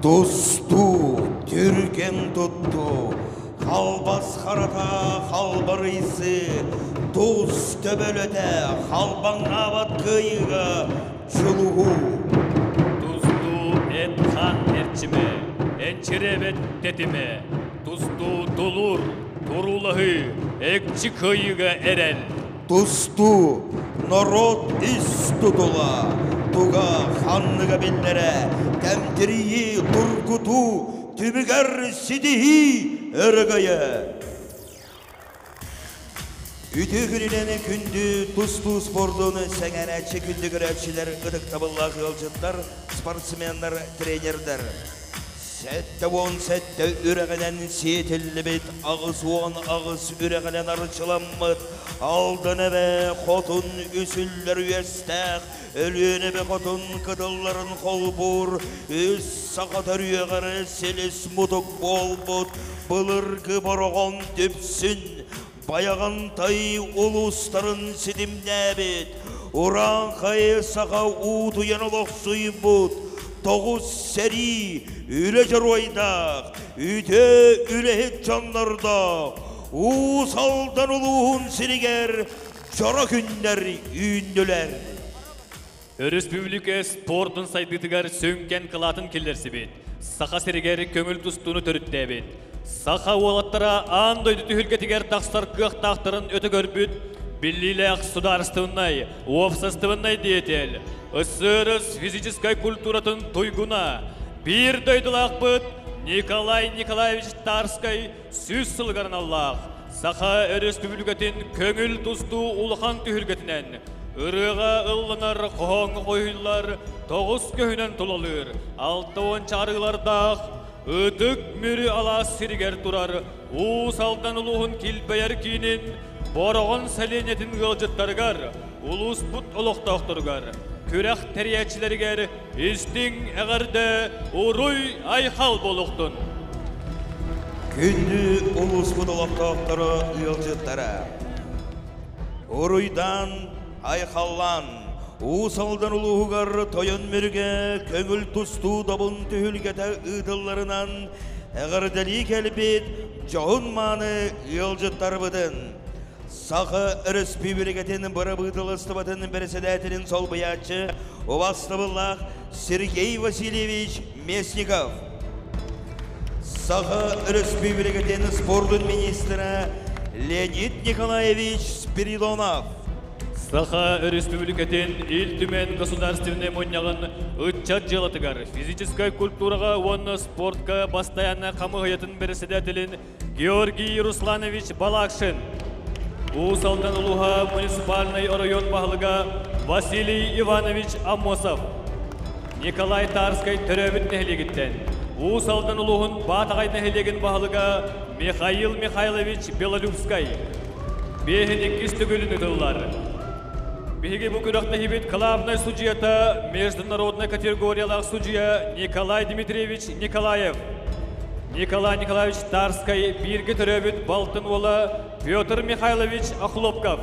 Тустуу, түргэн туттуу, халбас харата халбарыйсы, тус төбөлөтө халбаҥнаабат кыайыыга дьулуһуу. Тустуу эт-хаан эрчимэ, энчирээбэт тэтимэ, тустуу тулуур, туруулаһыы, экчи кыайыыга эрэл. Тустуу, норуот ис тутула, туга ханныга биллэрэ, тэмтэрийии, тургутуу, түмүгэр ситиһии өрөгөйө. Үтүө күнүнэн күндү тустуу спордун сэҥээрээччи күндү көрөөччүлэр, ытыктабыллаах ыалдьыттар, спортсменнар, тренердэр. 77 үрэҕинэн сиэтиллибит, 88 үрэҕинэн арчыламмыт Алдан эбэ хотун үсүллэр үөстээх, Өлүөн эбэ хотун кытылларын холбуур, үс саха төрүөҕэр силис мутук буолбут былыргы Бороҕон Дүпсүн, Байаҕантай улуустарын ситимнээбит, урааҥхай саха уутуйан олохсуйбут, тоҕус сэрии үлэ дьоруойдаах, үтүө үлэһит дьоннордоох Уус Алдан улууһун сиригэр дьоро күннэр үүннүлэр. Өрөспүүбүлүкэ спордун сайдыытыгар сүҥкэн кылаатын киллэрсибит, Саха сиригэр көҥүл тустууну төрүттээбит, саха уолаттара аан дойду түһүлгэтигэр тахсар кыахтаахтарын өтө көрбүт биллиилээх судаарыстыбаннай, уопсастыбаннай деятель, СССР физическай культуратын туйгуна, биир дойдулаахпыт Николай Николаевич Тарскай 100 сылыгар аналлаах Саха Өрөспүүбүлүкэтин көҥүл тустуу улахан түһүлгэтинэн ырыаҕа ылланар, хоһооҥҥо хоһуйуллар, тоҕус көһүнэн тулалыыр, 60 чаарыылардаах Ытык Мүрү алаас сиригэр турар Уус Алдан улууһун килбэйэр киинин Бороҕон сэлиэнньэтин ыалдьыттарыгар, улууспут олохтоохторугар, күрэх тэрийээччилэригэр истиҥ эҕэрдэ, уруй-айхал буолуохтун! Күндү улууспут олохтоохторо, ыалдьыттара! Уруйдаан, айхаллаан, Уус Алдан улууһугар Тойон Мүрүгэ көҥүл тустуу добун түһүлгэтэ ыытылларынан эҕэрдэлии кэлбит дьоһун-мааны ыалдьыттарбытын Саха Өрөспүүбүлүкэтин бырабыыталыстыбатын бэрэссэдээтэлин солбуйааччы убастабыллаах Сергей Васильевич Местников, Саха Өрөспүүбүлүкэтин спордун министрэ Леонид Николаевич Спиридонов, Саха Өрөспүүбүлүкэтин Ил Түмэн Государственнай Мунньаҕын ыччат дьыалатыгар, физическай культураҕа уонна спортка бастайааннай хамыыһыйатын бэрэссэдээтэлин Георгий Русланович Балакшин, Уус Алдан улууһа муниципальнай оройуон баһылыга Василий Иванович Аммосов, Николай Тарскай төрөөбүт нэһилиэгиттэн Уус Алдан улууһун Баатаҕай нэһилиэгин баһылыга Михаил Михайлович Белолюбскай, Биэһин иккис төгүлүн ытыллар. Биһиги бу күрэхтэһиибит главнай судьуйата международнай категориялаах судьуйа Николай Дмитриевич Николаев. Николай Николаевич Тарскай бииргэ төрөөбүт балтын уола Петр Михайлович Охлопков.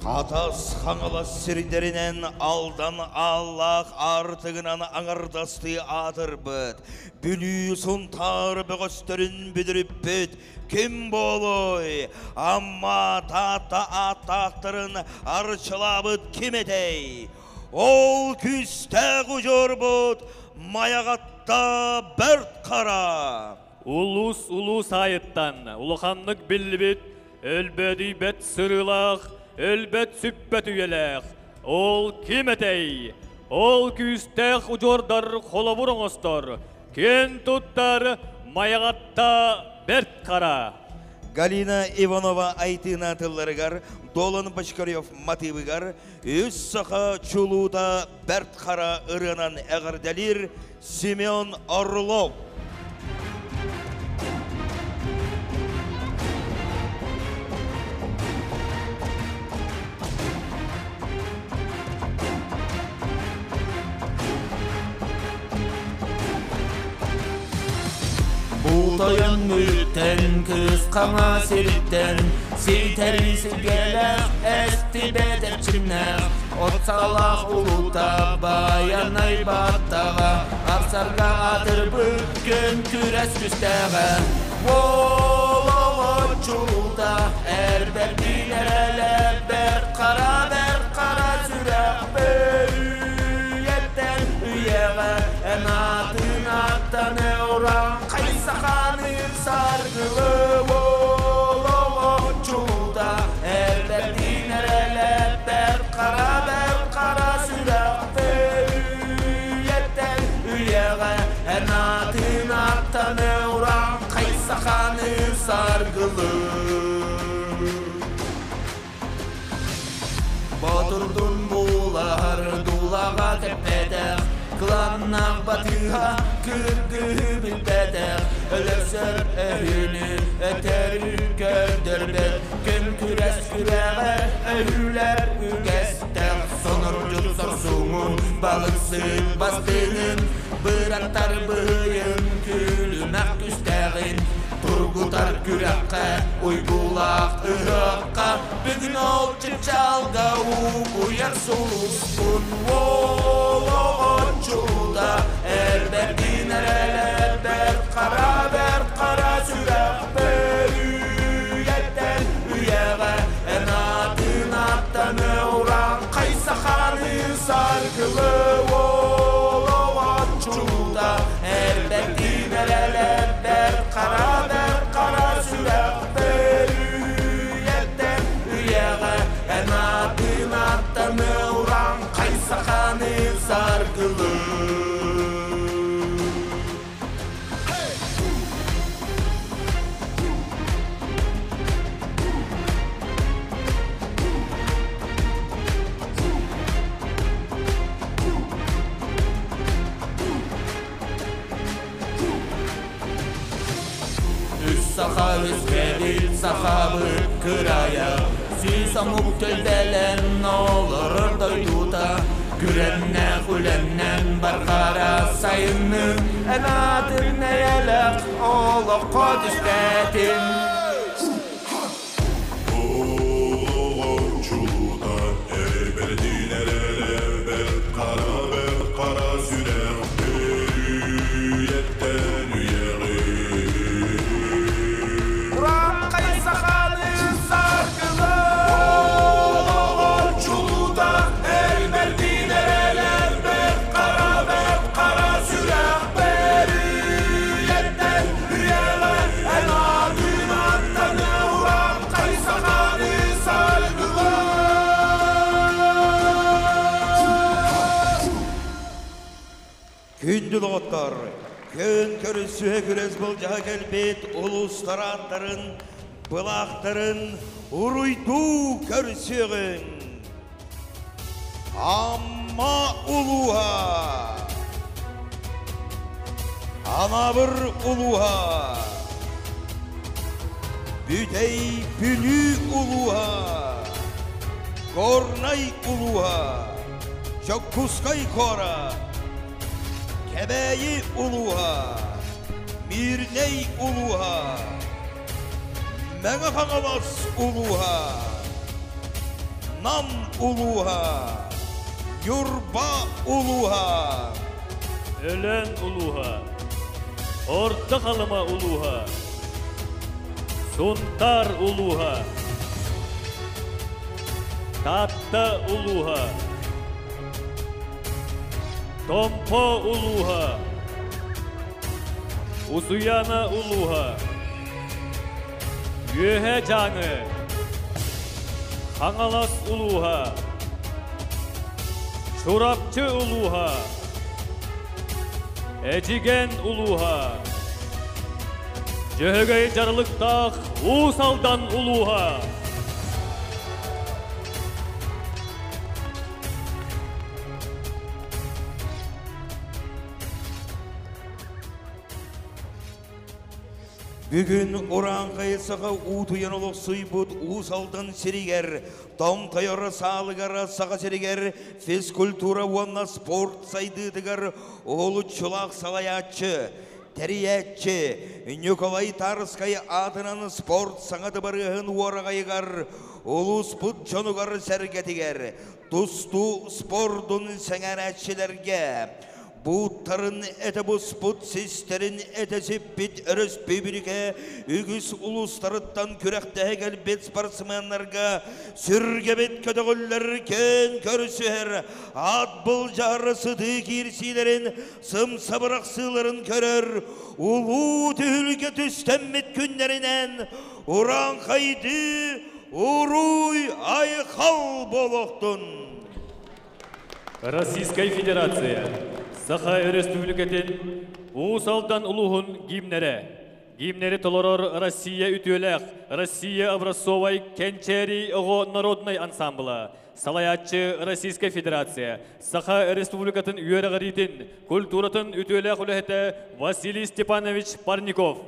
Хатас Хаҥалас сирдэринэн Алдан Ааллаах аартыгынан аҥардастыы аатырбыт, Бүлүү Сунтаар бөҕөстөрүн бүдүрүппүт ким буолуой? Амма Таатта ааттаахтарын арчылаабыт ким этэй? Ол күүстээх удьуорбут Майаҕатта Бэрт Хара! Улуус-улуус аайыттан улаханнык биллибит өлбөөдүйбэт сырыылаах, өлбөт-сүппэт үйэлээх Ол ким этэй? Ол күүстээх удьуордар холобур оҥостор, киэн туттар Майаҕатта Бэрт Хара. Галина Иванова Айтыына тылларыгар, Долан Бочкарев матыыбыгар үс саха чулуута Бэрт Хара ырыанан эҕэрдэлиир Семен Орлов. Бу тойон мүрүттэн, кыыс хаҥа сириттэн, Ситэри силгэлээх, эстибэт эрчимнээх, от саҕалаах улуута Байанай баттаҕа, ахсарга атырбыт күн күрэс күстээҕэ. Уолоҕо чулуута, эр бэрдин эрэлэ, бэрт хара бэрт хара сүрэх бөрүйэттэн үйэҕэ эн аатын аттаны уран хайсаханы саргылы уолоҕо чулуута, эр бэрдин эрэлэ, бэрт хара бэрт хара сүрэх бөрүйэттэн үйэҕэ эн аатын аттаны уран хайсаханы саргылы. Ботурдун буулаһар дуулаҕа тэппэтэх, кыланнаах батыһа кыргыһы билбэтэх, өлөрсөр өһүнү өтөрү көрдөрбөт, күн күрэс күрэҕэр өһүлэр үгэстэх, сонордьут сорсуҥун, балыксыт бастыҥын, быраттар быһыйын, күлүмэх күстээҕин, тургутар күрэххэ, уйгулаах ыһыахха, бүгүн ол чыпчаалга угуйар сулуспун уолоҕоччута, эр бэрдин эрэлэ, бэрт хара бэрт хара сүрэх бөрүйэттэн үйэҕэ эн аатын аттаны уран хайсаханы саргылы уолоҕоччута, эр бэрдин эрэлэ, бэрт хара бэрт хара сүрэх бөрүйэттэн үйэҕэ эн аатын аттаны уран хайсаханы саргылы. Үс саха үскэбил сахабыт кырайа, сүүс омук төлбэлэн олорор дойдута, күрэннээх үлэннэн барҕара сайыннын, эн аатын эйэлэх олоххо түстэтин. Олоҕоччулута эр бэрдин эрэлэ, бэрт хара бэрт хара сүрэх бөрүйэттэн үйэҕи. Урааҥхай саханы саргылы Олоҕоччулута эр бэрдин эрэлэ, бэрт хара бэрт хара сүрэх бөрүйэттэн үйэҕэ эн аатын аттаны урааҥхай саханы саргылы. Күндү доҕоттор, күн көрүсүһэ күрэс былдьаһа кэлбит улуустарааттарын, былаахтарын уруйдуу көрсүөҕүҥ. Амма улууһа, Анаабыр улууһа, Бүтэй Бүлүү улууһа, Горнай улууһа, Дьокуускай куорат, Кэбээйи улууһа, Мирнэй улууһа, Мэҥэ Хаҥалас улууһа, Нам улууһа, Ньурба улууһа, Өлөөн улууһа, Орто Халыма улууһа, Сунтаар улууһа, Таатта улууһа, Томпо улууһа, Усуйаана улууһа, Үөһээ Дьааҥы, Хаҥалас улууһа, Чурапчы улууһа, Эдьигээн улууһа, Дьөһөгөй дьаралыктаах Уус Алдан улууһа. Бүгүн урааҥхай саха уутуйан олохсуйбут Уус Алдан сиригэр, Томтойор саалыгар Саха сиригэр физкультура уонна спорт сайдыытыгар уһулуччулаах салайааччы, Тэрийээччи Ньукулай Тарскай аатынан спорт саҥа дыбарыаһын уораҕайыгар улууспут дьонугар-сэргэтигэр тустуу спордун сэҥээрээччилэргэ Бууттарын этэ буспут, систэрин этэ сиппит өрөспүүбүлүкэ үгүс улуустарыттан күрэхтэһэ кэлбит спортсменнарга сүргэбит көтөҕүллэр киэн көрсүһэр ат былдьаһар сытыы киирсиилэрин сымса бырахсыыларын көрөр улуу түһүлгэ түстэммит күннэринэн урааҥхайдыы уруй айхал буолуохтун! Российскай Федерация Саха Өрөспүүбүлүкэтин Уус Алдан улууһун гимнэрэ. Гимнэри толорор Россия үтүөлээх, Россия образцовай Кэнчээри оҕо народнай ансамбла, салайааччы Российскай Федерация Саха Республикатын үөрэҕириитин, культуратын үтүөлээх үлэһитэ Василий Степанович Парников.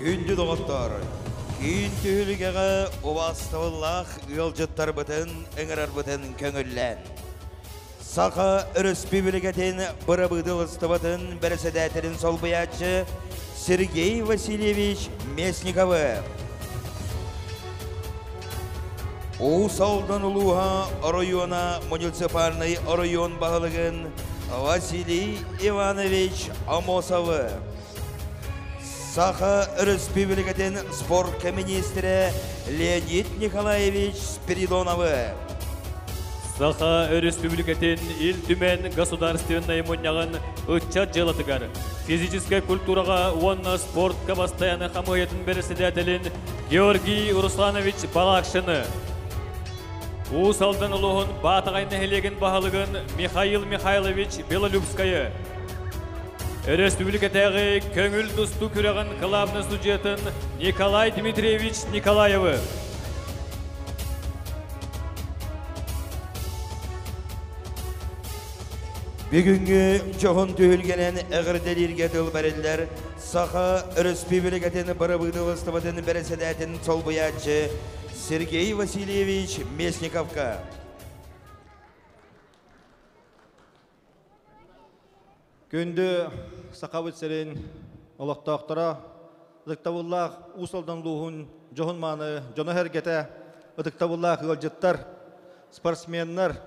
Күндү доҕоттор, киин түһүлгэҕэ убаастабыллаах ыалдьыттарбытын ыҥырарбытын көҥүллээн. Саха Өрөспүүбүлүкэтин бырабыыталыстыбатын бэрэссэдээтэлин солбуйааччы Сергей Васильевич Местниковы, Уус Алдан улууһа оройуона муниципальнай оройуон баһылыгын Василий Иванович Амосовы, Саха Өрөспүүбүлүкэтин спортка министрэ Леонид Николаевич Спиридоновы. Саха Өрөспүүбүлүкэтин Ил Түмэн Государственнай мунньаҕын ыччат дьыалатыгар, физическэй культураҕа уонна спортка бастайаны хамыыһыйатын бэрэссэдээтэлин Георгий Русланович Балакшины, Уус Алдан улууһун Баатаҕай нэһилиэгин баһылыгын Михаил Михайлович Белолюбскайы, Өрөспүүбүлүкэтээҕи көҥүл тустуу күрэҕин кылаабынай судьуйатын Николай Дмитриевич Николаевы, Бүгүҥҥү дьоһун түһүлгэнэн эҕэрдэлииргэ тыл бэриллэр Саха Өрөспүүбүлүкэтин бырабыыталыстыбатын бэрэссэдээтин солбуйааччы Сергей Васильевич Местниковка. Күндү Сахабыт сирин олохтоохторо, ытыктабыллаах Уус Алдан улууһун дьоһун-мааны дьоно-сэргэтэ, ытыктабыллаах ыалдьыттар, спортсменнар,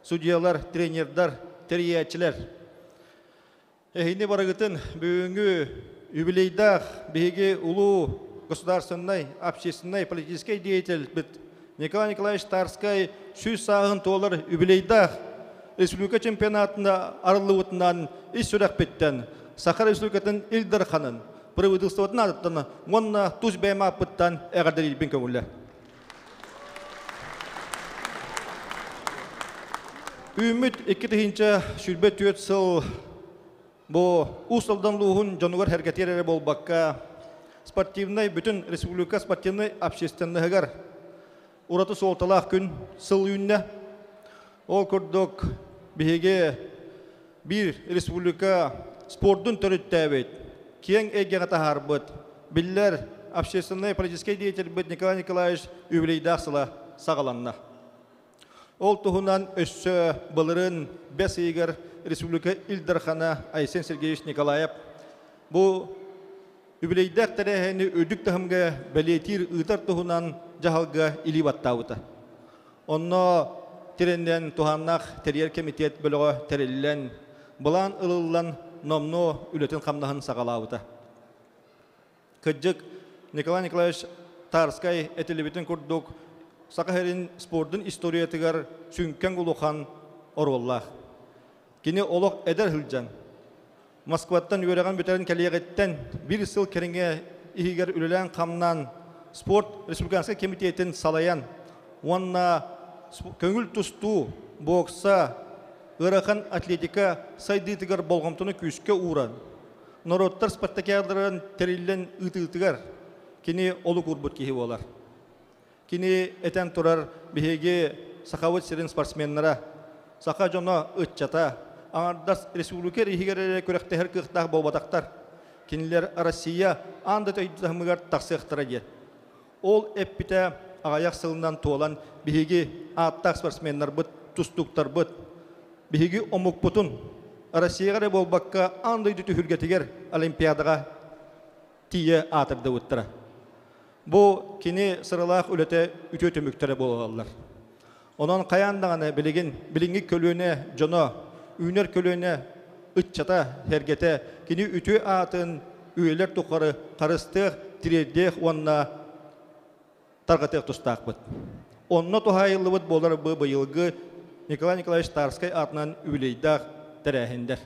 судьуйалар, тренердар, тэрийээччилэр. Эһини барыгытын бүгүҥҥү юбилейдаах биһиги улуу государственнай, общественнай, политическай деятельбит Николай Николаевич Тарскай 100 сааһын туолар юбилейдаах республика чемпионатына арыллыбытынан ис сүрэхпиттэн Саха Республикатын Ил Дарханын правительствотын аатыттан уонна тус бэйэм ааппыттан эҕэрдэлиирбин көҥүллэр. Үүммүт 2024 сыл бу Уус Алдан улууһун дьонугар сэргэтиэр эрэ буолбакка, спортивнай бүтүн республика спортивнай общественноһыгар ураты суолталаах күн сыл үүннэ. Ол курдук биһиги биир республика спордун төрүттээбит, киэҥ эйгэҕэ таһаарбыт, биллэр общественнай политическай деятельбит Николай Николаевич юбилейдаах сыла саҕаланна. Ол туһунан өссө былырын бэс ыйыгар республика Ил Дархана Айсен Сергеевич Николаев бу үбүлүөйдээх тэрээһини үрдүк таһымга бэлиэтиир ыытар туһунан дьаһалга илии баттаабыта. Онно тирэннэн туһааннаах тэрийэр кэмитиэт бөлөҕө тэриллэн, былаан ылыллан номнуо үлэтин-хамнаһын саҕалаабыта. Кырдьык, Николай Николаевич Тарскай этиллибитин курдук, Саха сирин спордун историятыгар сүҥкэн улахан оруоллаах. Кини олох эдэр сылдьан, Москваттан үөрэҕин бүтэрэн кэлиэҕиттэн биир сыл кэриҥэ иһигэр үлэлээн-хамнаан спорт республиканскай кэмитиэтин салайан уонна көҥүл тустуу, бокса, ыарахан атлетика сайдыытыгар болҕомтону күүскэ ууран, норуоттар спартакиадаларын тэриллэн ыытыытыгар кини олук уурбут киһи буолар. Кини этэн турар биһиги Сахабыт сирин спортсменнара, саха дьоно, ыччата аҥардас республика иһигэр эрэ күрэхтэһэр кыахтаах буолбатахтар. Кинилэр Россия аан да таһымыгар тахсыахтара диэн. Ол эппитэ аҕыйах сылынан туолан биһиги ааттаах спортсменнарбыт, тустууктарбыт, биһиги омукпутун Россияҕа эрэ буолбакка аан дойду түһүлгэтигэр Олимпиадаҕа тиийэ аатырдыбыттара. Бу кини сыралаах үлэтэ үтүө түмүктэрэ буолаллар. Онон хайаан даҕаны билигин билиҥҥи көлүөнэ дьоно, үүнэр көлүөнэ ыччата, сэргэтэ кини үтүө аатын үйэлэр тухары харыстыах, тириэрдиэх уонна тарҕатыах тустаахпыт. Онно туһаайыллыбыт буолар бу быйылгы Николай Николаевич Тарскай аатынан үбүлүөйдээх тэрээһиннэр.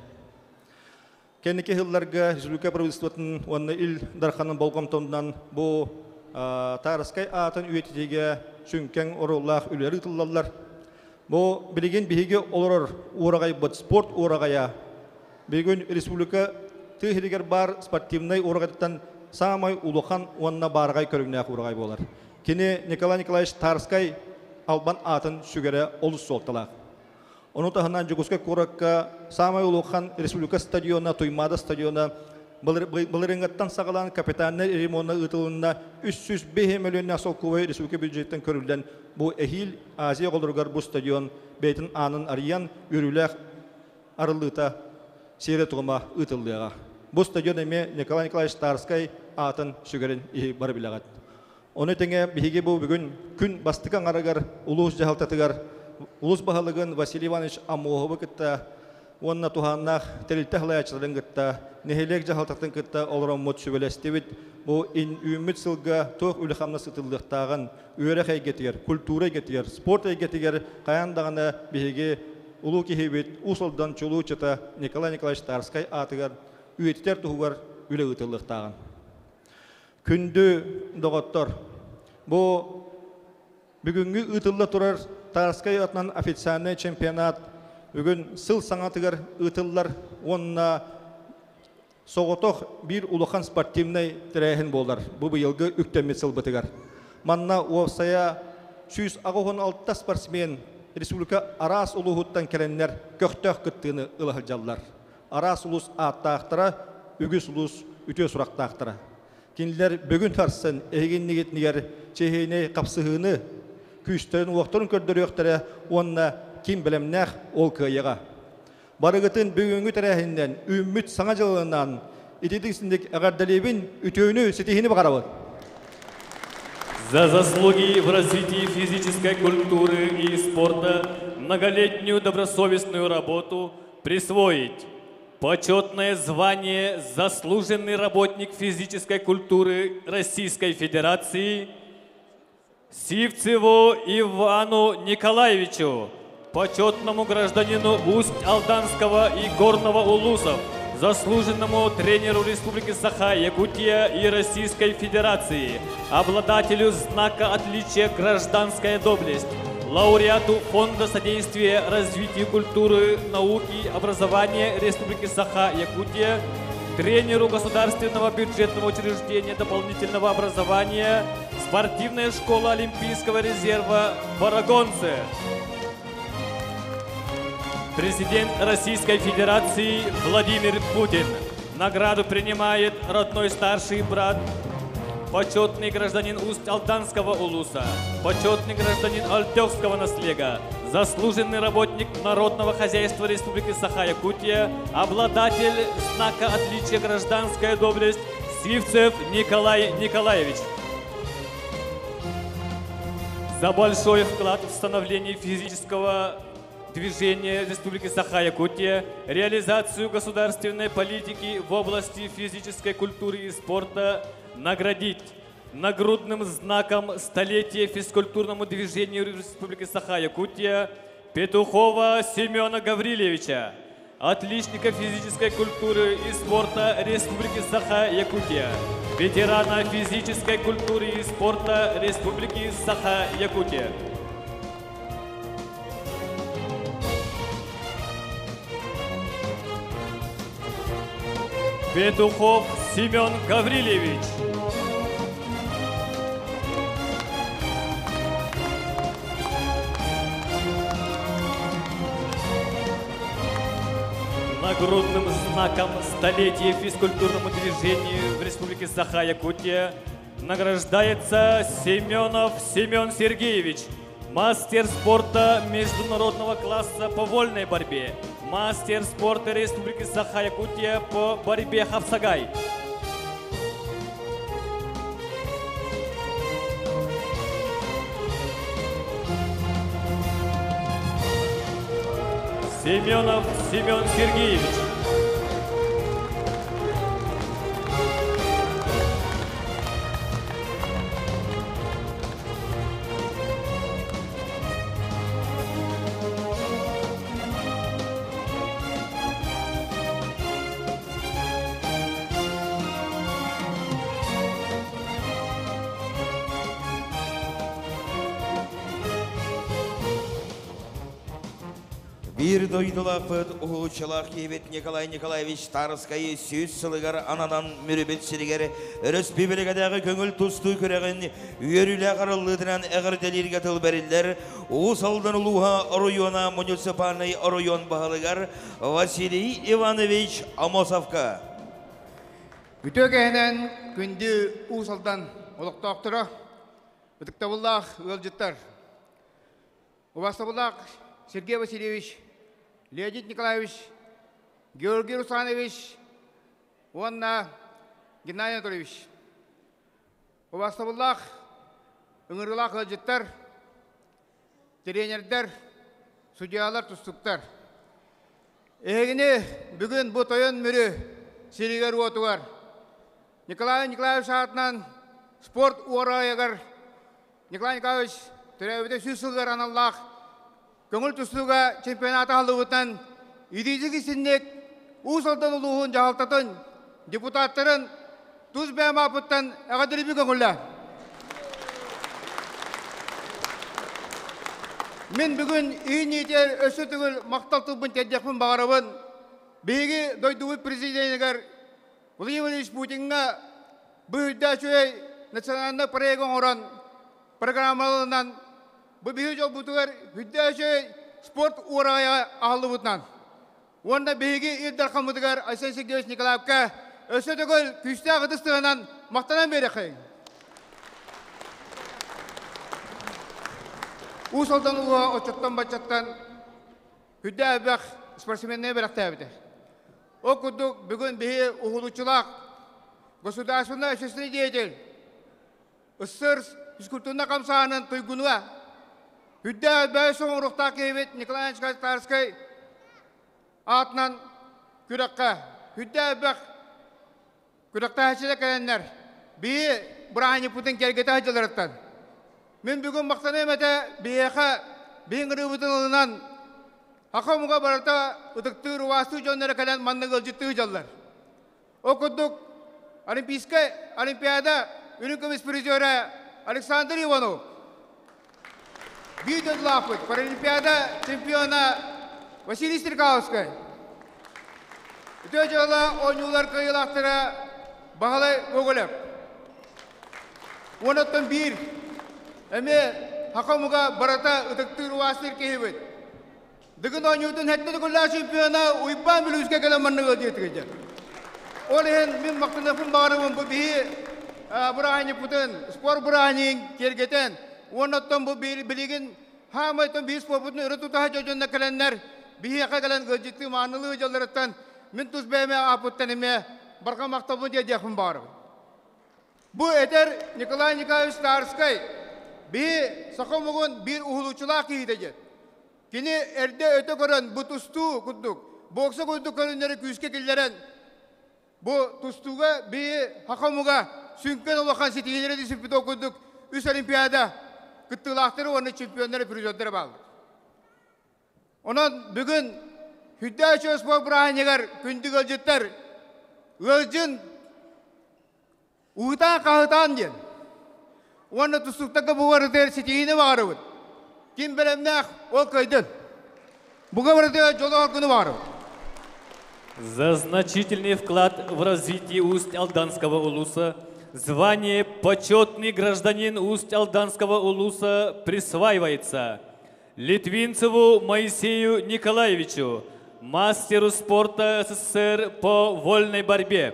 Кэнники сылларга республика правительствотын уонна Ил Дарханын болҕомтонунан бу Тарскай аатын үйэтитиигэ сүҥкэҥ оруоллаах үлэлэр ыытыллаллар. Бу билигин биһиги олорор уораҕайбыт спорт уораҕайа бүгүн республика тыа сиригэр баар спортивнай уораҕайтан саамай улахан уонна баараҕай көрүҥнээх уораҕай буолар. Кини Николай Николаевич Тарскай албан аатын сүгэрэ олус суолталаах. Ону таһынан Дьокуускай куоракка саамай улахан республика стадиона, Туймаада стадиона былырыыҥҥыттан саҕалаан капитальнай ремонна ыытылынна 305 мөлүйүөннээх солкуобай республика бюджеттан көрүллэн бу эһиил Азия оҕолоругар бу стадион бэйэтин аанын арыйан үөрүүлээх арыллыыта сиэрэ-туома ыытыллыаҕа. Бу стадион эмиэ Николай Николаевич Тарскай аатын сүгэрин иһи бары билэҕит. Ону тэҥэ биһиги бу бүгүн күн бастакы аҥарыгар улуус дьаһалтатыгар улуус баһылыгын Василий Иванович Аммосовы кытта уонна туһааннаах тэрилтэ салайааччыларын кытта, нэһилиэк дьаһалтатын кытта олороммут сүбэлэстибит. Бу үүммүт сылга туох үлэ-хамнас ыытыллыахтааҕын үөрэх эйгэтигэр, культура эйгэтигэр, спорт эйгэтигэр хайаан даҕаны биһиги улуу киһибит Уус Алдан чулуу ыччата Николай Николаевич Тарскай аатыгар үйэтитэр туһугар үлэ ыытыллыахтааҕын. Күндү доҕоттор, бу бүгүҥҥү ыытылла турар Тарскай атынан официальнай чемпионат бүгүн сыл саҥатыгар ыытыллар уонна соҕотох биир улахан спортивнай тэрээһин буолар бу быйылгы үктэммит сылбытыгар. Манна уопсайа 186 спортсмен республика араас улууһуттан кэлэннэр көхтөөх кыттыыны ыла сылдьаллар. Араас улуус ааттаахтара, үгүс улуус үтүө сурахтаахтара. Кинилэр бүгүн сарсын эһигиннигитнигэр чиэһинэй хапсыһыыны, күүстэрин-уохтарын көрдөрүөхтэрэ уонна ким бэлэмнээх ол кыайыаҕа. Барыгытын бүгүҥҥү тэрээһининэн үүммүт Саҥа дьылынан ититик эҕэрдэлиибин, үтүөнү, ситиһиини баҕарабын. За заслуги в развитии физической культуры и спорта, многолетнюю добросовестную работу присвоить почетное звание «Заслуженный работник физической культуры Российской Федерации» Сивцеву Ивану Николаевичу, почетному гражданину Усть-Алданского и Горного Улусов, заслуженному тренеру Республики Саха, Якутия и Российской Федерации, обладателю знака отличия «Гражданская доблесть», лауреату Фонда содействия развитию культуры, науки, образования Республики Саха, Якутия, тренеру Государственного бюджетного учреждения дополнительного образования «Спортивная школа Олимпийского резерва «Барагонцы». Президент Российской Федерации Владимир Путин. Награду принимает родной старший брат, почетный гражданин Усть-Алданского улуса, почетный гражданин Ольтехского наслега, заслуженный работник Народного хозяйства Республики Саха-Якутия, обладатель знака отличия «Гражданская доблесть» Сивцев Николай Николаевич. За большой вклад в становление физического движения Республики Саха-Якутия, реализацию государственной политики в области физической культуры и спорта наградить нагрудным знаком столетия физкультурному движению Республики Саха-Якутия Петухова Семена Гаврилевича, отличника физической культуры и спорта Республики Саха-Якутия, ветерана физической культуры и спорта Республики Саха-Якутия. Петухов Семен Гаврилевич. Нагрудным знаком столетия физкультурному движению в Республике Саха-Якутия награждается Семенов Семен Сергеевич, мастер спорта международного класса по вольной борьбе, мастер спорта Республики Саха-Якутия по борьбе хапсагай. Семенов Семен Сергеевич. Биир дойдулаахпыт уһулуччулаах киһибит Николай Николаевич Тарскай 100 сылыгар ананан Мүрүбүт сиригэр өрөспүүбүлүкэтээҕи көҥүл тустуу күрэҕин үөрүүлээх арыллыытынан эҕэрдэлииргэ тыл бэриллэр Уус Алдан улууһа оройуона муниципальнай оройуон баһылыгар Василий Иванович Амосовка. Үтүө кэһинэн күндү Уус Алдан олохтоохторо, ытыктабыллаах ыалдьыттар, Убастабыллаах Сергей Васильевич, Леонид Николаевич, Георгий Русланович уонна Геннадий Анатольевич. Убастабыллаах ыҥырыылаах ؤ тренердэр, судьялар, тустуктар. Эһигини бүгүн бу Тойон Мүрү сиригэр-уотугар Николай Николаевич аатынан спорт уорайыгар Николай Николаевич төрөөбүтэ сүүс сылыгар аналлаах көҥүл тустууга чемпионаты аһыллыбытынан итиитик истинник Уус Алдан улууһун дьаһалтатын депутаттарын тус бэйэм ааппыттан эҕэрдэлиибин көҥүллээ. Мин бүгүн иин иитэр өссө төгүл махтал тылбын тиэрдиэхпин баҕарабын. Биһиги дойдубут президенигэр Владимир Владимирович Путиҥҥа бу үрдээх үчүгэй национальнай проект оҥорон программаларынан бу биһиги дьолбутугар үрдээх үчүгэй спорт уораҕайа аһыллыбытынан уонна биһиги Ил Дархаммытыгар Айсен Сергеевич Николаевка өссө төгүл күүстээх ытыс тыаһынан махтанан биэриэххэйиҥ. Уус Алдан улууһа оччоттон-баччаттан үрдээх элбэх спортсменнары бэлэхтээбитэ. Ол курдук бүгүн биһи уһулуччулаах государственный общественный деятель СССР физкультурнай хамсааһынын туйгунуга үрдээх элбэҕи соҥоруохтаах киһибит Николай Николаевич Тарскай аатынан күрэххэ үрдээх элбэх күрэхтэһээччилэр кэлэннэр биһи бырааһынньыкпытын кэргэтэ сылдьалларыттан мин бүгүн махтаныам этэ биһиэхэ биһи ыҥырыыбытын ылынан Саха омуга барыта ытыктыыр убаастыыр дьонноро кэлэн маннык ыалдьыттыы сылдьаллар. Ол курдук Олимпийскай Олимпиада үрүҥ көмүс призера Александр Иванов, биир дойдулаахпыт Паралимпиада чемпиона Василий Стрекаловскай, үтүө дьыала оонньуулар кыайыылаахтара Баһылай Гоголев. Уонуттан биир эмиэ саха омуга барыта ытыктыыр убаастыыр киһибит. Дыгын оонньуутун сэттэ төгүллээх чемпиона Уйбаан Бүлүүскэ кэлэн маннык диэтигэр. Ол иһин мин махтаныахпын баҕарабын бу биһи бырааһынньыкпытын, спорт бырааһынньыгын киэргэтэн, уонна оттон бу билигин хаамайтан биир спорпутун өрө тутаһа дьонно кэлэннэр биһиэхэ кэлэн ыалдьыттыы маанылыы дьалларыттан мин тус бэйэм ааппыттан эмиэ барҕа махталбын диэхпин баҕарабын. Бу этэр Николай Николаевич Тарскай биһи саха омугун биир уһулуччулаах киһитэ диэн. Кини эрдэ өтө көрөн бу тустуу курдук, бокса курдук көрүннэри күүскэ киллэрэн бу тустууга биһи саха омуга сүҥкэн улахан ситиһиилэри түсүппүт ол курдук үс олимпиада кыттыылаахтары уонна чемпионнары призердары бааллар. Онон бүгүн Хүддээх спорт бырааһынньыгар күндү ыалдьыттар ыалдьын уһутаан-хаһытаан диэн уонна тустууктарга бу барытыгар ситиһиини баҕарабыт. Ким бэлэмнээх ол кыайдын. Буга барытыгар дьолу-соргуну баҕарабыт. За значительный вклад в развитие Усть-Алданского улуса звание «Почетный гражданин Усть-Алданского улуса» присваивается Литвинцеву Моисею Николаевичу, мастеру спорта СССР по вольной борьбе.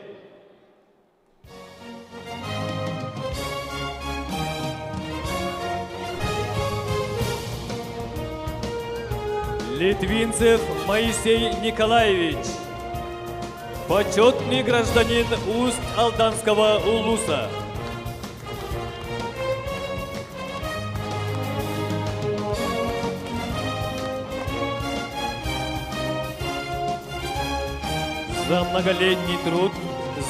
Литвинцев Моисей Николаевич, почетный гражданин Усть-Алданского улуса. За многолетний труд,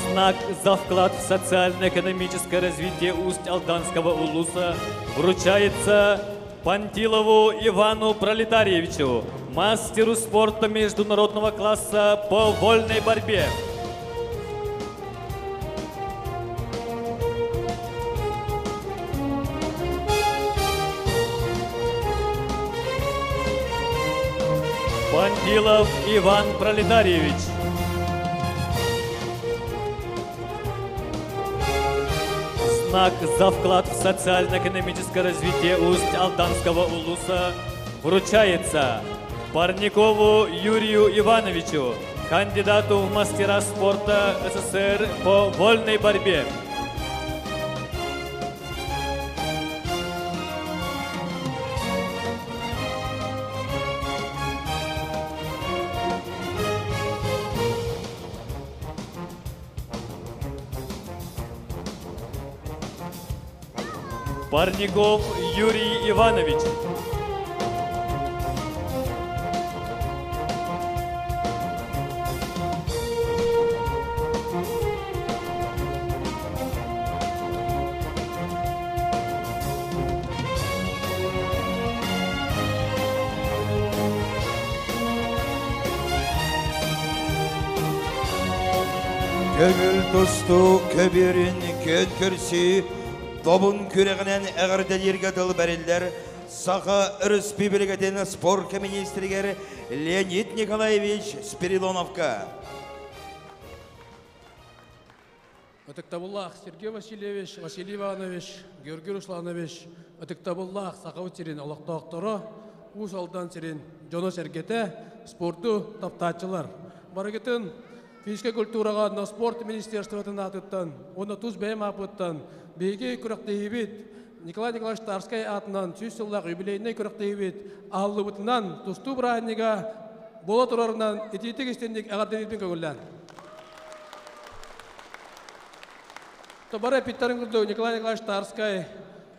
знак за вклад в социально-экономическое развитие Усть-Алданского улуса вручается Пантилову Ивану Пролетарьевичу, мастеру спорта международного класса по вольной борьбе. Пантилов Иван Пролетарьевич. Знак за вклад в социально-экономическое развитие Усть-Алданского улуса вручается Парникову Юрию Ивановичу, кандидату в мастера спорта СССР по вольной борьбе. Парников Юрий Иванович. Көҥүл тустуу көбүөрүн күөн көрсүү добун күрэҕинэн эҕэрдэлииргэ тыл бэриллэр Саха Өрөспүүбүлүкэтин спорка министригэр Леонид Николаевич Спиридоновка. Ытыктабыллаах Сергей Васильевич, Василий Иванович, Георгий Русланович, ытыктабыллаах Сахабыт сирин олохтоохторо, Уус Алдан сирин дьоно-сэргэтэ, спорту таптааччылар. Барыгытын физическэй культураҕа уонна спорт министерствотын аатыттан уонна тус бэйэм ааппыттан биһиги күрэхтэһиибит Николай Николаевич Тарскай аатынан 100 сыллаах юбилейнай күрэхтэһиибит аһыллыбытынан тустуу бырааһынньыга буола турарынан итиитик истинник эҕэрдэлиирбин көҥүллээн. Бары эпиттэрин курдук Николай Николаевич Тарскай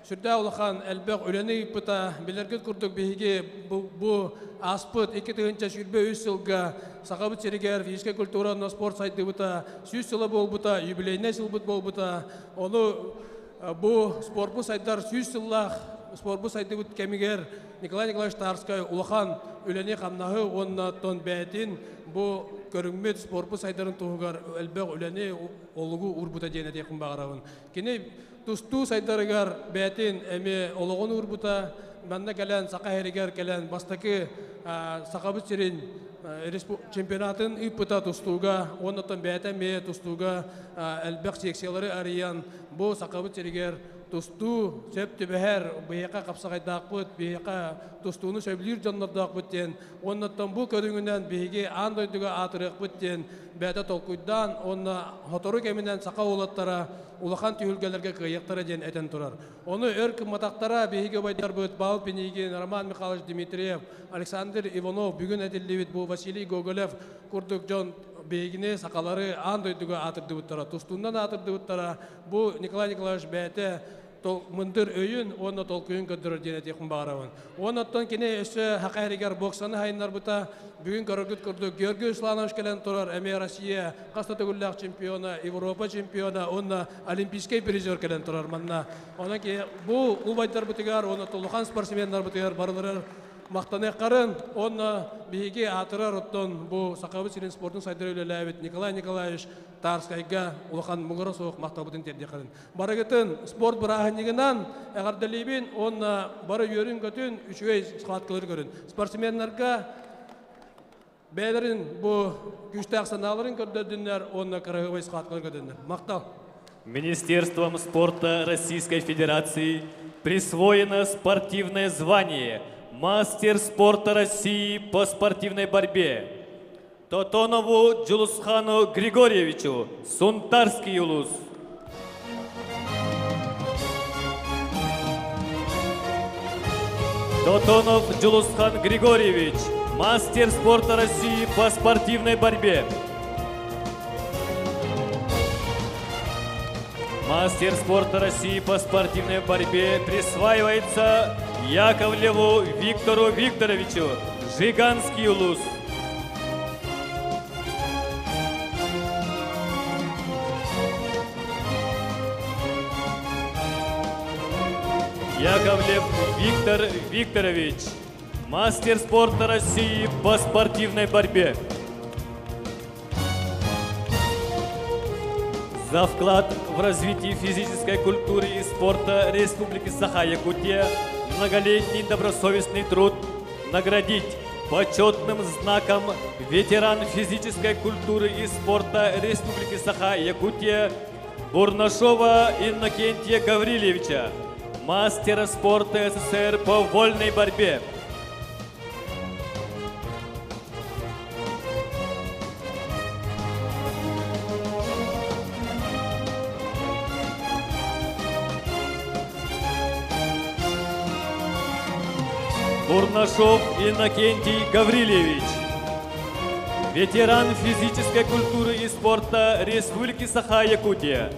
сүрдээх улахан элбэх үлэни ыыппыта. Билэргит курдук биһиги бу ааспыт 2023 сылга Сахабыт сиригэр физическэй культура уонна спорт сайдыбыта 100 сыла буолбута, юбилейнай сылбыт буолбута. Ону бу спорпу сайдар 100 сыллаах спорпу сайдыбыт кэмигэр Николай Николаевич Тарскай улахан үлэни-хамнаһы уонна тон бэйэтин бу көрүҥмүт спорпу сайдарын туһугар элбэх үлэни олугу уурбута диэн этиэхпин баҕарабын. Кини тустуу сайдарыгар бэйэтин эмиэ олоҕун уурбута, манна кэлэн Саха сиригэр кэлэн бастакы Сахабыт сирин чемпионатын ыыппыта тустууга, уонна бэйэтэ эмиэ тустууга элбэх секциялары арыйан, бу Сахабыт сиригэр тустуу сөп түбэһэр, биһиэхэ хапсаҕайдаахпыт, биһиэхэ тустууну сөбүлүүр дьоннордоохпут диэн, уоннаттан бу көрүҥүнэн биһиги аан дойдуга аатырыахпыт диэн бэйэтэ толкуйдаан, уонна сотору кэминэн саха уолаттара улахан түһүлгэлэргэ кыайыахтара диэн этэн турар. Ону өр кымматахтара биһиги убайдарбыт Павел Пинигин, Роман Михайлович Дмитриев, Александр Иванов, бүгүн этиллибит бу Василий Гоголев курдук дьон биһигини сахалары аан дойдуга аатырдыбыттара, тустуунан аатырдыбыттара. Бу Николай Николаевич бэйэтэ мындыр өйүн уонна толкуйун көрдөрөр диэн этиэхпин баҕарабын. Уоннаттан кини өссө Саха сиригэр боксаны хайыннарбыта. Бүгүн көрөргүт курдук Георгий Русланович кэлэн турар, эмиэ Россия хас да төгүллээх чемпиона, Европа чемпиона уонна олимпийский призер кэлэн турар манна. Онон бу убайдарбытыгар уонна улахан спортсменнарбытыгар барыларыгар махтаныаххарын, уонна биһиги аатырар оттон бу Сахабыт сирин спортун сайдара үлэлээбит Николай Николаевич Тарскайга улахан муҥура суох махталбытын тиэрдиэххин. Барыгытын спорт бырааһынньыгынан эҕэрдэлиибин уонна бары үөрүн-көтүн, үчүгэй схваткалары көрүн. Спортсменнарга бэйэлэрин бу күүстээх санааларын көрдөрдүннэр уонна кыраһыабай схваткалары көрдөрдүннэр. Махтал! Министерством спорта Российской Федерации присвоено спортивное звание «Мастер спорта России по спортивной борьбе» Тотонову Джулусхану Григорьевичу, Сунтарский улус. Тотонов Джулусхан Григорьевич, мастер спорта России по спортивной борьбе. Мастер спорта России по спортивной борьбе присваивается Яковлеву Виктору Викторовичу, Жиганский улус. Яковлев Виктор Викторович, мастер спорта России по спортивной борьбе. За вклад в развитие физической культуры и спорта Республики Саха-Якутия многолетний добросовестный труд наградить почетным знаком ветеран физической культуры и спорта Республики Саха-Якутия Бурнашова Иннокентия Гаврильевича, мастера спорта СССР по вольной борьбе. Бурнашов Иннокентий Гаврильевич, ветеран физической культуры и спорта Республики Саха-Якутия.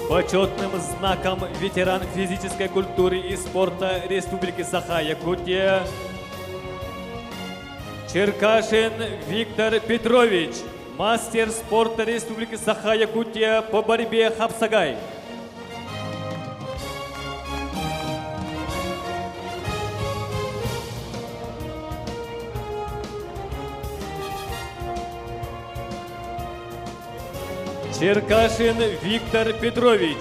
Почетным знаком ветеран физической культуры и спорта Республики Саха-Якутия Черкашин Виктор Петрович, мастер спорта Республики Саха-Якутия по борьбе Хапсагай. Черкашин Виктор Петрович,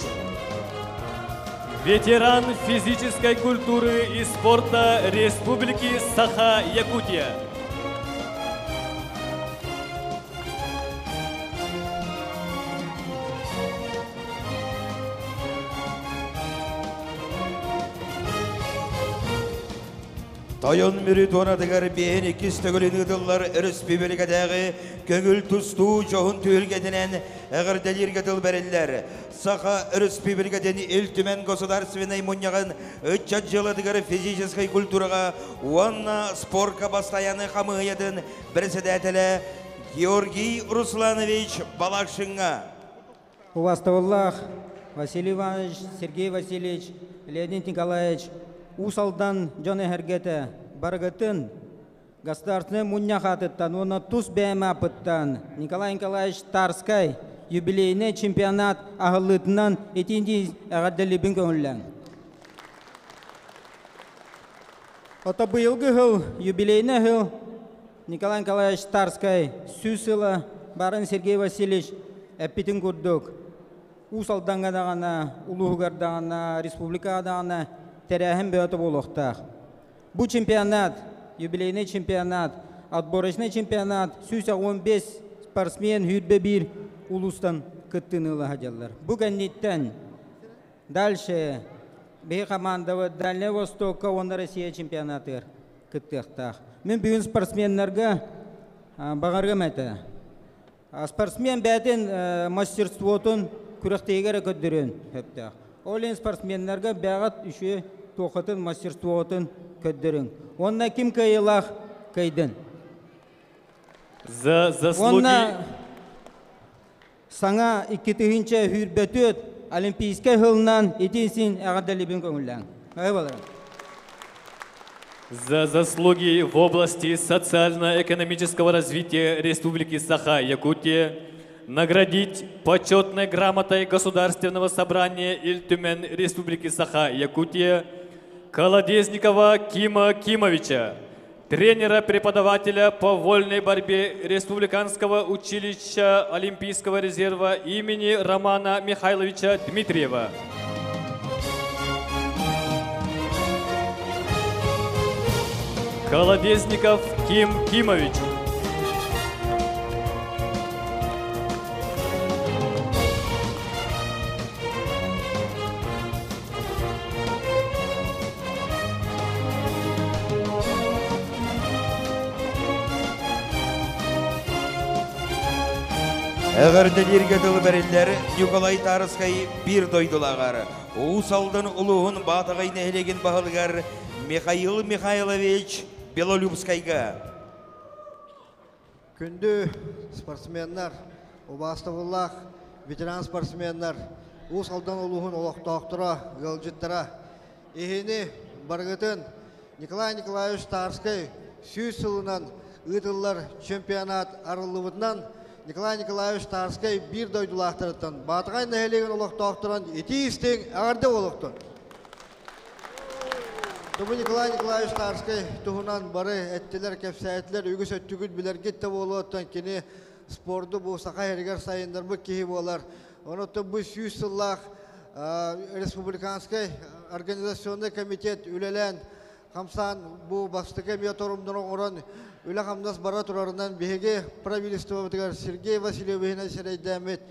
ветеран физической культуры и спорта Республики Саха-Якутия. Тойон Мүрү туонатыгар биэһин иккис төгүлүн ыытыллар өрөспүүбүлүкэтээҕи көҥүл тустуу дьоһун түһүлгэтинэн эҕэрдэлииргэ тыл бэриллэр. Саха Өрөспүүбүлүкэтин Ил Түмэн Государственнай Мунньаҕын ыччат дьыалатыгар физическэй культураҕа уонна спорка бастайааны хамыыһыйатын бэрэссэдээтэлэ Георгий Русланович Балакшиҥҥа. Убастабыллаах Василий Иванович, Сергей Васильевич, Леонид Николаевич, Уус Алдан дьон эһэргэтэ барыгытын Государственнай мунньах аатыттан уонна тус бэйэм ааппыттан Николай Николаевич Тарскай юбилейнай чемпионат аһыллыытынан итиинтии эҕэрдэлиибин көҥүллээҥ. Ото быйылгы сыл юбилейный сыл Николай Николаевич Тарскай сүүс сыла барын Сергей Васильевич эппитин курдук Уус Алдаҥҥа даҕаны, улууһугар даҕаны, республикаҕа даҕаны тэрээһин бөҕөтө буолуохтаах. Бу чемпионат, юбилейный чемпионат, отборочный чемпионат 115 спортсмен 101 улуустан кыттыыны ыла сылдьаллар. Бу кэнниттэн дальше биһи командабыт Дальний Востокка уонна Россия чемпионатыгар кыттыахтаах. Мин бүгүн спортсменнарга баҕарыам этэ. Спортсмен бэйэтин мастерствотун күрэхтэһиигэ эрэ көрдөрүөн сөптөөх. Ол иһин спортсменнарга бэйэҕит үчүгэй туоххутун мастерствоҕутун көрдөрүҥ. Уонна ким кыайыылаах кыайдын. За заслуги... Уонна саҥа 2024 Олимпийскай сылынан итиин эҕэрдэлиибин көҥүллээҥ. За заслуги в области социально-экономического развития Республики Саха-Якутия наградить почетной грамотой Государственного собрания Ил Түмэн Республики Саха-Якутия Колодезникова Кима Кимовича, тренера-преподавателя по вольной борьбе Республиканского училища Олимпийского резерва имени Романа Михайловича Дмитриева. Колодезников Ким Кимович. Эҕэрдэлииргэ тыл бэриллэр Николай Тарскай биир дойдулааҕар Уус Алдан улууһун Баатаҕай нэһилиэгин баһылыгар Михаил Михайлович Белолюбскайга. Күндү спортсменнар, убаастабыллаах ветеран спортсменнар, Уус Алдан улууһун олохтоохторо, ыалдьыттара, иһини барыгытын Николай Николаевич Тарскай 100 сылынан ыытыллар чемпионат арыллыбытынан Николай Николаевич Тарскай биир дойдулаахтарыттан Баатаҕай нэһилиэгин олохтоохторун итии истиҥ эҕэрдэ буолуохтун! Тобу Николай Николаевич Тарскай туһунан бары эттилэр, кэпсээтилэр, үгүс өттүгүт билэргит да буолуоттан кини спорду бу саха сиригэр сайыннарбыт киһи буолар. Онон бу 100 сыллаах республиканскай организационный комитет үлэлээн хамсаан бу бастакы эмиэ торумнары оҥорон үлэ-хамнас бара турарынан биһиги правительствобытыгар Сергей Васильевиһынан сирэйдээммит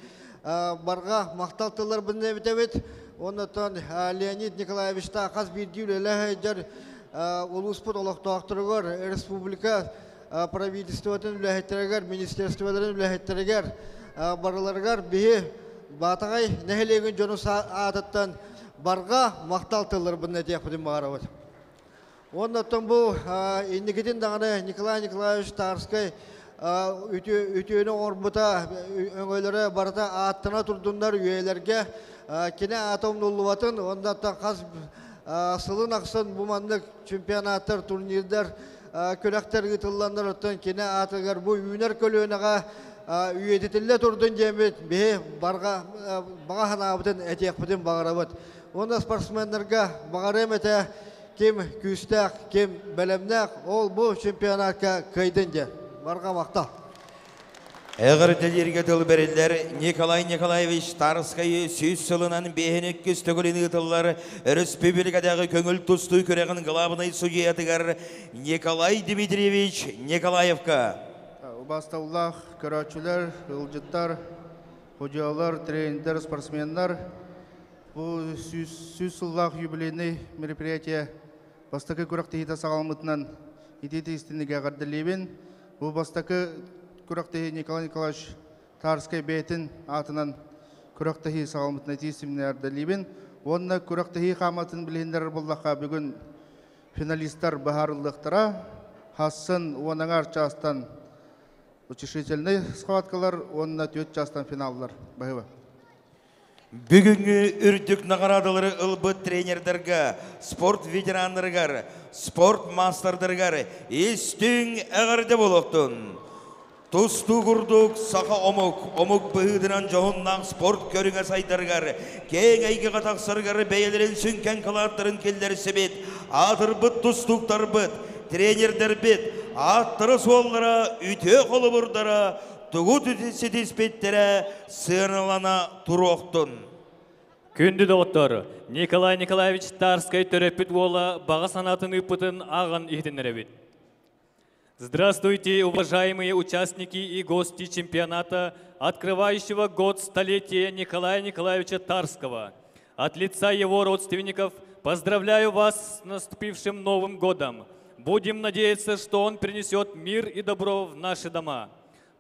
барҕа махтал тылларбын эбитэбит. Оннотон Леонид Николаевичта хас биирдии үлэлээх сылдьар улууспут олохтоохторугар республика правительствотын үлэһиттэригэр, министерстволарын үлэһиттэригэр барыларыгар биһи Баатаҕай нэһилиэгин дьону аатыттан барҕа махтал тылларбын этиэхпитин баҕарабыт. Оннуттан бу инникитин даҕаны Николай Николаевич Тарскай үтүөнү оҥорбута, өҥөлөрө барыта ааттана турдуннар үйэлэргэ кини аата умнуллубатын, оннуттан хас сылын ахсын бу маннык чемпионаттар, турнирдар, күрэхтэр ыытылланнар, оттон кини аатыгар бу үүнэр көлүөнэҕэ Үйэтитиллэ турдун диэммит биһи барҕа баҕа санаабытын этиэхпитин баҕарабыт. Уонна спортсменнарга баҕарыам этэ ким күүстээх, ким бэлэмнээх, ол бу чемпионатка кыайдын диэн. Барҕа махтал. Эҕэрдэлииргэ тыл бэриллэр Николай Николаевич Тарскай 100 сылынан биэһин иккис төгүлүн ыытыллар өрөспүүбүлүкэтээҕи көҥүл тустуу күрэҕин главнай судьуйатыгар Николай Дмитриевич Николаевка. Убаастабыллаах көрөөччүлэр, ыалдьыттар, судьуйалар, тренердэр, спортсменнар, бу 100 сыллаах юбилейный мероприятие бастакы күрэхтэһиитэ саҕаламмытынан итии истиҥник эҕэрдэлиибин. Бу бастакы күрэхтэһии Николай Николаевич Тарскай бэйэтин аатынан күрэхтэһии саҕаламмытынан итии истиҥник эҕэрдэлиибин. Уонна күрэхтэһии хааматын билиһиннэрэр буоллахха, бүгүн финалистар быһаарыллыахтара. Сарсын 10 чаастан утешительный схваткалар уонна 4 чаастан финаллар. Баһыыба. Бүгүҥҥү үрдүк наҕараадалары ылбыт тренердэргэ, спорт ветераннарыгар, спорт маастардарыгар истиҥ эҕэрдэ буолуохтун. Тустуу курдук саха омук, омук быһыытынан дьоһуннаах спорт көрүҥэ сайдарыгар, киэҥ эйгэҕэ тахсарыгар бэйэлэрин сүҥкэн кылааттарын киллэрсибит, аатырбыт тустууктарбыт, тренердэрбит, ааттара-суоллара, үтүө холобурдара тугу ситиспиттэрэ сыаналана туруохтун. Күндү доҕоттор, Николай Николаевич Тарскай төрөппүт уола баҕа санаатын ыыппытын ааҕан иһитиннэрэбит. Здравствуйте, уважаемые участники и гости чемпионата, открывающего год столетия Николая Николаевича Тарского. От лица его родственников поздравляю вас с наступившим Новым годом. Будем надеяться, что он принесет мир и добро в наши дома.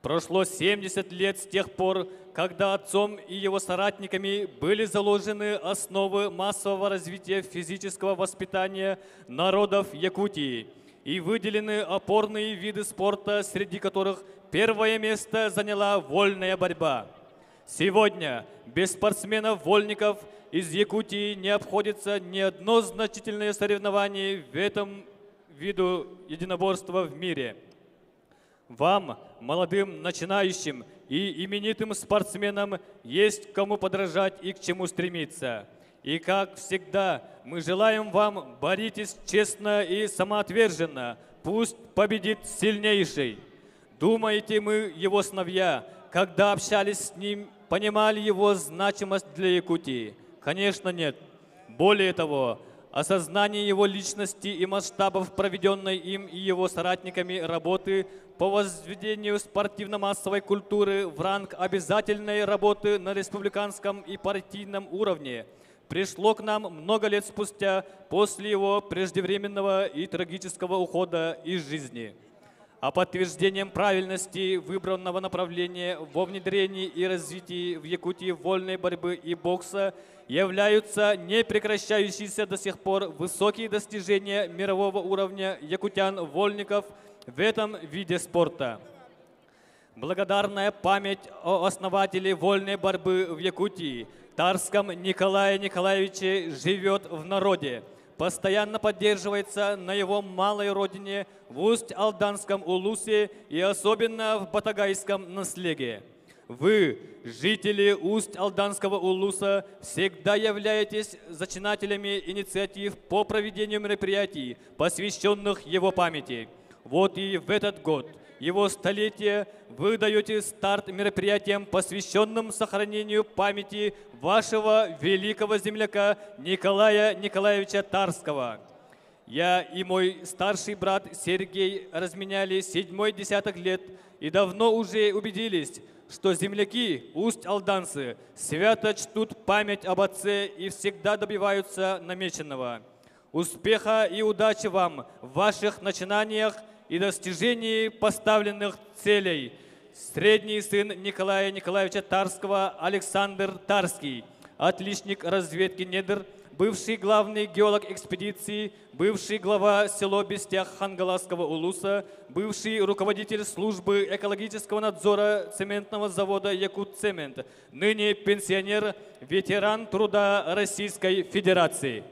Прошло 70 лет с тех пор, когда отцом и его соратниками были заложены основы массового развития физического воспитания народов Якутии и выделены опорные виды спорта, среди которых первое место заняла вольная борьба. Сегодня без спортсменов-вольников из Якутии не обходится ни одно значительное соревнование в этом виду единоборства в мире. Вам, молодым начинающим и именитым спортсменам, есть кому подражать и к чему стремиться. И как всегда, мы желаем вам: боритесь честно и самоотверженно, пусть победит сильнейший. Думаете, мы, его сыновья, когда общались с ним, понимали его значимость для Якутии? Конечно, нет. Более того, осознание его личности и масштабов проведенной им и его соратниками работы по возведению спортивно-массовой культуры в ранг обязательной работы на республиканском и партийном уровне пришло к нам много лет спустя после его преждевременного и трагического ухода из жизни. А подтверждением правильности выбранного направления во внедрении и развитии в Якутии вольной борьбы и бокса являются непрекращающиеся до сих пор высокие достижения мирового уровня якутян-вольников в этом виде спорта. Благодарная память о основателе вольной борьбы в Якутии, Тарском Николае Николаевиче, живет в народе, постоянно поддерживается на его малой родине в Усть-Алданском Улусе и особенно в Батагайском наслеге. Вы, жители Усть-Алданского Улуса, всегда являетесь зачинателями инициатив по проведению мероприятий, посвященных его памяти. Вот и в этот год, его столетие, вы даете старт мероприятиям, посвященным сохранению памяти вашего великого земляка Николая Николаевича Тарского. Я и мой старший брат Сергей разменяли седьмой десяток лет и давно уже убедились, что земляки, усть-алданцы, свято чтут память об отце и всегда добиваются намеченного. Успеха и удачи вам в ваших начинаниях и достижении поставленных целей. Средний сын Николая Николаевича Тарского Александр Тарский, отличник разведки недр, бывший главный геолог экспедиции, бывший глава село Бестях Хангаласского улуса, бывший руководитель службы экологического надзора цементного завода «Якутцемент», ныне пенсионер, ветеран труда Российской Федерации.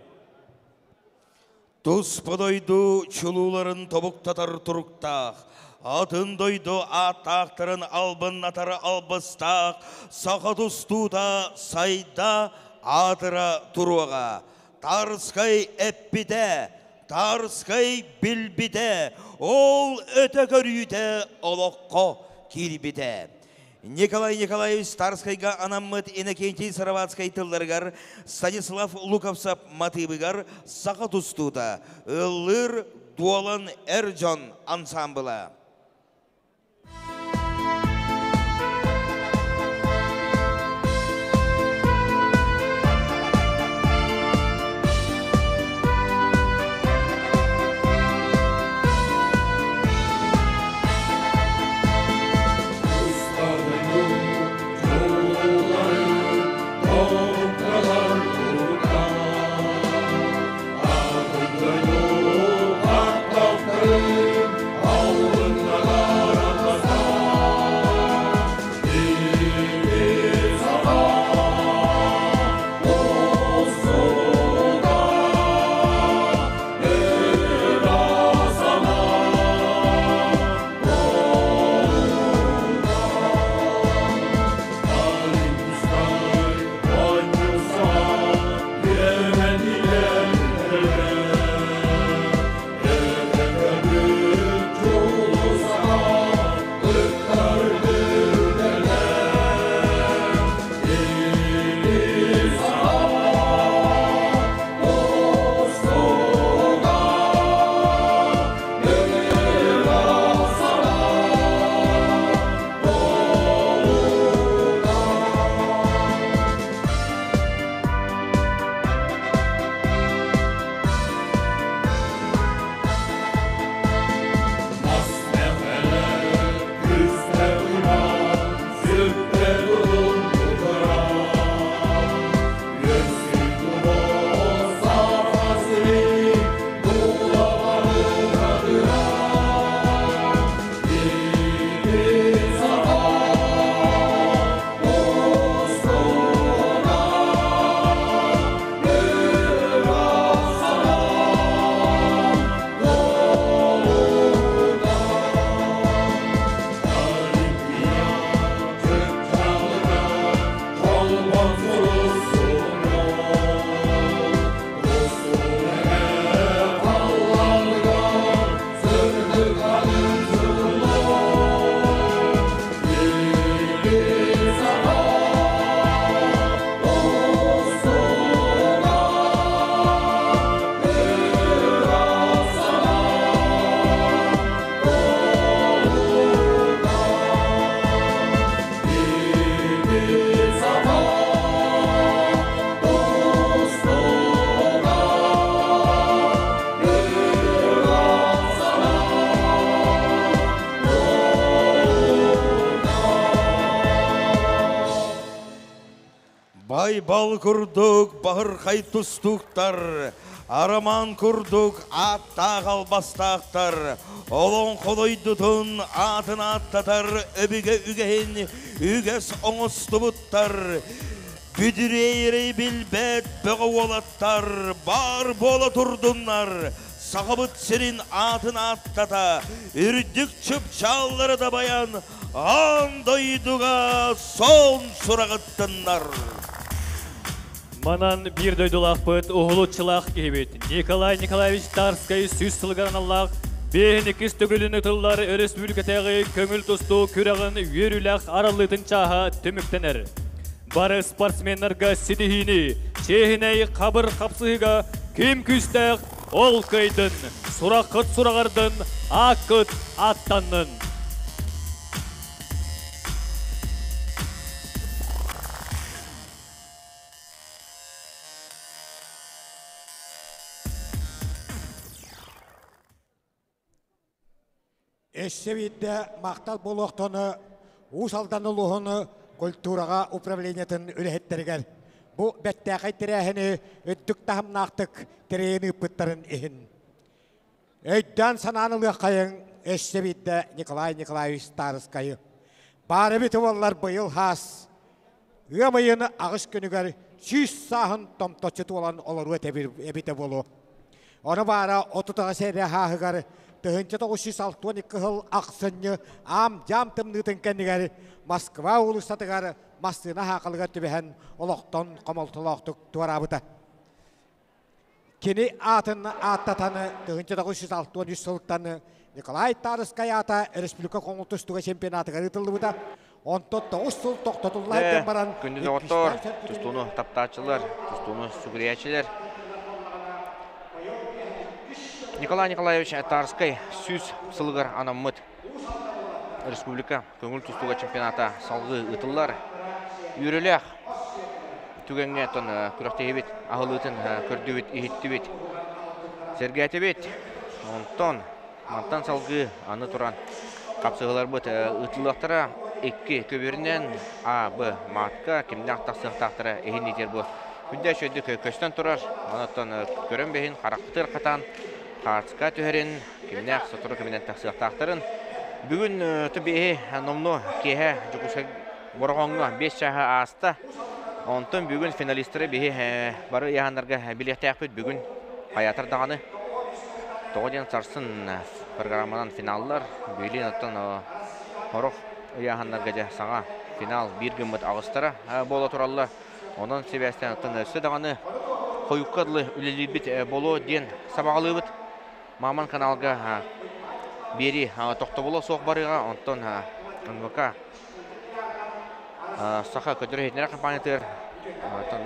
Туспа дойду чулууларын тобуктатар туруктаах, Атын дойду ааттаахтарын албыннатар албыстаах саха тустуута сайда аатыра туруоҕа. Тарскай эппитэ, Тарскай билбитэ, ол өтө көрүүтэ олоххо киирбитэ. Николай Николаевич Тарскайга анаммыт Иннокентий Сыроватскай тылларыгар Станислав Луковцев матыыбыгар саха тустуута ыллыыр Дуолан эр дьон ансаамбыла. Байбал курдук баһырхай тустууктар, Арамаан курдук ааттаах албастаахтар, Олоҥхо дойдутун аатын ааттатар өбүгэ үгэһин үгэс оҥостубуттар, Бүдүрээри билбэт бөҕө уолаттар баар буола турдуннар, Сахабыт сирин аатын ааттата, үрдүк чыпчааллары дабайан, аан дойдуга сон сураҕыттыннар. Манан биир дойдулаахпыт, уһулуччулаах киһибит Николай Николаевич Тарскай сүүс сылыгар аналлаах биэһин иккис төгүлүн ытыллар өрөспүүбүлүкэтээҕи көҥүл тустуу күрэҕин үөрүүлээх араллыытын чааһа түмүктэнэр. Бары спортсменнарга ситиһиини, чиэһинэй хабыр хапсыһыыга ким күүстээх, ол кыайдын, сураххыт сураҕырдын, ааккыт ааттаннын. Өссө биирдэ махтал буолуохтуну Уус Алдан улууһун культураҕа управлениетын үлэһиттэригэр бу бэртээхэй тэрээһини үрдүк таһымнаахтык тэрийэн ыыппыттарын иһин. Өйдөөн санаан ылыаххайыҥ өссө биирдэ Николай Николаевич Старыскайы. Баар эбит буоллар быйыл хаас ыам ыйын аҕыс күнүгэр 100 сааһын томточчу туолан олоруо эбитэ буолуо. Ону баара 38 эрэ хааһыгар 1962 сыл ахсынньы аам-дьаам тымныытын кэннигэр Москва уулуссатыгар массыына хаакалыгар түбэһэн олохтон хомолтолоохтук туораабыта. Кини аатын ааттатан 1963 сылтан Николай Тарскай аата республика Хоҥултустуга чемпионатыгар ыытыллыбыта. Онтон тоҕус сыл тохтотуллан Дьэ, баран күндү доҕоттоор, тустууну таптааччылар, тустууну сүгүрүйээччилэр. Николай Николаевич Тарскай сүүс сылыгар анаммыт республика көҥүл тустууга чемпионата салгыы ыытыллар. Үөрүүлээх түгэҥҥэ оттон күрэхтэһиибит аһылыытын көрдүбүт, иһиттибит, сэргээтибит. Онтон мантан салгыы аны туран хапсыһыыларбыт ыытыллыахтара. Икки көбүөрүнэн А, Б маатка кимнээх тахсыахтаахтара иһин иитэр бу күндэ үчүгэйдик көстөн турар. Онон көрөн бэһин харахпытыгар хатаан хаартыска түһэрин, кимнээх сотору кэминэн тахсыахтаахтарын. Бүгүн түбиэһи номнуо киэһэ Дьокуускай Бороҕоҥҥо биэс чааһы ааста. Онтон бүгүн финалистары биһи бары ыйааһыннарга билиэхтээхпит. Бүгүн хайаатар даҕаны тоҕо диэн сарсын программанан финаллар. Билин оттон сорох ыйааһыннарга дьэ саҥа финал биир гыммыт аҕыстара буола тураллар. Онон сибээстээн оттон өссө даҕаны хойукка дылы үлэлиирбит буолуо диэн сабаҕалыыбыт. Маман каналга биэрии тохтобула суох барыаҕа, онтон НВК Саха көтөр иһитиннэрэр компаниятыгар оттон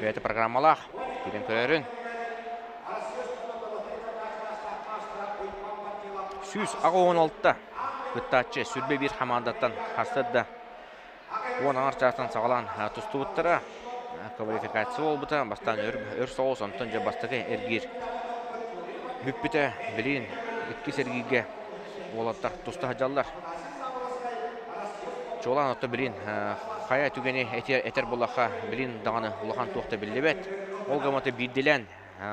бэйэтэ программалаах киирэн көрөрүн. 186 кыттааччы сүрбэ биир хамаандаттан харсыарда уон аҥар чаастан саҕалаан тустубуттара. Квалификация буолбута. Бастаан өр, өр соҕус, онтон дьэ бастакы эргиир бүппүтэ. Билигин иккис эргииргэ уолаттар туста сылдьаллар. Чуолаан отто билин хайа түгэни этэр, этэр буоллахха, билин даҕаны улахан туох да биллибэт. Ол гамата биирдилээн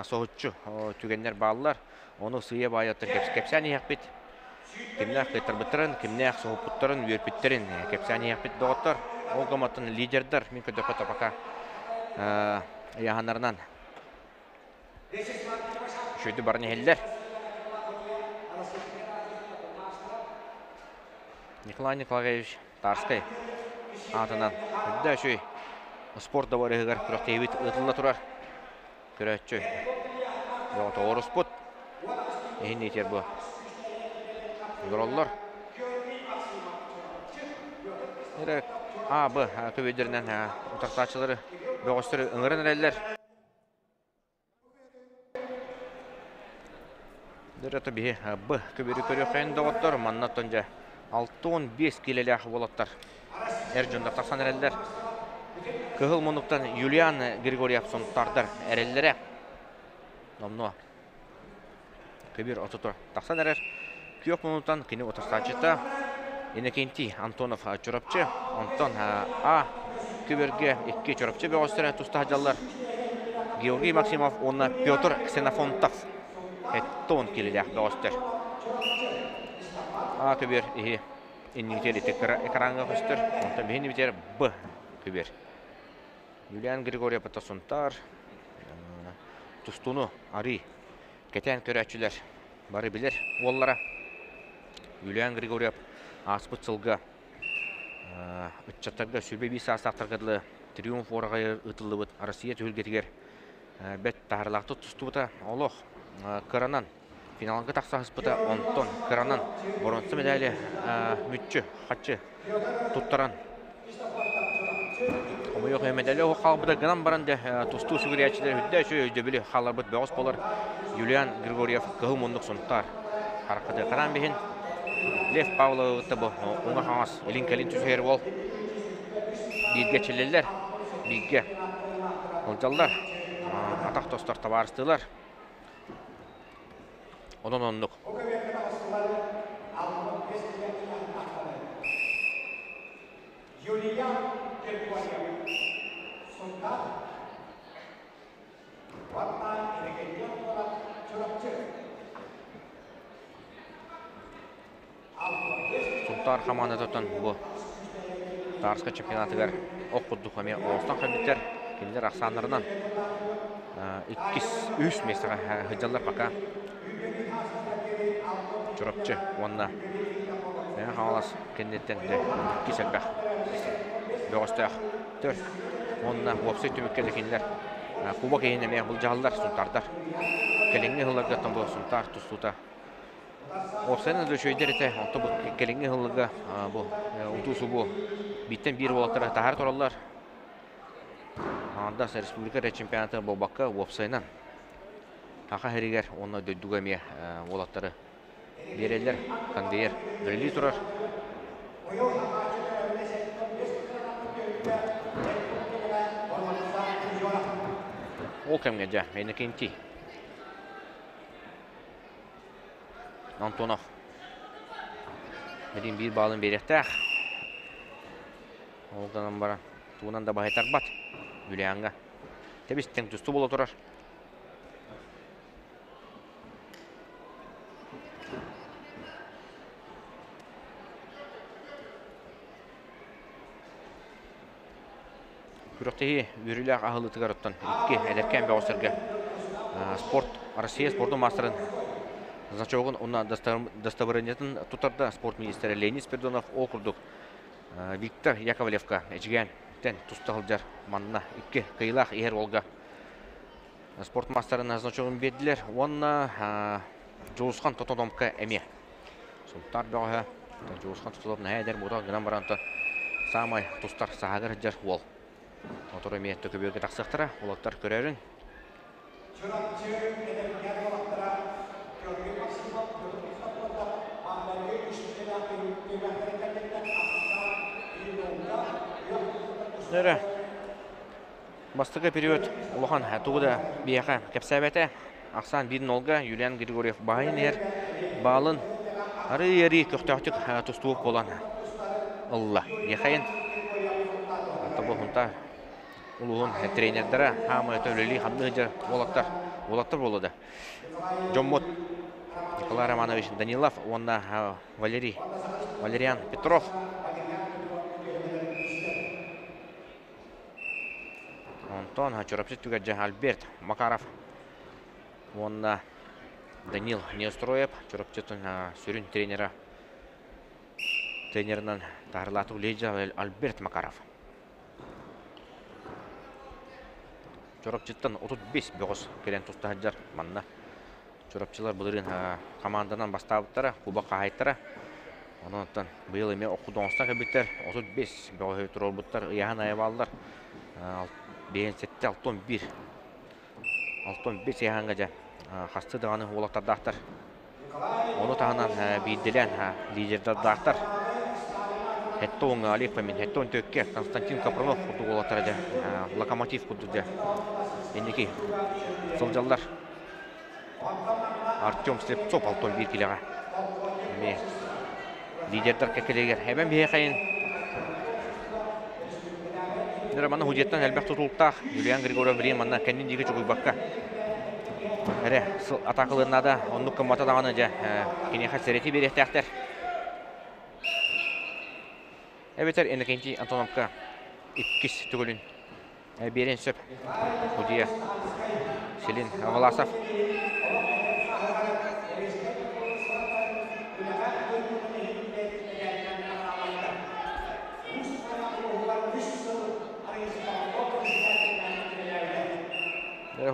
соһуччу түгэннэр бааллар. Ону сыыйа-баайа кэпсээн иһэхпит. Кимнээх кыайтарбыттарын, кимнээх соһуппуттарын, үөрпүттэрин кэпсээн иһэхпит доҕоттор. Ол гаматтан лидердар мин көрдөххө топака ыйааһыннарынан үчүгэйдик баран иһэллэр. Николай Николаевич Тарскай аатынан үрдэ үчүгэй спорт дабарыһыгар күрэхтэһиибит ыытылла турар. Көрөөччү тоҕоруспут. Иһин иитэр бу. Олороллор. Эрэ А, Б көбүөрдэринэн утарсааччылары бөҕөстөрү ыҥыран эрэллэр. Дөрөтө биһи Б көбүөрү көрүөххэйин доҕоттор. Манна оттон дьэ 65 киилэлээх уолаттар эр дьоннор тахсан эрэллэр. Кыһыл муннуктан Юлиан Григорьев Сунтардар эрэллэрэ. Номнуо көбүөр ортото тахсан эрэр. Күөх муннуктан кини утарсааччыта Иннокентий Антонов Чурапчы. Онтон А көбүөргэ икки Чурапчы бөҕөстөрө туста сылдьаллар. Георгий Максимов уонна Петр Ксенофонтов 70 килилээх бөҕөстөр. А көбүөр иһи иннигитигэр ити кыра экраҥҥа көстөр. Онтон биһини битэр Б көбүөр. Юлиан Григорьев это Сунтаар. Тустууну арый кэтээн көрөөччүлэр бары билэр уоллара. Юлиан Григорьев ааспыт сылга ыччаттарга сүбэ биир саастаахтарга дылы триумф уораҕайы ыытыллыбыт Россия түһүлгэтигэр бэрт таһаарыылаахтык тустубута. Олох кыранан Финалга тахсаһыспыта, онтон кыранан боруонса медали мүччү, хаччы туттаран хомойуох медали оһох хаалбыта гынан баран дэ тустуу сүгүрүйээччилэр үрдэ үчүгэй өйдөбүлү хаалларбыт бөҕөс буолар Юлиан Григорьев кыһыл муннук Сунтаар хараххаты хараан биһин Лев Павловы кытта бу уҥа-хаҥас илин-кэлин түсүһэр уол бииргэ чилэллэр, бииргэ сылдьаллар, атах тостор табаарыстыылар. Онон оннук. Сунтаар хамаандатыттан бу Тарска чемпионатыгар ох курдук эмиэ оҥостон кэлбиттэр. Кинилэр ахсааннарынан Иккис, үс миэстэҕэ сылдьаллар пока. Чурапчы уонна Мэҥэ Хаҥалас кэнниттэн иккис элбэх бөҕөстөөх төр уонна уопсай түмүккэ да кинилэр кубок иһин эмиэ былдьаһаллар сунтаардар. Кэлиҥҥи сылларга бу Сунтаар тустуута уопсайынан да үчүгэйдэр этэ. Онтон бу кэлиҥҥи сылларга бу утуу-субуу бииртэн биир уолаттары таһаара тураллар. Аҥардас республика эрэ чемпионата буолбакка, уопсайынан Саха сиригэр уонна дойдуга эмиэ уолаттары биэрэллэр, конвейер үлэлии турар. Ол кэмҥэ дьэ Иннокентий Антонов билин биир баалын биэриэхтээх. Ол гынан баран тугунан да баһыйтарбат. Юлиаҥҥа тэбис-тэҥ тустуу буола турар. Күрэхтэһии үөрүүлээх аһыллыытыгар оттон икки эдэркээн бөҕөстөргө спорт Россия спордун маастарын значогун уонна дастабырыанньатын тутарда спорт министрэ Леонид Спиридонов ол курдук Виктор Яковлевка Эдьигээнтэн туста сылдьар манна икки кыайыылаах иһэр уолга спорт маастарын значогун биэрдилэр уонна Дьулусхан Тотономка эмиэ Сунтаар бөҕөһө Дьулусхан Тотонов наһаа эдэр буотах гынан баран саамай тустар саһагар сылдьар уол. Отор эмиэ төкөбүөргэ тахсыахтара, уолаттар көрөрүн. Чурапчы эдэркээн уолаттара Георгий Максимов, Петр Христофоров маҥнайгы үс түмэхтэрин кэнниттэн ахсаан биир Эрэ бастакы период улахан тугу да биһиэхэ кэпсээбэтэ. Ахсаан 1-0-га Юлиан Григорьев баайын иһэр баалын арыы-арыы көхтөөхтүк тустуук буолан ылла. Диэхэйин Тобоһунта улууһун тренердэрэ хаамай үлэлии хамныы сылдьар уолаттар уолаттар буолла да дьоммут Николай Романович Данилов уонна Валерий Валериан Петров Онтон Чурапчы түгэрдьэ Альберт Макаров уонна Данил Неустроев Чурапчытын сүрүн тренера тренерынан таарылааты үлэлиир Альберт Макаров. Чурапчыттан 35 бөҕөс кэлэн туста сылдьар манна. Чурапчылар былырыын хамаанданан бастаабыттара, кубок хаһаайыттара. Онон оттон быйыл эмиэ окку оҥостон кэлбиттэр. 35 бөҕөһү туруорбуттар, ыйаһын айабааллар. 57 61 65 ыйаһаҥҥа дьэ хасты даҕаны уолаттардаахтар. Ону таһынан биирдилээн лидердардаахтар. Хеттон Олег Фомин, Хеттон Төкке, Константин Капронов курдук уолаттара дьэ локомотив курдук дьэ инники сылдьаллар. Артем Слепцов 61 килэҕэ. Эмиэ лидердар кэккэлэригэр эбэм биһиэхэйин Роман Худеттан элбэх тутулуктаах Юлиан Григорьев билигин манна кэннин диэки чугуйбакка эрэ атаакалыан наада. Оннук гыммата даҕаны дьэ киниэхэ сэрэти биэриэхтээхтэр. Эбэтэр Иннокентий Антоновка иккис төгүлүн биэриэн сөп. Судья Селин Власов.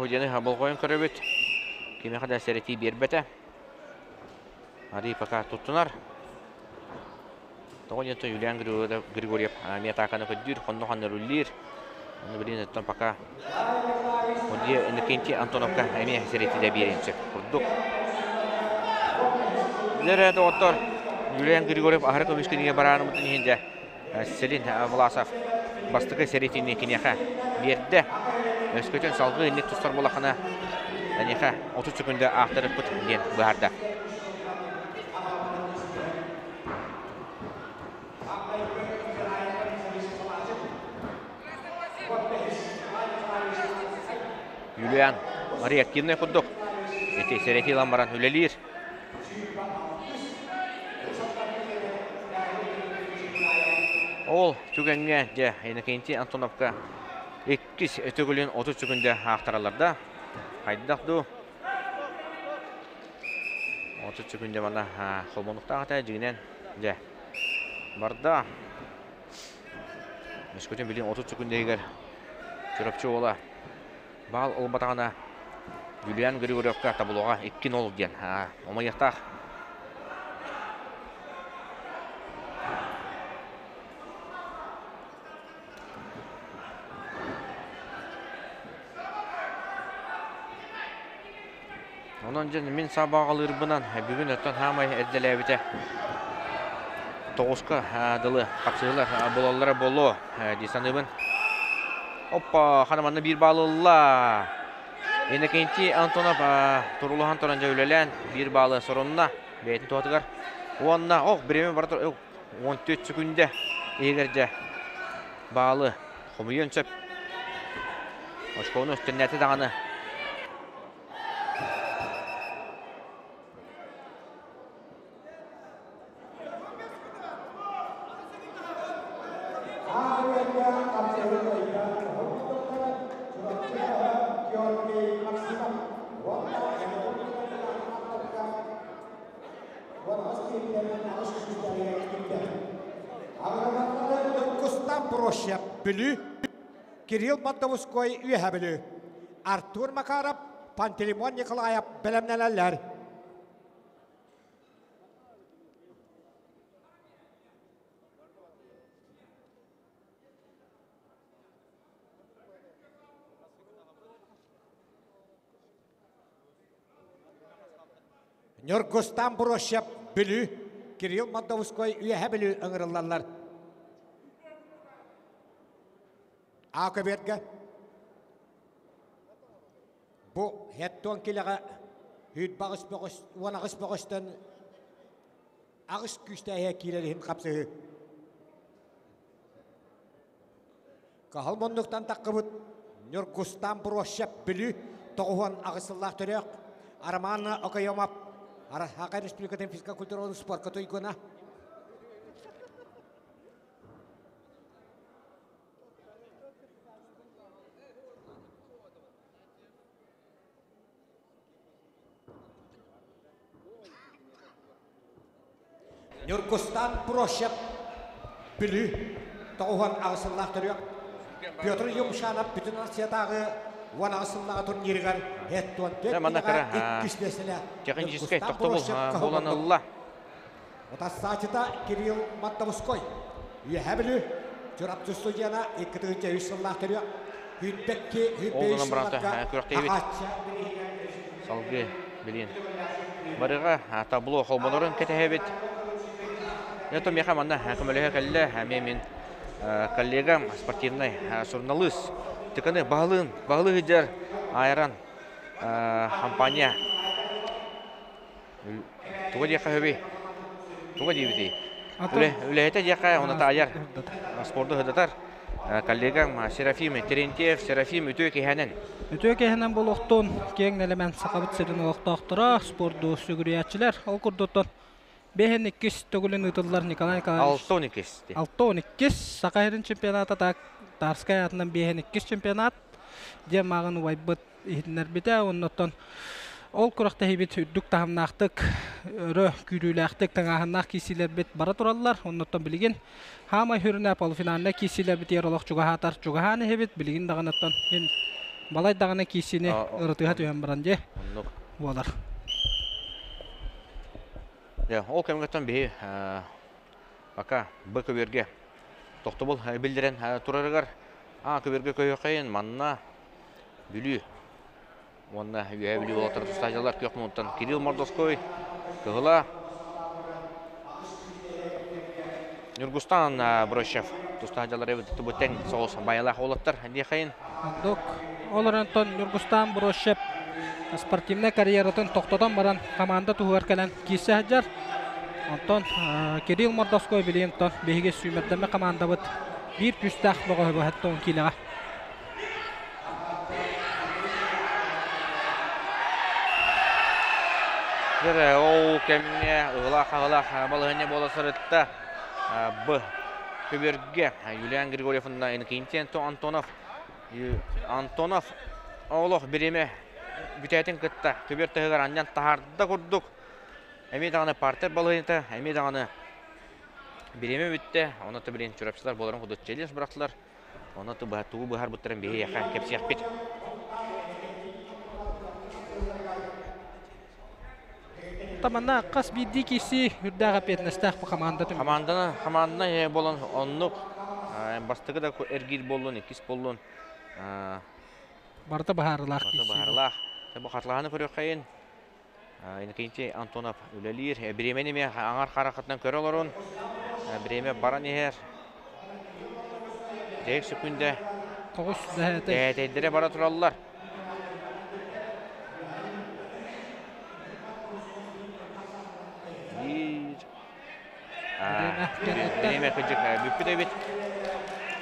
Судьяны болҕойон көрөбүт. Кимиэхэ да сэрэтии биэрбэтэ. Арий пока туттунар. Тоҕо диэн Юлиан Григорьев эмиэ атааканы көрдүүр, хонно-хонно руллиир. Ону билигин оттон пока Иннокентий Антоновка эмиэ сэриитидэ биэриэн сөп курдук. Дьэ доҕоттор, Юлиан Григорьев аһары көмүскэнигэ бараарымытын иһин дьэ Селин Власов бастакы сэриитини киниэхэ биэрдэ. Өскөтүн салгыы инник тустар буоллаххына, эниэхэ 30 секунда аахтарыппыт диэн быһаарда. Юлиан реактивный курдук ити сэрэтии ылан баран үлэлиир. Ол түгэҥҥэ дьэ Иннокентий Антоновка иккис төгүлүн 30 секунда аахтараллар да. Хайдах дуу? 30 секунда манна холбонуктаах этэ дьигинэн дьэ барда. Өскөтүн билин 30 секунда иһигэр Чурапчы уола баал ылбатаҕына Юлиан Григорьевка таблоҕа 2-0 диэн омайыахтаах. Онон дьон мин сабаҕалыырбынан бүгүн оттон хаамай эрдэлээбитэ тоҕуска дылы хапсыһыылар буолаллара буолуо дии саныыбын. Оппа, хана манна биир баал ылла. Иннокентий Антонов турулаһан туран дьэ үлэлээн биир баалы сорунна бэйэтин туһатыгар. Уонна ох бириэмэ бара 14 секунда иһигэр дьэ баалы хомуйуон сөп. Очкону өстөннөөтө даҕаны. Кустан проще Бүлүү, Кирилл Мордовской Үөһэ Бүлүү, Артур Макаров, Пантелеймон Николаев бэлэмнэнэллэр. Ньургустан Брощев Бүлүү, Кирилл Мордовской Үөһэ Бүлүү ыҥырыллаллар. А көбүөргэ бу хеттон килэҕэ үүт баҕыс уон аҕыс бөҕөстөн аҕыс күүстээһэ киирэр иһин хапсыһыы. Каһыл муннуктан таххыбыт Ньургустан Брощев Бүлүү 98 сыллаах төрөөх Роман Окоемов Саха Республикатын физкультураны спорка туйгуна. Ньургустан Прощев Бүлүү 98 сыллаах төрүөх Петр Юмшанов бүтүн Россиятааҕы 18 сыллааҕы турнирыгар 74 иккис миэстэлээх Техническэй тохтобул буолан ылла. Утассаачыта Кирилл Маттовской. Үөһэ Бүлүү Чурапчы студияна 2 сыллаах төрүөх Хүйтбэкки Ол гынан баран күрэхтэһибит салгыы билин барыга табло холбонорун кэтэһэбит. Это меха манна көмөлөһө кэллэ эмиэ мин коллегам спортивный суруналыыс тыканы баһылыын баһылыы сылдьар айран компания туга диэххэ сөбүй туга диэбитий үлэһитэ диэххэ уонна таайар спорду сырдатар коллегам Серафим Терентьев. Серафим, үтүө киһэнэн. Үтүө киһэнэн буолуохтун, киэҥ нэлэмэн Сахабыт сирин олохтоохторо, спорду сүгүрүйээччилэр. Ол курдуктан бэһин иккис төгүлүн ыытыллар Николай Николаевич. 6-12. 6-12 Саха сирин чемпионата так Тарскай атынан бэһин иккис чемпионат диэн мааҕын убайбыт иһитиннэрбитэ. Оннуттан ол күрэхтэһиибит үрдүк таһымнаахтык, өрө күүрүүлээхтик тыҥааһыннаах киирсиилэрбит бара тураллар. Оннуттан билигин хаамай хүрүнэ полуфинальнай киирсиилэрбитигэр олох чугаһаатар чугаһаан иһэбит. Билигин даҕаныттан балай даҕаны киирсиини ырытыһа түһэн баран дьэ буолар. Ол кэмҥэттэн биһи пока Б көбүөргэ тохтобул биллэрэн турарыгар А көбүөргэ көһүөххэйин манна Бүлүү уонна Үөһээ Бүлүү уолаттара тустааччылар күөх муннуттан Кирилл Мордовской, Кыһыла Ньургустан Брощев тустааччылар эбит бу тэҥ соҕус байалаах уолаттар диэхэйин. Оннук. Ол эрэн Ньургустан Брощев спортивнай карьератын тохтотон баран команда туһугар кэлэн киирсэ сылдьар. Онтон Кирилл Мордовской билигин биһиги сүүмэрдэммит командабыт биир күүстээх бөҕөһө быһаттон киилэҕэ. Дьэ, ол кэмҥэ ыһылаах-хаһылаах балаһыанньа буола сырытта. Б. Көбүөргэ Юлиан Григорьев уонна Иннокентий Антонов. Антонов олох бириэмэ бүтээтин кытта көбүөр таһыгар анньан таһаарда курдук. Эмиэ даҕаны партер балыһыйата, эмиэ даҕаны бириэмэ бүттэ. Онно билин чурапчылар буоларын курдук челлендж бырахтылар. Онно тугу быһарбыттарын биһиэхэ кэпсиэхпит. Тамана хас биирдии киси үрдээх эппиэтинэстээх бу команда түмүгэ. Команданы команданы болон оннук бастакы да эргиир буоллун, иккис буоллун. Барыта быһаарылаах Барыта быһаарылаах. Бу хатылаһаны көрүөххэйин. Иннокентий Антонов үлэлиир. Бириэмэни эмиэ аҥар харахытынан көрө олорун. Бириэмэ баран иһэр. Дьэйик сөкүндэ. Тоҕус дэһээтэй. Дэһээтэйдэрэ бара тураллар. Биир. Бириэмэ кырдьык бүппүт эбит.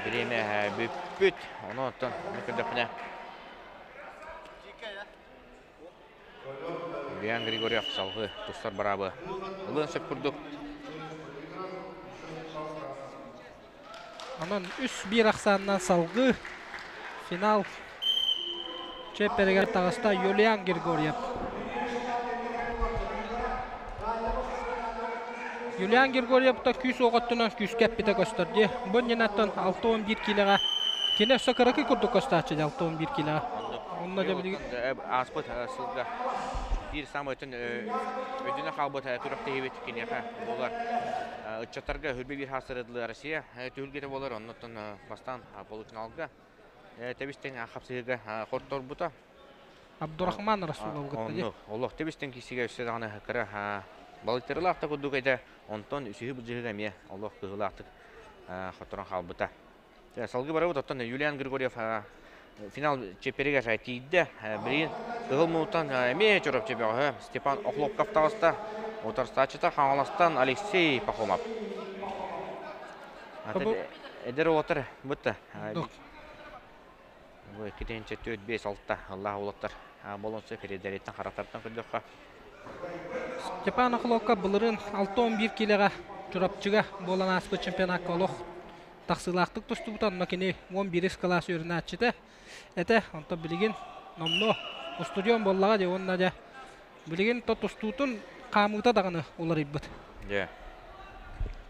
Бириэмэ бүппүт. Ону оттон көрдөхпүнэ Юлиан Григорьев салгыы тустар быраабы ылыан сөп курдук. Онон 3-1 ахсаанынан салгыы финал чиэппэригэр таҕыста Юлиан Григорьев. Юлиан Григорьев та күүс уоҕуттунан күүскэ эппитэ көстөр дии. Бу иннинаттан 6-11 киилэҕэ кини өссө кыракый курдук көстөөччү 6-11 киилэҕэ. Онно ааспыт сылга биир саамай өйдөнө хаалбыт күрэхтэһиибит киниэхэ буолар. Ыччаттарга хүрбэ биир хаастырыдылы Россия түһүлгэтэ буолар. Оннуттан бастаан полуфиналга тэбистен хапсыһыыга хотторбута. Абдурахман Расулов кытта. Олох тэбистен киисигэ өссө даҕаны кыра балыктарылаах да курдук этэ. Онтон үсүһү былдьаһыыга эмиэ олох кыһыылаахтык хотторон хаалбыта. Салгыы барабыт оттон Юлиан Григорьев финал чиэппэригэр тиийдэ. Билигин кыһыл муҥутан эмиэ Чурапчы бөҕөһө Степан Охлопков таҕыста. Утарсааччыта Хаҥаластан Алексей Пахомов. Эдэр уолаттар бытта. Бу иккитинчи төрт бес алта Аллах уолаттар болонсо передариттан харахтартан көрдөххө. Степан Охлопков былырыын 6-11 киилэҕэ Чурапчыга буолан ааспыт чемпионакка олох тахсыылаахтык тустубута, онно кини 11 кылаас үөрэнээччитэ этэ. Онтон билигин номнуо устудьуон буоллаҕа дии уонна дьэ билигин то тустуутун хаамыыта даҕаны уларыйбыт. Дьэ.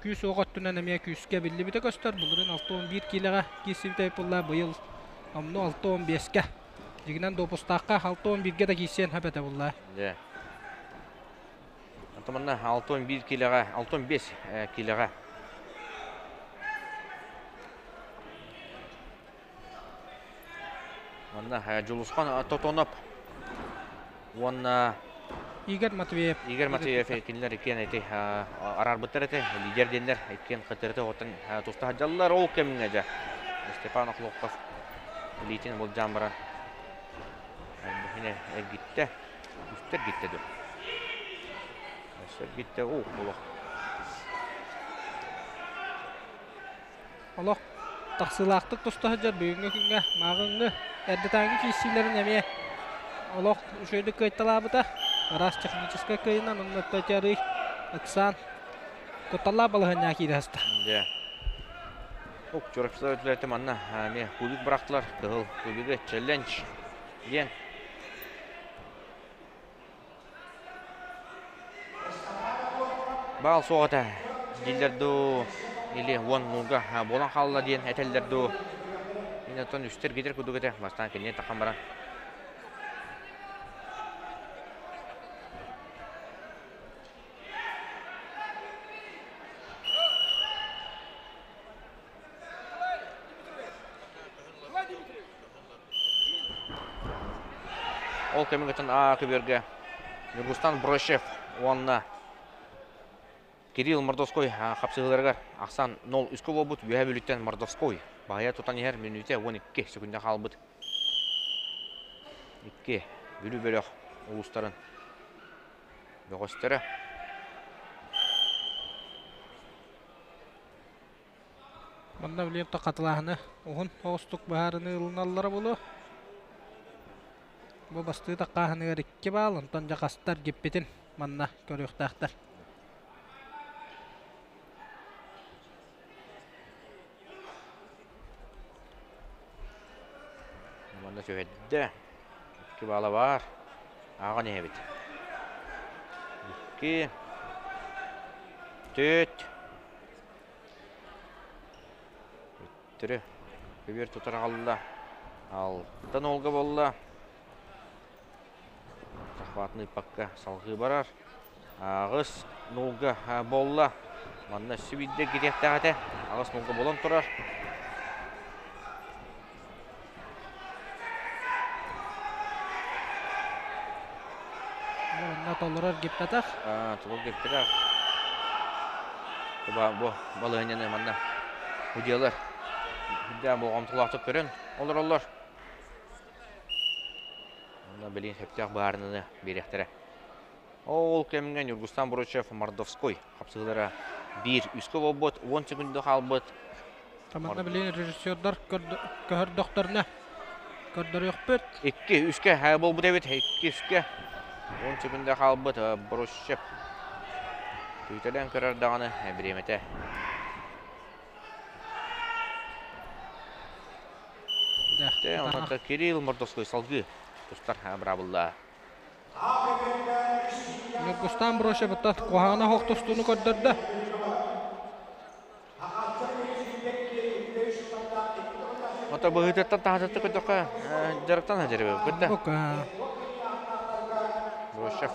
Күүс уох өттүнэн эмиэ күүскэ биллибитэ көстөр. Былырыын 6-11 киилэҕэ киирсибитэ буолла, быйыл номнуо 6-15-кэ. Дьигинэн допустаахха 6-11-гэ да киирсиэн сөп этэ буолла. Дьэ. Онтон манна 6-11 киилэҕэ, 6-5 киилэҕэ Манна Дьулусхан Тотонов уонна Игорь Матвеев. Игорь Матвеев кинилэр иккиэн эти араарбыттар этэ. Лидер диэннэр иккиэн кытырыты оттон туста сылдьаллар. Ол кэмҥэ дьэ Степан Охлопков илиитин былдьаан баран эргиттэ. Үстэ эргиттэ дуо? Өссө эргиттэ. Оо, олох. Олох тахсыылаахтык туста сылдьар бүгүҥҥү күҥҥэ мааҕыҥҥы эрдэтээҥҥи киирсиилэрин эмиэ олох үчүгэйдик кыайталаабыта. Араас техническай кыайынан онно арый ыксаан кутталлаах балаһыанньаҕа киирэ сыста. Дьэ. Ок, Чурапчылар өтүлэртэ манна эмиэ кубик бырахтылар. Кыһыл кубигы челлендж диэн. Баал суох этэ дииллэр дуу, или уон нуулга буолан хаалла диэн этэллэр дуу. Мин оттон үстэр гитер курдук этэ, бастаан кинини тахан баран. Ол кэмигиттэн А көбүөргэ Ньургустан Брощев уонна Кирилл Мордовской хапсыһыыларыгар ахсаан 0-3 буолбут. Үөһээ Бүлүүттэн Мордовской баһыйа тутан иһэр мүнүүтэ 12 сөкүндэ хаалбыт. Икки Бүлүү бөлөх улуустарын бөҕөстөрө. Манна билигин хатылааһыны уһун оҕустук быһаарыныы ылыналлара буолуо. Бу бастыы таххааһыныгар икки баал, онтон дьэ хастар гиппитин манна көрүөхтээхтэр. Манна түһэрдэ. Икки баала баар. Ааҕан иһэбит. Икки, түөрт, Түрү көбүөр тутар аҕалла. Алтан уолга буолла. Захватын ыыппакка салҕыы барар. Аҕыс нуулга буолла. Манна өссө биирдэ киириэхтээх этэ. Аҕыс нуулга буолан турар. Онно толорор гиппэтэх. Толорор гиппэтэх. Бу балаһыанньаны манна судьялар үрдээн болҕомтолоохтук көрөн олороллор. Онно билигин сөптөөх быһаарыныыны биэриэхтэрэ. Ол кэмҥэ Ньургустан Буручев Мордовской хапсыһыылара биир үскэ буолбут, 10 секунда хаалбыт. Манна билигин режиссердар көһөрдөхтөрүнэ көрдөрүөхпүт. Икки үскэ буолбут эбит, икки үскэ. 10 секунда хаалбыт Брущев. Күүтэлэн көрөр даҕаны бириэмэтэ. Онон Кирилл Мордовской салгыы тустар быраабылла. Ньургустаан Брошевыттан куһаҕана оһох тустууну көрдөрдө. Ото быһыытыттан таһатыттан көрдөххө дьарыктан сылдьар эбиппит да. Брошев.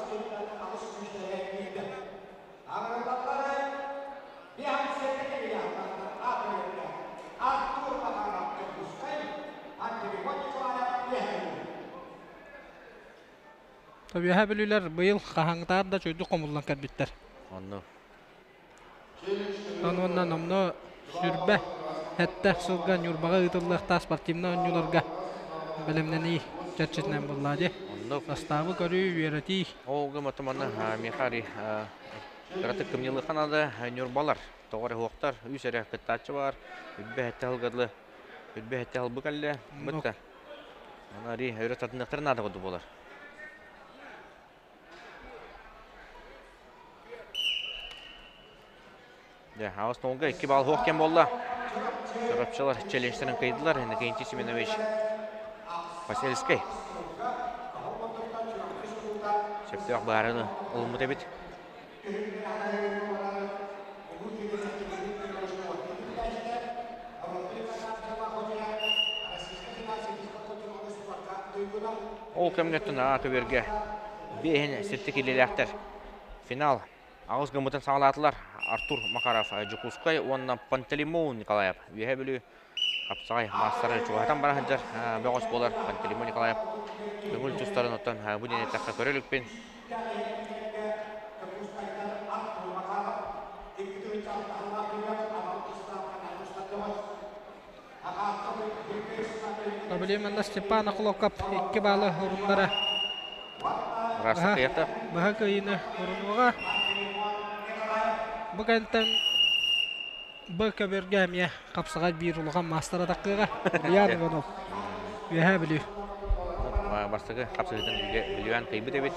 Үөһээ Бүлүүлэр быйыл хаһааҥҥытааҕар да үчүгэйдик хомуллан кэлбиттэр. Онно. Онон номнуо сүрбэ сэттэ сылга Ньурбаҕа ыытыллыахтаах спортивнай оонньууларга бэлэмнэнии чэрчитинэн буолла дии. Оннук. Састаабы көрүү, үөрэтии. Ол гыммата манна миэхэ кыратык кымньылыахха наада Ньурбалар тоҕо эрэ суохтар үс эрэ кыттааччы баар үрбэ сэттэ сылга дылы үрбэ сэттэ сыл бу кэллэ бытта Аны арыы өрө тардыныахтара наада курдук буолар. Дьэ, аҕыс нолга икки балл суох кэм буолла. Чурапчылар челленджтэрин кыайдылар. Иннокентий Семенович Посельскай. Сөптөөх быһаарыыны ылыммыт эбит. Ол кэмҥэ аа көбүөргэ биэһин сирти киллилээхтэр финал аҕыс гыммытын саҕалаатылар Артур Макаров Дьокуускай уонна Пантелеймон Николаев Үөһээ Бүлүү хапсаҕай маастара чугаһатан бара сылдьар бөҕөс буолар Пантелеймон Николаев көҥүл тустарын оттон бу диэн эттэххэ көрө иликпин. Проблеманна Степан Охлопков икки баалы уруннара. Быһа, быһа кыайыыны урунуоҕа. Бу кэнтэн Б көбүөргэ эмиэ хапсаҕай биир улахан маастара таххыаҕа. Ульян Иванов. Үөһээ Бүлүү. Бастакы хапсыһыытын Бүлүүэн кыайбыт эбит.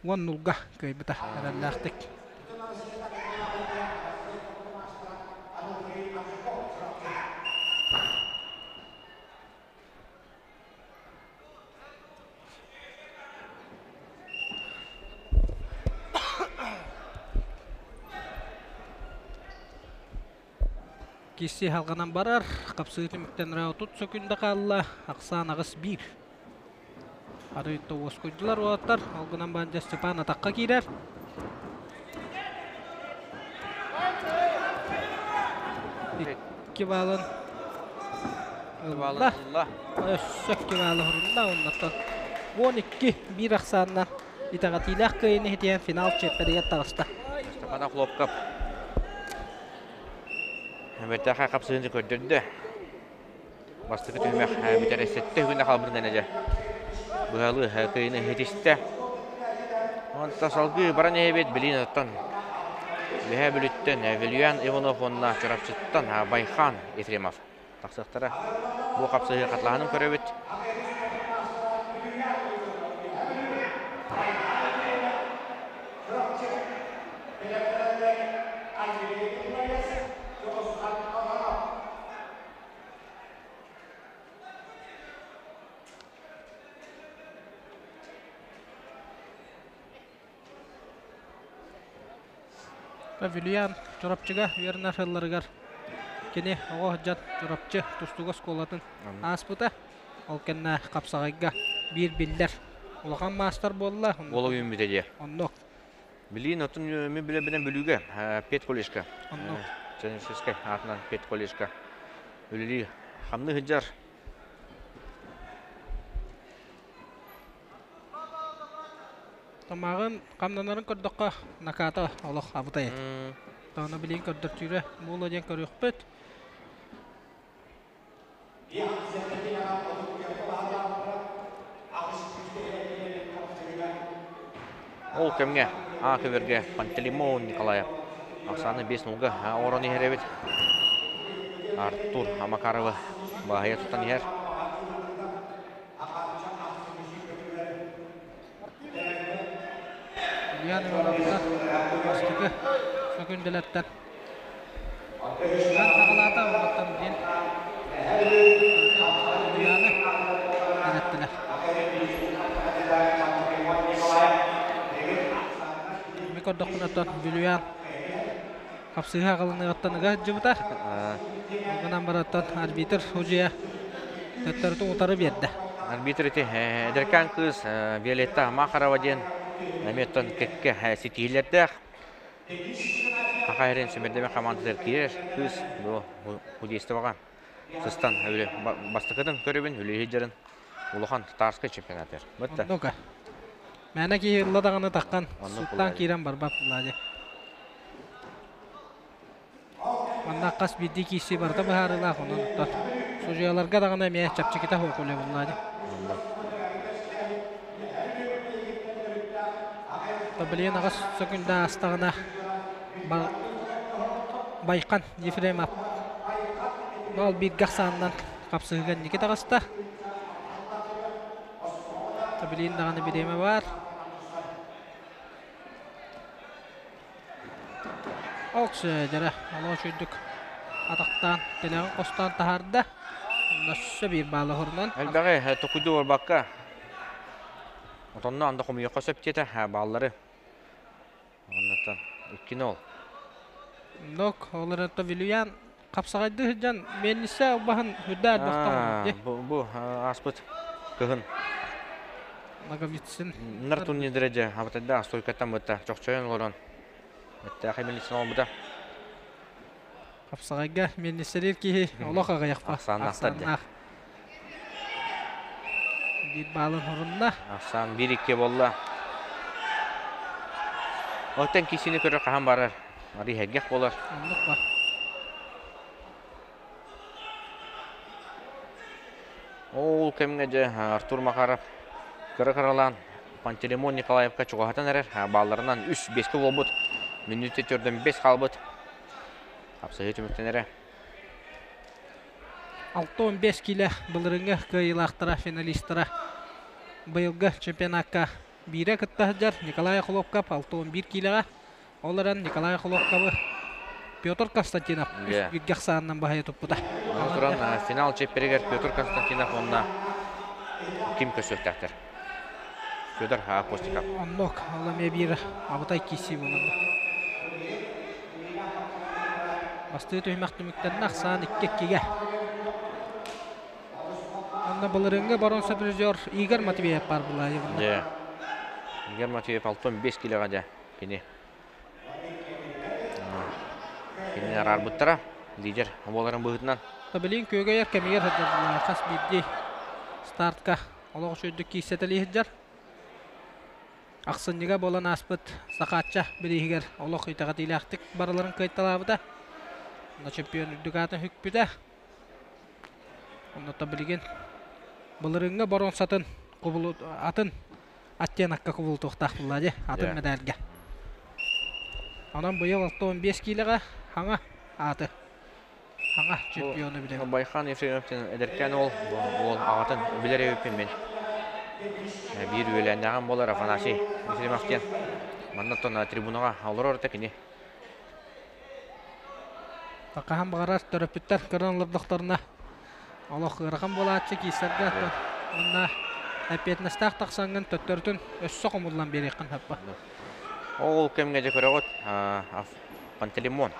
Уон нулга кыайбыта эрэллээхтик. Кисси халҕанан барар, хапсыы түмүктэн 30 сөкүндэ хаалла, ахсаан аҕыс биир. Арыйта уоскуйдулар уолаттар, ол гынан баран дьэ Степан атахха киирэр. Икки баалын ылла. Өссө икки баалы хурунна оннуттан 12 биир ахсаанна итэҕэтиилээх кыайыыны иһитиэн финал чиэппэригэр таҕыста. Степан Охлопков бэртээхэй хапсыһыыны көрдөрдө. Бастакы түһүмэх бүтэр сэттэ күнэ хаалбытын дьэ быһалыы кыайыыны иһитистэ. Онтон салгыы баран иһэбит билигин оттон Үөһээ Бүлүүттэн Вильян Иванов уонна Чурапчыттан Байхан Ефремов тахсыахтара. Бу хапсыһыы хатылаһанын көрөбүт. Вильян Чурапчыга үөрэнэр сылларыгар кини оҕо сылдьан Чурапчы тустууга оскуолатын ааспыта. Ол кэннэ хапсаҕайга биир биллэр улахан маастар буолла. Уола үүммүтэ дии. Оннук. Билиин отун мен билэбинэн Бүлүүгэ педколледжка. Оннук. Чернышевскай аатынан педколледжка үлэлии хамныы сылдьар. Тамаҕын хамнанарын көрдөххө накаата олох абытай этэ. Тоҕону билигин көрдөртүүрэ буолуо диэн көрүөхпүт. Ол кэмҥэ А көбөргө Пантелеймон Николаев ахсааны 5 нулга оҥорон иһэр эбит. Артур Макаровы баһыйа тутан иһэр. Ульяна Ивановна бастакы сөкүндэлэртэн хаҕалаата оннуттан диэн Ульяны эрэттилэр. Ми көрдөхпүнэ оттон Бүлүйээн хапсыһыы аҕалыныаҕыттан ыга сылдьыбыта. Ол гынан баран арбитр судьуйа төттөрүтүн утары биэрдэ. Арбитр ити эдэркээн кыыс Виолетта Махарова диэн эмиэ оттон кэккэ ситиһиилэрдээх. Саха эрин симирдэмэ хамаандатыгар киирэр кыыс бу худействоҕа сыстан бастакытын көрөбүн үлэ сылдьарын улахан татарскай чемпионатыгар. Бытта. Оннука. Мээнэ киһи ылла даҕаны таххан сууттаан киирэн барбат буолла Манна хас биирдии киирсии барыта быһаарыылаах, онон оттон судьуйаларга даҕаны эмиэ чэпчэкитэ суох үлэ буолла дии. Билигин аҕыс сөкүндэ аастаҕына Байхан Ефремов ол бииргэ ахсаанынан хапсыһыыга инники таҕыста. Билигин даҕаны бириэмэ баар. Оксө дьэрэ олох үчүгдүк атахтаан тилэҕин хостоон таһаарда. Өссө биир баалы оһорунан. Элбэҕи токуйду барбакка отонно анда хомуйуохха сөп диэтэ бааллары. Оннуттан иккини ол. Нок ол эрэн Вильян хапсаҕайдыы сылдьан миэнниссэ убаһын үрдэ элбэхтэ Бу ааспыт кыһын Ноговицын Нар турнирдара дьэ абатайдаах стойкаттан бытта чохчойон олорон эттээхэй милицияны оҥорбута. Хапсаҕайга миэнниссэлиир киһи олох аҕыйахпа. Ахсааннаахтар дьэ. Биир баалын хорунна. Ахсаан 1-2 буолла. Оттон кисини көрөр хаһан барар. Арый һэргэх буолар. Оннук ба. Ол кэмҥэ дьэ Артур Макаров кыра-кыралаан Пантелеймон Николаевка чугаһатан эрэр. Баалларынан 3-5 буолбут. Мүнүүтэ төрдөн 5 хаалбыт. Хапсыһыы түмүктэнэрэ. 65 киилэ былырыҥҥы кыайыылаахтара, финалистара быйылгы чемпионакка биирэ кытта сылдьар Николай Охлопков 61 киилэҕэ. Ол эрэн Николай Охлопковы Петр Константинов үс бииргэ ахсаанынан баһыйа туппута. Аны туран финал чиэппэригэр Петр Константинов уонна ким көрсүөхтээхтэр? Федор Постников. Оннук, ол эмиэ биир абытай киирсии буолар. Бастыы түһүмэх түмүктэринэ ахсаан 2-2-гэ. Онно былырыыҥҥы боруонса призер Игорь Матвеев баар буолла. Дьэ. Игорь Матвеев 65 килоҕа дьэ кини. Кинини араарбыттара лидер буоларын быһыытынан. Билигин күөгэйэр кэмигэр сылдьар хас биирдии стартка олох үчүгэйдик киирсэтэлии сылдьар. Ахсынньыга буолан ааспыт Сахаачча бирииһигэр олох итэҕэтиилээхтик барыларын кыайталаабыта. Онно чемпион үрдүк аатын сүкпүтэ. Онно билигин былырыыҥҥы боруонсатын атын оттенокка кубулутуохтаах буолла дии, атын медальга. Онон быйыл 65 киилэҕэ хаҥа ааты хаҥа чемпиону билэбин. Байхан Ефремов эдэркээн уол, уол аҕатын билэр эбиппин мин. Биир үөлээннээҕим буолар Афанасий Ефремов диэн. Манна оттон трибунаҕа олорор этэ кини. Хаһан баҕарар төрөппүттэр көрөн олордохторуна олох ыарахан буолааччы киирсэргэ уонна эппиэтинэстээх тахсаҥҥын төттөрүтүн өссө хомуллан биэриэххин сөп. Ол кэмҥэ дьэ көрөҕүт. Пантелеймон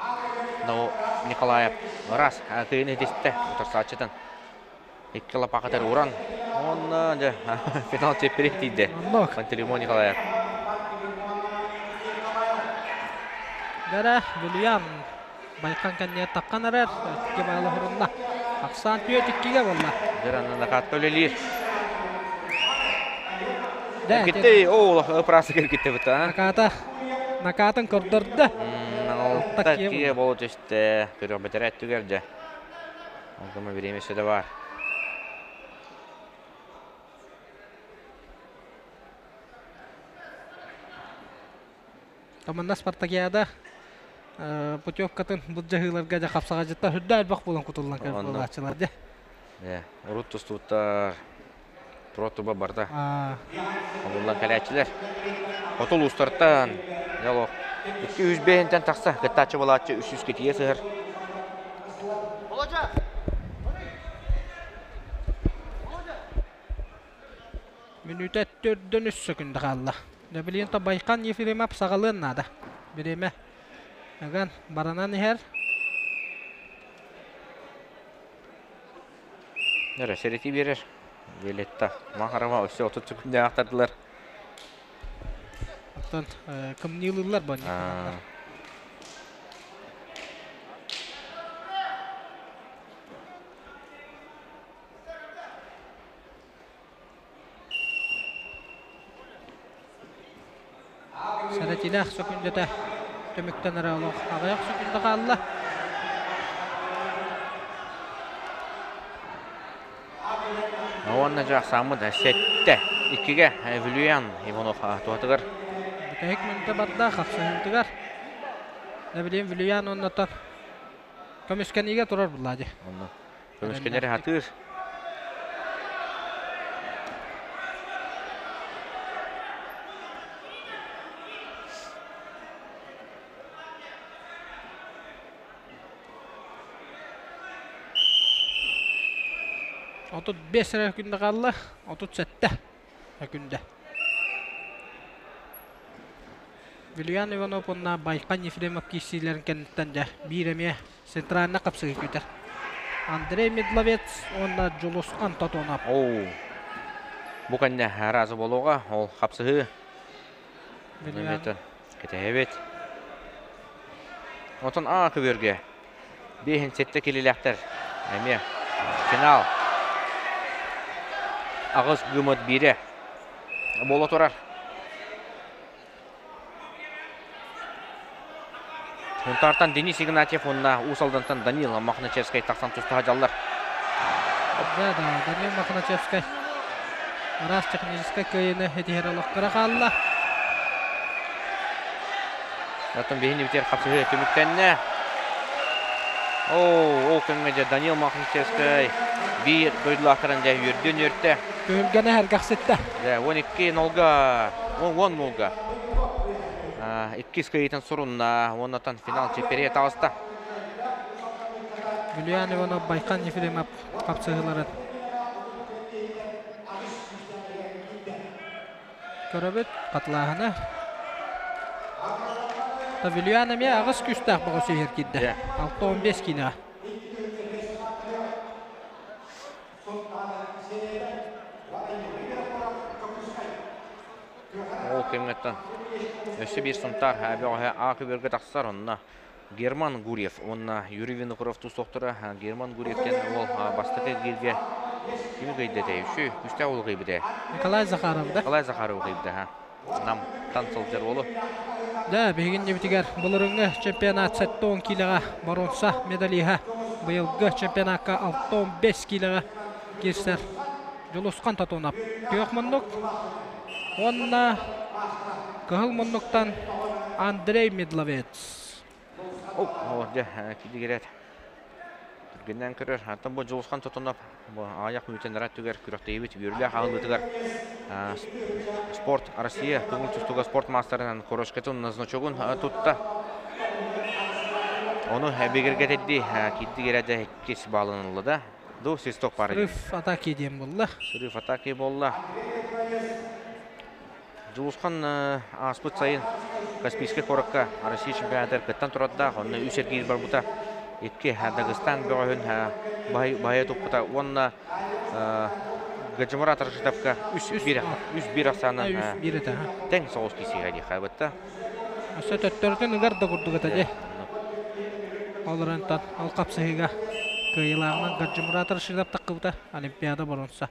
Николаев ырас кыйын итистэ утарсааччытын икки лапахатар уран онно дьэ финал чеппери тиийдэ Пантелеймон Николаев. Бэрэ Вильям Байхан кэнниэ таххан эрэр икки баалы хорунна. Ахсаан түөрт иккигэ буолла. Дьэ накатка үлэлиир. Китте оо прасык китте быта. Наката накатын көрдөрдө. Алта кие болу түстэ. Көрөх бэтэрэ өттүгэр дьэ. Онтон время өссө да бар. Команда Спартакиада путевкатын былдьаһыыларга дьэ хапсаҕадьыттар сүрдээх элбэх буолан кутуллан кэлбит буолааччылар дьэ. Урут тустууттар тура туба барда. Хомуллан кэлээччилэр. Хоту улуустартан дьэ 205-тэн тахса кыттааччы буолааччы 300 тиийэ сыһар. Мүнүүтэ төрдөн үс сөкүндэ хаалла. Дэ билигин Байхан Ефремов саҕалыан наада. Бириэмэ ыган баранан иһэр. Эрэ сэрэтии биэрэр. Виолетта Махарова өссө 30 секунда ахтардылар. Оттон кымньыылыыллар бу. Сэрэтиилээх сөкүндэтэ түмүктэн эрэ олох аҕыйах сөкүндэ хаалла. Уонна дьэ ахсааммыт сэттэ иккигэ Вилюян Иванов туһатыгар. Бүтэһик мүнүүтэ барда хапсыһыытыгар. Билигин Вилюян уоннаттан көмүскэниигэ турар булла дии. Көмүскэнэри хатыыр. 35 эрэ күндэ хаалла, 37 күндэ. Вильян Иванов уонна Байкан Ефремов киирсиилэрин кэнниттэн дьэ биир эмиэ центральный хапсыгы күүтэр. Андрей Медловец уонна Дьулусхан Тотонов. Оу. Бу кэннэ аразы буолуоҕа, ол хапсыһыы. Кэтэһэбит. Отон А көбүөргэ 5-7 килилээхтэр эмиэ финал. Аҕыс гыммыт биирэ буола турар. Сунтаартан Денис Игнатьев уонна Уус Алдантан Данил Мохначевскай тахсан туста сылдьаллар. Да, да, Данил Мохначевскай араас техническай кыайыыны этиһэр олохторо хаалла. Оттон биһини бүтэр хапсыһыы түмүктэннэ. Оо, ол кэмҥэ дьэ Данил Мохначевскай биир дойдулаахтарын дьэ үөрдүөн үөртэ. Түһүлгэни сэргэхситтэ. Дьэ, 12 нолга, 10 нолга. Иккис кыайыытын сурунна, уоннатан финал чипериэ таҕыста. Юлиан Иванов, Байхан Ефремов хапсыһыыларын көрөбүт, хатылааһыны. Вильян эмиэ аҕыс күүстээх бөҕө сүүһэр киирдэ. 6-15 киинэҕэ. Ол кэмҥэттэн өссө биир Сунтаар бөҕөһө А көбүөргэ тахсар онно Герман Гурьев уонна Юрий Винокуров тустуохтара. Герман Гурьев диэн уол бастакы эргииргэ кими кыйда этэй? Үчү үстээх уолу кыйбыта. Николай Захаров да? Николай Захаров кыйбыта ха. Намтан сылдьар уолу. Да, биһигин дебитигэр былырыҥҥы чемпионат 70 киилэҕэ боруонса медалиһа, быйылгы чемпионакка 65 киилэҕэ киирсэр Дьулусхан Тотунов. Күөх муннук уонна кыһыл муннуктан Андрей Медловец. О, дьэ, кидигирет. Түргэннэн көрөр. Антон бу Дьулусхан Тотунов бу аҕыйах мүнүүтэн ыраат түгэр күрэхтэһиибит үөрүүлээх аһыллыытыгар спорт Россия көҥүл тустууга спорт маастарынан Курошкатын назначогун тутта. Ону бигэргэтэрдии киирдигирэ дьэ иккис баалын ылла да. Ду свисток пары. Срыв атаки диэн буолла. Срыв атаки буолла. Дьулусхан ааспыт сайын Каспийскай куоракка Россия чемпионатыгар кыттан турардаах, онно үс эргиир барбыта. Икки Дагестан бөҕөһүн баһыйа туппута уонна Гаджимурат Рашидовка 3-1 ахсаанынан тэҥ соҕус киирсиигэ диэххэ бытта. Өссө төттөрүтүн ыгар да курдук этэ дии. Ол эрэнтэн ол хапсыһыыга кыайыылааҕынан Гаджимурат Рашидов таххыбыта Олимпиада боруонса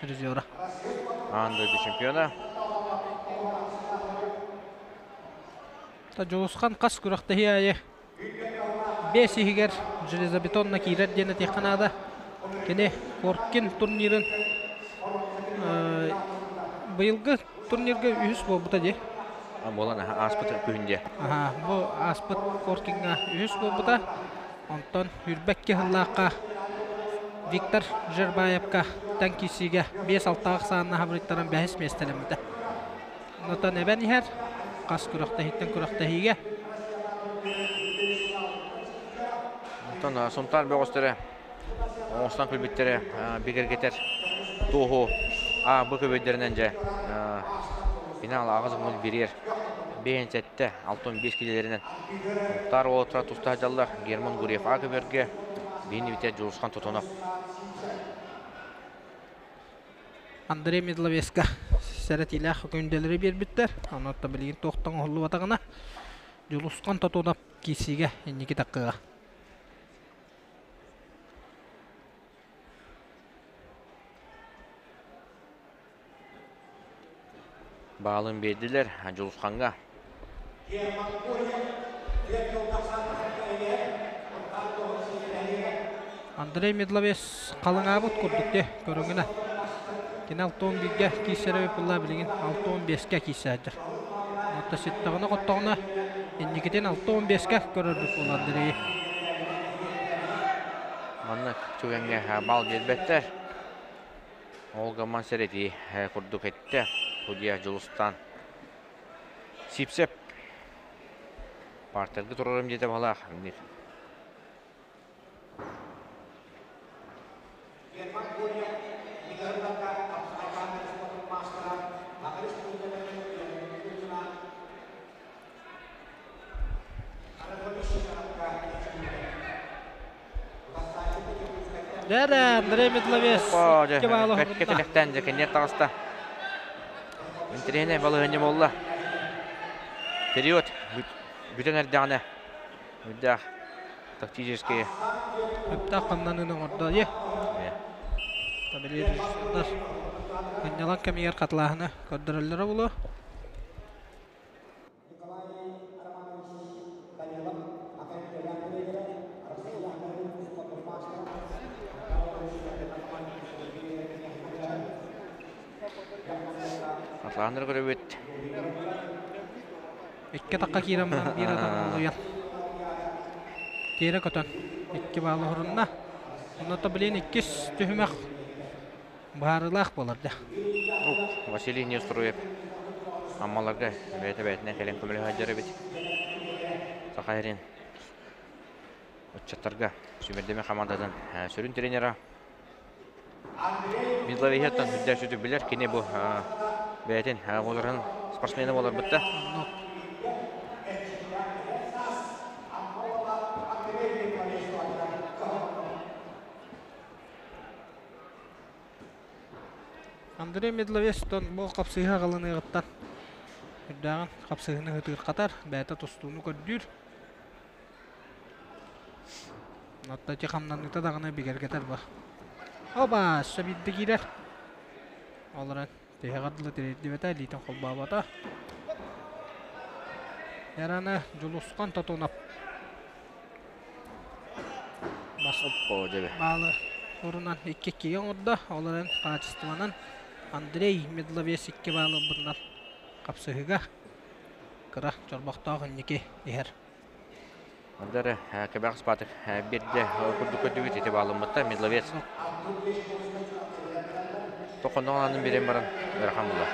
призера. Аан дойду чемпиона. Дьулусхан хас күрэхтэһии аайы 5 иһигэр железобетонна киирэр диэн этиэххэ наада. Кини Коркин турнирын быйылгы турнирга үһүс буолбута дии. Буолан ааспыт күһүн дии. Аха, бу ааспыт Коркиҥҥа үһүс буолбута. Онтон Үрбэкки сыллаахха Виктор Жербаевка тэҥ киирсиигэ 5-6 ахсаанна хабырыйтаран бэһис миэстэлэммитэ. Онтон эбэн иһэр хас күрэхтэһииттэн күрэхтэһиигэ. Онтон Сунтаар бөҕөстөрө оҥостон күлбүттэрэ бигэргэтэр туоһу А Б көбөйдөрүнэн дьэ финал аҕыс гол бириэр 57 65 килэлэринэн Сунтаар уолаттара туста сылдьаллар Герман Гурьев А көбөргө биһини битэ Дьулусхан Тотонов. Андрей Медловеска сэрэтиилээх күндэлэри биэрбиттэр. Онон билигин туохтан оһоллубатаҕына Дьулусхан Тотунов киирсиигэ инники таккыга. Баалын биэрдилэр Дьулусхаҥҥа. Андрей Медловец халыҥаабыт курдук де көрүҥүнэ. Кини 61-гэ киирсэрэ буолла билигин 65-кэ киирсээддэр. Онто ситтэҕинэ-хоттоҕуна инникитин 65-кэ көрөрбүт буолла Андрейи. Маннык түгэҥҥэ бал биэрбэттэр. Ол гамман сэрэтии курдук эттэ судья Дьулустан Сипсеп партерга турарым диэтэ баһылаах. Дэрэ, Андрей Медловец икки баалы Бэркэ тилэхтээн дьэ кэнниэр таҕыста. Интэриэһинэй балаһыанньа буолла. Период бүтэн эрдэҕинэ үрдээх тактический Өптөөх хамнаныыны оҥордо. Е. Табили режиссердар сынньалаҥ кэмигэр хатылааһыны көрдөрөллөрө буолуо. Атлааныр көрөбүт. Икки атахха киирэн баран биир атаҕын олуйан. Тиэрэ көтөн икки баалы хорунна. Онно блин иккис түһүмэх Быһаарыылаах буолар да. Василий Неустроев Аммаларга бэйэтэ бэйэтинэн кэлэн көмөлөһө сылдьар эбит. Саха сирин ыччаттарга сүүмэрдэмэ хамаандатын сүрүн тренера Мидловиһыттан үрдээх сүтүк билэр. Кини бу бэйэтин уоларын спортсмена буоларбытта. Андрей Медловецтон бу хапсыһыы аҕалыныаҕыттан үрдээҕин хапсыһыыны ытыырхатар, бэйэтэ тустууну көрдүүр. Оттон ити хамнаныыта даҕаны бигэргэтэр ба. Оба, өссө биирдэ киирэр. Ол эрэн тиһэҕэр дылы тириэрдибэтэ, илиитин холбообото. Эраны Дьулусхан Тотунов Баалы урунан 2-2-гэ оҥордо. Ол эрэн хаачыстыбанан Андрей Медловец 2 баалы ылбытынан хапсыһыыга кыра чорбохтоох инники иһэр. Андары кэбэх спатык бирде курдук көрдүбүт ити баалыммытта Медловец тохонноҕун анын биэрэн баран ыарахан буолла.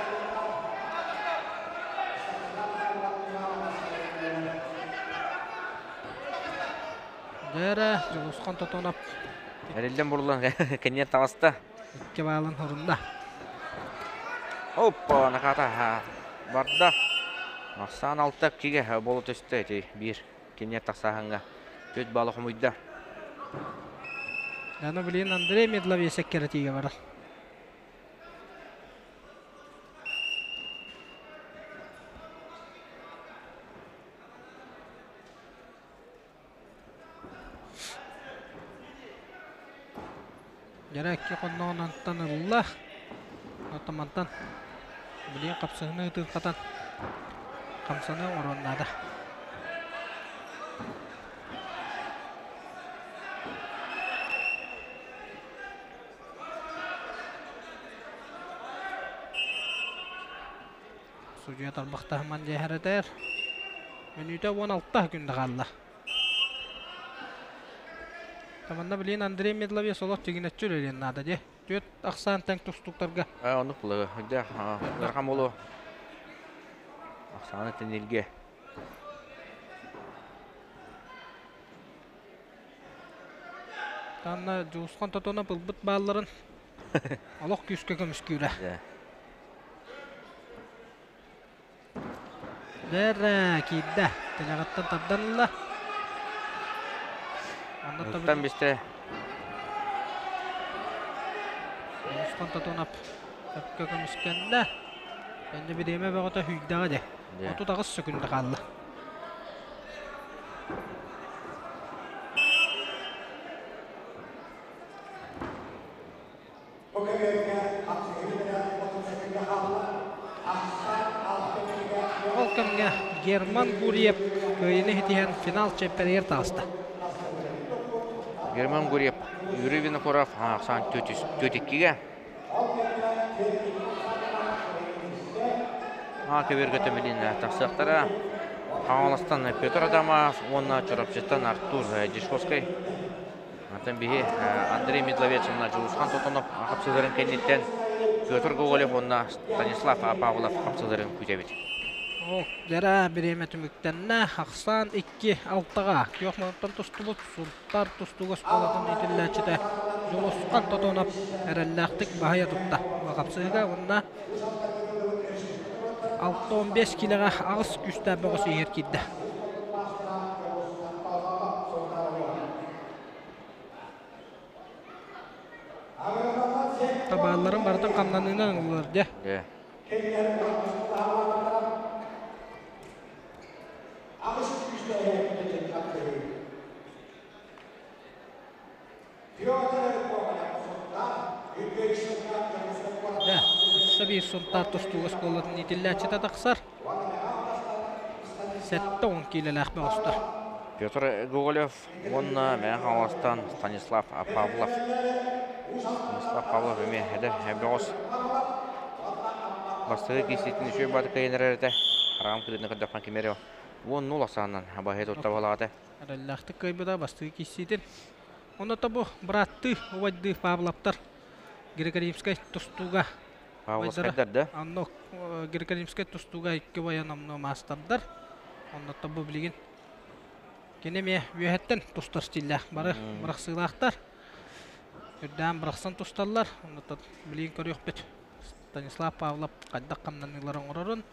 Дээрэ, Дьулусхан Тотонов. Эриллэн бурулан кэнниэн таҕыста. Икки баалын хорунна. Оппа, наката барда. Ахсаан алта киге болу төстө эти бир кимне тахсаһанга төт балы хомуйда. Дана билин Андрей Медловец секкеретиге барар. Дьэрэ икки хонноҕун антан ылла. Оттон мантан билигин хапсыһыны ытыырхатан хамсаны оҥоруон наада. Судьуйа тарбахтаһыман дьэһэрэтэр. Мүнүүтэ 16 күндэ хаалла. Таманна билин Андрей Медловец олох тигинэччи үлэлиэн наада дии. Түөрт ахсаан тэҥ тустууктарга. Оннук булы. Дьэ, ыарахан болу. Ахсааны тенилге. Танна Дьулусхан Тотонов ылбыт баалларын олох күүскэ көмүскүүрэ. Дэрэ киирдэ. Тэлэҕиттэн тардан ылла. Оннуттан бистэ. Дьулусхан Тотонов өпкө көмүскэннэ. Эннэ бириэмэ бөҕөтө хүйдэҕэ дэ. 38 сөкүндэ хаалла. Ол кэмҥэ Герман Гурьев кыайыыны ситиһэн финал чемпионигэр таҕыста. Герман Гурьев Юрий Винокуров ахсаан 402-ге. Көбүөргэ төмүлүн тахсыахтара. Хаҥаластан Петр Адамов уонна Чурапчыттан Артур Дишковскай. Мантан биһи Андрей Медловец уонна Дьулусхан Тотонов хапсыһыыларын кэнниттэн Петр Гоголев уонна Станислав Павлов хапсыһыыларын күүтэбит. Дьара бириэмэ түмүктэннэ. Ахсаан 2-6-ҕа күөх мунуттан тустубут Сунтаар тустууга оскуолатын иитиллээччитэ Дьулусхан Тотонов эрэллээхтик баһыйа тутта. Хапсыһыыга уонна 6-15 киилэҕэ аҕыс күүстээх бөҕөс иһэр киирдэ. Табаалларын барытын хамнаныынан ыллылар дьэ. Дьэ, өссө биир Сунтаар тустууга оскуолатын иитиллээччитэ тахсар. 70 киилэлээх бөҕөстөр. Петр Гоголев уонна Мэҥэ Хаҥаластан Станислав Павлов. Станислав Павлов эмиэ эдэр бөҕөс. Бастакы киирсиитин үчүгэй баатыкка кыайан этэ. Хараҕым кырыытын көрдөххө ким эрэ 10-0 ахсаанынан баһыйа тутта балаҕата. Эрэллээхтик кыайбыта бастакы киирсиитин. Онно бу бырааттыы убайдыы Павловтар Григорьевскай тустууга Павловскайдар да? Онно Григорьевскай тустууга икки воен номнуо маастардар. Онно бу билигин кини эмиэ үөһэттэн тустар стиллээх бары бырахсыылаахтар. Үрдээн бырахсан тусталлар. Онно билигин көрүөхпүт. Станислав Павлов хайдах хамнаныылары оҥорорун.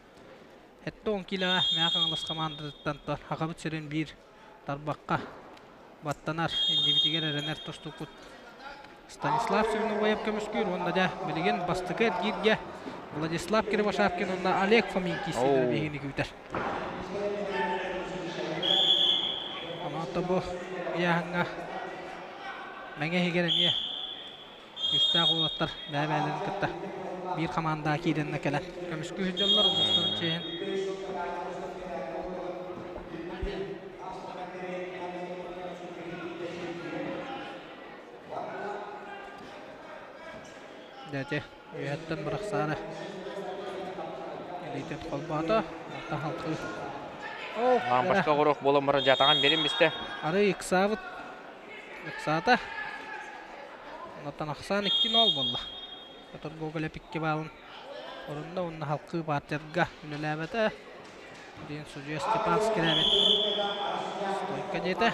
70 киилэҕэ Мэҥэ Хаҥалас хамаандатыттан Хахабыт сирин биир тарбахха баттанар, иннибитигэр эрэнэр тустукпут Станислав Семеновоев көмүскүүр уонна дьэ билигин бастакы эргииргэ Владислав Кривошапкин уонна Олег Фомин киирсиилэрэ биһигини күүтэр. Онон бу ыйааһыҥҥа Мэҥэ иһигэр эмиэ күүстээх уолаттар бэйэ-бэйэлэрин кытта биир хамаандаҕа киирэннэ кэлэн көмүскүү сылдьаллар улуустарын чиэһин. Дьэ, үөһэттэн бырахсаары илиитин холбоото, онтон халкыы. Башка оҕуруох буолан баран дьаатаҕан биэрин бистэ. Арыы ыксаабыт ыксаата. Онтон ахсаан 2-0 буолла. Петр Гоголев икки баалын орунна уонна халкыы партерга үлэлээбэтэ. Диэн судьуйа Степан Скрябин стойка диэтэ.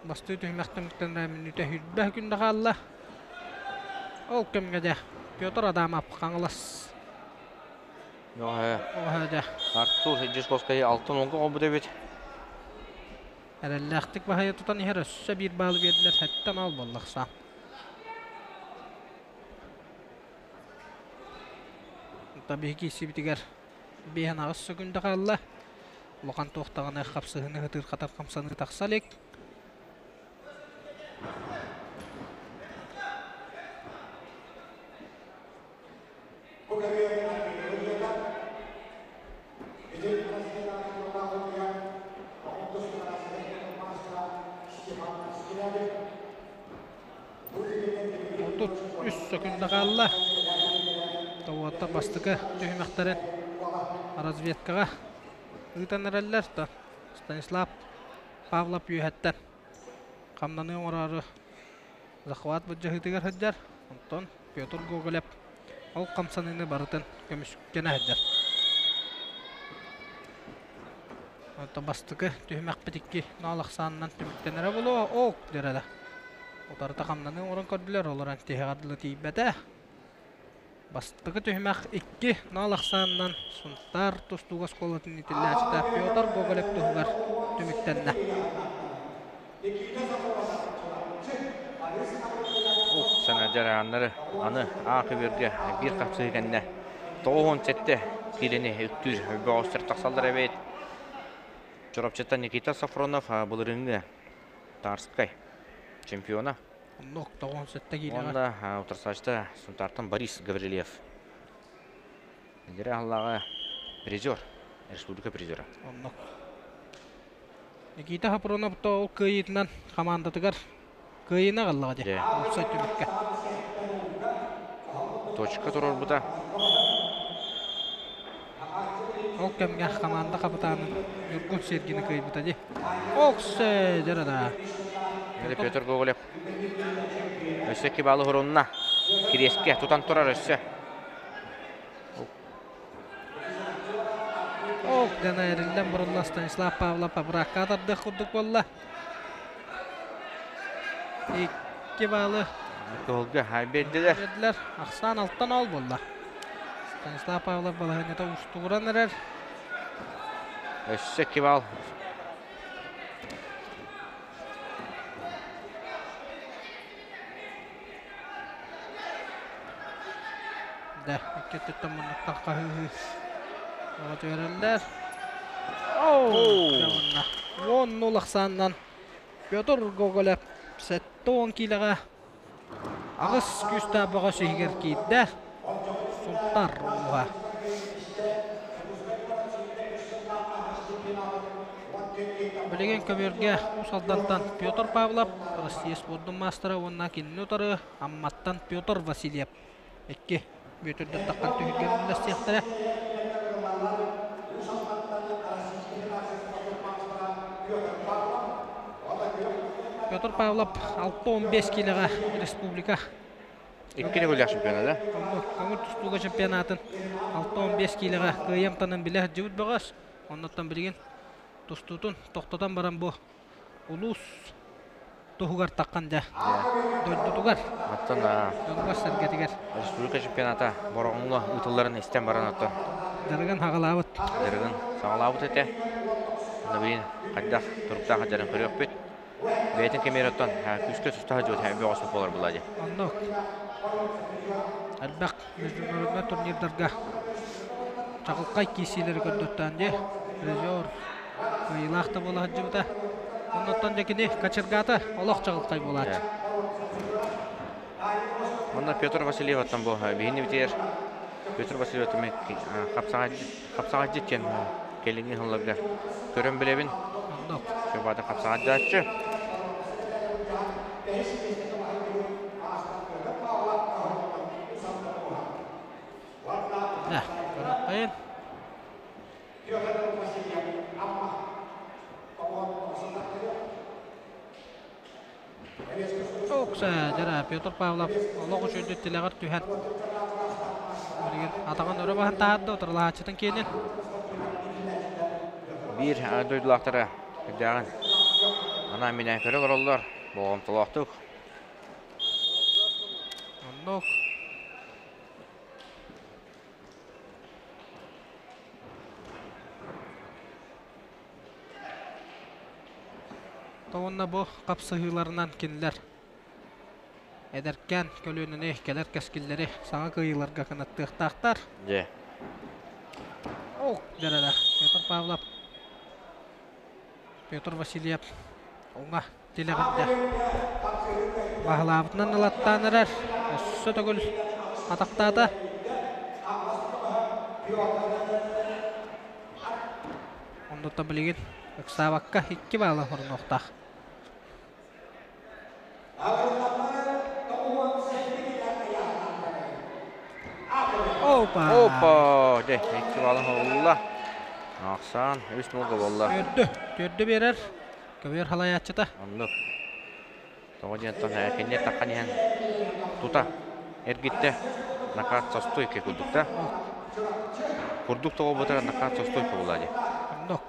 Бастыы түһүмэх түмүктэн мүнүүтэ хүрбэ күндэ хаалла. Ол кэмҥэ дьэ Петр Адамов Хаҥалас. Оһэ. Артур Дьусковскай алтын онго хомбут эбит. Эрэллээхтик баһыйа тутан иһэр өссө биир баалы биэрдилэр сэттэн ал буоллахса. Табиһи киирсибитигэр биэһэн аҕыс сөкүндэ хаалла. Улахан туох даҕаны хапсыһыны ытыыр-хатар хамсаныы тахса илик. 33 сөкүндэ хаалла. Тоҕуоттар бастакы түһүмэхтэрин разведкаҕа ыытан эрэллэр. Станислав Павлов үөһэттэн хамнаныы оҥороору захват былдьаһыытыгар сылдьар. Онтон Петр Гоголев ол хамсаныыны барытын көмүскэнэ сылдьар. Онтон бастакы түһүмэхпит икки ноол ахсаанынан түмүктэнэрэ буолуо. Ок диэрэ. Утарыта хамнаныы оҥорон көрдүлэр, олорон тиһэҕэр дылы тиийбэтэ. Бастакы түһүмэх икки ноол ахсаанынан Сунтаар тустууга оскуолатын иитиллээччитэ Петр Гоголев туһугар түмүктэннэ. Саҥа дьарааннары аны аах үбүргэ биир хапсыһыы кэннэ 97 киилэни үктүүр бөҕөстөр тахсаллар эбит. Чурапчыттан Никита Софронов былырыыҥҥы Тарскай чемпиона. Оннук 97 киилэҕэ. Уонна утарсааччыта Сунтаартан Борис Гаврильев. Илдьирэ аһыллааҕы призер, республика призера. Оннук. Никита Хапронов ол кыайыытынан хамаандатыгар кыайыыны аҕаллаҕа дии. Уопсай түмүккэ. Точка туруорбута. Ол кэмҥэ хамаанда хапытаанын Ньургун Сергины кыайбыта дии. Оксе дьарада. Петр Гоголев өссө икки баалы хорунна. Кириэскэ тутан турар өссө. Ок, дана эриллэн бурулла Станислав Павлов абыракка атардыах курдук буолла. Икки баалы Кыһылга биэрдилэр. Биэрдилэр. Ахсаан алтан ол буолла. Станислав Павлов балаһыанньата устугуран эрэр. Өссө икки баал. Да, икки өттүттэн муннуктан хаһыыһыы оҕо түһэрэллэр. Оу! Уон нул ахсаанынан Петр Гоголев 70 киилэҕэ аҕыс күүстээх бөҕөс иһигэр киирдэ. Сунтар ууһа. Билигин көбүөргэ Уус Алдантан Петр Павлов, Россия спордун маастара уонна кинини утары Амматтан Петр Васильев икки Бүөтүрдэр таххан түһүлгэ үллэстиэхтэрэ. Петр Павлов 6-15 киилэҕэ республика Икки төгүллээх чемпиона да? Көҥүл тустууга чемпионатын 6-15 киилэҕэ кыайан-танан билэ сылдьыбыт бөҕөс. Оннуттан билигин тустуутун тохтотон баран бу улуус туһугар таххан дьэ дойдутугар Оттон дьонугар-сэргэтигэр республика чемпионата Бороҕоҥҥо ыытылларын истэн баран оттон дьарыгын хаҕалаабыт дьарыгын саҕалаабыт этэ. Онно билигин хайдах туруктаах сылдьарын көрүөхпүт. Бэйэтин кэмигэр оттон күүскэ туста сылдьыбыт бөҕөс буолар буолла дии. Оннук. Элбэх международнай турнирдарга чаҕылхай киирсиилэри көрдөттөөн дии. Призер кыайыылаах да буола сылдьыбыта. Оннуттан дьэ кини кочергата олох чаҕылхай буолааччы. Онно Петр Васильев оттон бу биһини битигэр Петр Васильев хапсаҕайдьыт диэн кэлиҥҥи сылларга көрөн билэбин. Оннук. Сөбаата хапсаҕайдааччы. Да, көрөккөйүн. Окса, дьара Петр Павлов олох үчүгэй тилэҕэр түһэн билигин атаҕын өрө баһан таһаарда утарылаһааччытын киэнин. Биир дойдулаахтара үрдээҕин Анаан-минээн көрө олороллор, болҕомтолоохтук. Оннук. Уонна бу хапсыһыыларынан кинилэр эдэркээн көлүөнэни кэлэр кэскиллэри саҥа кыайыыларга кынаттыахтаахтар. Дьэ. Ох, дьэрэлэ. Петр Павлов, Петр Васильев уҥа тилэҕирдэ. Баһылаабытынан ылаттаан эрэр. Өссө төгүл атахтаата. Оннута билигин ыксаабакка икки баала орунуохтаах. Опа! Опа! Дьэ, икки баалын оҕулла. Ахсаан үс нолга буолла. Төрдү, төрдү биэрэр. Көбүөр халайааччыта. Оннук. Тоҕо диэн тон кэннэ таххан иһэн тута эргиттэ. Накаат состойка курдук да. Курдук тоҕо бутара накаат состойка буолла дии. Оннук.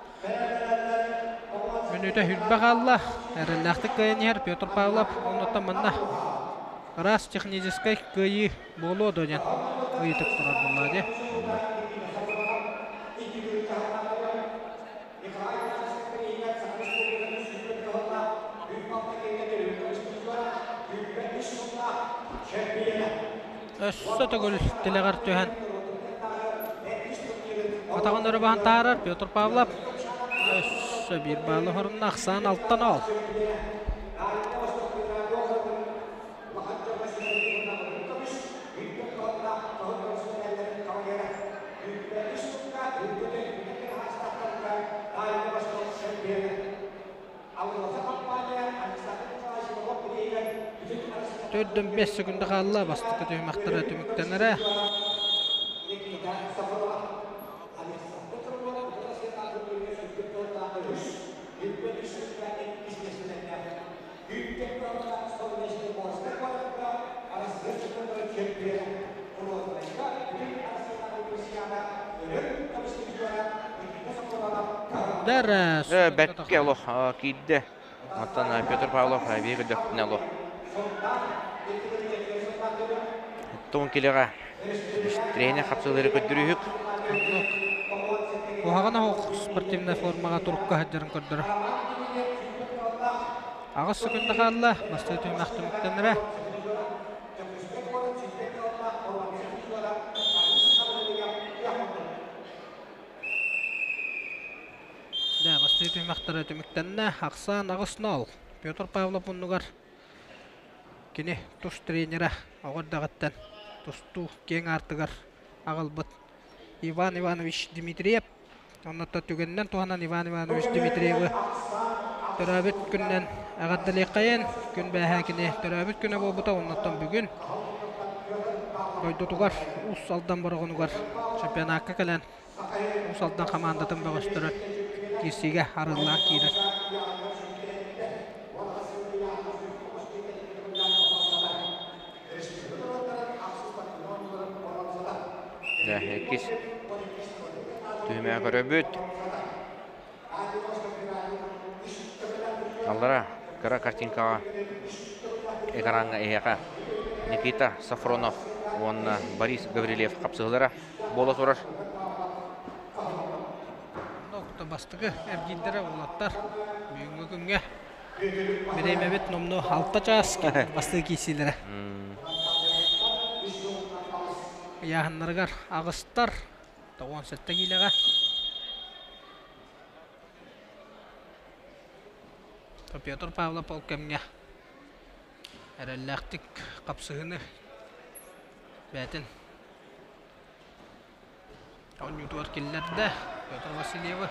Мүнүүтэ хүрбэ хаалла. Эрэллээхтик кыайан иһэр Петр Павлов. Оннуттан манна ыраас техническэй кыайыы буолуо дуо диэн ыйытык турар буолла дии. Өссө төгүл тилэҕэр түһэн атаҕын өрө баһан таһаарар Петр Павлов. Өссө биир баалы хорунна ахсаан алтан ол. Төрдөн 5 секунда хаалла бастакы түһүмэхтэрэ түмүктэнэрэ. Дәрэ Бэккэ олох киирдэ. Оттон Петр Павлов биир көрдөхпүнэ олох Туон килэҕэ тренер хапсылары көрдөрүүһүк. Куһаҕан оһох спортивнай формаҕа турукка сылдьарын көрдөрөр. Аҕыс секунда хаалла, бастакы түһүмэх түмүктэнэрэ. Дьэ, бастакы түһүмэхтэрэ түмүктэннэ. Ахсаан 8-0. Петр Павлов муннугар кини тус тренерэ оҕо эрдэҕиттэн тустуу киэҥ аартыгар аҕалбыт Иван Иванович Дмитриев. Оннуттан түгэнинэн туһанан Иван Иванович Дмитриевы төрөөбүт күнүнэн эҕэрдэлиэххэйин. Күн бээһээ кини төрөөбүт күнэ буолбута. Оннуттан бүгүн дойдутугар Уус Алдан Бороҕонугар чемпионакка кэлэн Уус Алдан хамаандатын бөҕөстөрө киирсиигэ арыллаан киирэр. Дьэ, иккис түһүмэҕи көрөбүт. Аллара кыра картинкаҕа экраҥҥа эһиэхэ Никита Сафронов уонна Борис Гаврильев хапсыһыылара буола турар. Бастакы эргиирдэрэ уолаттар бүгүҥҥү күҥҥэ Бириэмэбит номнуо алта чаас бастыы киирсиилэрэ. Ыйааһыннарыгар аҕыстар, 97 киилэҕэ. Петр Павлов ол кэмҥэ эрэллээхтик хапсыһыыны бэйэтин Оонньуутугар киллэрдэ Петр Васильевы.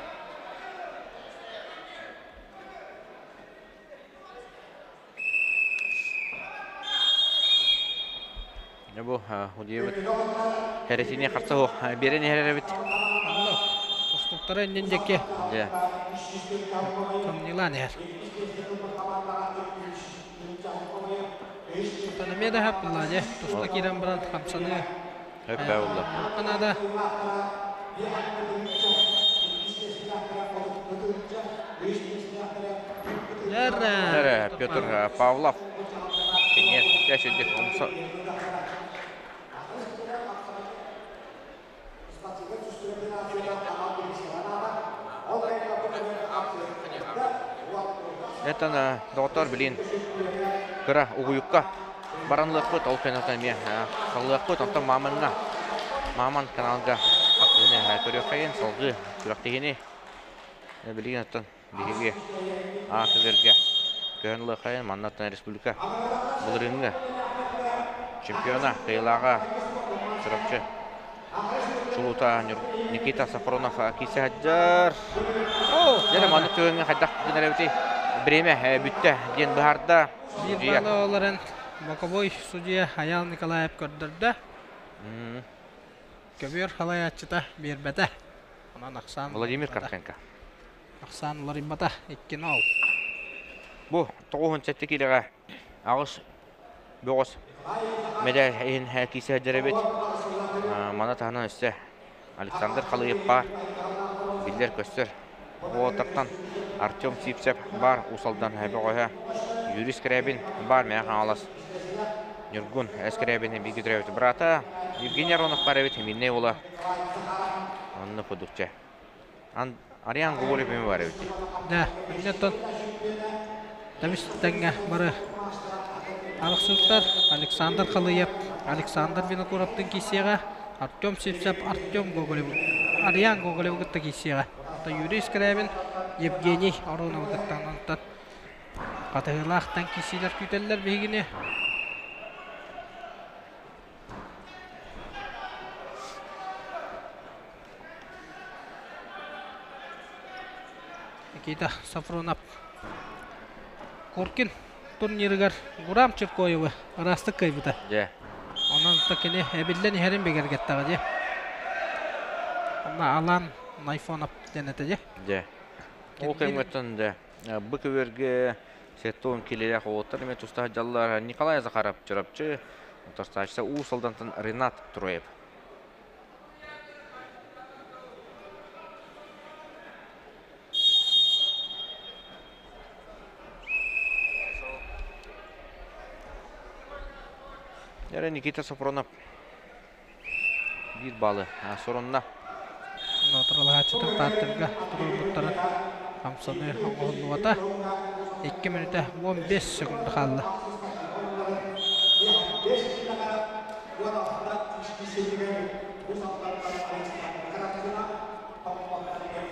Дьэ бу удьуйбут кэрэтини харса суох биэрэн иһэр эбит. Онно тустууктара иннин диэки Дьэ. Камнилаан иһэр. Оттон эмиэ да хаппылла дьэ туста киирэн баран хамсаныы Өп буолла. Канада. Эрэ Петр Павлов. Кенер дәшүдік умса. Этан доҕоттор билин кыра угуйукка баран ылыахпыт, ол кэнниттэн эмиэ саллыахпыт, онтон Маманга Маман каналга хартыыны көрүөххэйин, салгыы күрэхтэһиини билигин оттон биһиги аатыгырга көһөн ылыаххайын, маннаттан республика былырыыҥҥы чемпиона, кыайыылааҕа Чурапчы чулуута Никита Сафронов киирсэ сылдьар. Дьэ, маннык түгэҥҥэ хайдах гынар эбитий? Бириэмэ бүттэ диэн быһаарда. Биир баалы олорон боковой судья Айаал Николаев көрдөрдө. Көбүөр халайааччыта биэрбэтэ. Онон ахсаан Владимир Карпенко. Ахсаан уларыйбата 2-0. Бу 97 киилэҕэ аҕыс бөҕөс мэдэл иһин киирсэ сылдьар эбит. Маны таһынан өссө Александр Халыев баар. Биллэр-көстөр уолаттартан Артем Сивцев баар Уус Алдан бөҕөһө. Юрий Скрябин баар Мэҥэ Хаҥалас. Ньургун Скрябин бииргэ төрөөбүт быраата. Евгений Аронов баар эбит Мирнэй уола. Онно курдукча. Ариан Гоголев эмиэ баар эбит. Да, оттон Табис тэҥҥэ бары арахсыбыттар. Александр Халыев, Александр Винокуровтын киирсиэҕэ, Артем Сивцев, Артем Гоголев, Ариан Гоголевы кытта киирсиэҕэ. Оттон Юрий Скрябин, Евгений Ароновы кытта онтон хатыһыылаахтан киирсиилэр күүтэллэр биһигини. Никита Сафронов Коркин турнирыгар Гурам Чиркоевы ыраастык кыайбыта. Дьэ. Онон кини эбиллэн иһэрин бигэргэттэҕэ дии. Онно Алан Найфонов диэн этэ дии. Дьэ. Ол кэмҥэттэн дьэ бу көбүөргэ сеттон килэлээх уолаттар эмиэ тустаах дьаллар Николай Захаров Чурапчы, утарсааччыта Уус Алдантан Ренат Троев. Эрэ Никита Сопронов биир балы сорунна. Нотуралаһааччытын Тааттырга туруорбуттарын хамсаныы оҥоһуллубата. 2 мүнүүтэ 15 секунда хаалла.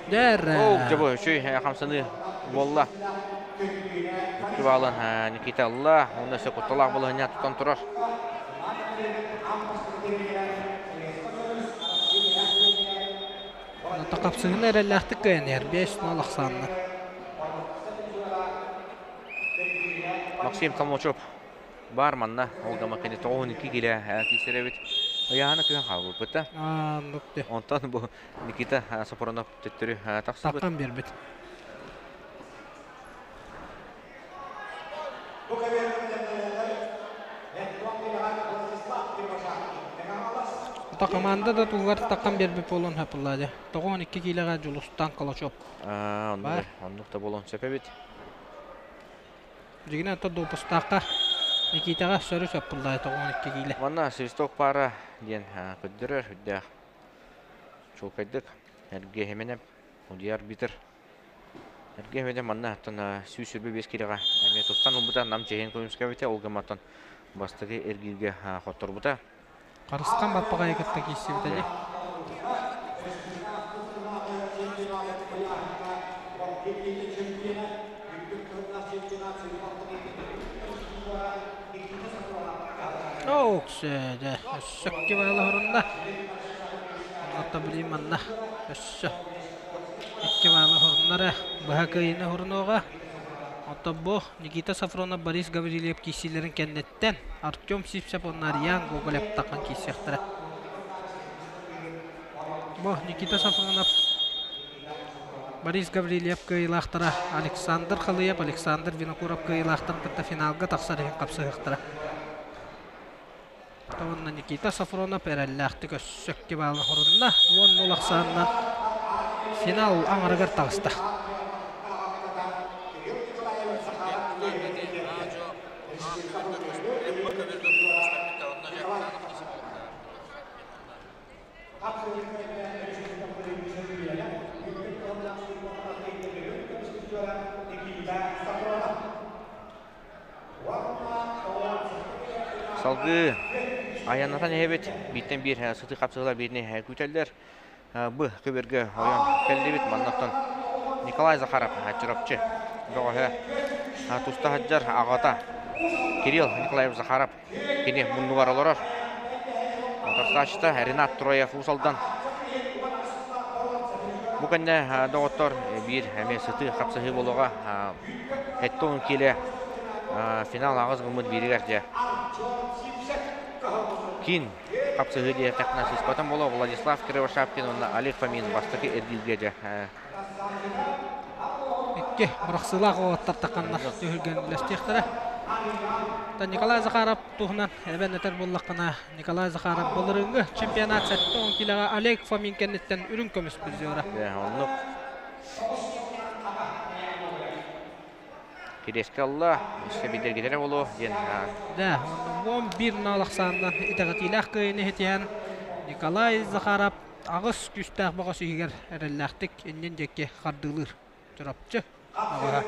Дэр. Ол дьэ бу үчүй хамсаныы буолла. Икки баалын Никита ылла. Уонна өссө кутталаах балаһыанньа тутан турар. Тақапсыгын эрэллээхтик кыайан иһэр 5-0 ахсаанна. Максим Толмачев баар манна ол гама кини 92 килэ киирсэр эбит. Ыйаһына түһэн хаалбыппыт да. Онтон бу Никита Сопронов төттөрү тахсыбыт. Таххан биэрбит. Ата команда да тугар таххан биэрбит буолуон сөп 92 киилэҕэ Дьулустан Калачев. Бар. Оннук да буолуон сөп эбит. Дьигинэ ата допустаахха Никитаҕа сөрү сөп буллаа 92 киилэ. Манна свисток пара диэн көрдөрөр үрдээх чуолкайдык Эргэ Хименеп судья арбитр Эргэ Хименеп манна оттон 125 киилэҕэ эмиэ тустан ылбыта Нам чэһин көмүскээбитэ ол гымматтан бастакы эргииргэ хотторбута. Харысхан баппаҕайы кытта киирсибитэ дии. Ооксэ, дьэ, өссө икки баала хорунна. Онно билим манна өссө икки баала хоруннара быһа кыайыны хорунуоҕа. Оттон бу Никита Сафронов, Борис Гаврильев киирсиилэрин кэнниттэн Артем Сивцев уонна Ариан Гоголев таххан киирсиэхтэрэ. Бу Никита Сафронов, Борис Гаврильев кыайыылаахтара Александр Халыев, Александр Винокуров кыайыылаахтарын кытта финалга тахсар иһин хапсыһыахтара. Уонна Никита Сафронов эрэллээхтик өссө икки баалы хорунна. 10 ахсаанынан финал аҥарыгар таҕыста. Салгыы айаннатан иһэбит. Бииртэн биир сытыы хапсыһыылар биирини күүтэллэр. Бу көбүөргэ ойон кэллибит. Маннаттан Николай Захаров Чурапчы бөҕөһө туста сылдьар аҕата Кирилл Николаев Захаров кини муннугар олорор. Утарсааччыта Ренат Троев Уус Алдан. Бу кэннэ доҕоттор биир эмиэ сытыы хапсыһыы буолуоҕа. 70 киилэ финал аҕыс гыммыт бииригэр дьэ киин хапсыһыы диэтэххинэ сыыспатым буолуо Владислав Кривошапкин уонна Олег Фомин бастакы эргииргэ дьэ Икки бырахсыылаах уолаттар тахханнар түһүлгэнилэстиэхтэрэ. Николай Захаров туһунан эбэн этэр буоллаххына, Николай Захаров былырыыҥҥы чемпионат 70 килоҕа Олег Фомин кэнниттэн үрүҥ көмүс призера. Оннук. Кириэскэ ылла, өссө биллэргитэрэ буолуо диэн. Да, 11 нал ахсаанынан итэҕэтиилээх кыайыыны иһитиһэн Николай Захаров аҕыс күүстээх бөҕөс иһигэр эрэллээхтик иннин диэки хардыылыыр. Чурапчы аҕаһа.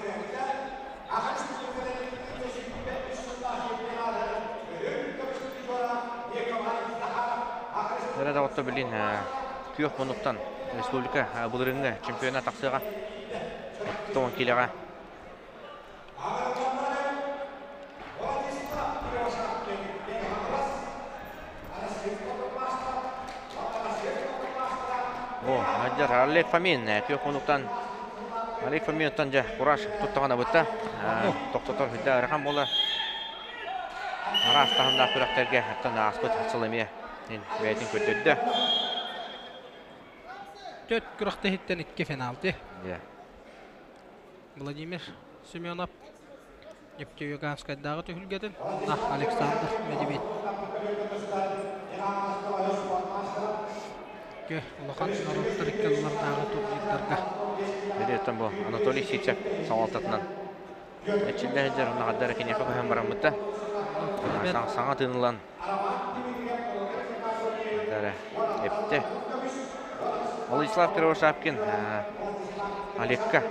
Эрэ доҕотто билин күөх муннуктан республика былырыыҥҥы чемпиона тахсыаҕа. Тоҕон киилэҕэ. О, Мадьяр Олег Фомин күөх муннуктан Олег Фоминтан дьэ кураж туттаҕына бытта тохтотор хүдэ ыарахан буолар. Араас таһымнаах күрэхтэргэ оттон ааспыт сыл эмиэ бэйэтин көрдөрдө. Төрт күрэхтэһиттэн икки финалты. Владимир Семенов Нефтеюганскайдааҕы түһүлгэтин Александр Медведь. Улахан норуоттар иккалларынааҕы турнирдарга. Медведтэн бу Анатолий Сивцев салалтатынан эрчиллэ сылдьар унаҕардар киниэхэ көһөн бараммыта. Саҥа тыынылан эптэ. Владислав Кривошапкин Олегка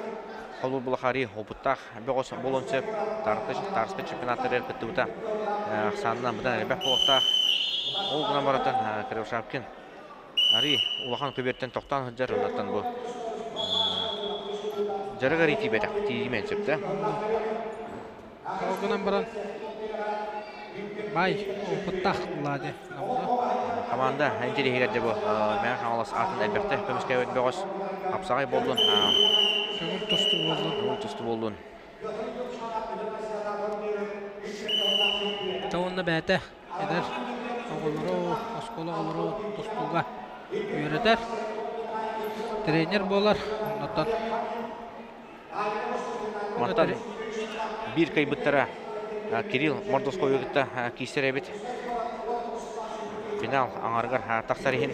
холбуу Булахари опыттаах бөҕөс буолуон сөп. Тарска чемпионаттарыгар кыттыбыта ахсаанынан быдан элбэх буолуохтаах. Ол гынан баран Кривошапкин арый улахан көбүөртэн тохтоон сылдьар оннуттан бу дьарыгар тиийбэтэх тиийимиэн сөп да. Ол гынан баран бай опыттаах Влади Команда интириэһигэр дьэ бу Мэҥэ Хаҥалас аатын элбэхтэ көмүскээбит бөҕөс хапсаҕай буоллун. Көҥүл тустуу буоллун. Көҥүл тустуу буоллун. Уонна бэйэтэ эдэр оҕолору, оскуола оҕолору тустууга үөрэтэр. Тренер буолар. Оннуттан Мантан биир кыайбыттара Кирилл Мордовскойу кытта киирсэр эбит. Финал аҥарыгар тахсар иһин.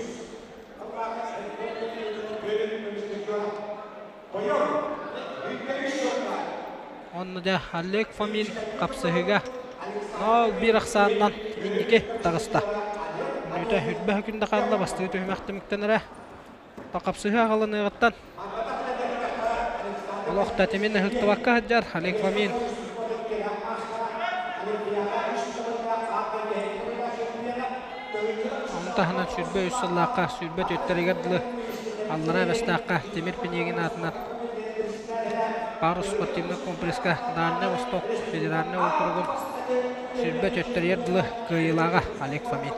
Онно дьэ Олег Фомин хапсыһыыга 0-1 ахсаанынан инники таҕыста. Мүнүүтэ үрбэһ күндэ хаалла бастыы түһүмэх түмүктэнэрэ. Хапсыһыы аҕалыныаҕыттан олох тэтимин ыһыктыбакка сылдьар Олег Фомин. Ону таһынан 23 сыллаахха 24-тэригэр дылы Аллараа Бэстээххэ Тимир Пинегин аатынан Парус спортивнай комплекска Дальнай Восток федеральнай округун 24-тэригэр дылы кыайыылааҕа Олег Фомин.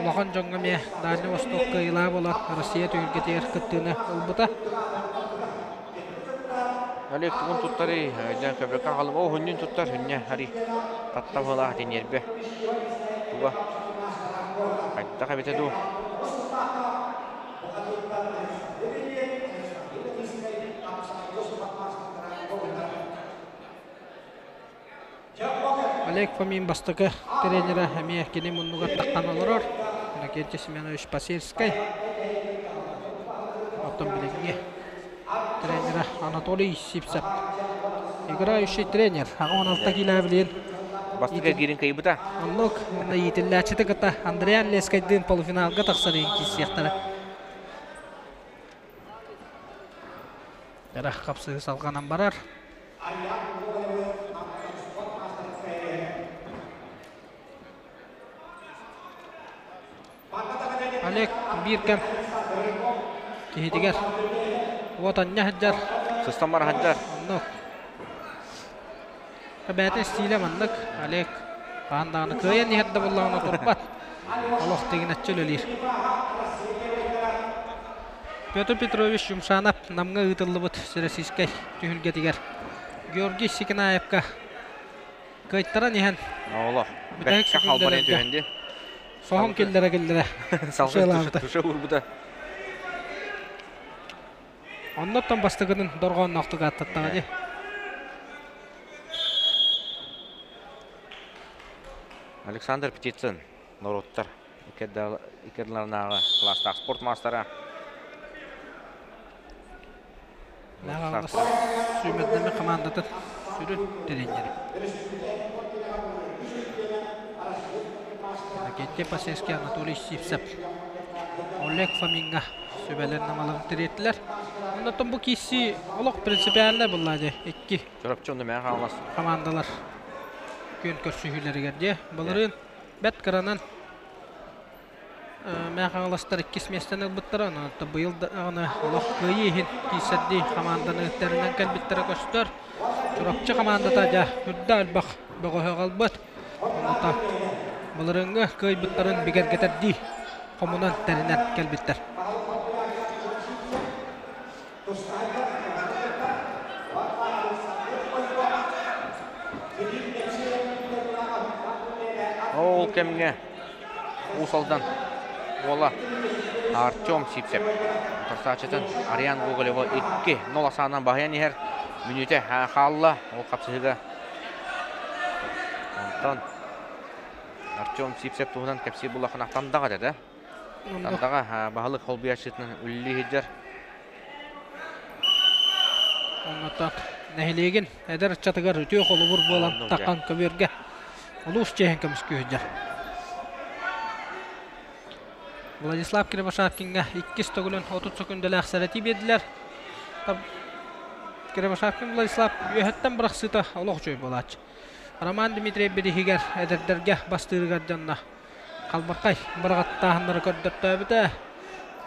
Улахан дьоҥҥо эмиэ Дальнай Восток кыайыылаах буолан Россия түһүлгэтигэр кыттыыны ылбыта. Олег тугун туттарый? Өйдөөн көбөккө хаалым. Оо, хүннүн туттар, хүннэ, ари. Татта быһылаах тиниэрбэ. Туга? Хайдах эбитэ дуу? Олег Фомин бастакы тренерэ эмиэ кини муннугар таххан олорор. Иннокентий Семенович Посельскай. Оттон билиҥҥи тренерэ Анатолий Сивцев. Играющий тренер. 16 килэ билин. Бастакы эргиирин кыайбыта. Оннук. Уонна иитиллээччити кытта Андриан Лескайдыын полуфиналга тахсар киирсиэхтэрэ. Эрэх хапсыһы салҕанан барар. Олег биир кэм киһитигэр уот анньа сылдьар. Сыстан бара сылдьар. Оннук. Бэйэтин стилэ маннык. Олег хаһан даҕаны кыайан иһэр да буоллаҕына турбат. Олох тигинэччи үлэлиир. Петр Петрович Юмшанов Намҥа ыытыллыбыт Всероссийскай түһүлгэтигэр Георгий Сикинаевка кыайтаран иһэн Олох. Бэккэ халбарыйан түһэн дии. Соһон киллэрэ-киллэрэ. Салгын туша уурбута. Оннуттан бастакытын дорҕоонноохтук ааттаттаҕа дии. Александр Птицын, норуоттар иккердиларынааҕы кылаастаах спорт маастара. Сүүмэрдэммит хамаандатын сүрүн тренерэ. Иннокентий Посельский, Анатолий Сивцев, Олег Фомиҥҥа сүбэлэр-намаларын тириэртилэр. Оннуттан бу киирсии олох принципиальнай буолла дии икки Чурапчы онно мээн хаалас. Хамаандалар күөн көрсүһүүлэригэр дии. Былырыын бэрт кыранан Мэҥэ Хаҥаластар иккис миэстэни ылбыттара, онон быйыл даҕаны олох кыайыы иһин киирсэрдии хамаанданы тэринэн кэлбиттэрэ көстөр. Чурапчы хамаандата дьэ үрдэ элбэх бөҕөһү аҕалбыт. Онута былырыыҥҥы кыайбыттарын бигэргэтэрдии хомунан тэринэн кэлбиттэр. Ол кэмҥэ Уус Алдан уола Артем Сивцев утарсааччытын Ариан Гоголева 2-0 асаанан баһыйан иһэр. Мүнүүтэ хаалла ол хапсыһыыга. Онтон Артем Сивцев туһунан кэпсиир буллахына Тандаҕа этэ. Тандаҕа баһылык холбуйааччытынан үлэлии сылдьар. Оннуттан нэһилиэгин эдэр ыччатыгар үтүө холобур буолан таххан көбүөргэ улуус чиэһин көмүскүү сылдьар. Владислав Кривошапкиҥҥа иккис төгүлүн 30 сөкүндэлээх сэрэтии биэрдилэр. Кривошапкин Владислав үөһэттэн бырахсыыта олох үчүгэй буолааччы. Роман Дмитриев бирииһигэр эдэрдэргэ бастыырыгар дьонно Халбархай быраҕаттааһыннары көрдөртөөбүтэ.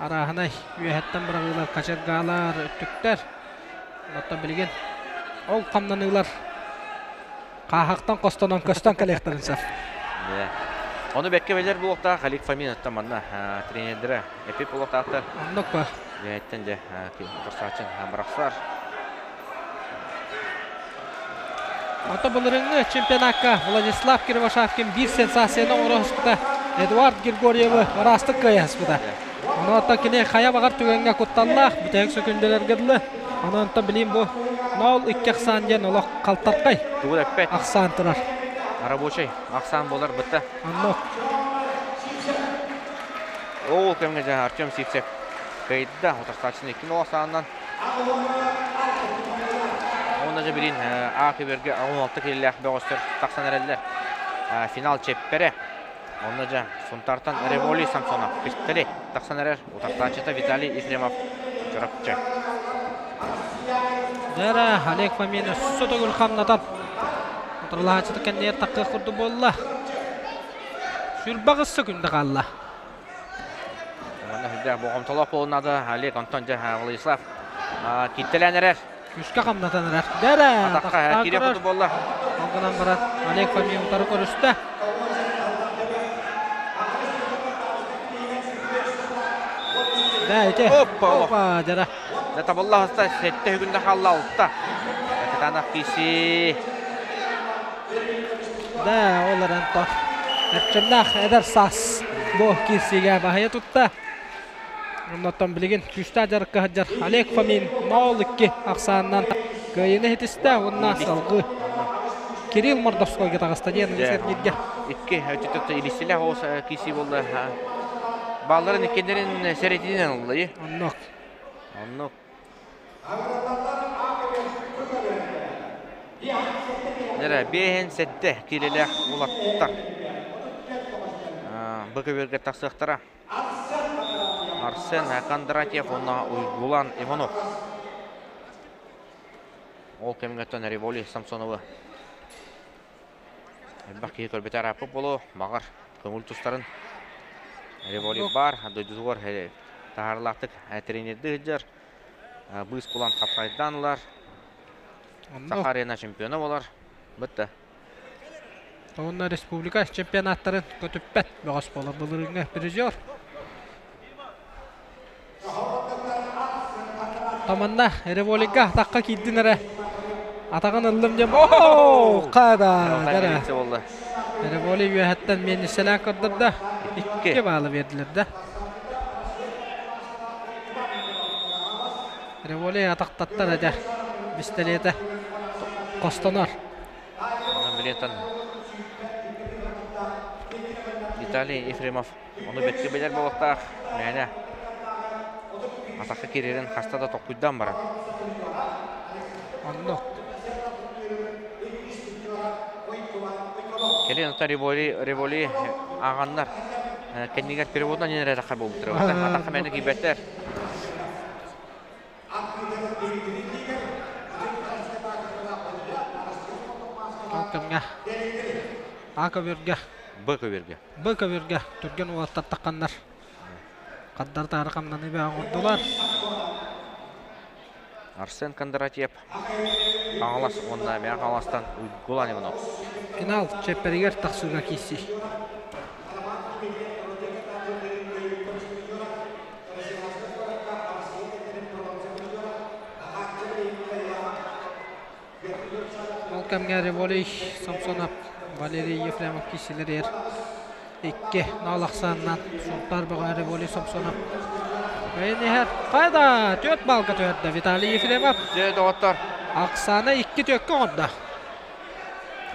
Арааһынай үөһэттэн быраҕыылар, кочергалар, өттүктэр. Оттон билигин ол хамнаныылар хааһахтан хостонон көстөн кэлиэхтэрин сөп. Ону бэккэ билэр буолуохтаах Алик Фомин оттон манна тренердэрэ эпип буолуохтаахтар. Оннук ба. Үөһэттэн дьэ торсааччын бырахсар. Онтон былырыыҥҥы чемпионакка Владислав Кривошапкин биир сенсацияны оҥоро Эдуард Григорьевы ыраастык кыайаспыта. Онон кини хайа баҕар түгэҥҥэ кутталлаах бүтэһик сөкүндэлэргэ дылы. Онон билим бу нол икки ахсаан диэн олох халтархай ахсаан турар. Рабочий ахсаан буолар бытта. Оннук. Ол кэмҥэ дьэ Артем Сивцев кыайда утарсааччыны икки нол ахсаанынан. Уонна дьэ билин А көбүөргэ 16 киһилээх бөҕөстөр тахсан эрэллэр. Финал чэппэрэ. Онно дьэ Сунтаартан Револий Самсонов пистолет тахсан эрэр. Утарсааччыта Виталий Ефремов Чурапчы. Дьэ Олег Фомин өссө төгүл хамнатан утарылаһааччыта кэннигэр таххыах курдук буолла. Сүрбэх ысса күндэ хаалла. Манна сүрдээх болҕомтолоох буолуон наада. Олег Антон дьэ Владислав киттэлээн эрэр. Күүскэ хамнатан эрэр. Дэрэ! Атахха киирэ курдук буолла. Ол гынан баран Олег Фомин утары көрүстэ. Да, ити. Опа! Опа, дьара. Да табылла хаста сэттэ хүгүндэ хаалла алта. Кытаанах киси. Да, ол эрэн то. Эрчимнээх эдэр саас бу киирсиигэ баһыйа тутта. Оннуттан билигин күүстээх дьарыкка сылдьар Олег Фомин 0-2 ахсаанынан кыайыыны иһитистэ уонна салгыы Кирилл Мордовскойга таҕыста диэн сэргииргэ. Икки өттүттэн илиссилээх оҕус киирсии буолла. Баалларын иккиннэрин сэрэтиинэн ылла. Оннук. Оннук. Нера биэһин сэттэ киилэлээх уолаттар бу көбүөргэ тахсыахтара. Арсен Кондратьев уонна Уйгулан Иванов. Ол кэмҥэ Револи Самсоновы элбэх киһи көрбүтэ арааппыт буолуо. Баҕар, көҥүл тустарын Револи бар, дойдутугар таһаарылаахтык тренердии сылдьар. Быыс булан хапсайдаан ылар. Саха арена чемпиона болар. Бытта. Онно республика чемпионаттарын көтүппэт бөҕөс буолар былырыыҥҥы призер. Таманна Револига атахха киирдин эрэ. Атаҕын ыллым диэн оо қада Револи үөһэттэн миэннисэлээн көрдөрдө. Икки баалы бердилер да. Револи атахтаттар эдэ. Бистэлиэтэ хостонор. Билетон Виталий Ефремов Ону бэрткэ билэр буолуохтаах, мээнэ атахха киирэрин хаста да толкуйдаан баран. Оннук. Кэлин оттон Револи, Револи ааҕаннар кэннигэр переводунан иһэн эрэ буолбуттар. Атахха мээнэ киирбэттэр. Ол кэмҥэ А көбүөргэ Б көбүөргэ. Б көбүөргэ түргэн уолаттар тахханнар хаддар таары хамнаныы бэҕэ оҥордулар. Арсен Кондратьев Хаҥалас уонна Мэҥэ Хаҥаластан Уйгулан Иванов. Финал чэппэригэр тахсыыга киирсии. Ол кэмҥэ Револий Самсонов, Валерий Ефремов киирсилэригэр икки нол ахсаанынан Сунтаар бөҕө Револий Самсонов кыайан иһэр. Хайда түөрт балга түһэрдэ Виталий Ефремов. Дьэ, доҕоттор. Ахсаана икки түөккэ оҥордо.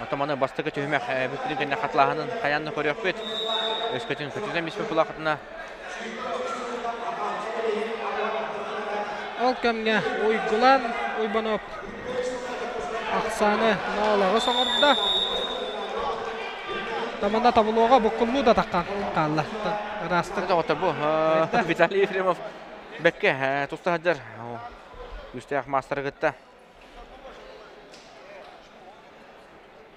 Отоманы бастакы түһүмэх бүттүн кэннэ хатылааһынын хайаан да көрүөхпүт. Өскөтүн көтүтэн биспит булаахытына Ол кэмҥэ Уйгулан Уйбанов ахсааны ноолоҕу соҥордо. Тамана табылуоҕа буккуллуу да таххан хаалла. Ыраастык. Доҕоттор бу Виталий Ефремов бэккэ туста сылдьар күүстээх маастары кытта.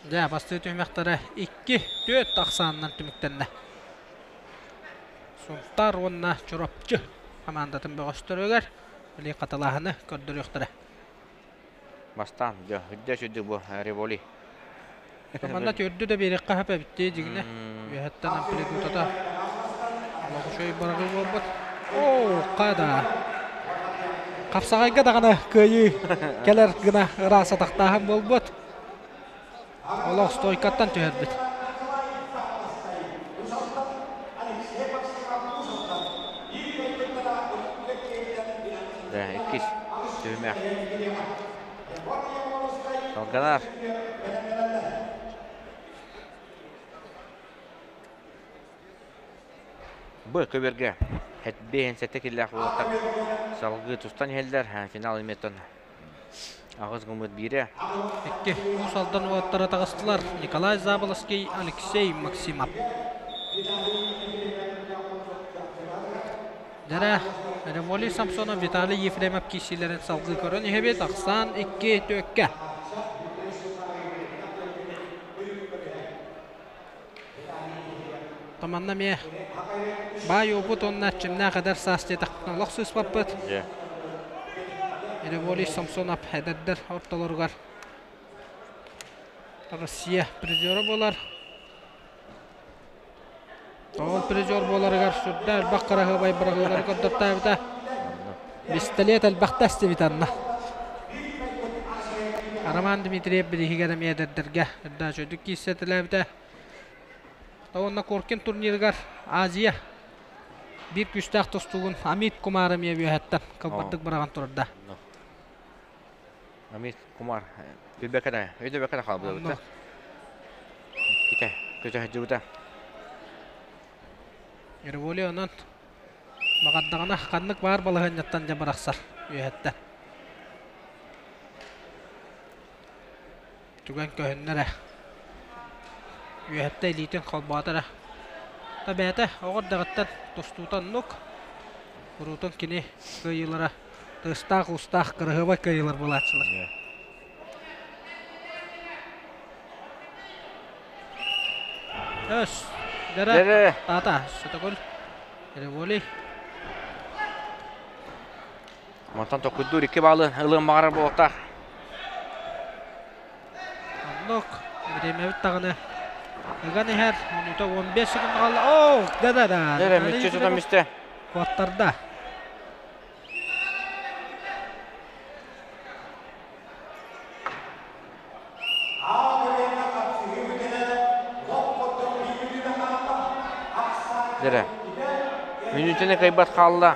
Дьэ, бастыы түһүмэхтэрэ икки, түөрт ахсаанынан түмүктэннэ. Сунтаар уонна Чурапчы хамаандатын бөҕөстөрүгэр били хатылааһыны көрдөрүөхтэрэ. Бастаан дьэ, үрдэ сүрдүк бу Револи. Манна төрдү да биэриэххэ сөп эбит дии дьиҥинэ. Үөһэттэн амплитудата олох үчүгэй бараҕыы буолбут. Оо, хада. Хапсаҕайга даҕаны кыайыы кэлэр гына ыраас атахтааһын буолбут. Олох стойкаттан түһэрбит. Да, иккис түһүмэх. Салганар. Б көбүөргэ биэһин сэттэ киллээх уолаттар салгыы тустан иһэллэр. Финал иметтон аҕыс гыммыт биирэ. Икки Уус Алдан уолаттара таҕыстылар. Николай Заболоцкий, Алексей Максимов. Дэрэ, Револий Самсонов, Виталий Ефремов киирсиилэрин салгыы көрөн иһэбит. Ахсаан икки түөккэ. Манна эмиэ баай уопут уонна эрчимнээх эдэр саас диэтэхпитинэ олох сыыспаппыт. Револий Самсонов эдэрдэр ортолоругар Россия призера буолар. Ол призер буоларыгар сүрдээх элбэх кыраһыабай быраҕыылары көрдөртөөбүтэ. Пистолет элбэхтэ эстибит анна. Роман Дмитриев бирииһигэр эмиэ эдэрдэргэ үрдээх үчүгэйдик киирсэтилээбитэ. Уонна Коркин турнирыгар Азия биир күүстээх тустуугун Амит Кумар эмиэ үөһэттэн кылбардык быраҕан турарда. Амит Кумар билбэкэ өйдөбөккө да хаалбыта. Ките көтө сылдьыбыта. Револи онон баҕардаҕына ханнык баар балаһыанньаттан дьэ бырахсар үөһэттэн. Түгэн көһүннэ эрэ. Үөһэттэ илиитин холбоото эрэ. Та бэйэтэ оҕо эрдэҕиттэн тустуута оннук. Куруутун кини кыайыылара тыастаах-уустаах кыраһыабай кыайыылар буолааччылар. Өс. Дәрә. Тата. Сөтөгөл. Револи. Онтон токуйдуур икки баалы ылыан баҕарар буолуохтаах. Оннук. Бириэмэбит даҕаны ыган иһэр. Мүнүүтэ 15 секунда хаалла. Оо, да-да-да. Дэрэ, мүччү тутан мистэ. Куоттарда. Дэрэ. Мүнүүтэни кыайбат хаалла.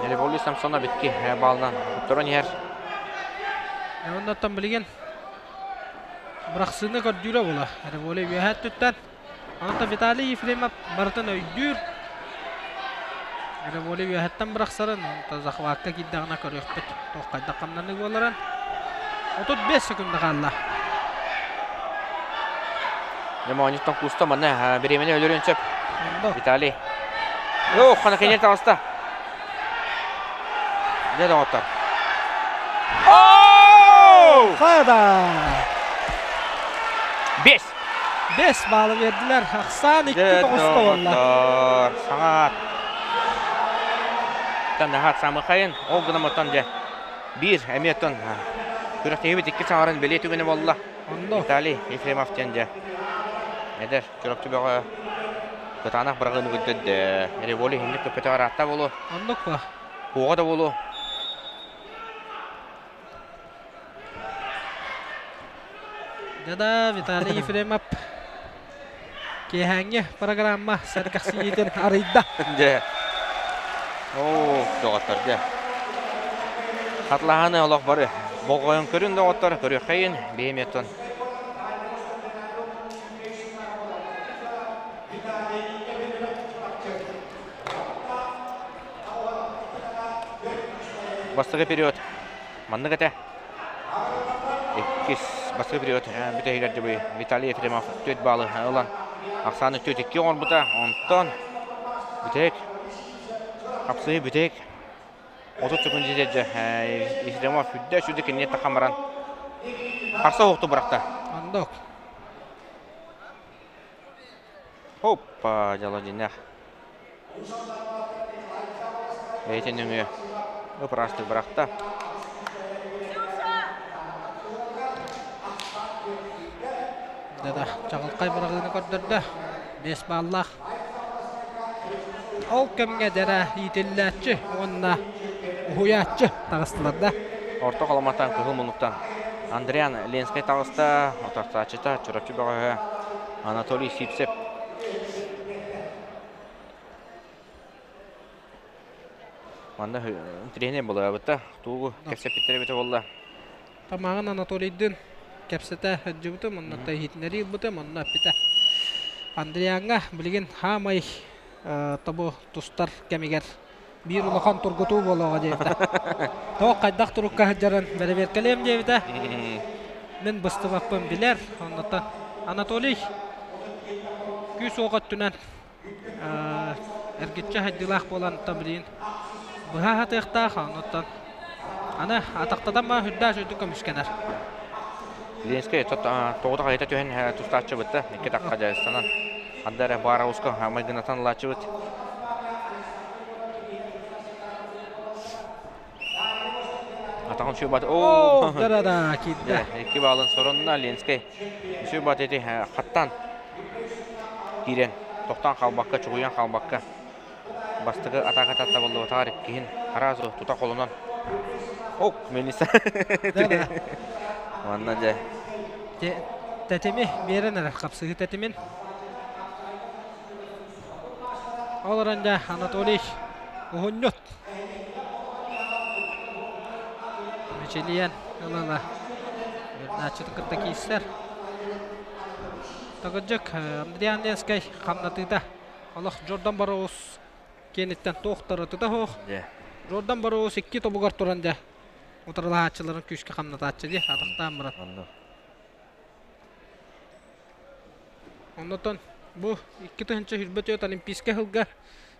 Революция Самсона битки баалынан туттаран иһэр. Оннуттан билигин бырахсыыны көрдүүрэ буола. Революция үөһэ өттүттэн. Онтон Виталий Ефремов барытын өйдүүр. Революция үөһэттэн бырахсарын, онтон захватка киирдэҕинэ көрүөхпүт. Туох хайдах хамнаныы буоларын. 35 секунда хаалла. Дьэ, куста манна бириэмэни өлөрүөн сөп. Виталий. Оо, хана кенер таҕыста. Дьэ, доҕоттор. Оо! Хада! Бес! Бес баалы бердилер. Ахсаан икки тоҕуска буолла. Саҥа Наһаат самыхайын ол гынан оттон дьэ биир эмиэ оттон күрэхтэһиибит икки саҥарын бэлиэ түгэнэ буолла. Виталий Ефремов диэн дьэ эдэр Чурапчы бөҕө кытаанах быраҕыыны көрдөрдө. Револи иһинник көппөтө араатта буолуо. Оннук ба. Куоҕа да буолуо. Да-да, Виталий Ефремов киэһээҥҥи программа сэргэхсийиитин арыйда. Дьэ. Оо, доҕоттор, дьэ. Хатлаһаны олох бары болҕойон көрүн доҕоттор, көрүөххэйин, биһим еттон. Бастакы период маннык этэ. Иккис бастакы период бүтэһигэр дьыбый Виталий Ефремов 4 баалы ылан ахсааны 4-2 оҥорбута. Онтон бүтэһик хапсыһыы бүтэһик 30 секунд дьэ Ефремов үрдэ сүдү кинини тахан баран харса уохту бырахта. Ондок. Хоппа, дьало дьиннэх. Бэйэтин нөҥүө ып-ыраастык бырахта. Да-да, чаҕылхай быраҕыыны көрдөрдө. Бэс бааллаах. Ол кэмҥэ дэрэ иитиллээччи уонна уһуйааччы таҕыстылар да. Орто Халыматтан кыһыл муннуктан Андриан Ленскэй таҕыста, утарсааччыта Чурапчы бөҕөһө Анатолий Сивцев. Манна тренер булаабыта, тугу кэпсэппиттэр эбитэ буолла. Тамаҕын Анатолийдыын кэпсэтэ сылдьыбытым, онно иһитиннэрии ылбытым, онно эппитэ. Андриаҥҥа билигин хаамай тобу тустар кэмигэр биир улахан тургутуу буолуоҕа диэбитэ. Тоҕо хайдах турукка сылдьарын бэрэбиэркэлиэм диэбитэ. Мин быстыбаппын билэр. Оннуттан Анатолий күүс-уох өттүнэн эргиччи хайдыылаах буолан билигин быһа сатыахтаах. Оннуттан аны атахтатан баа үрдээх үрдүк көмүскэнэр. Ленскэй тоҕута хайыта түһэн тустааччыбыт да икки тахха дьайыстанан ханна эрэ баар ауска майгынатан ылааччыбыт. Атаҕын сүүбат. Оо, да-да-да, киирдэ. Икки баалын соронна Ленскэй. Сүүбат эти хаттан киирэн, тохтоон хаалбакка, чугуйан хаалбакка бастакы атака таттабыллыбатаҕар иккиһин сразу тута холонон ок мелиса манна дьэ тэтими биэрэн эрэр хапсыһыы тэтимин ол эрэн дьэ Анатолий уһунньут мичилийэн ыла-ыла Берначчытын кытта киирсэр Тагыдьык Андриан Ленскэй хамнатыыта олох Джордан Бароус киэниттэн туохтара тута суох. Джордан Бароус икки тобугар туран дьэ утарылаһааччыларын күүскэ хамнатааччы дии атахтаан баран. Оннотон бу 2024 Олимпийскай сылга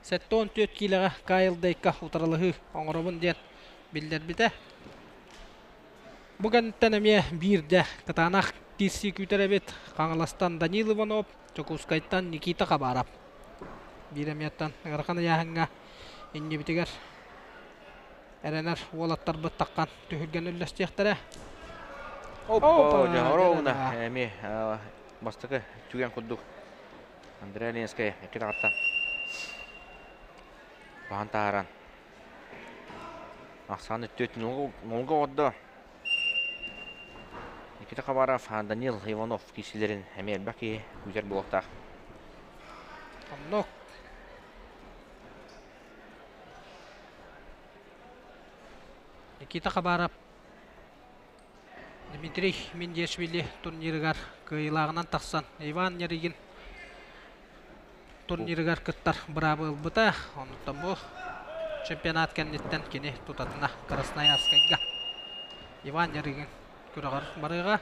74 киилэҕэ Кайл Дейка утарылаһыы оҥоробун диэн биллэрбитэ. Бу кэнниттэн эмиэ биирдэ кытаанах киирсии күүтэр эбит. Хаҥаластан Данил Иванов, Дьокуускайтан Никита Хабаров. Биир эмиэттэн ыарахан ыйааһыҥҥа иннибитигэр эрэнэр уолаттарбыт таххан түһүлгэни үллэстиэхтэрэ. Опа, Дьоһоровна эми бастакы түгэн курдук Андрей Ленскэй икки таҕаттан баһан таһааран ахсааны түөрт нолга оҕордо. Никита Хабаров, Данил Иванов киирсиилэрин эмиэ элбэх киһи күүтэр буолуохтаах. Оннук. Никита Хабаров Дмитрий Миндиашвили турнирыгар кыайыылааҕынан тахсан Иван Ярыгин турнирыгар кыттар быраабы ылбыта. Оннуттан бу чемпионат кэнниттэн кини тутатына Красноярскайга Иван Ярыгин күрэҕэр барыаҕа.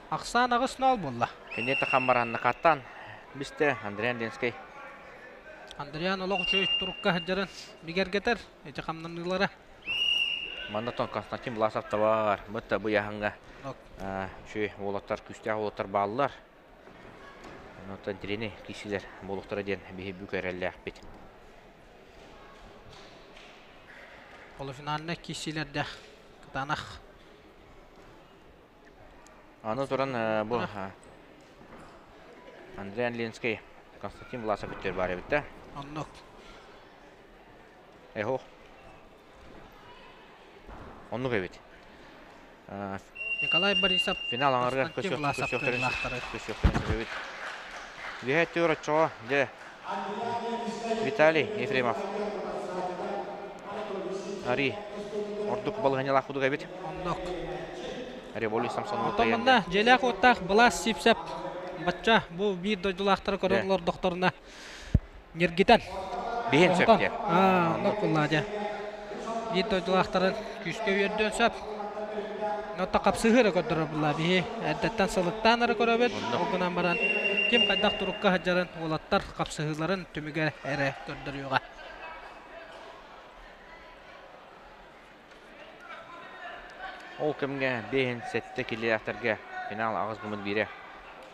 Ахсаан 8-0 буолла. Кэнниттэ хаммаранна хаттан бистэ Андриан Ленскэй. Андриан олох үчүгэй турукка сылдьарын бигэргэтэр. Ити хамнаныылара. Манна Константин Власов табаар. Бытта бу яһанга үчүгэй уолаттар, күүстээх уолаттар бааллар. Онтон тирини киисилэр буолуохтара диэн биһи бүк эрэллээхпит. Полуфинальнай киисилэрдэх кытаанах. Аны туран бу Андрей Ленскэй, Константин Власов өттөр бар эбит да. Оннук. Эхо. Оннук эбит. Николай Борисов, финал аңарыгар Константин Власов кыайыылаахтары. Көсүөхтэрин сөбүт. Үөһэ түөр оччоҕо дьэ Виталий Ефремов. Ари ордук балаһыанньалаах кудук эбит. Оннук. Революция Самсонова Оттон манна дьиэлээх уоттаах Былаас Сипсэп бачча бу биир дойдулаахтары көрөн олордохторуна ньиргитэн. Биһин сөп диэ. Аа, оннук буллаа дьэ. Биир дойдулаахтарын күүскэ үөрдүөн сөп. Оттон хапсыһыы эрэ көрдөрөр буллаа биһи эрдэттэн сылыктаан эрэ көрөбүт. Ол гынан баран ким хайдах турукка сылдьарын уолаттар хапсыһыыларын түмүгэ эрэ көрдөрүөҕэ. Ол кэмҥэ 57 килиэхтэргэ финал 8-1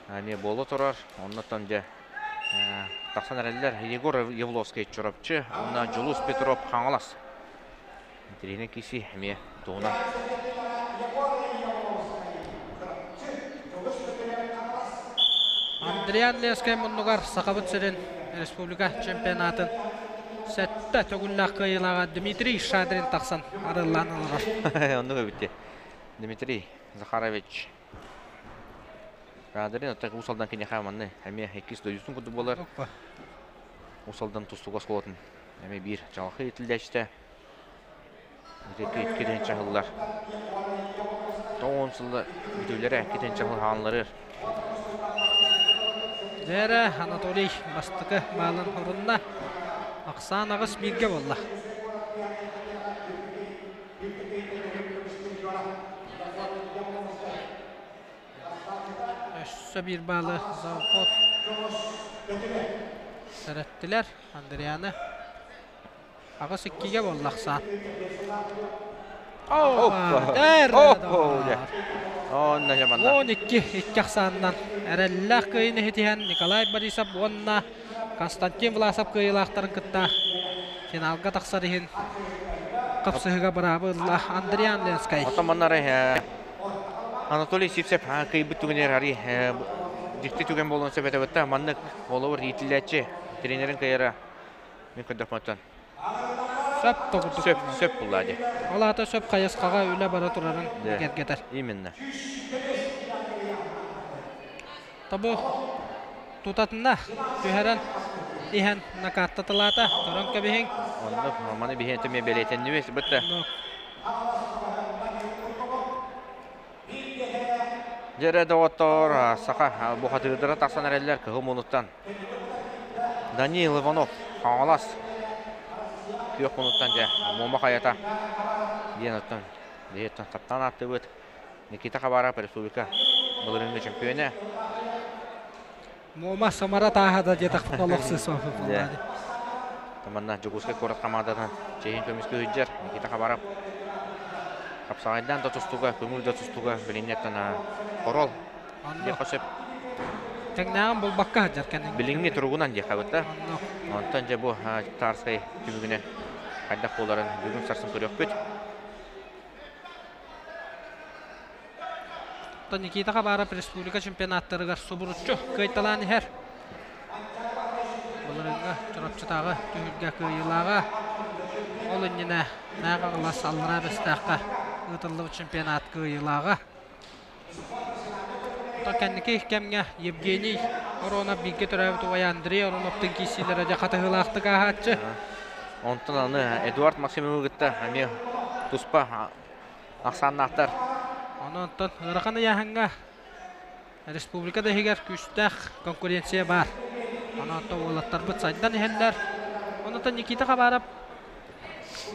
эмиэ буола турар. Оннуттан дьэ тахсан эрэллэр Егор Явловский Чурапчы уонна Дьулус Петров Хаҥалас. Интэриэһинэй киси эмиэ туһунан. Андриан Лескай муннугар Сахабыт сирин республика чемпионатын сэттэ төгүллээх кыайыылааҕа Дмитрий Шадрин тахсан арыллаан олорор. Оннук эбит Дмитрий Захарович Шадрин оттон Уус Алдан киниэхэ манны эмиэ иккис дойдутун курдук буолар. Уус Алдан тустууга оскуолатын эмиэ биир чаҕылхай итиллээччитэ. Икки чаһыллар. Тоҕон сылла бүтүүлэрэ икки чаһыл хаалларыр. Дьэрэ Анатолий бастакы баалын орунна. Ахсаан аҕыс бииргэ буолла. Өссө биир баалы завход сэрэттилэр Андрианы. Аҕыс иккигэ буолла ахсаан. 12 икки ахсаанынан эрэллээх кыайыыны ситиһэн Николай Борисов уонна Константин Власов кыайыылаахтарын кытта финалга тахсар иһин хапсыһыга быраабы ылла Андриан Ленскай. Оттон маннары Анатолий Сивцев кыайбыт түгэнигэр ари дьикти түгэн буолуон сөп этэ маннык холобур иитиллээччи тренерин кыайара Мин көрдөхпүнтэн. Сөп тоҕурдук. Сөп, сөп булла дии. Ол аата сөп хайысхаҕа үлэ бара турарын бигэргэтэр. Именно. Тобу тутатына түһэрэн иһэн накааттатылаата. Көрөн кэбиһиҥ. Оннук, маны биһиэн төмө бэлиэтэннибит. Бытта. Дьэрэ доҕоттоор, саха бухатыырдара тахсан эрэллэр кыһыл мунуттан. Даниил Иванов, Хаҥалас күөх мунуттан дьэ Муома хайата диэн оттон биһиэттэн таптаан ааттыыбыт Никита Хабаров республика былырыыҥҥы чөмпүйүөнэ. Муома Самара тааһа да диэтэхпин олох сыыс Манна Дьокуускай куорат хамаандатын чиэһин көмүскүү сылдьар Никита Хабаров хапсаҕайдаан да тустууга, көҥүл да тустууга билиҥҥэттэн хорол. Диэххэ сөп. Тэҥнээҕин булбакка сылдьар кэнниҥ. Билиҥҥи туругунан диэххэ бытта. Онтон дьэ бу Тарскай түмүгүнэн хайдах буоларын бүгүн сарсын көрүөхпүт. Оттон Никита Хабаров республика чемпионаттарыгар субуруччу кыайталаан иһэр. Былырыыҥҥы Чурапчытааҕы түһүлгэ кыайыылааҕа. Ол иннинэ Мэҥэ Хаҥалас Аллараа Бэстээххэ ыытыллыбыт чемпионат кыайыылааҕа. Оттон кэнники кэмҥэ Евгений Оронов бииргэ төрөөбүт убайа Андрей Ороновтыын киирсиилэрэ дьэ хатыһыылаахтык ааһааччы. Онтон аны Эдуард Максимовы кытта эмиэ туспа ахсааннаахтар. Онон оттон ыарахан ыйааһыҥҥа республика да иһигэр күүстээх конкуренция баар. Онон оттон уолаттарбыт сайдан иһэллэр. Онон Никита Хабаров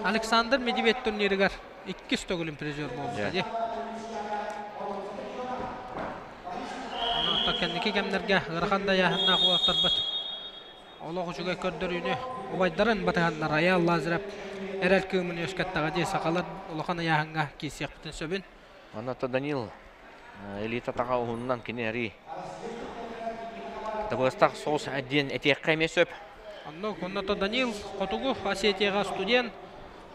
Александр Медведь турнирыгар иккис төгүлүн призер буолбута дии. Онон кэнники кэмнэргэ ыарахан да ыйааһыннаах уолаттарбыт олох үчүгэй көрдөрүүнү убайдарын батыһаннар Айаал Лазарев эрэл кыымын үөскэттэҕэ дии сахалар улахан ыйааһыҥҥа киирсиэхпитин сөбүн. Онно Данил элита таҕа уһунунан кини арыы табыгастаах соҕус диэн этиэххэ эмиэ сөп. Онно онно Данил Хотугу Осетияҕа студент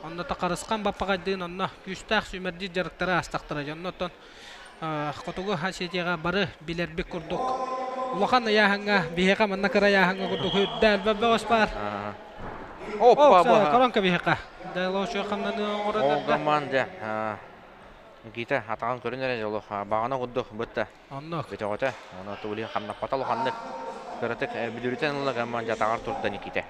онно Харысхан Баппаҕайдыын онно күүстээх сүүмэрдиир дьарыктары аастахтара. Онно оттон Хотугу Осетияҕа бары билэрбит курдук улахан ыйааһыҥҥа биһиэхэ манна кыра ыйааһыҥҥа курдук үрдэ элбэх бөҕөс баар. Оппа Коронка биһиэхэ. Дайлоочу хамнаныы оҥорон Ол команда Никита атаҕын көрүн эрэ дьолу баҕана курдук бытта. Оннук. Бөтөҕөтө. Оны тулуйан хамнаппата улаханнык. Кыратык бүдүрүтэн ылла команда атаҕар турда Никита.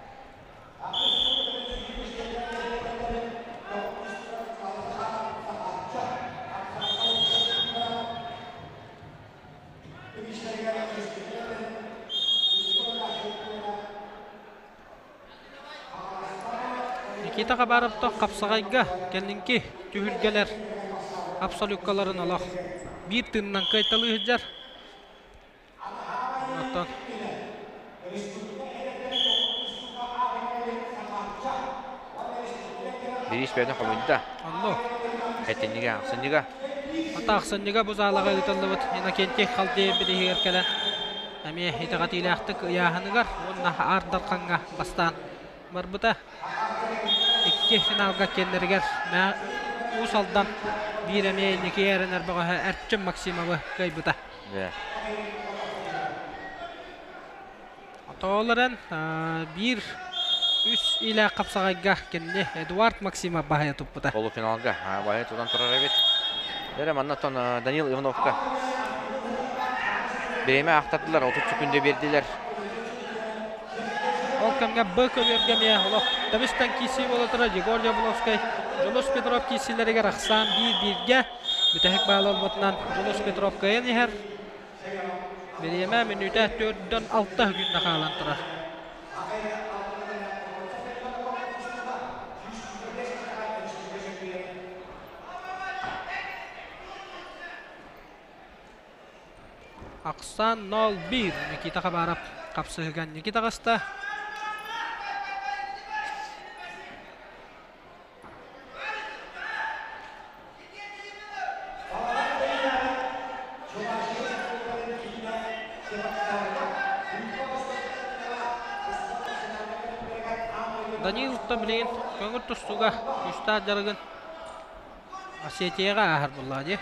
Никита Хабаровтаах хапсаҕайга кэнники түһүлгэлэр абсолюткаларын олох биир тыынынан кыайталыы сылдьар. Оттон Бириис бэйэтин хомуйда. Онно. Этиннигэ, ахсынньыга. Ата ахсынньыга бу заалаҕа ыытыллыбыт Иннокентий Халдеев бирииһигэр кэлэн эмиэ итэҕэтиилээхтик ыйааһыныгар уонна Аар Дархаҥҥа бастаан барбыта. Икки финалга киэннэригэр Уус Алдан биир эмиэ инники эрэнэр бөҕөһө Эрчим Максимовы кыайбыта. Ол эрэн биир үс илээх хапсаҕайга кинини Эдуард Максимов баһыйа туппута. Полуфиналга баһыйа тутан турар эбит. Эрэ манна оттон Данил Ивановка бириэмэ аахтардылар, 30 секунда биэрдилэр. Ол кэмҥэ Б көбүөргэ эмиэ олох тэбистэн киирсии буола турар Егор Ябловскай, Дьулус Петров киирсиилэригэр ахсаан биир-бииргэ бүтэһик баал ылбытынан Дьулус Петров кыайан иһэр. Бириэмэ мүнүүтэ төрдөн алта күннэ хаалан турар. Ахсаан 0-1 Никита Хабаров хапсыһыган Никита таҕыста. Данил билигин көҥүл тустууга күүстээх дьарыгын Осетияҕа ааһар буоллаҕа дии.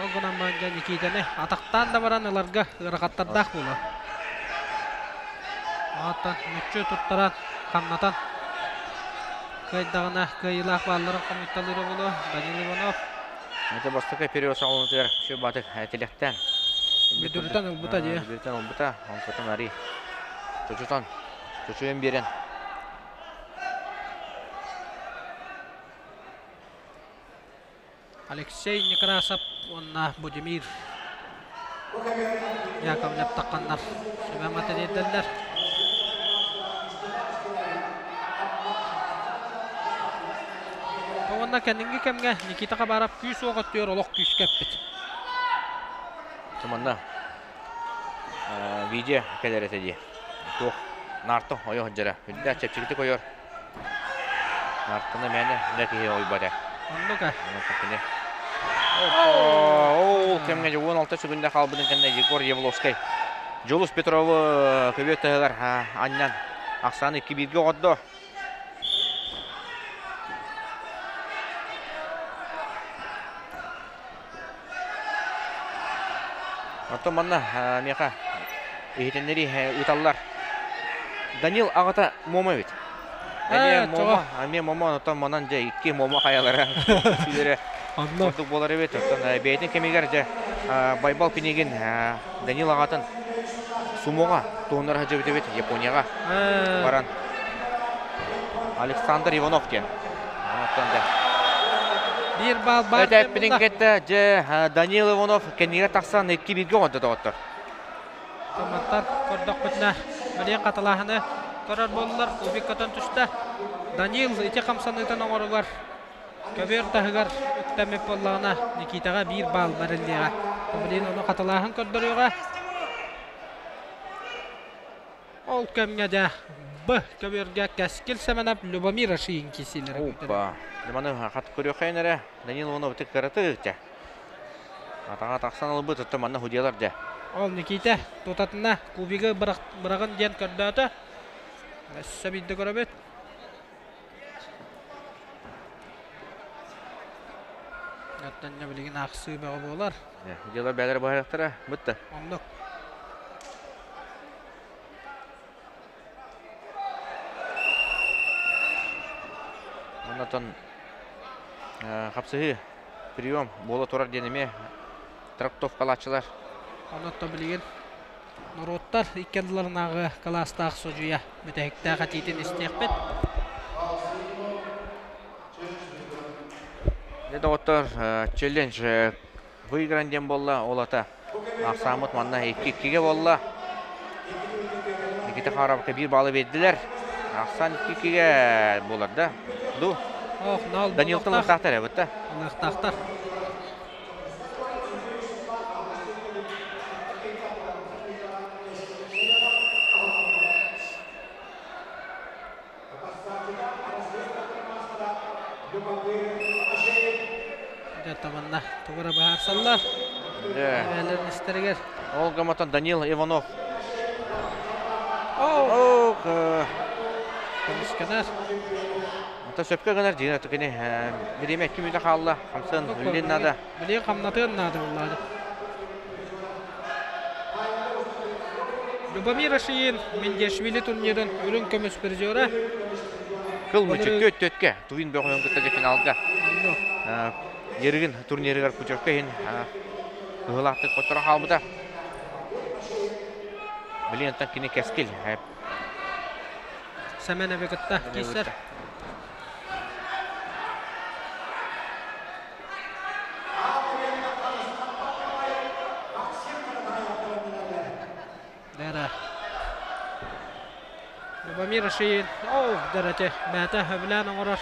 Ол гынан баран дьэ Никитэни атахтаан да баран ыларга ыарахаттардаах буолар. Оттон мүччү туттаран, хамнатан кыайдаҕына кыайыылаах баалларын хомуйталыыра буолуо Данил Иванов. Это бастакы период саҕаланытыгар Сүбатык тилэхтэн Бүдүрүтэн ылбыта дии. Бүдүрүтэн ылбыта. Онтон ари чочутан чочуйан биэрэн Алексей Некрасов уонна Будимир Яковлев тахханнар сүбэ матырыйдаллар. Уонна кэннинги кэмҥэ Никита Хабаров күүс уох өттүгэр олох күүскэ эппит. Манна. Видео кэлэр этэ дии. Туох нарто ойо сылдьара. Үрдээх чэпчэкитик ойор. Нартаны мээнэ да киһи ойбот ээ. Оннук ээ. Кини. Ол кэмҥэ 16 секунда хаалбытын кэннэ Егор Явловскай Дьулус Петровы көбүөт таһыгар анньан ахсааны 2-1-гэ оҕордо. Оттон манна миэхэ иһитиннэрии ыыталлар. Данил аҕата Момо эбит. Эмиэ Момо, эмиэ Момо, оттон манан дьэ икки Момо хайалара сүүлэрэ курдук буолар эбит. Оттон бэйэтин кэмигэр дьэ Байбал Пинигин Данил аҕатын сумоҕа туһуннара сылдьыбыт эбит Японияҕа баран. Александр Иванов диэн. Оттон дьэ. Биир баал баар. Этэппитин кэтте дьэ Данил Иванов кэннигэр тахсан 2-1-гэ оҥордо доҕоттор. Томаттар көрдөхпүтүнэ билиэн хатылааһыны көрөр буоллулар. Кубик көтөн түстэ. Данил ити хамсаныытын оҥоругар көбүөр таһыгар үктэммит буоллаҕына Никитаҕа биир баал бэриллиэҕэ. Билигин ону хатылааһын көрдөрүөҕэ. Ол кэмҥэ дьэ Б көбүөргэ Кэскил Сэмэнэп Любомир Ашиин киирсиилэрэ Опа. Маны хат көрүөххэйин эрэ. Данил Иванов ытык кыраты дьэ. Атаҕа тахсан ылбыт, оттон манна худьялар дьэ. Ол Никита тутатына кубигы быраҕын диэн көрдөөтө. Өссө биирдэ көрөбүт. Оттон билигин аахсыы бөҕө буолар. Дьылар бээлэр быһаарыахтара бытта. Оннук. Оннотон хапсыһыы прием буола турар диэн эмиэ трактовкалааччылар. Оннотон билигин норуоттар икки ардыларынааҕы кылаастаах судьуйа бүтэһиктээх этиитин истиэхпит. Дьэ доҕоттор, челлендж выигран диэн буолла, ол ата ахсааммыт манна 2-2-гэ буолла. Никита Харовка биир баллы биэрдилэр. Ахсан 2-2-гэ буолар да? Ду? Ох, нал Данилтан ылыахтаахтар эбит да? Ылыахтаахтар. Дьэ, манна тугу эрэ быһаарсаллар. Эбээлэрин истэригэр. Ол гаматан Данил Иванов. Ох, Көмүскэнэр. Ата сөпкө гынар дьиҥэ кини бириэмэ 2 мүнүүтэ хаалла. Хамсыан үллүн наада. Билигин хамнатыан наада буллаады. Любомир Ашиин Миндиашвили турнирын үрүҥ көмүс призера. Кыл мүчүккө өттөткө Тувин бөҕөһүн кытта дьэ финалга Ерыгын турнирыгар путевка иһин кыһылаахтык хотторо хаалбыта. Билигин кини кэскил. Сэмэн эби кытта киирсэр. Дара. Любомир Шиин, оу, дәрәте, бәтә хөбүлән оҥорор.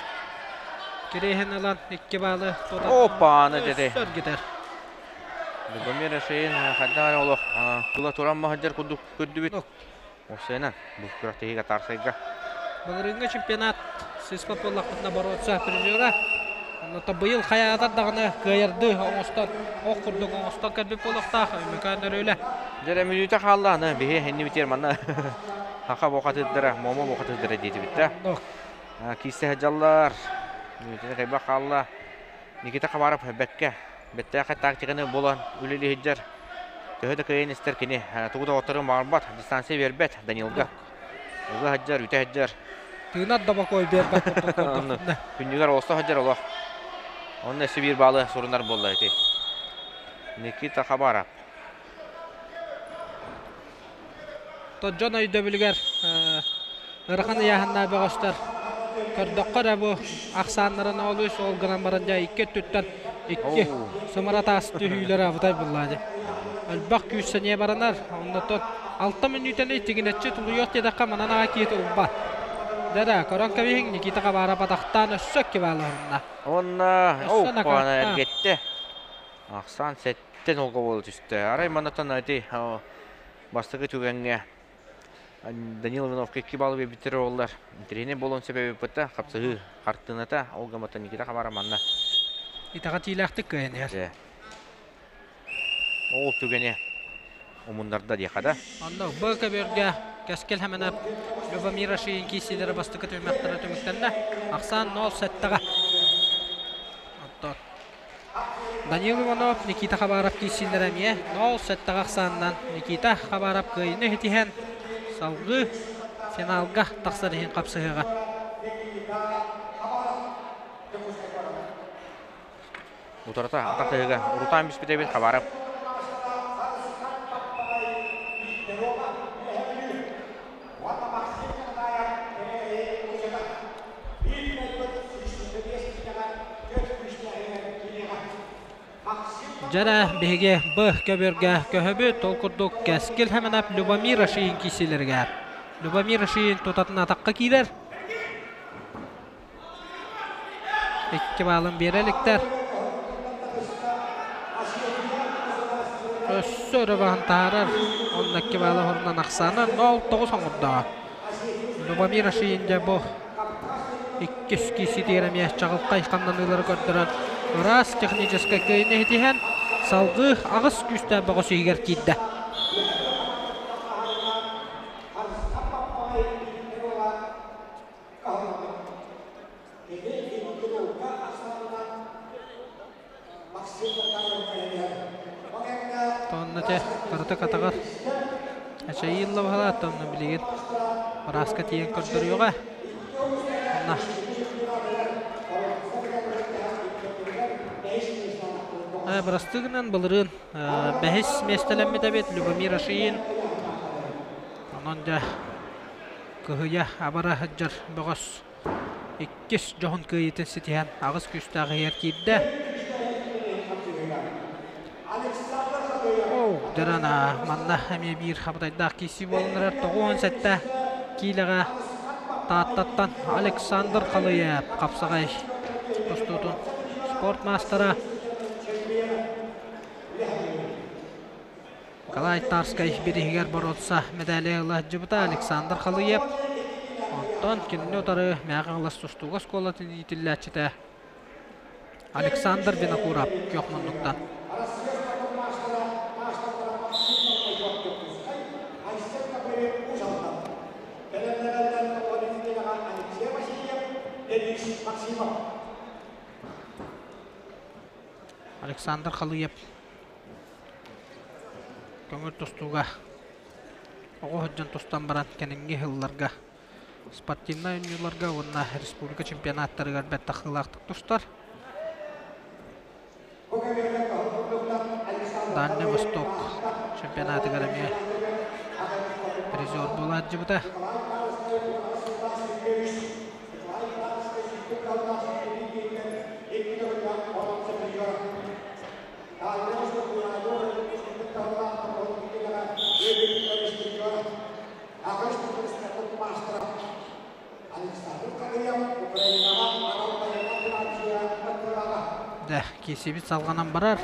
Кириэһин ылан икки баалы тутан. Опа, деді. Сөргүтэр. Любомир Шиин хайдах эрэ олох тула туран маһыдьар курдук көрдүбүт. Осенан бу күрэхтэһиигэ таарсайга. Былырыыҥҥы чемпионат сыыспа буоллахпытына боруоца призера. Онно быйыл хайаатар даҕаны кыайарды оҥостон, ох курдук оҥостон кэлбит буолуохтаах Өймөкөөн өрүөлэ. Дьэ мүнүүтэ хаалла аны биһи иннибитигэр манна хаха буохатыырдара, Момо буохатыырдара диэтибит да. Киисэ сылдьаллар. Мүнүүтэ кайбах хаалла. Никита Хабаров бэккэ бэттээхэй тактиканы булан үлэлии сылдьар. Төһө да кыайан истэр кини тугу да оҕотторун баҕарбат, дистанция биэрбэт Данилга. Ыга сылдьар, үтэ сылдьар. Тыынар да бокуой биэрбэт курдук көрдөхпүнэ. Күннүгэр оҕосто сылдьар олох. Онно өссө биир баалы сурунар буолла ити. Никита Хабаров. Дьон өйдөбүлүгэр ыарахан ыйааһыннаах бөҕөстөр көрдөххө эрэ бу ахсааннарын ол үс ол гынан баран дьэ икки өттүттэн икки сымара таас түһүүлэрэ абытай буллаа дьэ. Элбэх күүс сэниэ баранар. Оннотон алта мүнүүтэни тигинэччи тулуйуох диэтэххэ манан аҕа киһи ылбат. Дьэ да, көрөн кэбиһиҥ Никита Хабара батахтаан өссө икки баалаһынна. Уонна оппана эргетте. Ахсаан сэттэн олго буола түстэ. Арай манатан ити Бастакы түгэҥҥэ Данил Ивановка икки баллы биэрбиттэр буоллар. Интэриэһинэй буолуон сөп эбиппит хапсыһыы хартыыната ол гыммата Никита Хабаров манна. Итэҕэтиилээхтик кыайан иһэр. Ол түгэни умуннарда диэхэ да. Онно Б көбүөргэ Кэскил Хэмэнэп Любомир Ашиин киирсиилэрэ бастакы түһүмэхтэрэ түмүктэннэ. Ахсаан 0-7-ҕэ. Оттон Данил Иванов, Никита Хабаров киирсиилэрэ эмиэ 0-7-ҕэ ахсаанынан Никита Хабаров кыайыыны ситиһэн салгыы финалга тахсар иһин хапсыһыаҕа. Утарыта атахтаһыыга урутаан бүспүт эбит Хабаров. Дьэрэ, биһиги Б көбүөргэ көһөбүт, ол курдук Кэскил Хэмэнэп Любомир Ашиин киирсиилэригэр. Любомир Ашиин тутатын атахха киирэр. Икки баалын биэрэ иликтэр. Өссө өрө баһан таһаарар. Онно икки баала хорунан ахсаана 0-9 оҥордо. Любомир Ашиин дьэ бу иккис киирсиитигэр эмиэ чаҕылхай хамнаныылары көрдөрөн ыраас техническэй кыайыыны ситиһэн салгыы аҕыс күүстээх бөҕөс иһигэр киирдэ. Тонна те кырытык атаҕар эчэйиилла баһылаат онно билигин ырааска тиийэн көрдөрүөҕэ. Онно бырастыы гынан былырыын бэһис миэстэлэммит эбит Любомир Ашиин. Онон дьэ Кыһыйа абара сылдьар бөҕөс иккис дьоһун кыайыытын ситиһэн аҕыс күүстээх иһигэр киирдэ. Дьарана манна эмиэ биир хабытайдаах киирсии буолан эрэр 97 киилэҕэ Тааттаттан Александр Халыев хапсаҕай тустуутун спорт маастара Николай Тарскай бирииһигэр боруонса мэдээлэ ыла сылдьыбыта Александр Халыев. Онтон кинини утары Мэҥэ Хаҥалас тустууга оскуолатын иитиллээччитэ Александр Винокуров күөх муннуктан. Александр Халыев Көҥүл тустууга оҕо сылдьан тустан баран кэнэнҥи сылларга спортивнай оонньууларга уонна республика чемпионаттарыгар бэрт тахсыылаахтык тустар. Дальний Восток чемпионатыгар эмиэ призер буолааччыбыта. Дэ, киирсибит салҕанан барар.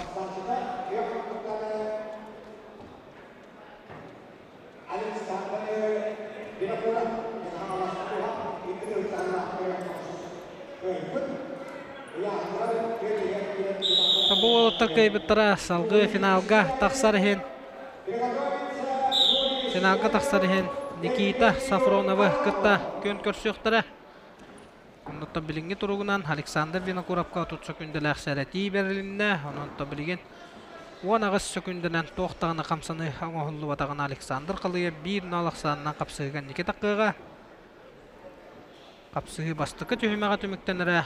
Бу уолаттар кыайбыттара салгыы финалга тахсар иһин финалга тахсар иһин Никита Сафроновы кытта күөн көрсүөхтэрэ. Оннуттан билиҥҥи туругунан Александр Винокуровка 30 сөкүүндэлээх сэрэтии бэрилиннэ. Онон билигин 18 сөкүүндэнэн туох даҕаны хамсаныы оҥоһуллубатаҕына Александр Халыев биир нол ахсаанынан хапсыһыыга инники таххыаҕа. Хапсыһыы бастакы түһүмэҕэ түмүктэнэрэ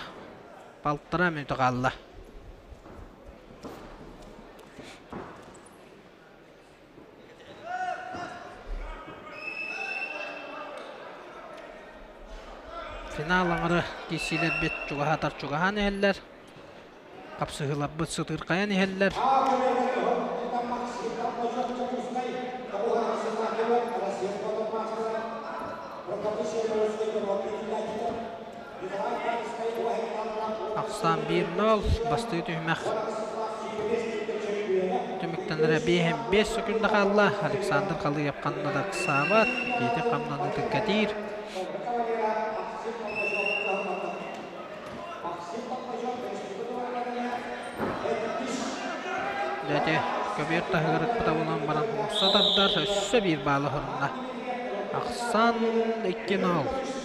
балтараа мүнүүтэ хаалла. Финал аҥары киирсиилэрбит чугаһаатар чугаһаан иһэллэр. Хапсыһыыларбыт сытыырхайан иһэллэр. Ахсаан 1-0 бастыы түһүмэх түмүктэнэр. Түмүктэнэрэ 5 секунда хаалла. Александр Халыев ханна да ыксаабат, биити хамнаныытын кэтиир. Дьэ, көбүөр таһыгар ыкпыта буолан баран умса тардар, өссө биир баалы оһорунна. Ахсан 2-0.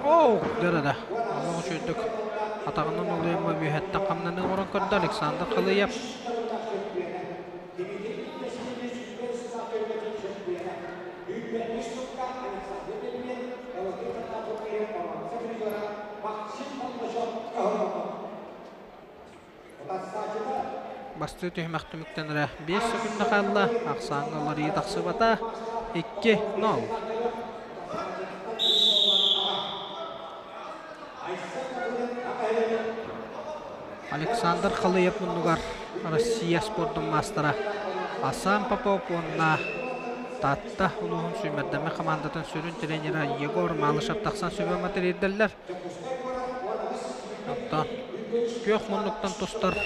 Оу, дөрөдө. Олох үчүгдүк атаҕынан олуйамма үөһэттэн хамнаныы оҥорон көрдө Александр Халыев. Бастыы түһүмэх түмүктэнэрэ 5 секунда хаалла. Ахсааҥҥа уларыйыы тахсыбата. 2-0. Александр Халыев муннугар Россия спордун маастара Асан Попов уонна Таатта улууһун сүүмэрдэммит хамаандатын сүрүн тренера Егор Малышев тахсан сүбэ матырыйдаллар. Оттон күөх муннуктан тустар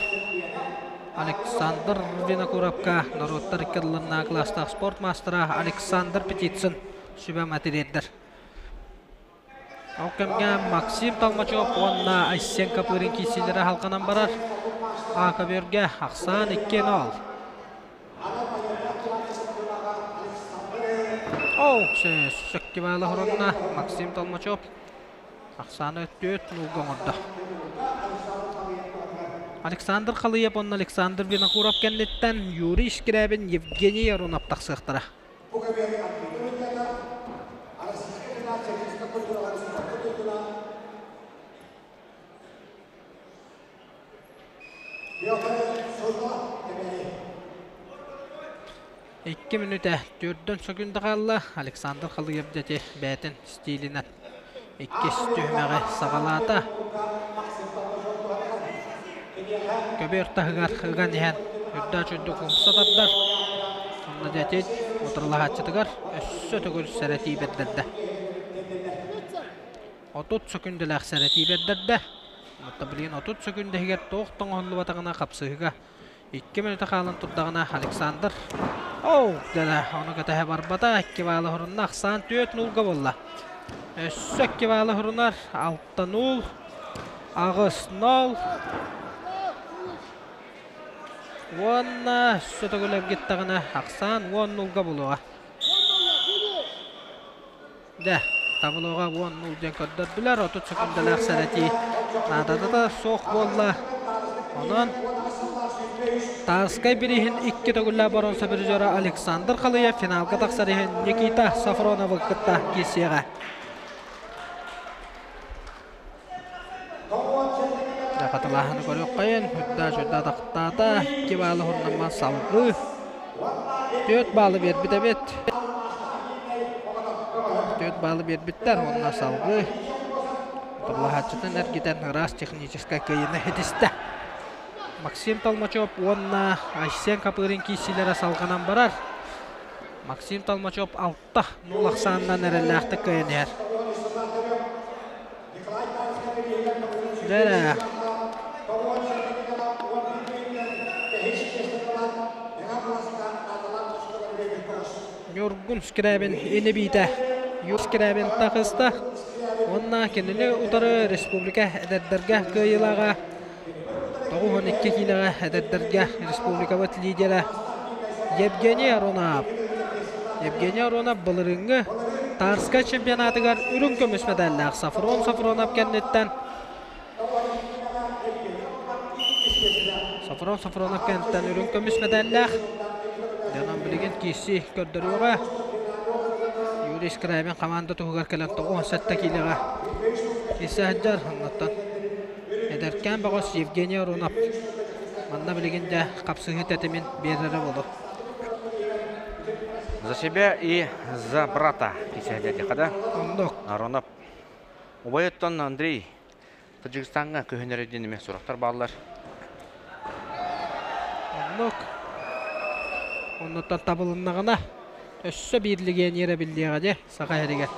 Александр Винокуровка норуоттар икки ардыларынааҕы кылаастаах спорт маастара Александр Птицын сүбэ матырыйдар. Ол кэмҥэ Максим Толмачев уонна Айсен Копырин киирсиилэрэ халҕанан барар. А-көбүөргэ ахсаан 2-0. Оу, сөктибаала хорунна Максим Толмачев ахсааны 4-0 оҥордо. Александр Халыев уонна Александр Винокуров кэнниттэн Юрий Скрябин, Евгений Аронов тахсыахтара. Икки мүнүүтэ төрдөн сөкүндэ хаалла. Александр Халыев дьэти бэйэтин стилинэн иккис түһүмэҕи саҕалаата. Көбүөр таһыгар ыган иһэн үрдээх үрдүк умса тардар. Онно дьэти утарылаһааччытыгар өссө төгүл сэрэтии бэрдэрдэ. 30 сөкүндэлээх сэрэтии бэрдэрдэ. Оттон билигин 30 сөкүндэ иһигэр туох тоҥоһуллубатаҕына хапсыһыыга икки мүнүүтэ хаалан турдаҕына Александр оу дьэ ону кэтэһэ барбата икки баалы хорунна ахсаан 4-0 буолла. Өссө икки баалы хорунар 6-0 8-0 уонна өссө төгүл эргиттэҕинэ ахсаан 10-0 буолуоҕа. Дьэ, таблоҕа 10-0 диэн көрдөрдүлэр. 30 секундалаах сэрэтии наадата да суох буолла. Онон Тарскай бирииһин икки төгүллээх боруонса призера Александр Халыев финалга тахсар иһин Никита Сафроновы кытта киирсиэҕэ. Хатылааһыны көрүөххэйин. Үрдээ сүрдээ тахтаата. Икки баалы хурнамма салгыы. Түөрт баалы биэрбит эбит. Түөрт баалы биэрбиттэр. Уонна салгыы. Турлаһааччытын эргитэн ыраас техническай кыайыыны ситистэ. Максим Толмачев уонна Айсен Копырин киирсиилэрэ салҕанан барар. Максим Толмачев алта нул ахсаанынан эрэллээхтик кыайан иһэр. Дьэ Ньургун Скрябин инибиитэ Юр Скрябин тахыста уонна кинини утары республика эдэрдэргэ кыайыылааҕа 92 киилэҕэ эдэрдэргэ республикабыт лидерэ Евгений Аронов. Евгений Аронов былырыыҥҥы Тарскай чемпионатыгар үрүҥ көмүс мэдээллээх Сафрон Сафронов кэнниттэн Сафрон Сафронов кэнниттэн үрүҥ көмүс мэдээллээх. Дьонон билигин киирсии көрдөрүөҕэ. Юрий Скрябин команда туһугар кэлэн 97 киилэҕэ киирсэ сылдьар. Оннуттан Эдэркээн бөҕөс Евгений Арунов манна билигин дьэ хапсыһыы тэтимин биэрэрэ буолуо. За себя и за брата кисэһэлиэхэ да. Оннук. Аронов. Убайыттан Андрей Таджикистаҥҥа көһүнэрэ диэн эмиэ сурахтар бааллар. Оннук. Оннуттан табылыннаҕына өссө биир легионер эбиллиэҕэ дии Саха сиригэр.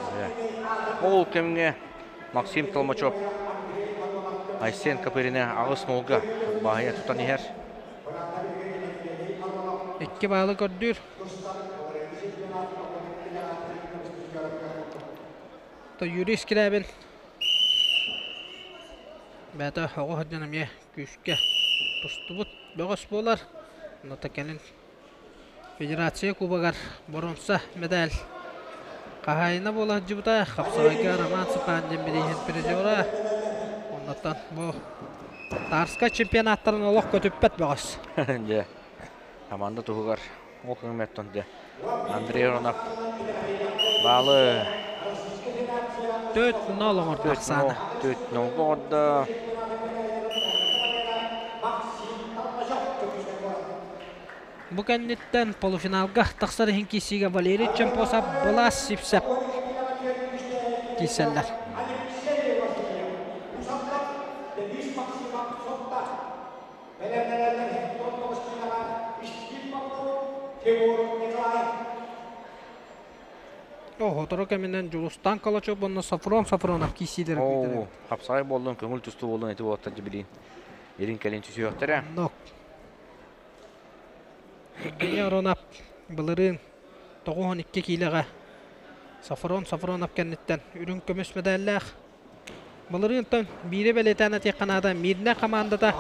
Ол кэмҥэ Максим Толмачев Айсен Копырины аҕыс нолга баһыйа тутан иһэр. Икки баалы көрдүүр. То Юрий Скрябин бэйэтэ оҕо сылдьан эмиэ күүскэ тустубут бөҕөс буолар. Онно кэлин Федерация Кубогар боруонса медаль хаһаайына буола сылдьыбыта. Хапсаҕайга Роман Сыпандин бирииһин призера. Оннуттан бу Тарскай чемпионаттарын олох көтүппэт бөҕөс. Дьэ, команда туһугар ол көҥмөттөн дьэ Андрей Ронов баалы 4-0 оҥордо Оксана. 4-0 оҥордо. Бу кэнниттэн полуфиналга тахсар иһин киирсиигэ Валерий Чемпосов, Былас Сипсеп киирсэллэр. Сотору кэминэн Дьулустаан Калачев уонна Софрон Софронов киирсиилэрэ күүтэр. Хапсаҕай буоллун, көҥүл тустуу буоллун ити уоттар дьибилиин илин кэлин түсүөхтэрэ. Евгений Аронов былырыын 92 киилэҕэ Софрон Софронов кэнниттэн үрүҥ көмүс мэдээллээх. Былырыынтан биири бэлиэтээн этиэххэ наада, Мирнэ хамаандата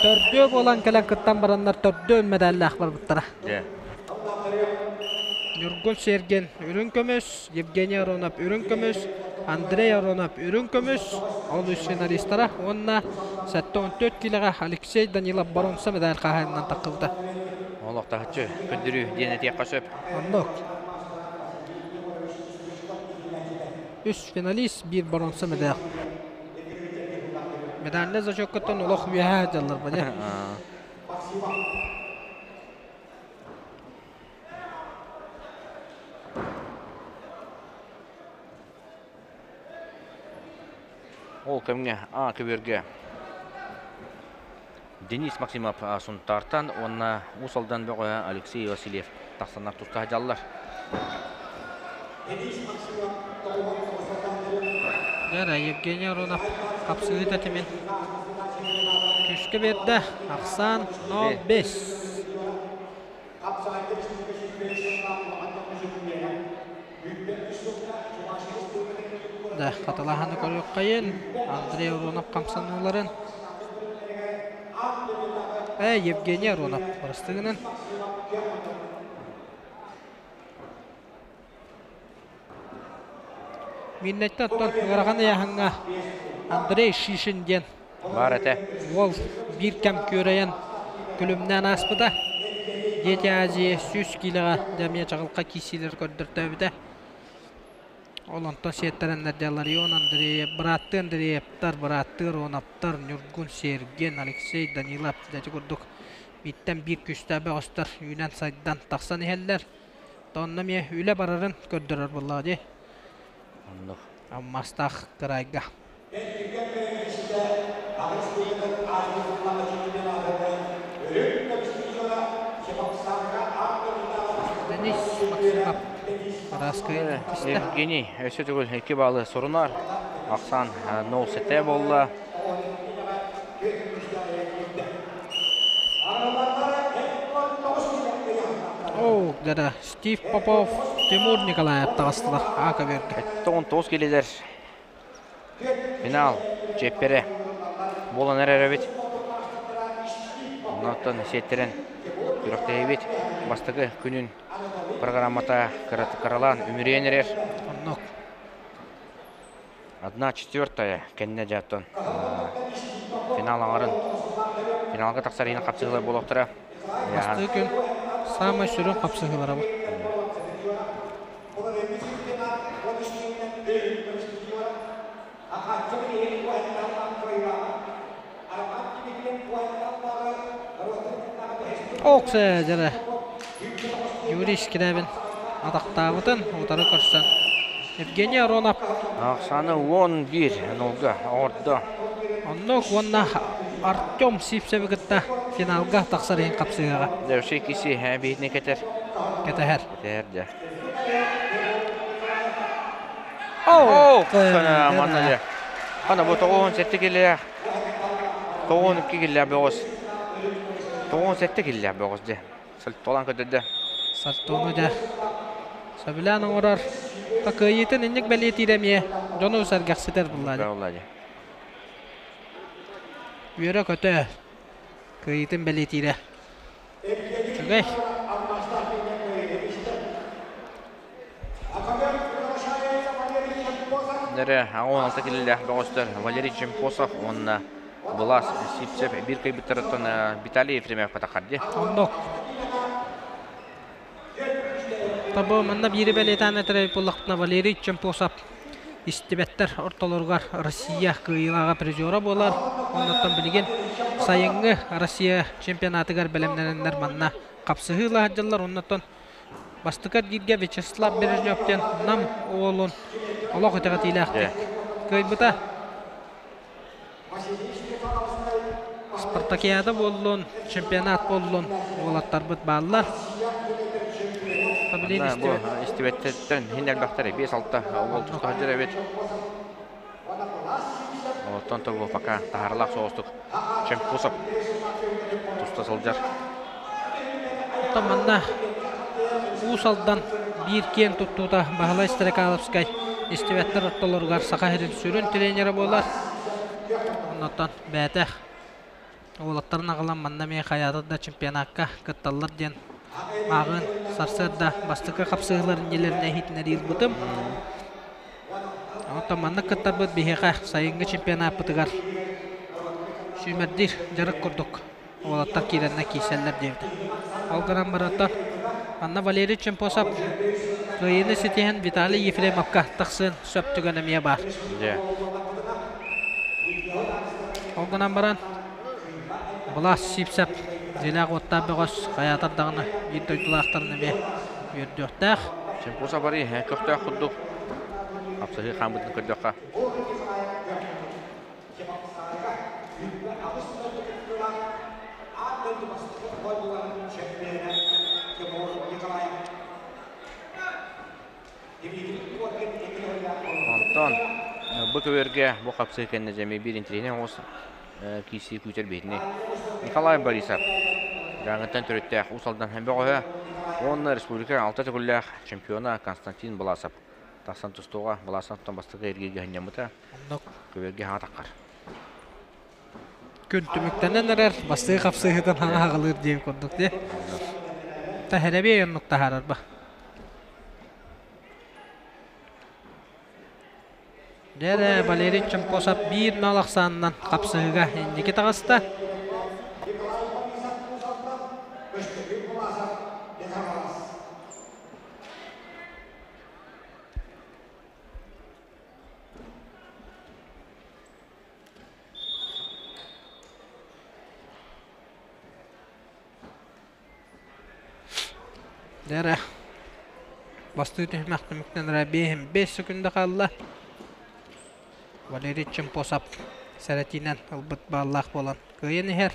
төрдүө буолан кэлэн кыттан бараннар төрдүөн мэдээллээх барбыттара. Ньургун Сергин үрүҥ көмүс, Евгений Аронов үрүҥ көмүс, Андрей Аронов үрүҥ көмүс, ол үс финалистара уонна 74 киилэҕэ Алексей Данилов боруонса медаль хаһаайынынан таххыбыта. Олохтооччу көрдөрүү диэн этиэххэ сөп. Оннук. Үс финалист, биир боруонса медаль. Медальнай зачеккаттан олох үөһээ дьаллар ба дьэ. Ол кэмҥэ А көбүөргэ Денис Максимов Сунтаартан уонна Уус Алдан бөҕөһө Алексей Васильев тахсаннар туста сылдьаллар. Дьэ, Евгений Аронов хапсыһыы тэтимин күүскэ биэрдэ. Ахсаан 0-5. Да, хатылаһаны көрүөххэйин. Андрей Аронов хамсаныыларын. Евгений Аронов барыстыгынан. Миннэттэн оттон ыарахан ыйааһыҥҥа Андрей Шишин диэн баар этэ. Уол биир кэм күөрэйэн күлүмнээн ааспыта. Дети Азии 100 киилэҕэ дьэ чаҕылхай киирсиилэри көрдөртөөбүтэ. Ол онтон сиэттэрэннэр Ларион Андреев, бырааттыы Андреевтар, бырааттыы Роновтар, Ньургун Сергин, Алексей Данилов дьэ курдук бииртэн биир күүстээх бөҕөстөр үүнэн-сайдан тахсан иһэллэр. Онно эмиэ үлэ барарын көрдөрөр буоллаҕа дии. Оннук. Аммастаах кырайга. Денис Максимов Араскы Евгений өссө төгүл икки баалы сурунар. Ахсан 0-7 буолла. Оо, дьэ Стив Попов, Тимур Николаев таҕыстылар А-көбүөргэ. 19 килилэр финал чиэппэрэ буолан эрэр эбит. Оннуттан сиэттэрэн күрэхтэһиибит бастакы күнүн программата кыралаан үмүрүйэн эрэр. Оннук. Одна четвертая кэннэ дьааттан финал аҥарын финалга тахсар иһин хапсыһыылар буолуохтара. Бастакы күн саамай сүрүн хапсыһыылара бу. Оксе дьэрэ Юрий Скрябин атахтаабытын утары көрсөн Евгений Аронов Ахсаны 11 нолга оҥордо. Оннук уонна Артем Сивцеви кытта финалга тахсар иһин хапсыһыаҕа. Дьэ, киси биһитини кэтэр. Кэтэһэр. Кэтэһэр дьэ. Оо, манна дьэ. Хана бу 97 килэлээх. 92 килэлээх бөҕөс. 97 килэлээх бөҕөс дьэ. Сальтолан көтөрдө. Сальтону дьэ. Сөбүлээн оҥорор. Кыайыытын инник бэлиэтиир эмиэ дьону сэргэхситэр булла дьэ. Үөрэ-көтө кыайыытын бэлиэтиирэ. Үчүгэй. Нэрэ 16 килилээх бөҕөстөр Валерий Чемпосов уонна Былас Сивцев биир кыайбыттарыттан Виталий Ефремов катахарди. Оннук. Табы манна биири бэлиэтээн этэрэй буоллахпына Валерий Чемпосов истибэттэр ортолоругар Россия кыайыылааҕа призера буолар. Оннуттан билигин сайыҥҥы Россия чемпионатыгар бэлэмнэнэннэр манна хапсыһыы сылдьаллар. Оннуттан бастакы эргииргэ Вячеслав Бережнев диэн Нам уолун олох итэҕэтиилээхтик кыайбыта. Спартакиада буоллун, чемпионат буоллун уолаттарбыт бааллар. Бу истибэттэртэн хин элбэхтэр 5-6 уол туста сылдьар эбит. Оттон тобу пока таһаралаах соҕустук Чемпусов туста сылдьар. Оттон манна Уус Алдан биир киэн туттуута Баһылай Стрекаловскай истибэттэр ортолоругар Саха сирин сүрүн тренерэ буолар. Оннуттан бэйэтэ уолаттарын аҕалан манна эмиэ хайаата да чемпионакка кытталлар диэн ааҕыан сарсыарда бастакы хапсыһыылар иннилэринэ иһитиннэрии ылбытым. Оттон маннык кыттарбыт биһиэхэ сайыҥҥы чемпионаппытыгар сүүмэрдиир дьарык курдук уолаттар киирэннэр киирсэллэр диэбитэ. Ол гынан баран Анна Валерий Чемпосов кыайыыны ситиһэн Виталий Ефремовка тахсыан сөп түгэн эмиэ баар. Ол гынан баран Былаас Сипсэп дьиэлээх уоттаах бөҕөс хайаатар даҕаны биир дойдулаахтарын эмиэ үөрдүөхтээх. Чемпосов бары көхтөөх курдук хапсыһыы хааммытын көрдөххө. Онтон бу көбүөргэ бу хапсыы кэннэ дьэми биир интириэһинэй оҕус киирсии күүтэр биһитини Николай Борисов Дьааҥыттан төрүттээх Уус Алдан бөҕөһө уонна республика алта төгүллээх чемпиона Константин Баласов тахсан тустууга Баласовтан бастакы эргииргэ сынньаммыта. Көбүөргэ хаҥа таххар. Күн түмүктэнэн эрэр, бастыы хапсыһыытын хаҥа хаҕалыыр диэн курдук дии. Таһэрэбиэй оннук таһаарар ба. Дьэ Валерий Чемпосов биир нал ахсаанынан хапсыһыыга инники таҕыста. Дьэ бастыы түһүмэх түмүктэн эрэ биэһин биэс секунда хаалла. Валерий Чемпосов сэрэтиинэн ылбыт бааллаах буолан кыайан иһэр.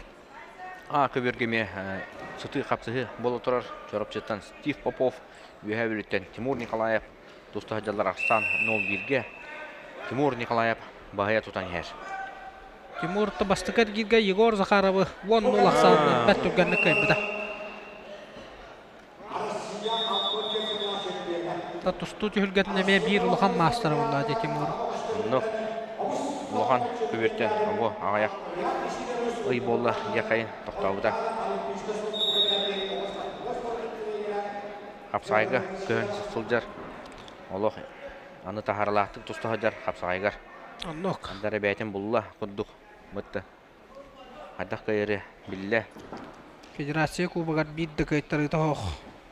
А көбүөргэ эмиэ сытыы хапсыһыы буола турар. Чоропчуттан Стив Попов, Үөһээ Бүлүүттэн Тимур Николаев туста сылдьаллар ахсаан 0-1-гэ. Тимур Николаев баһыйа тутан иһэр. Тимур бастакы эргииргэ Егор Захаровы 10-0 ахсаанынан бэрт түргэнник кыайбыта. Тустуу түһүлгэтин эмиэ биир улахан маастара буолла дии Тимур. Оннук улахан көбүөртэн бу аҕыйах ый буолла диэххайын тохтообута. Хапсаҕайга көһөн сылдьар олох аны таһааралаахтык туста сылдьар хапсаҕайгар. Оннук. Андара бэйэтин булла курдук мытты. Хайдах кыайары биллэ. Федерация кубогар биир да кыайтарыыта суох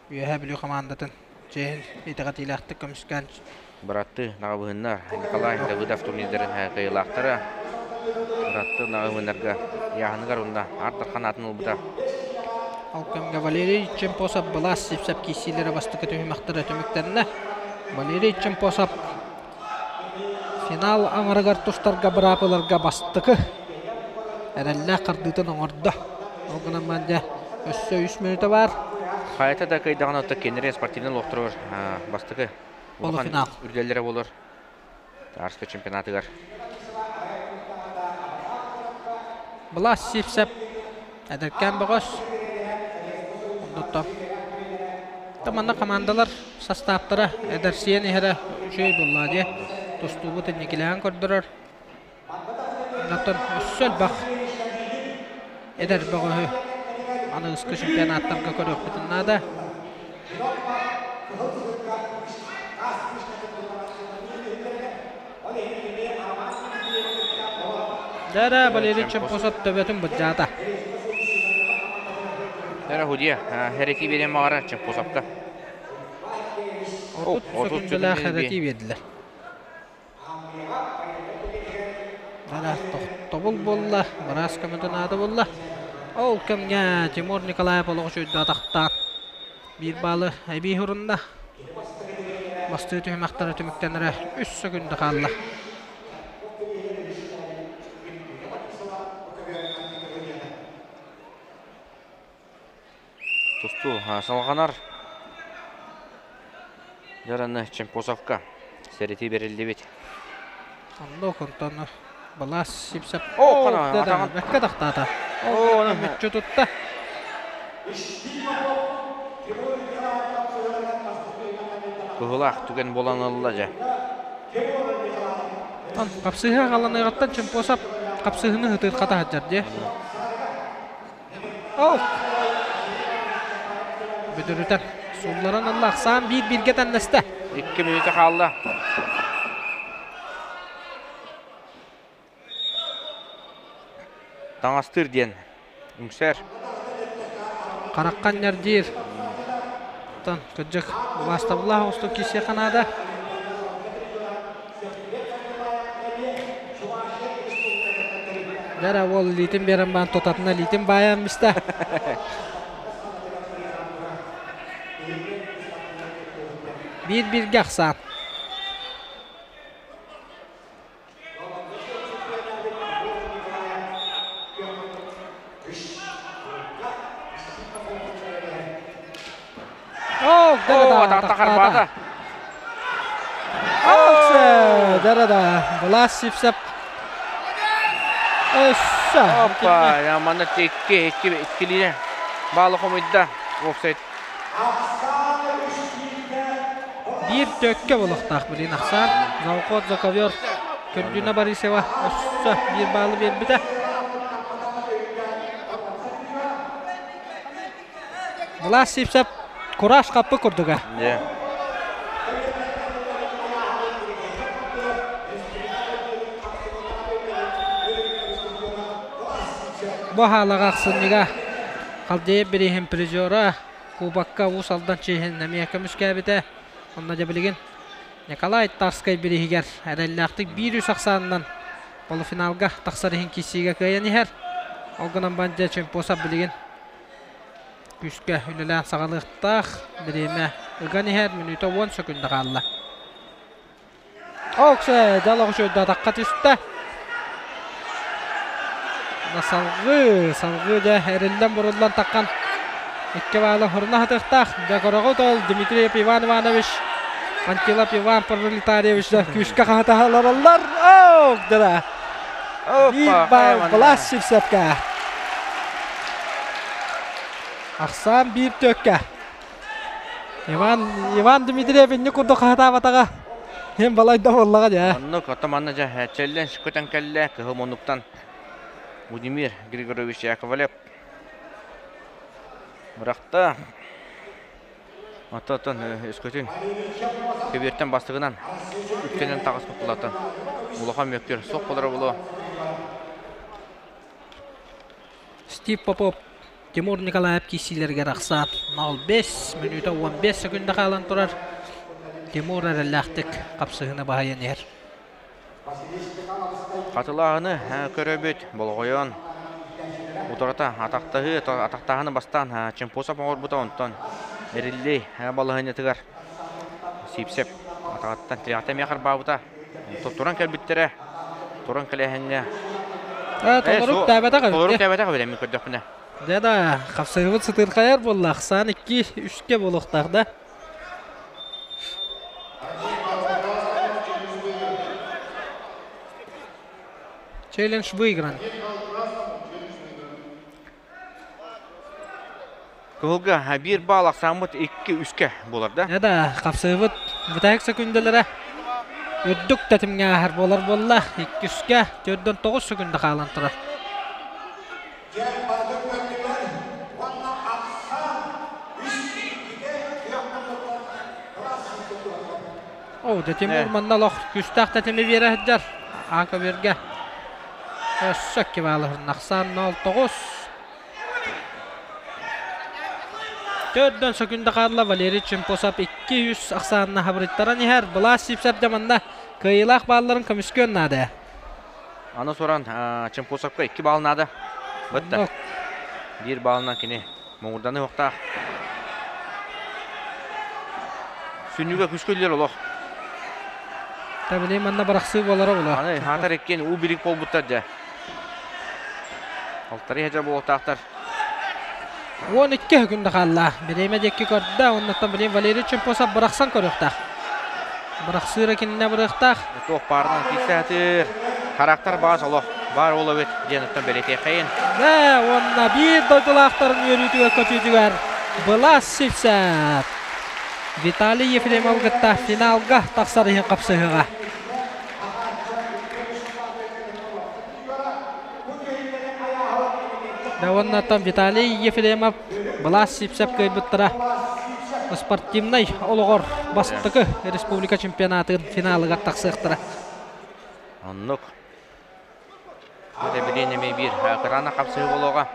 Үөһээ Бүлүү хамаандатын чиэһин итэҕэтиилээхтик көмүскээн Быраттыы наҕабыһыннар Николай Давыдов турнирдарын кыайыылаахтара. Быраттыы наҕабыһыннарга ыйааһыныгар уонна Аар Дархан аатын ылбыта. Ол кэмҥэ Валерий Чемпосов Былаас Сипсэп киирсиилэрэ бастакы түһүмэхтэрэ түмүктэннэ. Валерий Чемпосов финал аҥарыгар тустарга быраап ыларга бастакы Эрэллээх хардыытын оҥордо. Ол гынан баран дьэ өссө үс мүнүүтэ баар. Хайата да кыайдаҕына отто кинилэри спортивнай олохторугар бастакы улахан үрдэллэрэ буолар. Тарска чемпионатыгар. Былас Сивцев эдэркээн бөҕөс. Оннуттан манна командалар састааптара эдэрсийэн иһэрэ үчүгэй буоллаа дии. Тустуубут инникилээн көрдөрөр. Онтон өссө элбэх эдэр бөҕөһү аныгыскы чемпионаттарга көрүөхпүтүн наада. Дара Валерий Чемпосов төбөтүн быдьаата. Дара Худия, хәрити берен мағара Чемпосовка. 30 сөкүндэлээх хәрити бердилер. Дара тохтобул буолла, быраас көмөтө наада буолла. Ол кэмҥэ Тимур Николаев олох үчүгэйдик атахтаан биир баалы эбии урунна. Бастыы түһүмэхтэрэ түмүктэнэрэ үс сөкүндэ хаалла. Тустуу салҕанар. Дьараны Чемпосовка сэрэтии бэриллибит. Онно онтон Балас Сипсеп О, да, бэккэ тахтаата. О, мүччү тутта. Кыһылаах түгэн буолан ылла дьэ. Хапсыһы халаныгаттан Чемпосов хапсыһыны хытыр хата сылдьар дии. Ол! Бүдүрүтэн суулларан ылла ахсаан биир бииргэ тэннэстэ. Икки мүнүүтэ хаалла. Таҥастыыр диэн үҥсэр. Хараххан ньэрдиир. Тан кырдьык убаастабыллаах оҕустук киирсиэххэ наада. Дара уол илиитин биэрэн баран тутатына илиитин баайан мистэ. Биир-бииргэ ахсаан. О, да харбаата. Да-да-да. Влас Сипсеп. Өссө. Опа, я манна икки, икки, иккилине. Баалы хомуйда. Офсайд. Биир төккө болохтаах билин ахсаан. Заухот Заковер Күндүнэ Борисова өссө биир баалы биэрбитэ. Влас Сипсеп кураж хаппы курдуга. Бу хаалаҕа ахсынньыга Халдеев бирииһин призера Кубокка Уус Алдан чиэһин эмиэ көмүскээбитэ. Онно дьэ билигин Николай Тарскай бирииһигэр эрэллээхтик биир үс ахсаанынан полуфиналга тахсар иһин киирсиигэ кыайан иһэр. Ол гынан баран дьэ Чемпосов билигин күүскэ үлэлээн саҕалыахтаах. Бириэмэ ыган иһэр, мүнүүтэ 10 сөкүндэ хаалла. Оксе, дьэ үчүгэйдик атахха түстэ. Салгыы, салгыы дьэ эриллэн буруллан таххан икки баалы хоруна хатыахтаах. Дьэ көрөҕүт ол Дмитриев Иван Иванович, Антилоп Иван Пролетарьевич да күүскэ хаһытаһалараллар. Ок, дара. Биир баал Влас Сивцевка. Ахсаан биир төккэ. Иван, Иван Дмитриев инник курдук хаһытаабатаҕа. Һин балайда буоллаҕа дьэ. Оннук, оттон манна дьэ челлендж көтөн кэллэ кыһыл муннуктан Владимир Григорьевич Яковлев бырахта. Оттон өскөтүн көбүөртэн бастыгынан үктэнэн таҕыспыт булатын улахан мөккүөр суох болоро булуо. Стив Попов Тимур Николаев киирсиилэригэр ахсаан 05 мүнүүтэ 15 секунда хаалан турар. Тимур эрэллээхтик хапсыһыыны баһыйан иһэр. Хатылааһыны көрөбүт, болҕойон утарыта атахтаһыы, атахтааһыны бастаан Чемпосов оҥорбута, онтон Эриллей балаһыанньатыгар Сипсеп атаҕыттан тирэҕтэ эмиэ харбаабыта. Туран кэлбиттэрэ, туран кэлээһиҥҥэ Толорук тээбэтэх эбит. Толорук тээбэтэх эбит эмин көрдөхпүнэ. Дьэ да, хапсыһыбыт сытыырхайар буолла. Ахсаан 2-3-кэ буолуохтаах да. Челлендж выигран. Кыһылга биир баал ахсааммыт 2-3-кэ буолар да? Да, хапсыһыбыт бүтэһик сөкүндэлэрэ үрдүк тэтимҥэ ааһар буолар буолла. 2-3-кэ 4-9 сөкүндэ хаалан турар. О, дьэ Тимур манна олох күүстээх тэтими биэрэ сылдьар. Ака биргэ. Өссө кибаалыһын ахсаан 0-9. Төрдөн сөкүндэ хаалла Валерий Чемпосов 2-3 ахсаанна хабырыттаран иһэр. Былаас Сипсэр дьэ манна кыайыылаах баалларын көмүскүөн наада. Аны туран Чемпосовка 2 балл наада. Бытта. Биир баллынан кини муҥурданы уохтаах. Сүнньүгэ күскө үллэр олох. Табили манна барахсыы буолара була. Аны хаатар иккиэн уу билик буолбуттар дьэ. Алтары хажа буолуохтаахтар. 12 күндэ хаалла. Бириэмэ диэки көрдө. Оннуттан билин Валерий Чемпосов бырахсан көрүөхтээх. Бырахсыыра кининэ бырыахтаах. Туох баарынан киирсээтир. Характар баас олох. Баар ол эбит диэн оттон бэлиэтиэхэйин. Дэ, уонна биир дойдулаахтарын үөрүүтүгэр көтүүтүгэр Былас Сивцев. Виталий Ефремов кытта финалга тахсар иһин хапсыһыаҕа. Да уонна Виталий Ефремов Былас Сивцев кыайбыттара спортивнай олоҕор бастакы республика чемпионатын финалыгар тахсыахтара. Оннук. Бу билин эмиэ биир кыраана хапсыһыы буолуоҕа.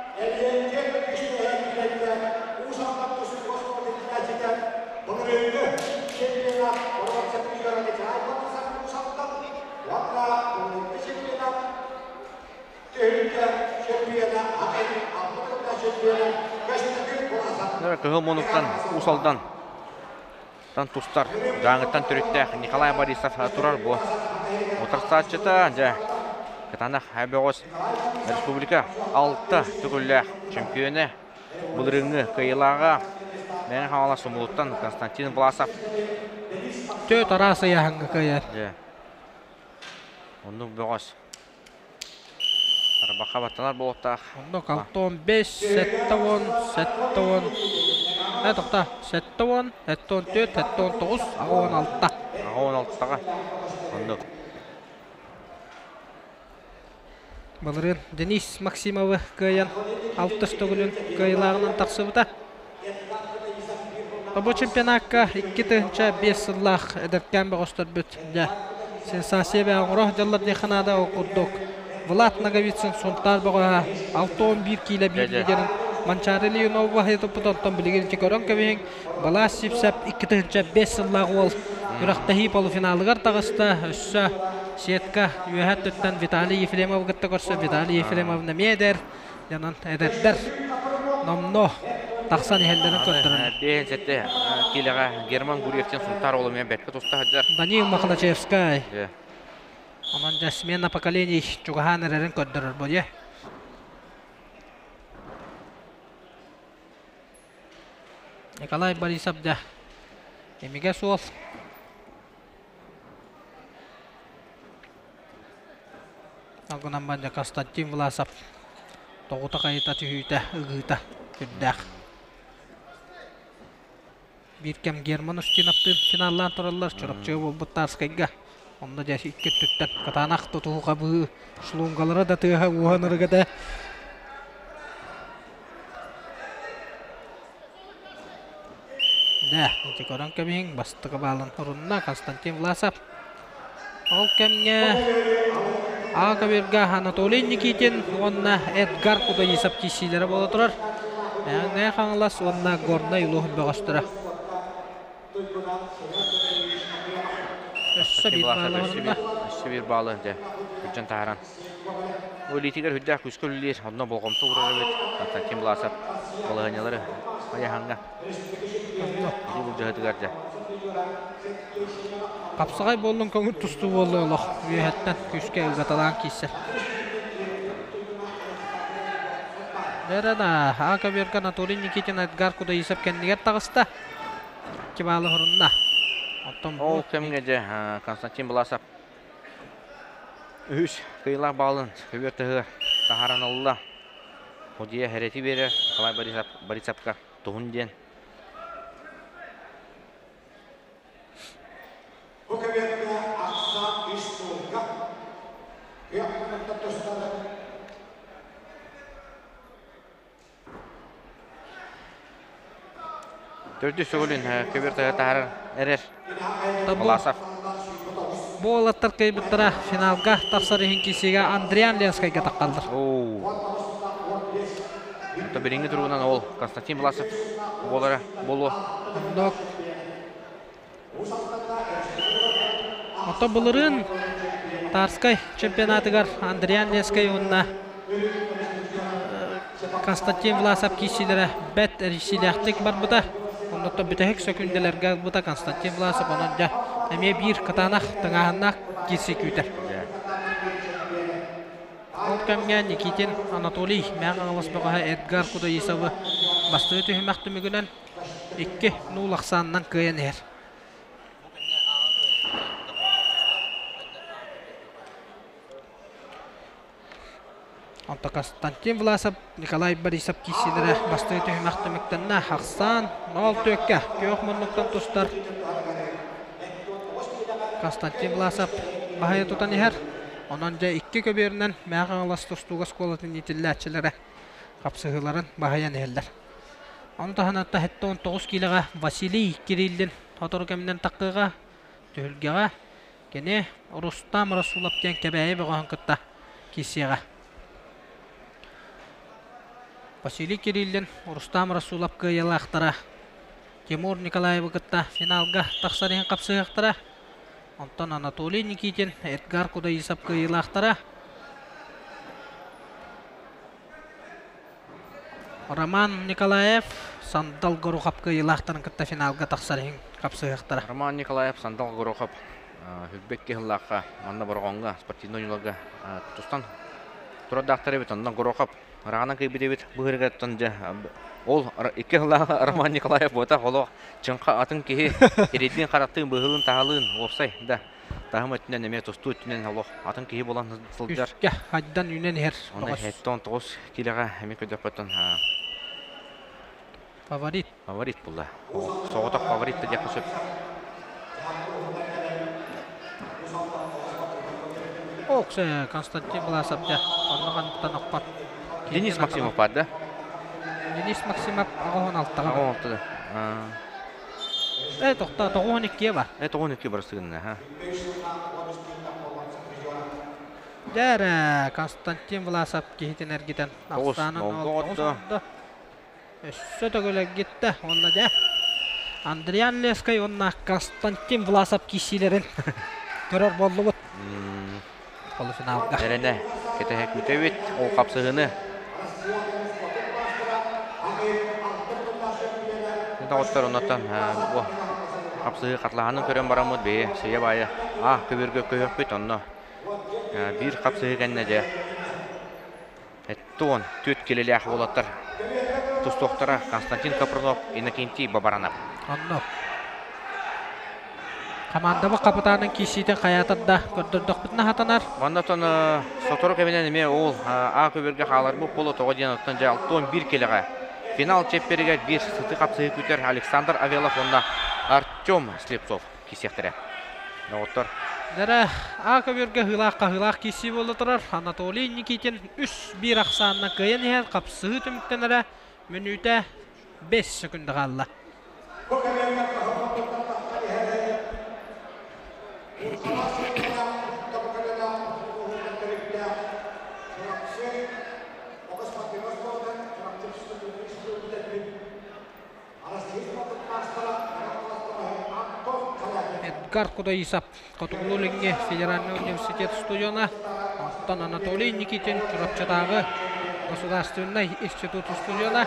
Кыһыл мунуктан Уус Алдан тустар Дьааҥыттан төрүттээх Николай Борисов турар бу утарсааччыта дьэ кытаанах бөҕөс республика алта төгүллээх чемпионэ былырыыҥҥы кыайыылааҕа Мэҥэ Хаҥалас Тумулуттан Константин Власов Төрт араас ыйааһыҥҥа кыайар. Дьэ оннук бөҕөс Тарбахха баттанар буолуохтаах. Оннук 65, 70, 70, э тоқта, 70, 74, 79, 86. 86-ға. Оннук. Былырыын Денис Максимовы кыайан алтыс төгүлүн кыайыылааҕынан тахсыбыта. Бу чемпионакка 2005 сыллаах эдэркээн бөҕөстөрбүт дьэ сенсация бэҕэ оҥоро сылдьаллар диэххэ наада ол курдук Влад Ноговицын Сунтаар бөҕөһө 61 киилэ биир лидерин Манчаары Леонов баһыйа туппут онтон билигин ити көрөн кэбиһиҥ Балаас Сипсэп 2005 сыллаах уол күрэхтэһии полуфиналыгар таҕыста өссө сетка үөһэ өттүттэн Виталий Ефремовы кытта көрсө Виталий Ефремов эмиэ эдэр Дьонон эдэрдэр номно тахсан иһэллэрин көрдөрөн. Биэһин сэттэ киилэҕэ Герман Гурьевтен Сунтаар олумуйан бэркэ туста сылдьар. Данил Мохначевскай. Онон дьэ смена поколений чугаһаан эрэрин көрдөрөр бу дьэ. Николай Борисов дьэ имигэ суол. Ол гынан Константин Власов тоҕута хайыта түһүүтэ, ыгыыта сүрдээх. Биир кэм Герман Устиновтыын финаллаан тураллар Чурапчыга буолбут Тарскайга. Онно дьэ икки өттүттэн кытаанах тутуһу хабыы шлунгалара да тыаһа ууһан ырыгата. Да, ити көрөн кэбиһиҥ, бастакы баалын урунна Константин Власов. Ол кэмҥэ А көбүөргэ Анатолий Никитин уонна Эдгар Кудоисов киирсиилэрэ буола турар. Мэҥэ Хаҥалас уонна Горнай улууһун бөҕөстөрө. Өссө биир баалы урунна. Өссө биир баалы дьэ күрдьэн таһааран. Бу илиитигэр үрдээх күүскэ үлэлиир, онно болҕомто уурар эбит. Константин Власов балаһыанньалары айаһаҥҥа илии былдьаһытыгар дьэ. Хапсаҕай буоллун көҥүл тустуу буолла олох үөһэттэн күүскэ ыгаталаан киирсэр. Дэрэ да, А көбүөргэ Анатолий Никитин Эдгар Кудаисов кэннигэр таҕыста. Кибалы хорунна. Оттон Ол кэмҥэ дьэ Константин Власов үһүс кыйылаах баалын көбүөр тыһыгар таһааран ылла. Судьуйа хэрэти биэрэр Николай Борисов Борисовка туһун диэн. Бу көбүөргэ ахсаан үс суолга күөх муннукта тустар. Төрдүс сөгүлүн көбүөр тыһы таһаарар эрэр Власов. Бу уолаттар кыайбыттара финалга тахсар иһин киисигэ Андриан Ленскайга таххаллар. Онто билиҥҥи туругунан ол Константин Власов буолара буолуо. Оннук. Ото былырыын Тарскай чемпионатыгар Андриан Ленскай уонна Константин Власов киирсиилэрэ бэрт эрийсиилээхтик барбыта. Оннуттан бүтэһик сөкүндэлэргэ ылбыта Константин Власов. Онон дьэ эмиэ биир кытаанах тыҥааһыннаах киирсии күүтэр. Ол кэмҥэ Никитин Анатолий Мэҥэ Хаҥалас бөҕөһө Эдгар Кудаисовы бастакы түһүмэх түмүгүнэн 2-0 ахсаанынан кыайан иһэр. Онто Константин Власов, Николай Борисов киирсиилэрэ бастакы түһүмэх түмүктэннэ. Ахсаан 0-4-кэ күөх муннуктан тустар Константин Власов баһыйа тутан иһэр. Онон дьэ икки көбүөрүнэн Мэҥэ Хаҥалас тустууга оскуолатын иитиллээччилэрэ хапсыһыыларын баһыйан иһэллэр. Ону таһынан 79 киилэҕэ Василий Кириллин сотору кэминэн таххыаҕа түһүлгэҕэ кини Рустам Расулов диэн Кэбээйи бөҕөһүн кытта киирсиэҕэ. Василий Кириллин, Рустам Расулов кыайыылаахтара Тимур Николаевы кытта финалга тахсар иһин хапсыһыахтара. Онтон Анатолий Никитин, Эдгар Кудаисов кыайыылаахтара Роман Николаев, Сандал Горохов кыайыылаахтарын кытта финалга тахсар иһин хапсыһыахтара. Роман Николаев, Сандал Горохов Хүрбэт киһиллаахха манна Бороҕоҥҥо спортивнай оонньууларга тустан турардаахтар эбит. Онно Горохов ырааҕынан кыйбыт эбит быһыырыгаттан дьэ ол икки сыллаах Роман Николаев буотах олох чыҥха атын киһи сирэйдиин харахтыын быһыылын таһалыын уопсай да таһым өттүнэн эмиэ тустуу өттүнэн олох атын киһи буолан сылдьар. Үскэ хайдан үүнэн иһэр. Онно 79 киилэҕэ эмиэ көрдөхпөттөн Фаворит. Фаворит булла. Соҕотох фаворит да диэххэ сөп. Оксе Константин Власов дьэ онно хантан охпот. Денис Максимов бар да? Денис Максимов аҕыс алтаҕа. Аҕыс алтада. Э тохто тоҕуон иккиэ бар. Э тоҕуон икки барыстыгынна ха. Дээрэ Константин Власов киһитин эргитэн ахсаанын оҕотто. Өссө төгүл эргиттэ уонна дьэ Андриан Лескай уонна Константин Власов киирсиилэрин көрөр буоллубут. Полуфиналга. Эрэнэ кэтэһэ күүтэбит ол хапсыһыны. Доҕоттор оннуттан бу хапсыһыы хатылаһанын көрөн бараммыт бэйэ сыйа баайа а көбүргө көһөхпүт онно биир хапсыһыы кэннэ дьэ Туон түөрт килэлээх уолаттар тустуохтара Константин Капрунов, Иннокентий Бабаранов. Онно Хамаандабыт хапытаанын киирсиитин хайаатар да көрдөрдөхпүтүнэ хатанар. Манна оттон сотору кэминэн эмиэ ол А көбүөргэ хааларбыт буолуо тоҕо диэн оттон дьэ 61 килэҕэ финал чэппиэригэр биир сытыы хапсыһыы күүтэр Александр Авелов уонна Артем Слепцов киирсиэхтэрэ. Доҕоттор. Дэрэ А көбүөргэ ыһыылаах хаһыылаах киирсии буола турар. Анатолий Никитин 3-1 ахсаанынан кыайан иһэр хапсыһыы түмүктэнэрэ мүнүүтэ 5 сөкүндэ хаалла. Эдгар Кудаисов, Хотугулуу-Илиҥҥи федеральнай университет студена, оттон Анатолий Никитин Чурапчытааҕы государственнай институт студена.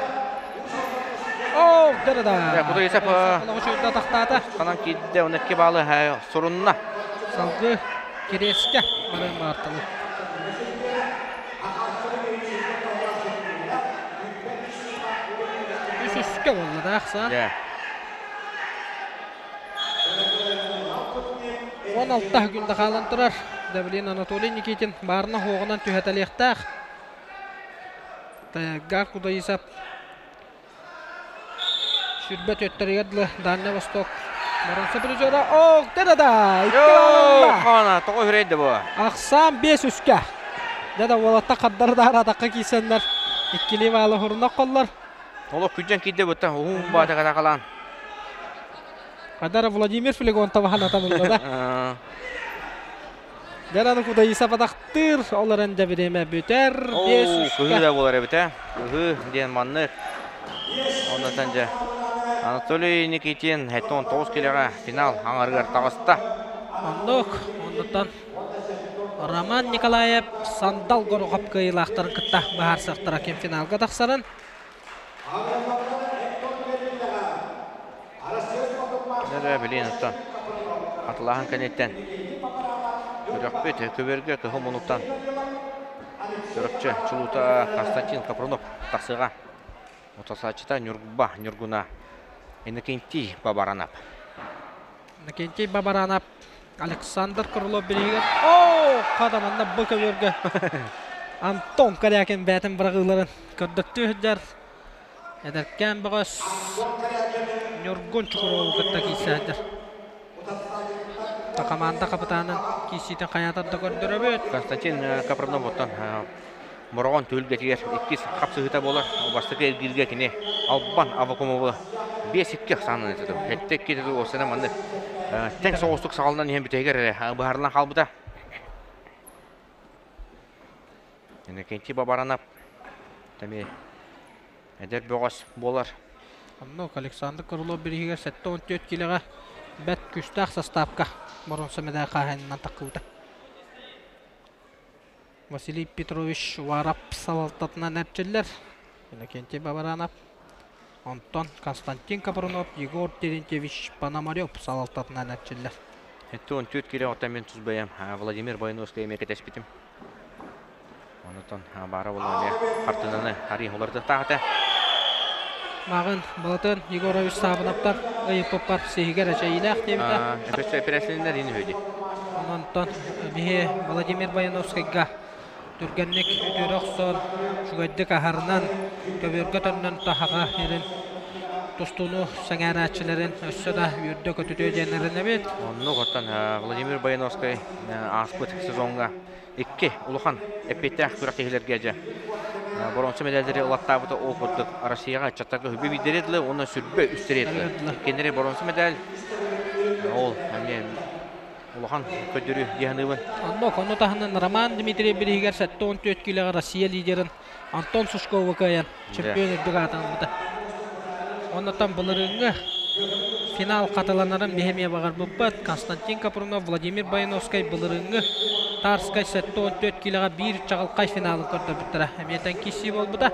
О, да-да-да! Кудаисов тахтаата. Ханан киирдэ, 12 баалы сурунна. Салгыы Кириэскэ барыан баартылы. Үскэ болла да ахсан. Дьэ. 16 күндэ хаалан турар. Давлин Анатолий Никитин баарына хуоҕунан түһэтэлиэхтээх. Таягар Кудаисов Сүрбэ төттөрүгэр дылы Дальний Восток Боронсо призера Ок да Йоо, хана тоҕо үрейді бу. Ахсаан 5 үскэ. Дьэ да уолатта хардары да атаққа киисэннэр иккилии баалы хурунах холлор. Олох күдьэн киирде бутта уһун баата катакалаан. Кадара Владимир Флегонтов ханатан ылла да. Дьэ Кудаиса батахтыыр, ол эрэн дьэ бириэмэ бүтэр. Оо, кыһыы да буолар эбит ээ. Кыһыы диэн маннык. Оннотон дьэ Анатолий Никитин 79 килэҕэ финал аҥарыгар таҕыста. Оннук, оннуттан Роман Николаев Сандал Горохов кыайыылаахтарын кытта быһаарсыахтара ким финалга тахсарын. Эрэ билин оттон хатылааһын кэнниттэн күрэхпит көбүөргэ кыһыл мунуктан Чурапчы чулуута Константин Капрунов тахсыаҕа. Утасааччыта Ньурба Ньургуна Иннокентий Бабаранап. Иннокентий Бабаранап Александр Крылов бириһигэр Оо, хата манна бу көбүөргэ Антон Корякин бээтин быраҕыыларын көрдөттүү сылдьар. Эдэркээн бөҕөс Ньургун Чукурову кытта киирсээдэр. Команда капитанын киирсиитин хайаатар да көрдөрөбүт. Константин Капронов оттон Бороҕон түһүлгэтигэр иккис хапсыһыыта буолар. Бастакы эргииргэ кини Албан Авакумовы 5-2 ахсаанынан этэ. Хэттэ икки уопсайынан маннык тэҥ соҕустук саҕаланан иһэн бүтэһигэр эрэ быһаарыллан хаалбыта. Иннокентий Бабаранов эмиэ эдэр бөҕөс буолар. Оннук Александр Крылов бириһигэр 74 килоҕа бэрт күүстээх састаапка боруонса медаль хаһаайынынан таххыбыта. Василий Петрович Уваров салалтатынан эрчиллэр. Иннокентий Бабаранов. Онтон Константин Капрунов, Егор Терентьевич Пономарев салалтатынан эрчиллэр. 74 кило оттон мин тус бэйэм Владимир Бойнуоскай эмиэ кэтэспитим. Онутон баара буолла эмиэ хартыынаны арыйан уларытыахтаах этэ. Мааҕын Балатын Егорович Саабынаптар ыйыппыппар сиһигэр эчэйиилээх диэбитэ. Эпэрээсилиннэр иин үһү дии. Онтон биһи Владимир Баяновскайга түргэнник үтүөрэ охсон, үчүгэйдик аһарынан, көбүөргэ төннөн таһаҕа ирин тустууну сэҥээрээччилэрин өссө да үөрдэ-көтүтүө диэн эрэнэбит. Оннук оттон Владимир Баяновскай ааспыт сезоҥҥа икки улахан эппиэттээх күрэхтэһиилэргэ дьэ боруонса медаллары ылаттаабыта ол курдук Россияҕа ыччаттарга хүбү биирдэри дылы уонна сүрбэ үстэри дылы иккиэннэри боруонса медаль ол эмиэ улахан көрдөрүү дии саныыбын. Оннук, ону таһынан Роман Дмитриев бириһигэр 74 килоҕа Россия лидерин Антон Сушкову кыайан чемпион үрдүк аатын ылбыта. Оннуттан былырыыҥҥы финал хатыланарын биһи эмиэ баҕарбыппыт. Константин Капрунов, Владимир Баяновскай былырыыҥҥы Тарскай 74 килоҕа биир чаҕылхай финалын көрдөрбүттэрэ. Эмиэ тэҥ киирсии буолбута.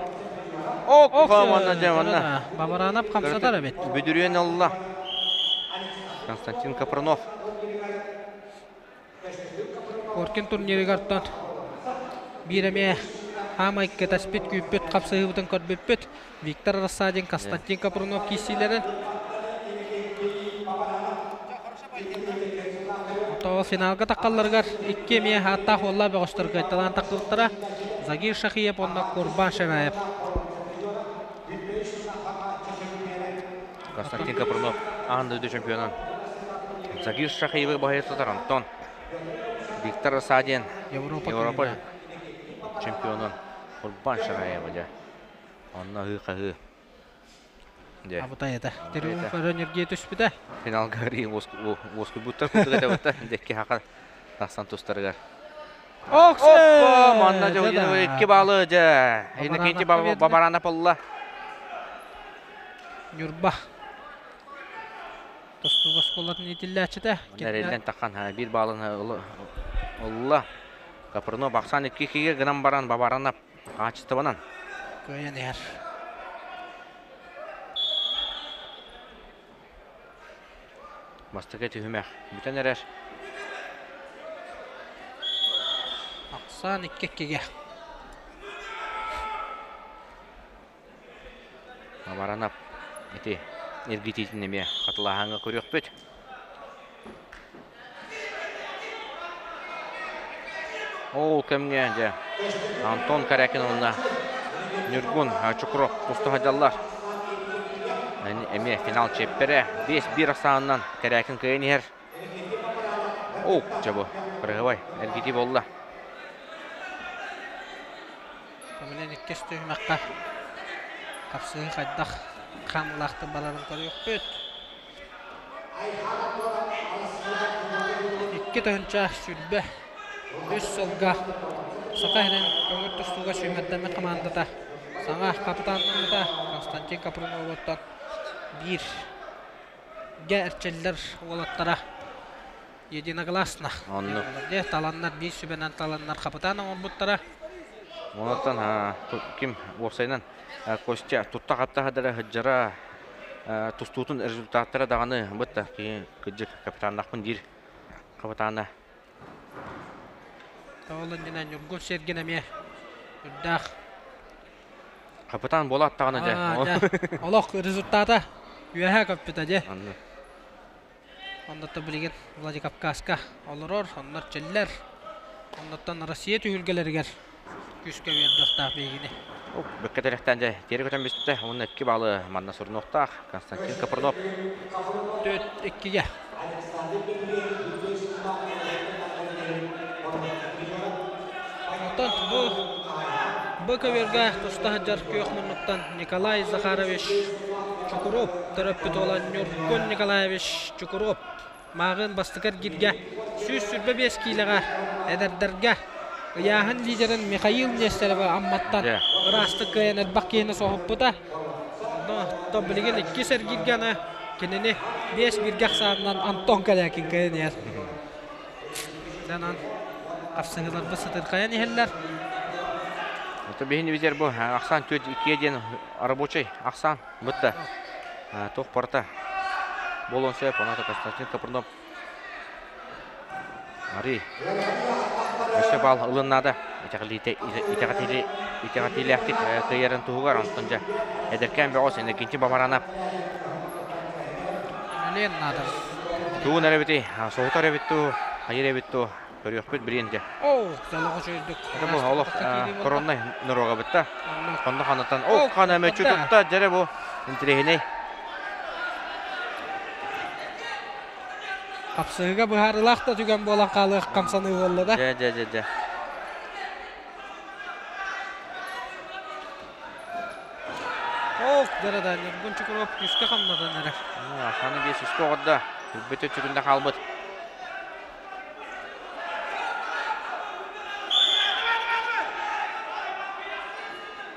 Оппа, манна дьэ, манна. Бабаранов хамсатар эбит. Бүдүрүөн ылла. Константин Капрунов. Коркин турнирыгар биир эмиэ хаамай кэтэспит, күүппүт хапсыһыыбытын көрбүппүт. Виктор Рассадин, Константин Капрунов киирсиилэрин. Ото финалга таххалларыгар икки эмиэ ааттаах уоллаах бөҕөстөр кыайталаан таххыбыттара. Загир Шахиев уонна Курбан Шараев. Константин Капрунов аан дойду чемпионун Загир Шахиевы баһыйа сытар Антон Виктор Рассадин Европа чемпионун Курбан Шараева дьэ онно ыһыы-хаһыы дьэ Абытай этэ. Триумф өрөн түспүтэ. Финалга ри уоскуйбуттар курдук этэ бутта декки хака тахсан тустарыгар. Оппа, манна дьэ икки баалы дьэ. Иннокентий Бабаранов ылла. Ньурба тустуук оскуолатын иитиллээччитэ. Эрэллэн таххан биир баалын ылла. Капрунов бахсан икки киге гынан баран Бабаранов хаачыстыбанан. Кыайан иһэр. Бастакы түһүмэх бүтэн эрэр. Ахсаан икки иккигэ. Абаранап. Ити эргитиитин эмиэ хатылааһыҥҥа көрүөхпүт. Ол кэмҥэ дьэ Антон Корякин уонна Ньургун Чукров туста сылдьаллар. Эмиэ финал чиэппэрэ 5-1 ахсаанынан Корякин кыайан иһэр. О, дьэ бу кырыһыбай эргитии буолла. Көмүлэн иккис түһүмэххэ хапсыһыы хайдах хаамыылаахтык барарын көрүөхпүт. 2 023 сылга Саха сирин көҥүл тустууга сүүмэрдэммит хамаандата саҥа хапытааннаммыта Константин Капруновуттан биир гэ эрчиллэр уолаттара единогласно Оннук. Дьэ, таланнар биир сүбэнэн таланнар хапытаан оҥорбуттара. Онтон ким уопсайынан Костя тутта хапта хадара хыджара тустуутун результаттара даҕаны бытта кыдьык капитаннахпын диир хапытаана. Ол иннинэ Ньургун Сергин эмиэ үрдээх Капитан буола аттаҕына дьэ. Олох результата үөһэ көппүтэ дьэ. Оннуттан билигин Владикавказка олорор, оннор чэллэр. Оннуттан Россия түһүлгэлэригэр күүскэ үөрдүөхтээх биһигини. Бөккө тэлэхтээн дьэ тиэрэ көтөн бүстэ. Уонна икки баалы манна сурунуохтаах Константин Капрунов. Төрт иккигэ. Онтон бу бу көбүөргэ туста сылдьар күөх муннуктан Николай Захарович Чукуруоп төрөппүт уола Ньургун Николаевич Чукуруоп мааҕын бастакы эргииргэ 125 киилэҕэ эдэрдэргэ ыйааһын лидерин Михаил Нестеровы Амматтан ыраастык кыайан элбэх киһини соһуппута. Онтон билигин иккис эргииргэ аны кинини биэс бииргэ ахсаанынан Антон Калякин кыайан иһэр. Дьанан хапсыһыыларбыт сытырхайан иһэллэр. Это биһини бизер бу ахсаан түөт иккиэ диэн рабочий ахсаан бытта. Туох барыта буолуон сөп. Оната Константин Капрунов Ари өссө баал ылын наада. Итэҕэтиилээхтик кыайарын туһугар онтон дьэ эдэркээн бөҕөс Иннокентий Бабаранов Үлэлиэн наада. Тугун эрэ эбитий, соһутар эбит дуу, хайыр эбит дуу, көрүөхпүт билиэн дьэ. Оо, олох үчүгэйдик. Это бу олох короннай норуога бытта. Онно ханатан, о, хана мөчү тутта, дьэрэ бу интириэһинэй. Хапсыһыга быһаарыылаах да түгэн буолан хаалыах хамсаныы буолла да. Дьэ, дьэ, дьэ, дьэ. Ох, дьэ да, Ньургун Чукуров күүскэ хамнатан эрэр. Ханы биэс үскэ оҕордо. Үрбүтэ чүгүндэ хаалбыт.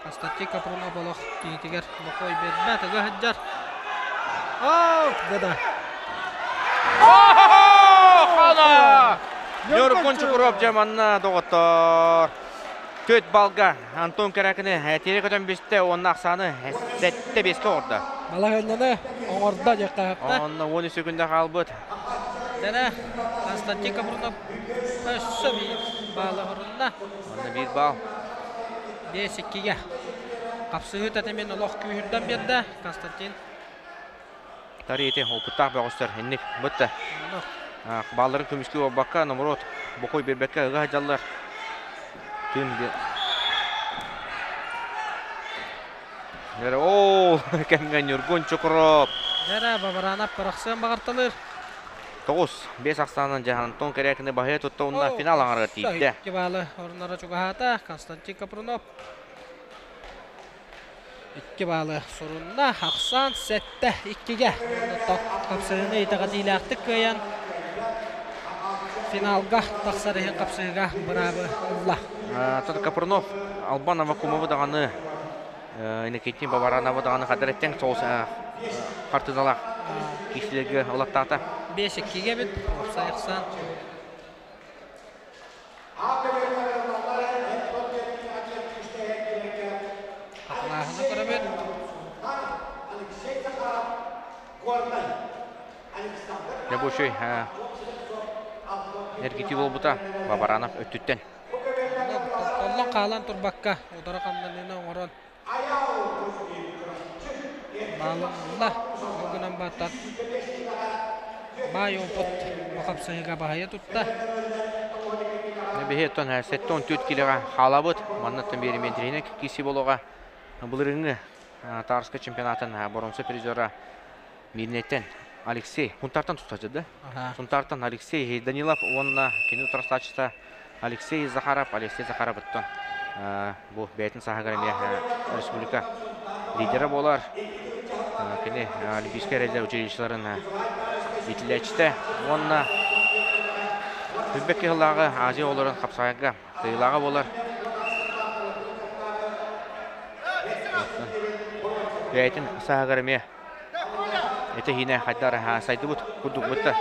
Константин Капрунов олох киһитигэр бокой биэрбэт, ыга сылдьар. Ох, да-да. Хана! Ньургун Чукуров дьэ манна доҕоттоор. Төт балга Антон Кэракины тиэрэ көтөн бүстэ уонна ахсааны сэттэ биэскэ оҕордо. Балаһыанньаны оҥордо диэххэ. Онно 13 секунда хаалбыт. Дэнэ Константин Капрунов өссө биир баалы оһорунна. Онно биир баал. Биэс иккигэ. Хапсыһыы тэтимин олох күүһүрдэн биэрдэ Константин. Тариити опыттаах бөҕөстөр инник бытта. Баалларын көмүскүү буолбакка, номурот бокой биэрбэккэ ыга сылдьаллар. Тыын Оо, кэмҥэ Ньургун Чукуроп. Дьэрэ, Бабаранов бырахсыан баҕарталыыр. Тоҕус, биэс ахсаанынан дьэ Антон Корякины баһыйа тутта уонна финал аҥарыгар тиийдэ. Икки баалы оруннара чугаһаата Константин Капрунов. Икки баалы сурунна. Ахсаан сэттэ иккигэ. Хапсыһыыны итэҕэтиилээхтик кыайан финалга тахсар иһин хапсыһыыга быраабы ылла. Тот Капрунов Албан Авакумовы даҕаны Иннокентий Баварановы даҕаны хадыраттан соҕус хартыыналаах киирсиилэргэ ылаттаата. Биэс иккигэ эбит. Уопсай ахсаан. Хатылааһыны көрөбүт. Дьэ бу үчүгэй эргитии буолбута Бабаранов өттүттэн. Толлон хаалан турбакка удара хамнаныыны оҥорон. Баалынна, ол гынан бааттан баай опыт хапсыһыга баһыйа тутта. Биһи оттон 74 килоҕа хаалабыт. Маннаттан биэримиэнтиринэ киси болоҕа былырыҥҥы Тарска чемпионатын боронса призера Мирнэттэн Алексей Сунтаартан тустааччы да? Сунтаартан Алексей Данилов уонна кини утарсааччыта Алексей Захаров. Алексей Захаров оттон бу бэйэтин сааһыгар эмиэ республика лидера буолар. Кини Олимпийскай эрэллэр училищеларын иитиллээччитэ уонна Түрбэк кыһыллааҕы Азия оҕолорун хапсаҕайга кыайыылааҕа буолар. Бэйэтин сааһыгар эмиэ этэ-иинэ хайдах сайдыбыт курдук бытта.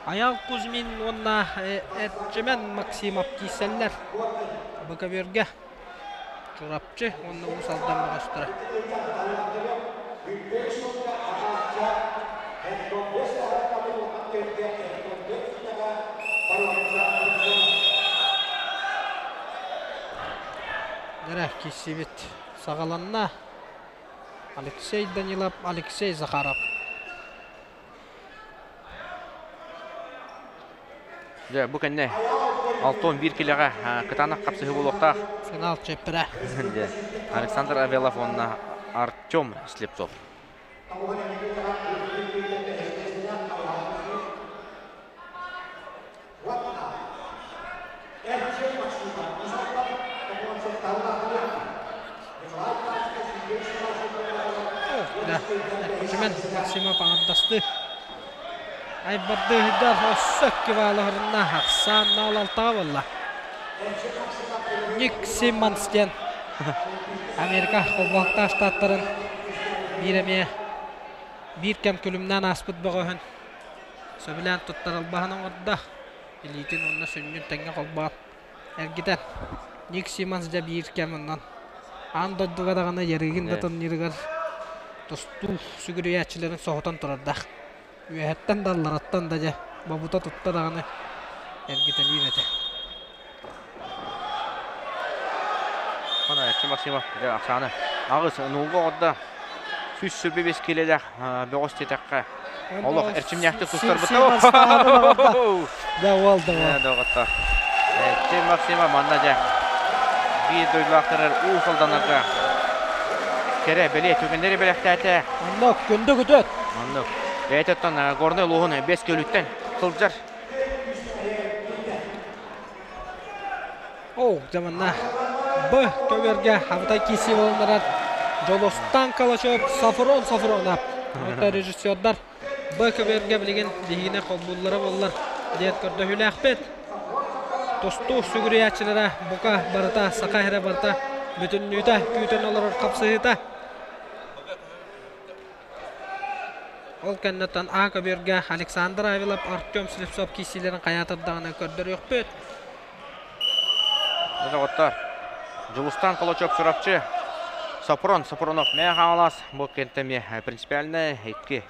Аял Кузьмин уонна Эрчимэн Максимов киирсэллэр. Бөкөбүөргэ Чурапчы уонна Уус Алдан бөҕөстөрө. Дэрэ киирсибит саҕаланна. Алексей Данилов, Алексей Захаров. Дьэ, бу кэннэ 61 килэҕэ кытаанах хапсыһыы буолуохтаах. Финал чэппэрэ. Дьэ, Александр Авелов уонна Артем Слепцов. Семен Максимов аҥардастыы айбардыыһыгар өссө киваалаһарына ахсаан наалалтаҕа буолла. Ник Симмонс диэн Америка холбоһуктаах штаттарын биир эмиэ биир кэм күлүмнээн ааспыт бөҕөһүн Сөбүлээн туттар албаһын оҥордо. Илиитин уонна сүнньүн тэҥҥэ холбоон эргитэн. Ник Симмонс дьэ биир кэм оннон аан дойдуга даҕаны ярыгын да турнирыгар тустуу сүгүрүйээччилэрин соһутан турардаах. Үөһэттэн да аллараттан да дьэ бобута тутта даҕаны эргитэлиир этэ. Ана Эрчим Максимов дьэ ахсааны аҕыс нуулга оҕордо. 125 килэлээх бөҕөс диэтэххэ олох эрчимнээхтик тустарбыт. Да уол да уол. Доҕоттор. Эрчим Максимов манна дьэ биир дойдулаахтарар Уус Алданарга кэрэ бэлиэ түгэннэри бэлэхтээтэ. Оннук күндү күтүөт. Оннук. Бэйэтэ Горнай улууһун бэс көлүттэн сылдьар. Оо, дьэ манна Б көбүөргэ Абытай киирсии буолан Дьолустан Калачев, Сафрон Сафронов. Онто режиссердар Б көбүөргэ билигин биһигини холбууллара буоллар диэн көрдөһүүлээхпит. Тустуу сүгүрүйээччилэрэ бука барыта саха эрэ барыта бүтүннүүтэ күүтэн олорор хапсыһыыта. Ол кэнниттэн А көбүөргэ Александр Авилов, Артем Слепцов киирсиилэрин хайаатар даҕаны көрдөрүөхпүт. Доҕоттор, Дьулустан Колочок Чурапчы, Сопрон Сопронов Мээ Хаҥалас бу кэнтэ эмиэ принципиальнай икки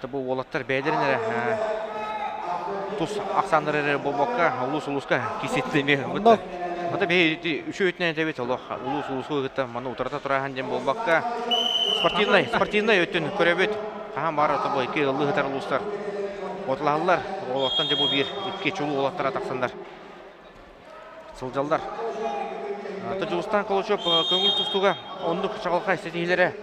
бу уолаттар бэйэлэрин эрэ тус ахсааннары эрэ буолбакка улуус улууска киирситтими Ата биһи үчүгүтүнэн этэбит олох улуус улууска кытта маны утарыта турааһын диэн буолбакка спортивнай спортивнай өттүн көрөбүт хаһан баар ото бу икки ыллыы сытар улуустар отулаһаллар олортон дьэ бу биир икки чулуу уолаттара тахсаннар сылдьаллар. Дьулустан Колочев көҥүл тустууга оннук чаҕылхай ситиһиилэрэ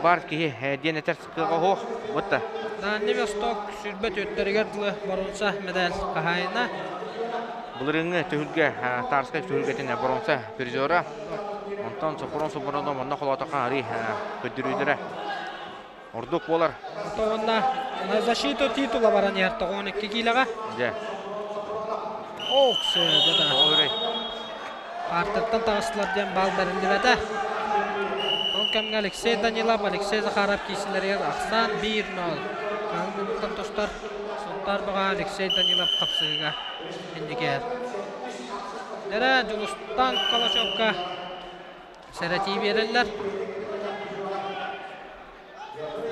баар киһи диэн этэр кыаҕа суох. Бутта. Дальний Восток сүүрбэ түөртэригэр дылы боруонса медаль хаһаайына. Былырыыҥҥы түһүлгэ Тарскай түһүлгэтин боруонса призера. Онтон Сопрун Сопруну манна холоотохха арый көрдөрүүлэрэ ордук буолар. Онна на защиту титула баран иһэр 92 киилэҕэ. Дьэ. Ох, да. Партаттан таҕыстылар диэн баал бэриллибэтэ. Ол кэмҥэ Алексей Данилов, Алексей Захаров киирсилэригэр ахсаан 1-0. Хаһан муннуктан тустар Сунтаар баҕа Алексей Данилов хапсыһыыга инникиэр. Дэрэ Дьулустан Калачевка сэрэтии биэрэллэр.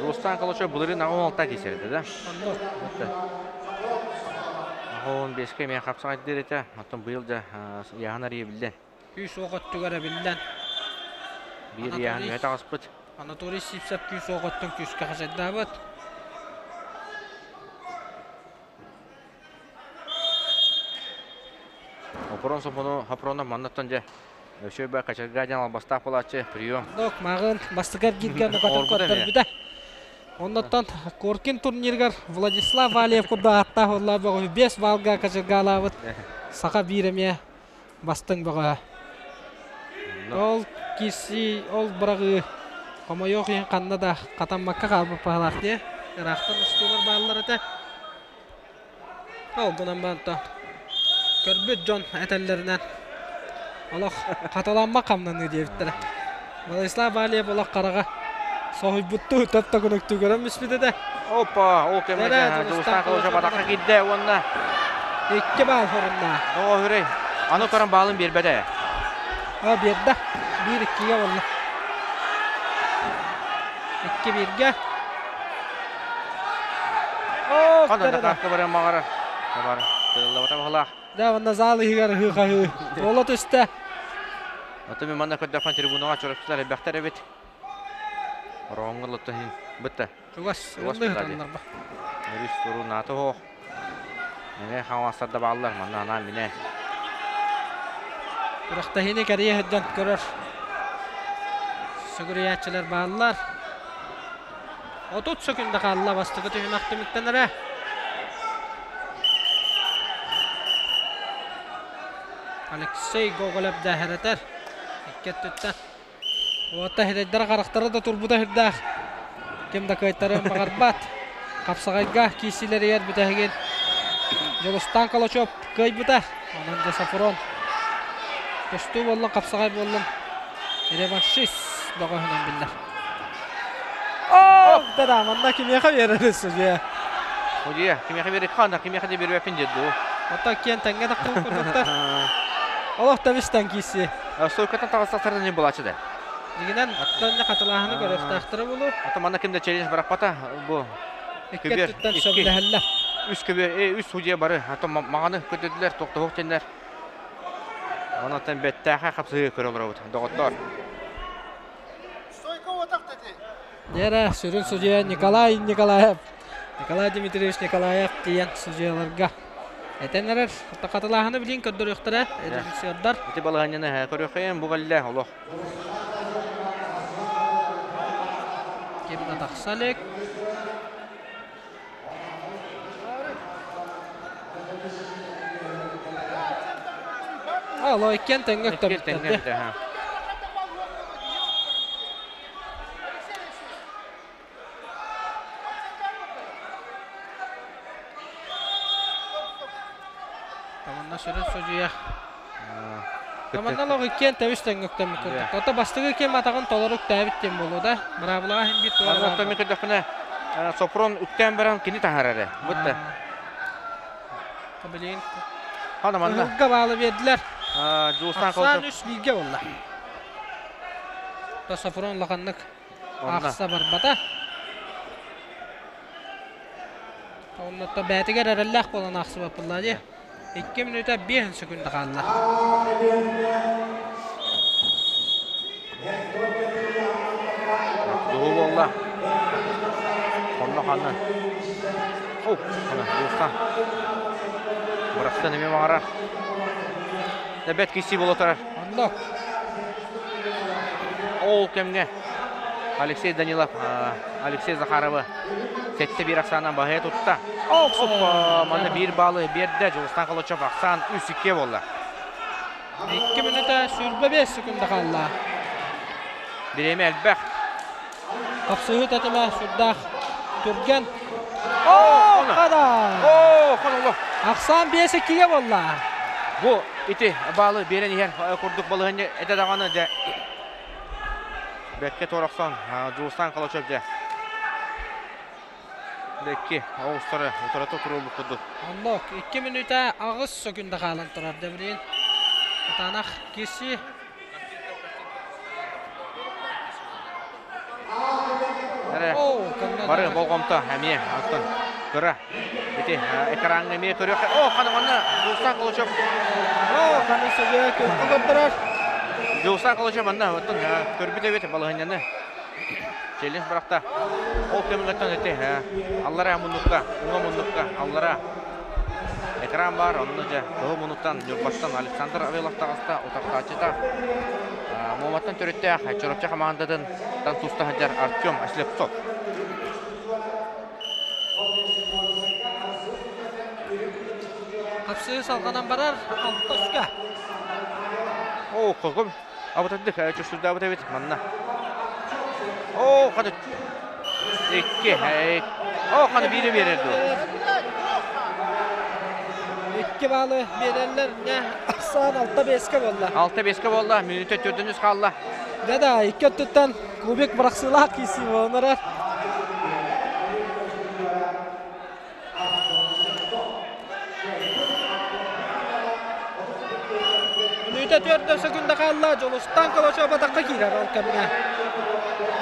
Дьулустан Калачев былырыын 86 киирсэрдэ да? Оннук. 15-ке эмиэ хапсаҕайдыыр этэ. Оттон быйыл да ыйааһын арыйа биллэн. Күүс-уох өттүгэр эбиллэн. Биир ыйааһын үһэ таҕыспыт. Анатолий Сивцев күүс-уох өттүн күүскэ хачайдаабыт. Опрон сопону Хапронов маннаттан дьэ өсөй бай качарга диэн албастаах буолааччы прием. Док мааҕын бастакы эргииргэ нукатын көрдөрбүтэ. Оннуттан Коркин турнирыгар Владислав Валиев курдук ааттаах уоллаах бөҕөһү 5 баллга качыргаалаабыт саха биир эмиэ бастыҥ бөҕөһө. Ол киирсии, ол быраҕыы хомойуох иһин ханна да хатаммакка хаалбыт баһылаах дии. Ыраахтан устуулар бааллар этэ. Ол гынан баран көрбүт дьон этэллэринэн олох хатыламмат хамнаныы диэбиттэрэ. Владислав Валиев олох хараҕа соһуйбуттуу төп-төгүрүктүү көрөн бүспүт этэ. Опа, ол кэмҥэ Дьулустаан Кылычев атахха киирдэ уонна икки баал хорунна. Оо, хүрэй. Аны туран баалын биэрбэтэ. А, биэрдэ. Биир иккигэ буолла. Икки бииргэ. Оо, Ханна да кааска баран баҕарар. Бар, тыыллабата баһылаах. Да, онно зал иһигэр ыһыы-хаһыы буола түстэ. Ото мен манна көрдөхпүн трибунаҕа чурапчылар элбэхтэр эбит. Ороҥҥо лотто иһин бытта. Чугас, ыллыһытаннар ба. Өрүс туруу наата оһох. Мэҥэ хаҥаластар да бааллар, манна анаан минэ. Күрэхтэһиини кэрийэ сылдьан көрөр сүгүрүйээччилэр бааллар. 30 сөкүндэ хаалла бастакы түһүмэх түмүктэнэрэ. Алексей Гоголев дэһэрэтэр. Икки өттүттэн. Уота сирэйдэрэ харахтара да турбута сүрдээх. Ким да кыайтарыан баҕарбат. Хапсаҕайга киирсиилэригэр бүтэһигин Дьулустаан Калачев кыайбыта. Онон дьэ Сафрон тустуу буоллун, хапсаҕай буоллун реваншист бөҕөһүнэн биллэр. Оо, да манна кимиэхэ биэрэр судьуйа? Судьуйа, кимиэхэ биэрэр ханна, кимиэхэ да биэрбэппин диэн дуу. Оттон киэн тэҥҥэ тахтыбыт курдуктар. Олох да бистэн киирсиэ. Стойкаттан таҕыстахтарына не булааччы да. Дигинэн аттан хатылааһыны көрүөхтаахтара булу. Ата манна ким да челлендж бараппата бу. Икки өттүттэн сөбүлэһэллэр. Үс көбүөр, үс судья бары, ата мағаны көтөдүлэр, тохтоһук теннер. Онон бэттээхэ хапсыһыы көрө олоробут, доҕоттоор. Дьэрэ, сүрүн судьуйа Николай Николаев. Николай Дмитриевич Николаев тиийэн судьуйаларга этэн эрэр. Хатылааһыны билин көрдөрүөхтэрэ режиссердар. Ити балаһанньаны көрүөххэйэн бу кэллэ олох. Ким да тахса илик. Алло, иккиэн тэҥҥэ өктөммүттэр. Таманна сүрүн судьуйа. Таманна лох иккиэн тэбис тэҥҥэ үктэммит курдук. Ото бастакы ким атаҕын толору үктээбит диэн буолуо да. Быраабылаҕа иһин биир туора Манна оттон көрдөхпүнэ Сопрон үктээн баран кини таһаарар эрэ. Бутта. Билигин Хана манна. Ыһылга баалы биэрдилэр. Дьулустаан Ахсаан үс бииргэ буолла. То Сафрон улаханнык аахса барбата. Оннотто бээтигэр эрэллээх буолан аахсыбаппыллаа дии. 2 мүнүүтэ 5 секунда хаалла. Дуһу буолла. Онно ханна? О, хана, Дьулустаан. Бырахсан эмиэ баҕарар. Бэт киси буола турар. Онно. Ол кэмҥэ Алексей Данилов Алексей Захаровы сэттэ биир ахсаанан баһыйа тутта. Опа, манна биир баалы биэрдэ. Дьулустаан Холочев ахсаан 3-2 буолла. 2 мүнүүтэ 25 секунда хаалла. Бириэмэ элбэх. Хапсыһыы татыма сүрдээх түргэн. Оо, хада! Оо, хоноло. Ахсаан 5-2-ге буолла. Бу ити баалы биэрэн иһэр курдук балаһыанньа этэ даҕаны дьэ бэккэ туорахсан Дьулустаан Калачев дьэ икки оҕустары утарыта туруорбут курдук. Оннук 2 мүнүүтэ 8 секунда хаалан турар Деврин. Кытаанах киирсии. Бары болҕомто эмиэ оттон кыра ити экраҥҥа эмиэ көрүөххэ. О, хана манна Дулсан Кулачев. О, хана сөбө көрдөрөр. Дьулустаан Калачев манна оттон көрбүт эбит балаһынньаны. Челлендж бырахта. Ол кэмҥэттэн ити аллара муннукка, уҥа муннукка, аллара экран баар, онно дьэ тоһу муннуктан Ньурбаттан Александр Авелов таҕыста, утарсааччыта Муоматтан төрүттээх Чурапчы хамаандатын тан туста сылдьар Артем Слепцов. Хапсыы салҕанан барар алтоска. Оо, хогум. Абытардык чувствуйдаабыт эбит манна. Оо, ханы икки, Оо, ханы биири биэрэр дуо? Икки баалы биэрэллэр. Не, ахсаан 6-5-ке болла. 6-5-ке болла, мүнүүтэ төрдүнүс хаалла. Да-да, икки өттүттэн кубик бырахсыылаах киирсии буолан Мүнүүтэ төрдө секунда хаалла, Дьулустан Колочев атахха киирэр ол кэмҥэ.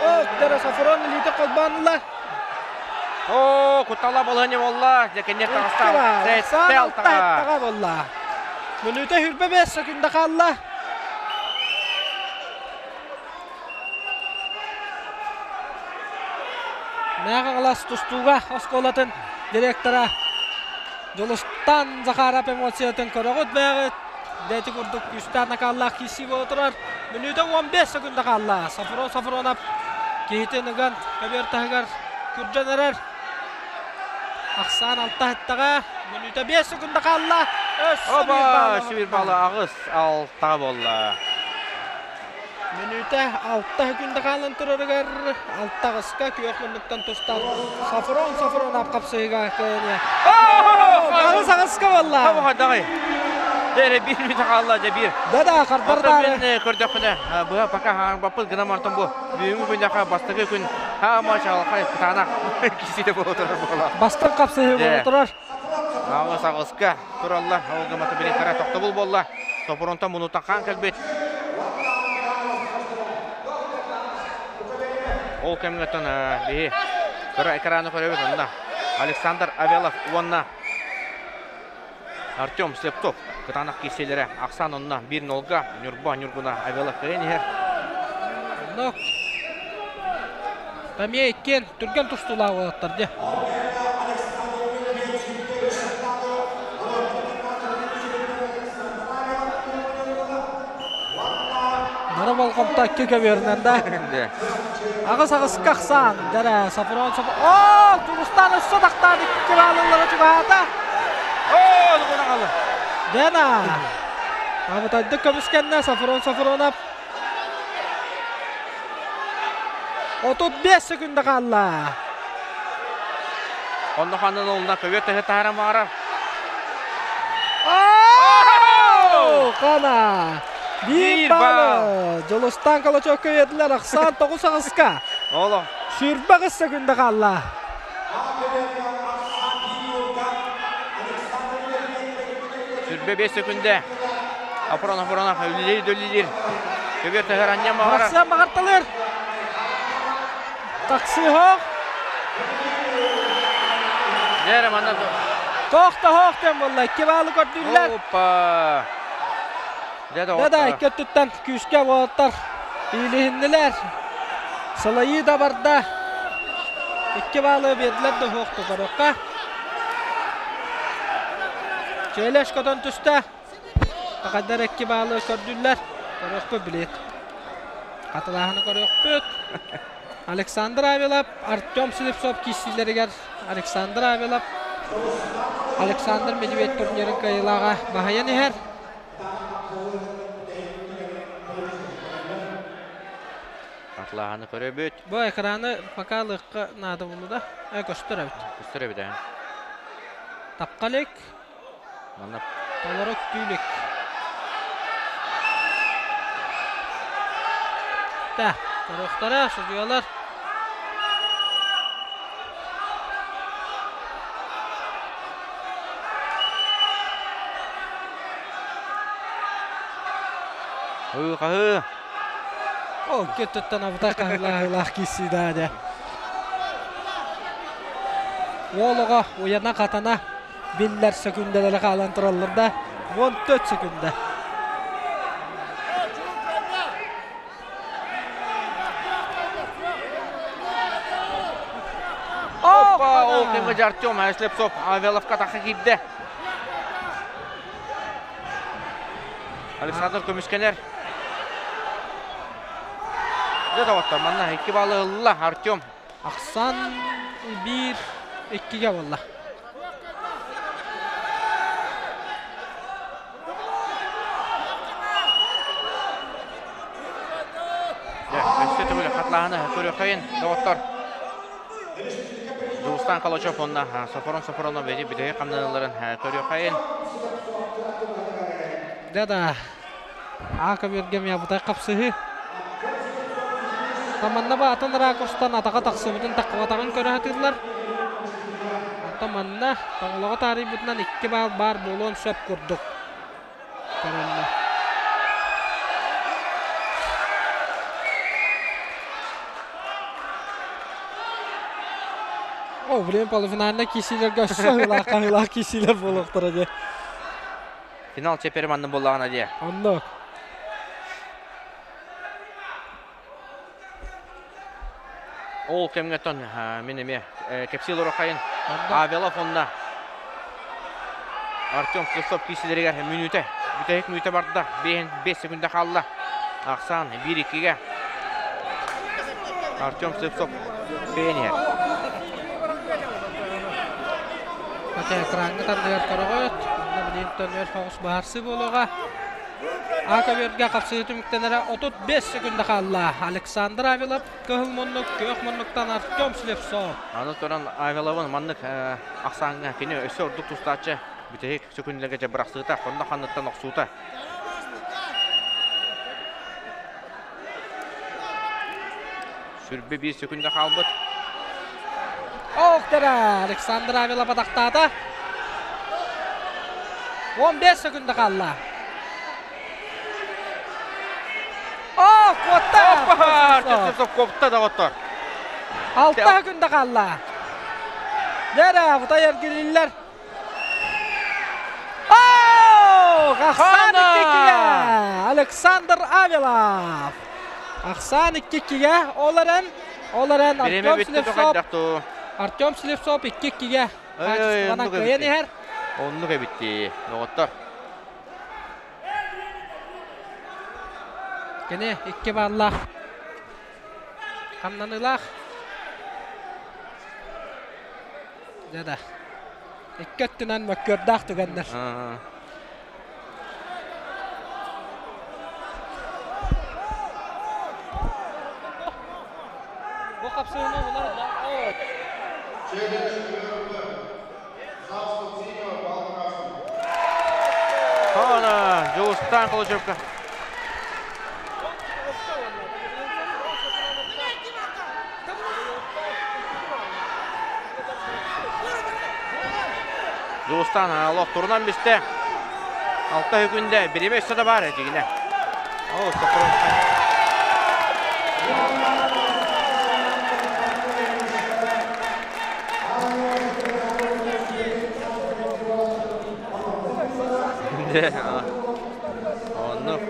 О, Тера Сафрон илиитэ холбоон О, куттала балыһыня болла, дьэ кэннер таҕыста. Сэттэ алтаҕа. болла. Мүнүүтэ хүрбэ 5 секунда хаалла. Мэҕэ тустууга оскуолатын директора Дьулустан Захаров эмоциятын көрөҕүт бэҕит. Дэти курдук күүстээх накаллаах киирсии буола турар. Мүнүүтэ 15 секунда хаалла. Сафрон Сафронов киһитин ыган көбүөр таһыгар күрдьэн эрэр. Ахсаан алта һыттаҕа. Мүнүүтэ 5 секунда хаалла. Өссө bir балл. Өссө bir балл аҕыс алтаҕа буолла. Мүнүүтэ алта күндэ хаалан турарыгар алта аҕыска күөх муннуктан тустар Сафрон Сафронов хапсыһыга кыайыа. Аҕыс аҕыска буолла. Хаҕай. Дere bir мүнүүтэ хаалла дьэ биир. Да-да, хардардаары. Мен көрдөхпүнэ быһа пока хаампаппыт гына мартан бу бүгүҥҥү күннэхэ бастакы күн хаама чаҕылхай кытаанах кисите буола турар буола. Бастыҥ хапсыһыы буола турар. Аҕыс аҕыска тураллар. Ол гымата билиттэрэ тохтобул буолла. Топурунтан мунуттан хаан кэлбит. Ол кэмҥэттэн биһи кыра экраны көрөбүт онно Александр Авелов уонна Артем Слепцов кытаанах киирсиилэрэ ахсаан онно 1-0-га Ньурба Ньургуна Авелов кэлэн иһэр. Онно Тамия иккиэн түргэн тустуулаах уолаттар дии. Нара болҕомто икки көбүөрүнэн да. Аҕыс аҕыска ахсаан. Дэрэ, Сафрон Сафрон. Оо, Тулустаан өссө тахтаан икки баалылара чугаһаата. Оо, лугуна халы. Дэна. Абытайдык көмүскэннэ Сафрон Сафронов. 35 секунда хаалла. Онно ханнан олна көбүөр тэһэ таһара маара. Қана! Биир баалы. Жолустан Колочокко бердилер. Ахсаан 9 ағыска. Оло. Сүрбэ ағыс секунда қалла. Сүрбэ 5 секунда. Апырон апырон үлелер дөлелер. Көбүөр тэһэр анньа маара. Ахсаан мағарталыр. Таксы хоқ. Дәрі манна Тоқта хоқ дем болла. Икки баалы көрдүллэр. Опа. Да, икки өттүттэн күүскэ уолаттар иилиһиннилэр. Салайыы да барда. Икки баалы бердилер да хоқ тутарыққа. Челеш көтөн түстэ. Тақайдар икки баалы көрдүллэр. Көрөкпү билет. Катылааһыны көрөкпүт. Александр Авелов, Артем Слепцов киирсиилэригэр Александр Авелов, Александр Медведь турнирын кыайыылааҕа баһыйан иһэр. Атлааһыны көрөбүт. Бу экраны пока лыкка наада булду да. Көстөр эбит. Көстөр эбит. Тапкалык. Манна. Толору түүлүк. Та, көрөхтара, судьялар. Хы, хы. О, кеттеттен абытай қахылах киси да де. Олоға уяна қатана биллер секунделері қалан тұралыр да. 14 секунда. кемге Артем Слепцов Авеловка таха киирде. Александр көмүскенер. Дэ доҕоттор, манна икки балы ылла Артем. Ахсан 1 2-ге болла. Өссө төгүл хатлаһыны көрүөххэйин доҕоттор. Дьулустан Калачев онна Софорон Софоронов бэйи бүтэһик хамнаныыларын көрүөххэйин. Да-да. Ака бергем ябытай қапсыһы. Таманна ба атын ракурстан атаға тақсыбытын таққыбатағын көрө хатыылар. Онтон манна тоҥолоҕо таарыйбытынан икки баал баар буолуон сөп курдук. Көрөллөр. О, блин, полуфинальна киисилерге өссө ыһыылаах хаһыылаах киисилер буолуохтара дии. Финал чэппиэрэ манна буоллаҕына дии. Оннук. Ол кэмҥэ тон мин эмиэ кэпсии олорохайын Авелов онно Артем Слепцов киисилэригэр мүнүүтэ бүтэһик мүнүүтэ барда 5 секунда хаалла ахсаан 1-2-ге Артем Слепцов кыайан иһэр. Ате экраҥҥа тардыгар көрөҕүт. Онно билигин төннөр соҕус быһаарсыы буолуоҕа. А көбүөргэ хапсыһыы түмүктэнэрэ 35 секунда хаалла. Александр Авилов кыһыл муннук, күөх муннуктан Артем Слепцов. Аны туран Авиловын маннык ахсааҥҥа кини өссө ордук тустааччы бүтэһик сөкүндэлэргэ дьэ бырахсыыта, хонно ханныттан охсуута. Сүрбэ биир сөкүндэ хаалбыт. Ох, Александр Авилов атахтаата. 15 секунда хаалла. О, куотта! Артем куотта доҕоттор. 6 күндэ хаалла. Дәрә, бутай эргилиллер. Ахсан иккиге Александр Авилов. Ахсан иккиге ол эрэн, ол эрэн Артем Слепцов. Артем Слепцов иккиге. Хаачыстыбанан кыайан иһэр. Оннук эбитти, доҕоттор. Кини икки баллаах. Хамнаныылаах. Дьэ да. Икки өттүнэн мөккүөрдээх түгэннэр. Бу хапсыһыны улар Хана, Дьулустаан Колочевка. Дьулустаан олох турунан бистэ. Алта күндэ бириэмэ өссө да баар дьигинэ. О, Оннук.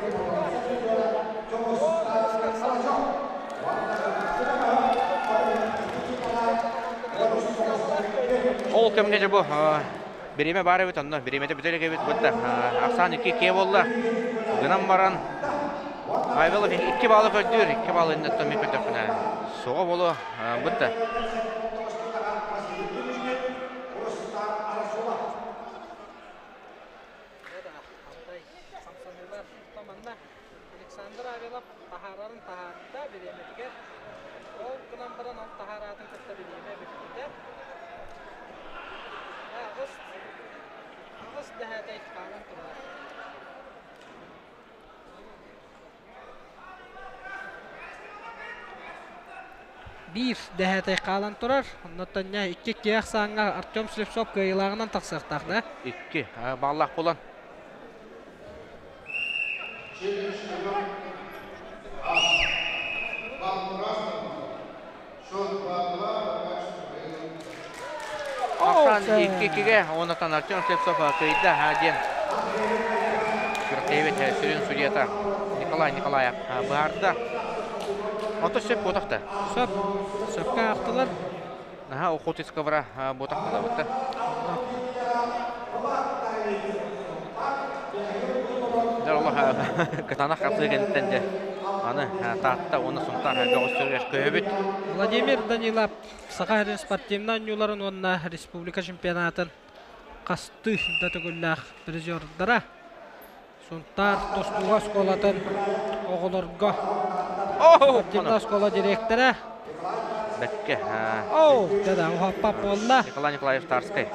Ол кэмҥэ дьэ бу бириэмэ баар эбит онно бириэмэтэ бүтэ илик эбит бытта ахсаан икки иккиэ буолла гынан баран Айвелов икки баалы көрдүүр икки баалы иннеттон мин көрдөхпүнэ суоҕа буолуо бытта Александр Авелов таһаарарын таһаарда бириэмэтигэр. Ол гынан баран ол таһаараатын кытта бириэмэ бүппүтэ. Аҕыс аҕыс дэһээтэй хаалан турар. Биир дэһээтэй хаалан турар. Оннуттан икки икки ахсааҥҥа Артем Слепцов кыайыылааҕынан тахсыахтаах да? Икки бааллаах буолан. Ахсаан икки-иккигэ уоннатан Артем Слепцов кыайда диэн күрэхтэһиибит сүрүн судьуйата Николай Николаев быһаарда. Ото сөп буотахта. Сөп. Сөпкө аахтылар. Наһаа охотицкавара ботах кылабыттар. Дьэ олох кытаанах хапсыы кэнниттэн дьэ аны Таатта уонна Сунтаар бөҕөстөрүгэр көһөбүт. Владимир Данилов Саха сирин спортивнай оонньууларын уонна республика чемпионатын хастыы да төгүллээх призердара. Сунтаар тустууга оскуолатын оҕолорго спортивнай оскуола директора. Бэккэ. Оу, да уһаппат буолла. Николай Николаев Тарскай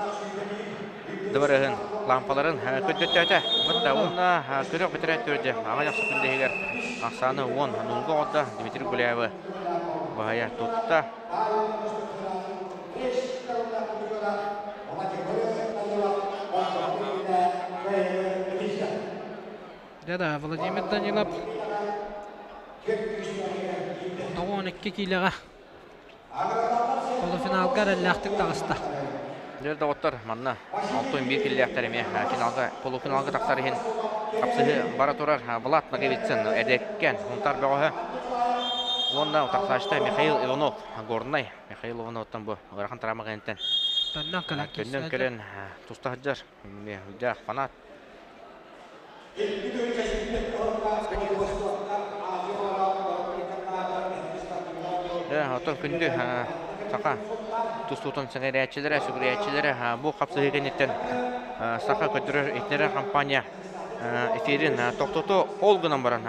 дыбарыһын лампаларын көрдөттөөтө. Бытта уонна көрөх бэтэрээт көрдө. Аҕа жақсы күндэһигэр ахсааны 10 нулга оҕордо Дмитрий Гуляевы баһайа тутта. Да-да, Владимир Данилов 92 киилэҕэ полуфиналга эрэллээхтик таҕыста. Дьэ, доҕоттор, манна 61 киллээхтэр эмиэ финалга, полуфиналга тахсар иһин хапсыһыы бара турар. Влад Ноговицын эдэркэн Сунтаар бөҕөһө уонна утарсааччыта Михаил Иванов Горнай. Михаил Ивановтан бу ыарахан травма кэнниттэн Төннөн кэлэн төннөн кэлэн туста сылдьар. Дьэ, фанат. Дьэ, оттон күндү саха тустуутун сэҥээрээччилэрэ, сүгүрүйээччилэрэ бу хапсыһыы кэнниттэн саха көрдөрөр иһитиннэрэр компания эфирин тохтото ол гынан баран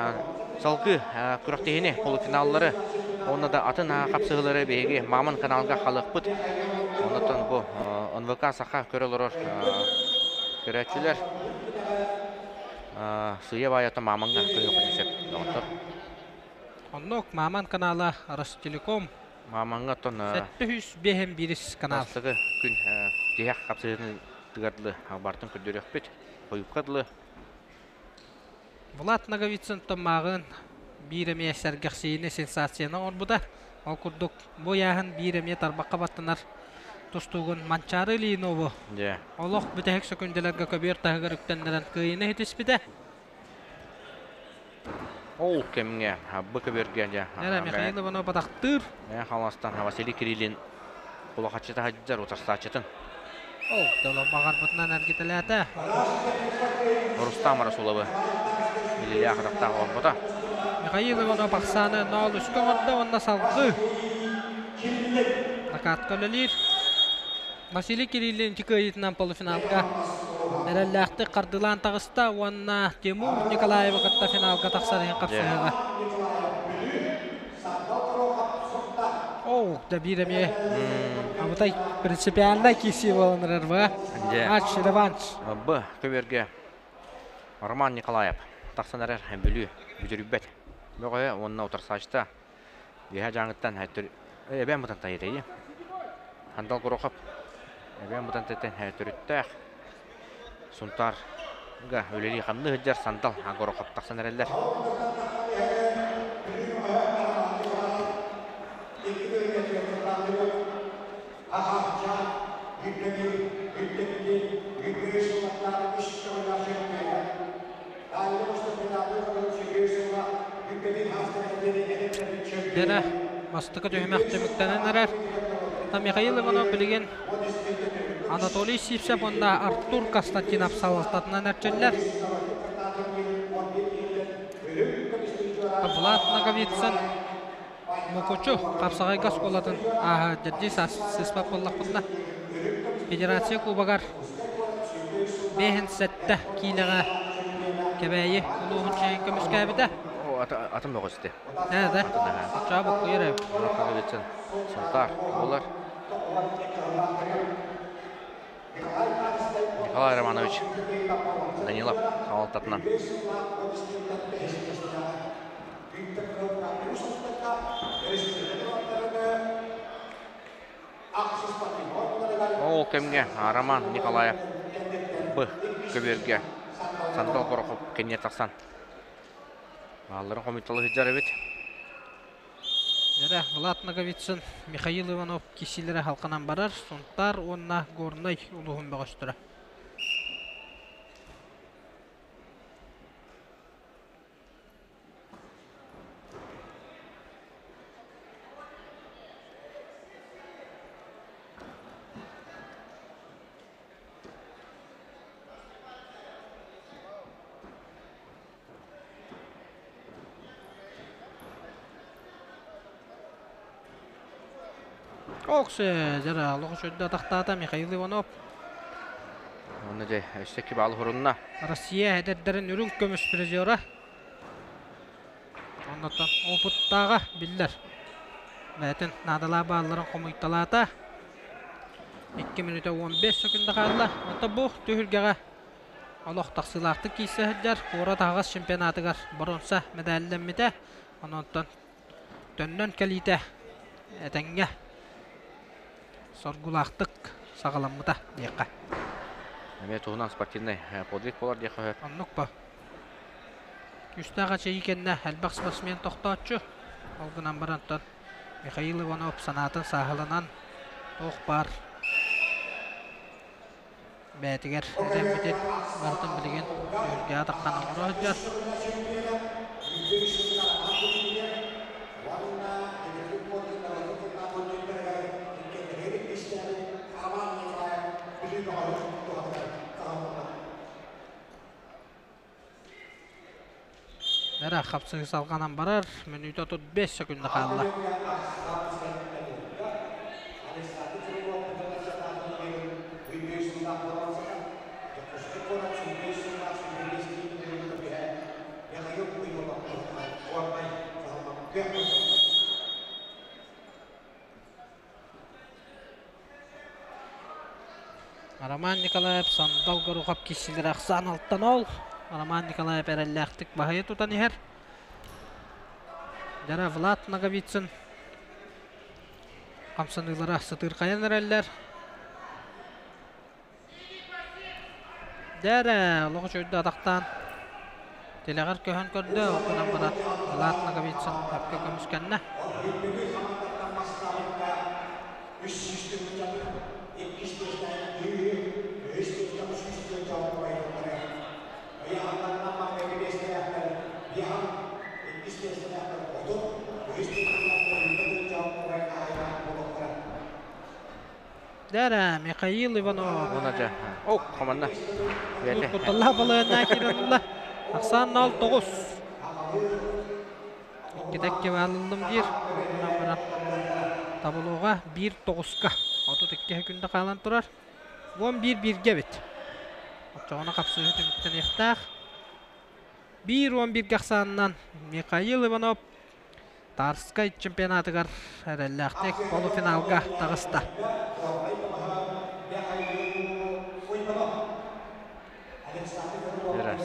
салгыы күрэхтэһиини полуфиналлары уонна да атын хапсыһыылары биһиги Мамон каналга халыахпыт. Оннуттан бу НВК Саха көрө олорор көрөөччүлэр сыыйа баайата Мамоҥҥа көрүөххүтүн сөп доҕоттор. Оннук Мамон канала Ростелеком Мамоҥҥа оттон 751 канал. Бастакы күн тиһэх хапсыһыытын тыгар дылы бартын көрдөрүөхпүт. Хойукка дылы. Влад Ноговицын томмааҕын биир эмиэ сэргэхсийиини сенсацияны оҥорбута. Ол курдук бу ыйааһын биир эмиэ тарбахха баттанар тустуугун Манчаары Ильинову олох бүтэһик сөкүндэлэргэ көбүөр таһыгар үктэннэрэн кыайыыны ситиспитэ. Ол кэмҥэ бу көбүөргэ дьэ Михаил Иванов батахтыыр. Хаҥаластан Василий Кириллин улахаччыта сылдьар утарсааччытын. Ол дьоло баҕарбытынан эргитэлээтэ. Рустам Расуловы Илья атахтаах оҥорбута. Михаил Иванов ахсааны 0-3 оҥордо уонна салгыы накатка үлэлиир. Василий Кириллин кыайыытынан полуфиналга эрэллээхтик хардыылаан таҕыста уонна Тимур Николаевы кытта финалга тахсар иһин хапсыһыаҕа. Оу, да биир эмиэ абытай принципиальнай киирсии буолан эрэр ба. Матч реванш. Б көбүөргэ Роман Николаев тахсан эрэр Бүлүү бүтүрүйбэт бөҕөһө уонна утарсааччыта Үөһээ Дьааҥыттан эбээн бытантай этэйи. Хандал Горохов эбээн бытантайтан төрүттээх Сунтаарга үлэлии хамныы сылдьар Сандал Горохов тахсан эрэллэр. Дэрэ бастакы түһүмэх түмүктэнэн эрэр. Михаил Иванов билигин Анатолий Сивцев уонна Артур Константинов салалтатынан эрчиллэр. Влад Ноговицын Мукучу хапсаҕайга оскуолатын ааһа дьэрдии сыыспат буоллахпытына Федерация Кубогар 57 киилэҕэ Кэбээйи улууһун чиэһин көмүскээбитэ. Атын бөҕөс ити. Да. Оччоҕо буккуйар эбит. Сунтаар буолар. Николай Романович Данилов салалтатынан. Ол кэмҥэ Роман Николаев Б көбүөргэ Сандал Горохов кэнниэ тахсан баалларын хомуйталыы сылдьар эбит. Дьэрэ, Влад Ноговицын, Михаил Иванов киирсиилэрэ халканан барар, Сунтаар уонна Горнай улууһун бөҕөстөрө. Оксе, жара, лоғы шөдді атақтата Михаил Иванов. Оны де өссө бал хурунна. Россия эдердерин үрүн көмүс призера. Оннотон опыттаға биллер. Бәтін надала балларын комуйталата. 2 минута 15 секунда қалды. Онта бұл түхілгеға олох тақсылақты кейсі хыджар. Кора тағас чемпионатыгар бронза медальленмите. Ононтон төннөн кәлите әтәңге соргулақтық сағаламмыта дейққа. Эме туһунан спортивный подвиг болар дейққа. Оннук ба. Үстаға чейкенне әлбақ спортсмен тоқтатчы. Ол гынан барантан Михаил Иванов санатын сахаланан тоқ бар. Бәтігер рәмбітен бартын білген өрге атаққан оңыры хыджар. Дара қапсығы салғанан барар, минута 35 секунда қалды. Роман Николаев сандал горухап кисилер ақсан алттан ол. Роман Николаев әрәлләқтік бағайы тұтан ехер. Жара Влад Наговицын. Қамсанылара сытыр қаян әрәлләр. Дәрі лоғы чөйді атақтан. Телеғар көһін көрді, оқынан барат Влад Наговицын әпке көміскәнні. Дәрі Михаил Иванов. Она жа. О, команда. Куталла балығына киралла. Ақсан 09. Кедекке балылым дир. Табылуға 1-9-ка. 32 күнді қалан тұрар. 11-1-ге бит. Отчоғына қапсығы түміттен ектақ. 1-11 қақсанынан Михаил Иванов Тарскай чемпионатыгар әрәлләқтек полуфиналға тағыста.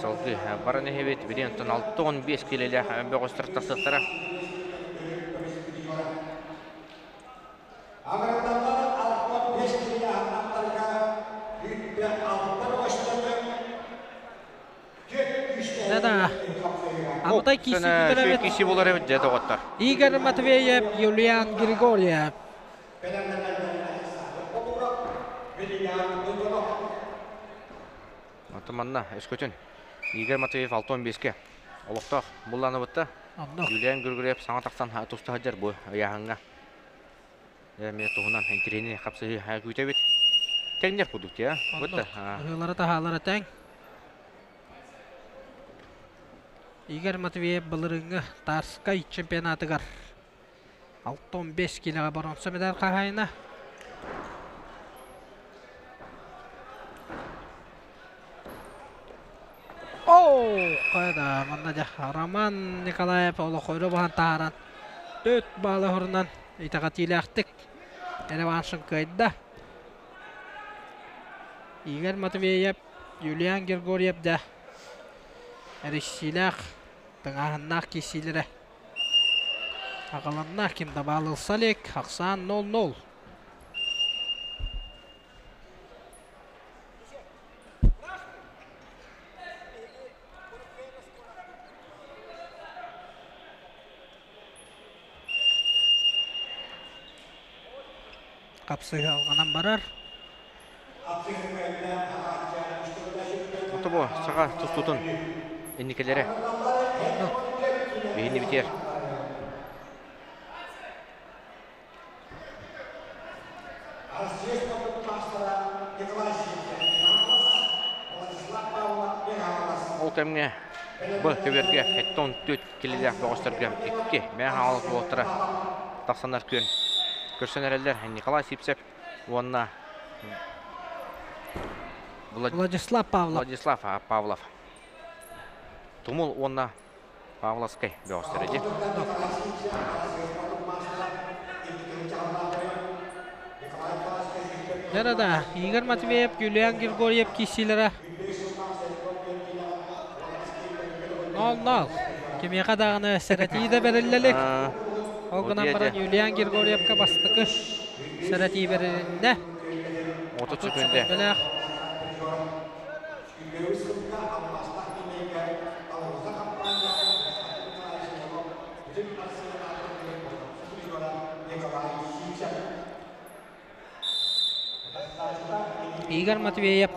Салгы бараны хебет бирен тон 6-15 келеле бөгөстөр тасыктара. Да-да. Аматай киси Сена киси болар эбит же тоготтар. Игорь Матвеев, Юлиан Григорьев. Атыманна өскөтүн. Игорь Матвеев 6-15-ке. Олоқтақ бұлланы бұтты. Юлиан Григорьев саңа тақсан туста хаджар бу яханга. Мен туһунан энтрени капсы күтә бит. Теңнер кудук я. Бутта. Ыһылары тахалары тең. Игорь Матвеев былырыңы Тарскай чемпионатыгар 6-15 килоға бронза медаль қағайына. Оу, қайда, мында жа Роман Николаев олы қойры бұған тағаран. 4 балы хұрынан итаға тиләқтік. Әрі кайда. Игорь Матвеев, Юлиан Григорьев да Әрішсиләқ, тыңағыннақ кесилері. Ағаланнақ кемді балыл салек, ақсан 0-0. Қапсығы алғанан барар. Отобо саға тұстутun энникелere. Бейini битер. Ол кемге б көберге хеттон төт келелер боғыстырга икки мә халық болтыра тақсанар күн. Көрсөн эрэллэр Николай Сипсев уонна Владислав Павлов. Владислав Павлов. Тумул уонна Павловскай бөҕөстөрө дии. Да-да-да, Игорь Матвеев, Юлиан Григорьев киирсиилэрэ 0-0. Кимиэхэ даҕаны сэрэтии да бэриллэ илик. Ол гынан баран Юлиан Григорьевка бастакы сэрэтии бэрилиннэ. 30 секунда. Игорь Матвеев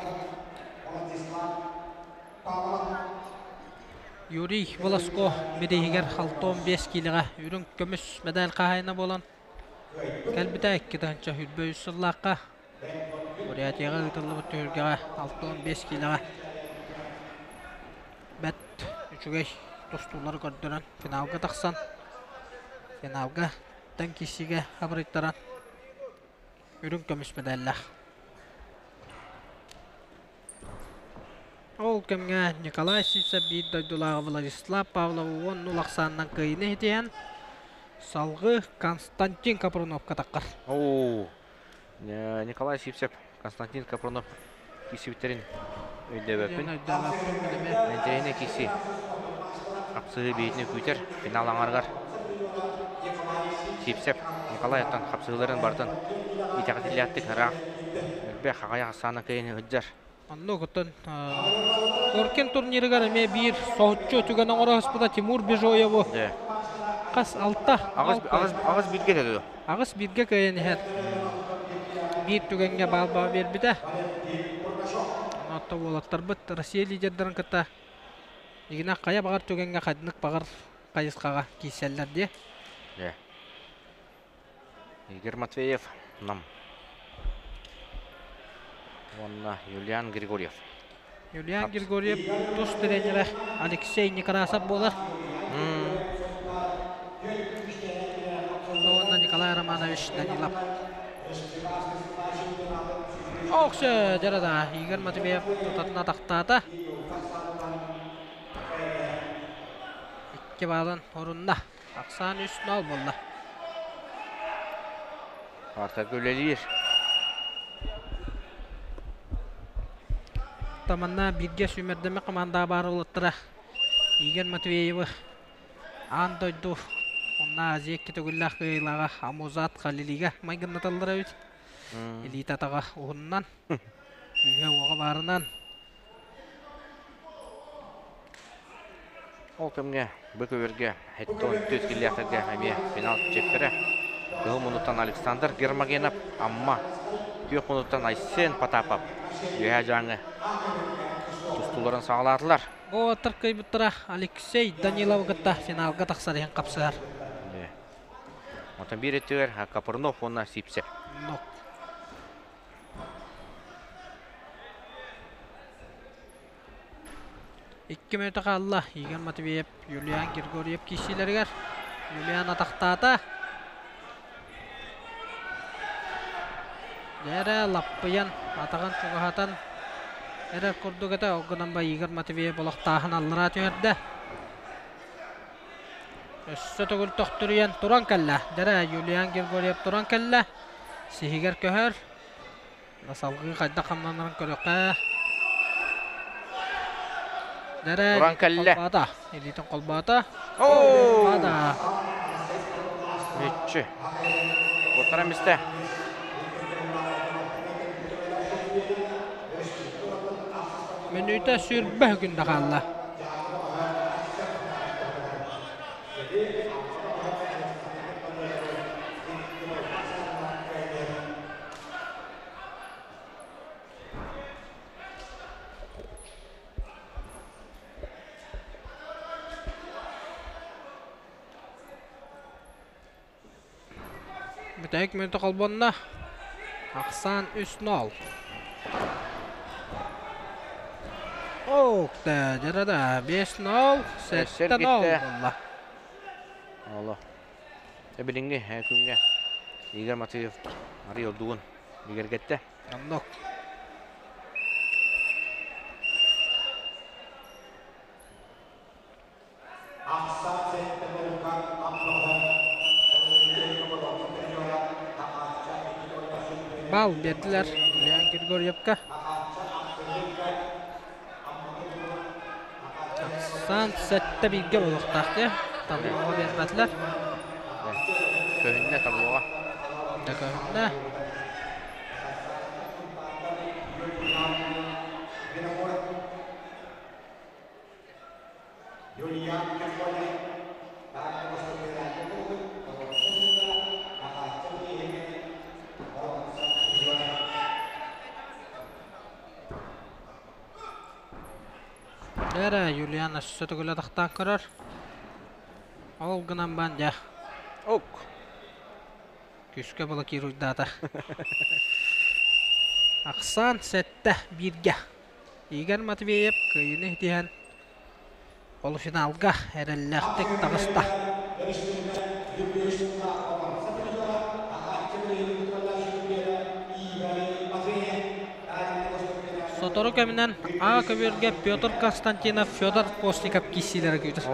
Юрий Волоско бирииһигэр 65 киилэҕэ үрүҥ көмүс медаль хаһаайына буолан кэлбитэ 2023 сыллаахха Бурятияҕа ыытыллыбыт түһүлгэҕэ 65 киилэҕэ бэрт үчүгэй тустуулары көрдөрөн финалга тахсан финалга тэҥ киирсиигэ хабырыйтаран үрүҥ көмүс мэдээллээх. Ол кэмҥэ Николай Сивцев биир дойдулааҕа Владислав Павловы 10 ахсаанынан кыайыыны иһитиһэн салгыы Константин Капруновка таххар. Оо, Николай Сивцев, Константин Капрунов киирсибиттэрин өйдөөбөппүн. Интэриэһинэй киирсии. Хапсыһыы биһитини күүтэр финал аҥарыгар Сивцев Николай оттон хапсыһыыларын барытын итэҕэтиллээхтик ыраах элбэх аҕыйах ахсаана кыайан сылдьар. Оннук оттон Коркин турнирыгар эмиэ биир соһуччу түгэн оҥоро Тимур Бежоеву хас алта аҕыс бииргэ этэ Аҕыс бииргэ кыайан иһэр. Биир түгэҥҥэ баал-баа биэрбитэ. Оттон уолаттарбыт Россия лидердарын кытта игинэ хайа баҕар түгэҥҥэ ханнык баҕар хайысхаҕа киирсэллэр диэ. Дьэ. Игорь Матвеев, Нам. Уонна Юлиан Григорьев. Юлиан Григорьев тус тренерэ Алексей Некрасов буолар. Уонна Николай Романович Данилов. Охсе, дьарада Игорь Матвеев тутатына тахтаата. Икки баалын орунна. Ахсаан 3-0 буолла. Артарга үлэлиир. Таманна бииргэ сүүмэрдэммит командаҕа баар уолаттара Игорь Матвеевы аан дойду онно Азия икки төгүллээх кыайыылааҕа Амузат Халилига майгыннаталлар эбит. Илиитэ атаҕа уһуннан, күүһэ-уоҕа баарынан. Ол кэмҥэ бу көбүөргэ Хеттон түөрт киллээхтэргэ эмиэ финал чиэппэрэ. Кыһыл муннуктан Александр Гермогенов, Амма, күөх муннуктан Айсен Потапов Үөһээ Дьааҥы тустууларын саҕалаатылар. Бу уолаттар кыайбыттара Алексей Даниловы кытта финалга тахсар иһин хапсыһар. Онтон биир өттүгэр Капрынов уонна Сипсев. Икки мүнүүтэ хаалла. Игорь Матвеев, Юлиан Григорьев киирсиилэригэр. Юлиан атахтаата. Дьэ лаппыйан, атаҕын чугаһатан эрэр курдук этэ. Ол гынан ба Игорь Матвеев олохтааһын аллараа түһэрдэ. Өссө төгүл төхтүрүйэн туран кэллэ. Дьэ Юлиан Григорьев туран кэллэ. Сиһигэр көһөр. Салгыы хайдах хамнанарын көрүөххэ. Дэрэ Туран кэллэ. холбоото. Илиитин холбоото. Оо! Холбоото. Мүччү. Куттаран бистэ. Мүнүүтэ сүүрбэ күндэ хаалла. Бүтэһик мүнүүтэ холбонно. Ахсаан 3-0. Ох да, дьара 5-0, 7-0 буолла. Оло. Билиҥҥи күҥҥэ Игорь Матвеев Мария ордугун бигэргэттэ. Оннук. Бал бердилер Юлиан Григорьевка. Сан сәтті билге болуқтақ де. Таблоға бермәділер. Көһүнне таблоға. Да көһүнне. Эрэ Юлиана сөтөгүлэ тахтаан көрөр. Ол гынан бан дьэ. Ок. Күскэ блокируйдаата. Ахсаан сэттэ бииргэ. Игорь Матвеев кыайыыны ситиһэн полуфиналга эрэллээхтик таҕыста. Сотору кэминэн А көбүөргэ Петр Константинов, Федор Постников киирсиилэрэ күүтэр.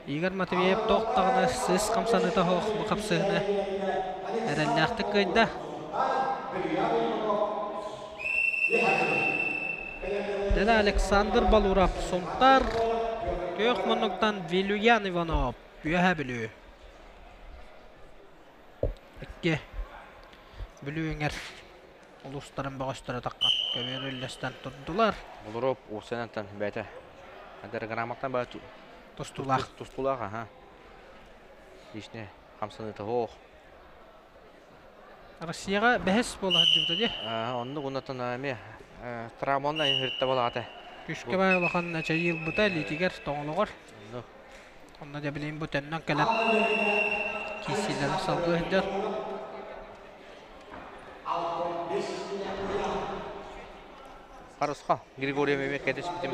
Игорь Матвеев туох даҕаны сыыс хамсаныыта суох бу хапсыһыны эрэллээхтик кыайда. Дэнэ Александр Балуров, Сунтаар, Күөх муннуктан Вилюян Иванов, Үөһээ Бүлүү. Икки Бүлүү эҥэр улуустарын бөҕөстөрө таххан көбүөр үллэстэн турдулар. Балуров уопсайынан бэйэтэ Адер грамотно ба тустуулаах. Тустуулаах, аха. Лишне хамсаныыта суох. Россияҕа бэһис буола сылдьыбыта дии. Оннук оннотон эмиэ травманна иһиртэ балаата. Күскэ бай улахан эчэйии ылбыта илиитигэр тоҥолоҕор. Оннук. Онно дьэ билигин бу төннөн кэлэн киирсиилэрин салгыы сылдьар. Харысхал Григорий эмиэ кэтиспитим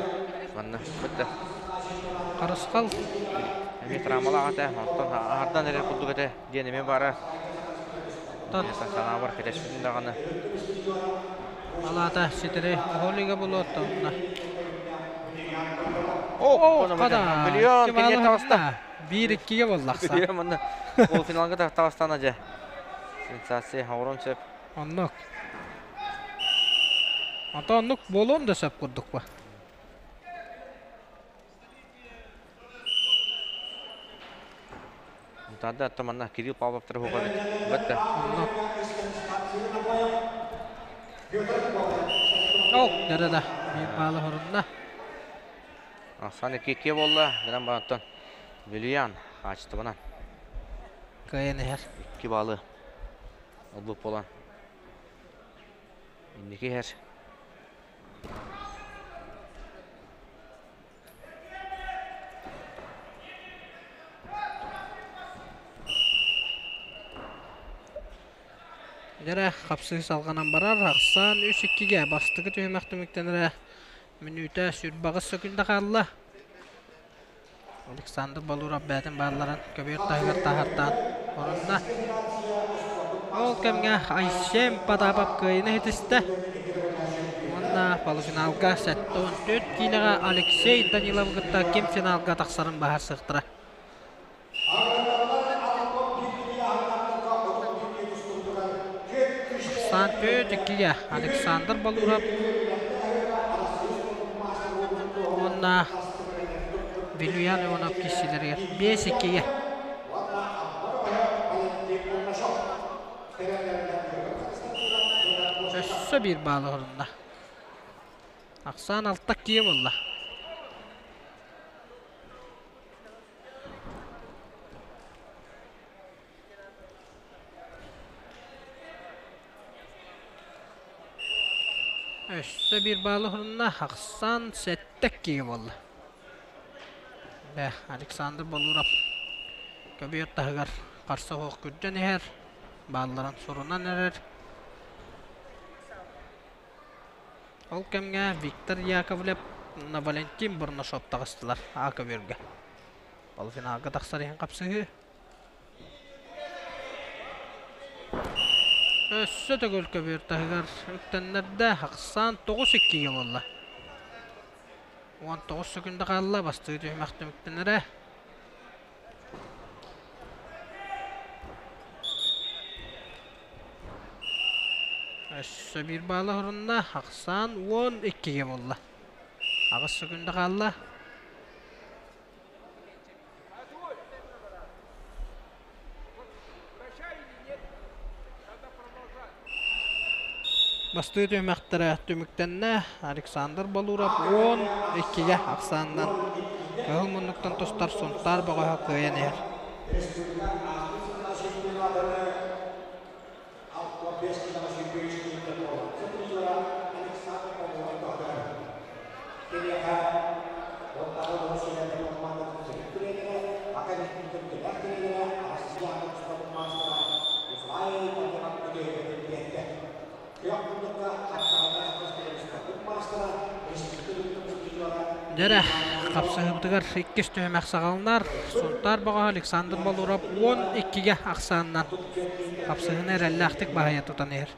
манна бытта. Харысхал эмиэ травмалаах этэ, онтон аһардан эрэр курдук этэ диэн эмиэ баара. Санаабар кэтэспитим даҕаны. Алаата ситэри оһолига булуоттонна. О, миллион киниэ таҕыста. Биир иккигэ буоллахса. Миллион манна полуфиналга таҕыстана дьэ. Сенсация оҥорон сөп. Оннук. Ото оннук буолуон да сөп курдук ба. Тада атта манна Кирилл Павловтар хуга бит. Бетте. Оннук. Ол, да биир баалы хорунна. Ахсан икки болла. Гынан барантан Вильян хаачыстыбанан. Кыайан иһэр. Икки баалы ылбыт буолан. Инники иһэр. Дьэрэ хапсыы салҕанан барар. Ахсаан 3-2-гэ бастакы түһүмэх түмүктэнэрэ мүнүүтэ сүрбаҕыс сөкүндэ хаалла. Александр Балуров бэйэтин баалларын көбүөр таһыгар таһартаан орунна. Ол кэмҥэ Айсен Потапов кыайыыны ситистэ. Уонна полуфиналга 74 киилэҕэ Алексей Даниловы кытта ким финалга тахсарын быһаарсыахтара. Ахсаан түөрт иккигэ Александр Балуров уонна Вилюян Иванов киирсиилэригэр биэс иккигэ. Өссө биир баалы орунна. Ахсаан алта иккигэ буолла. Өссө биир баалы уһунна ахсан сэттэ иккигэ буолла. Бэ, Александр Болуров көбүөр таһыгар харса суох күрдьэн иһэр, баалларын сурунан эрэр. Ол кэмҥэ Виктор Яковлев уонна Валентин Бурнашов таҕыстылар А көбүөргэ. Полуфиналга тахсар иһин хапсыһыы. Өссө төгүл көбүөр таһыгар үктэннэрдэ. Ахсаан 9-2-ге буолла. 19 секунда хаалла. Бастыы түһүмэх түмүктэнэрэ. Өссө биир баала хорунна. Ахсаан 12-ге буолла. 8 секунда хаалла. Бастыы түһүмэхтэрэ түмүктэннэ. Александр Балуров 12-гэ ахсаанынан кыһыл муннуктан тустар Сунтаар бөҕөһө кыайан иһэр. Дьэрэ, хапсыһыыбытыгар иккис түһүмэх саҕаланар. Сунтаар бөҕөһө Александр Балуров 12-гэ ахсаанынан хапсыһыыны эрэллээхтик баһыйа тутан иһэр.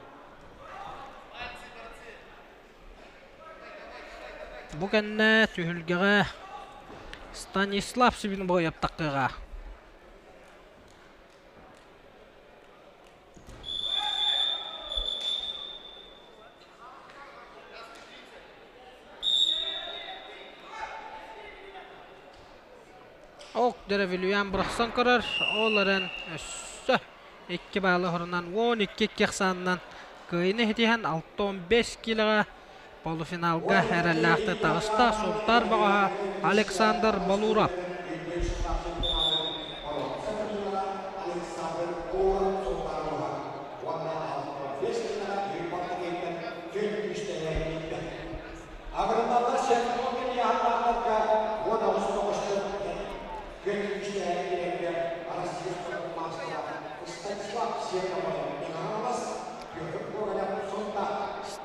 Бу кэннэ түһүлгэҕэ Станислав Свинобоев таххыаҕа. Ок Деревилюян бырахсан көрөр, ол эрэн өссө икки баалы хорунан 12 ахсаанынан кыайыны ситиһэн 6-15 килоҕа полуфиналга эрэллээхтик таҕыста Сунтаар бөҕөһө Александр Балуров.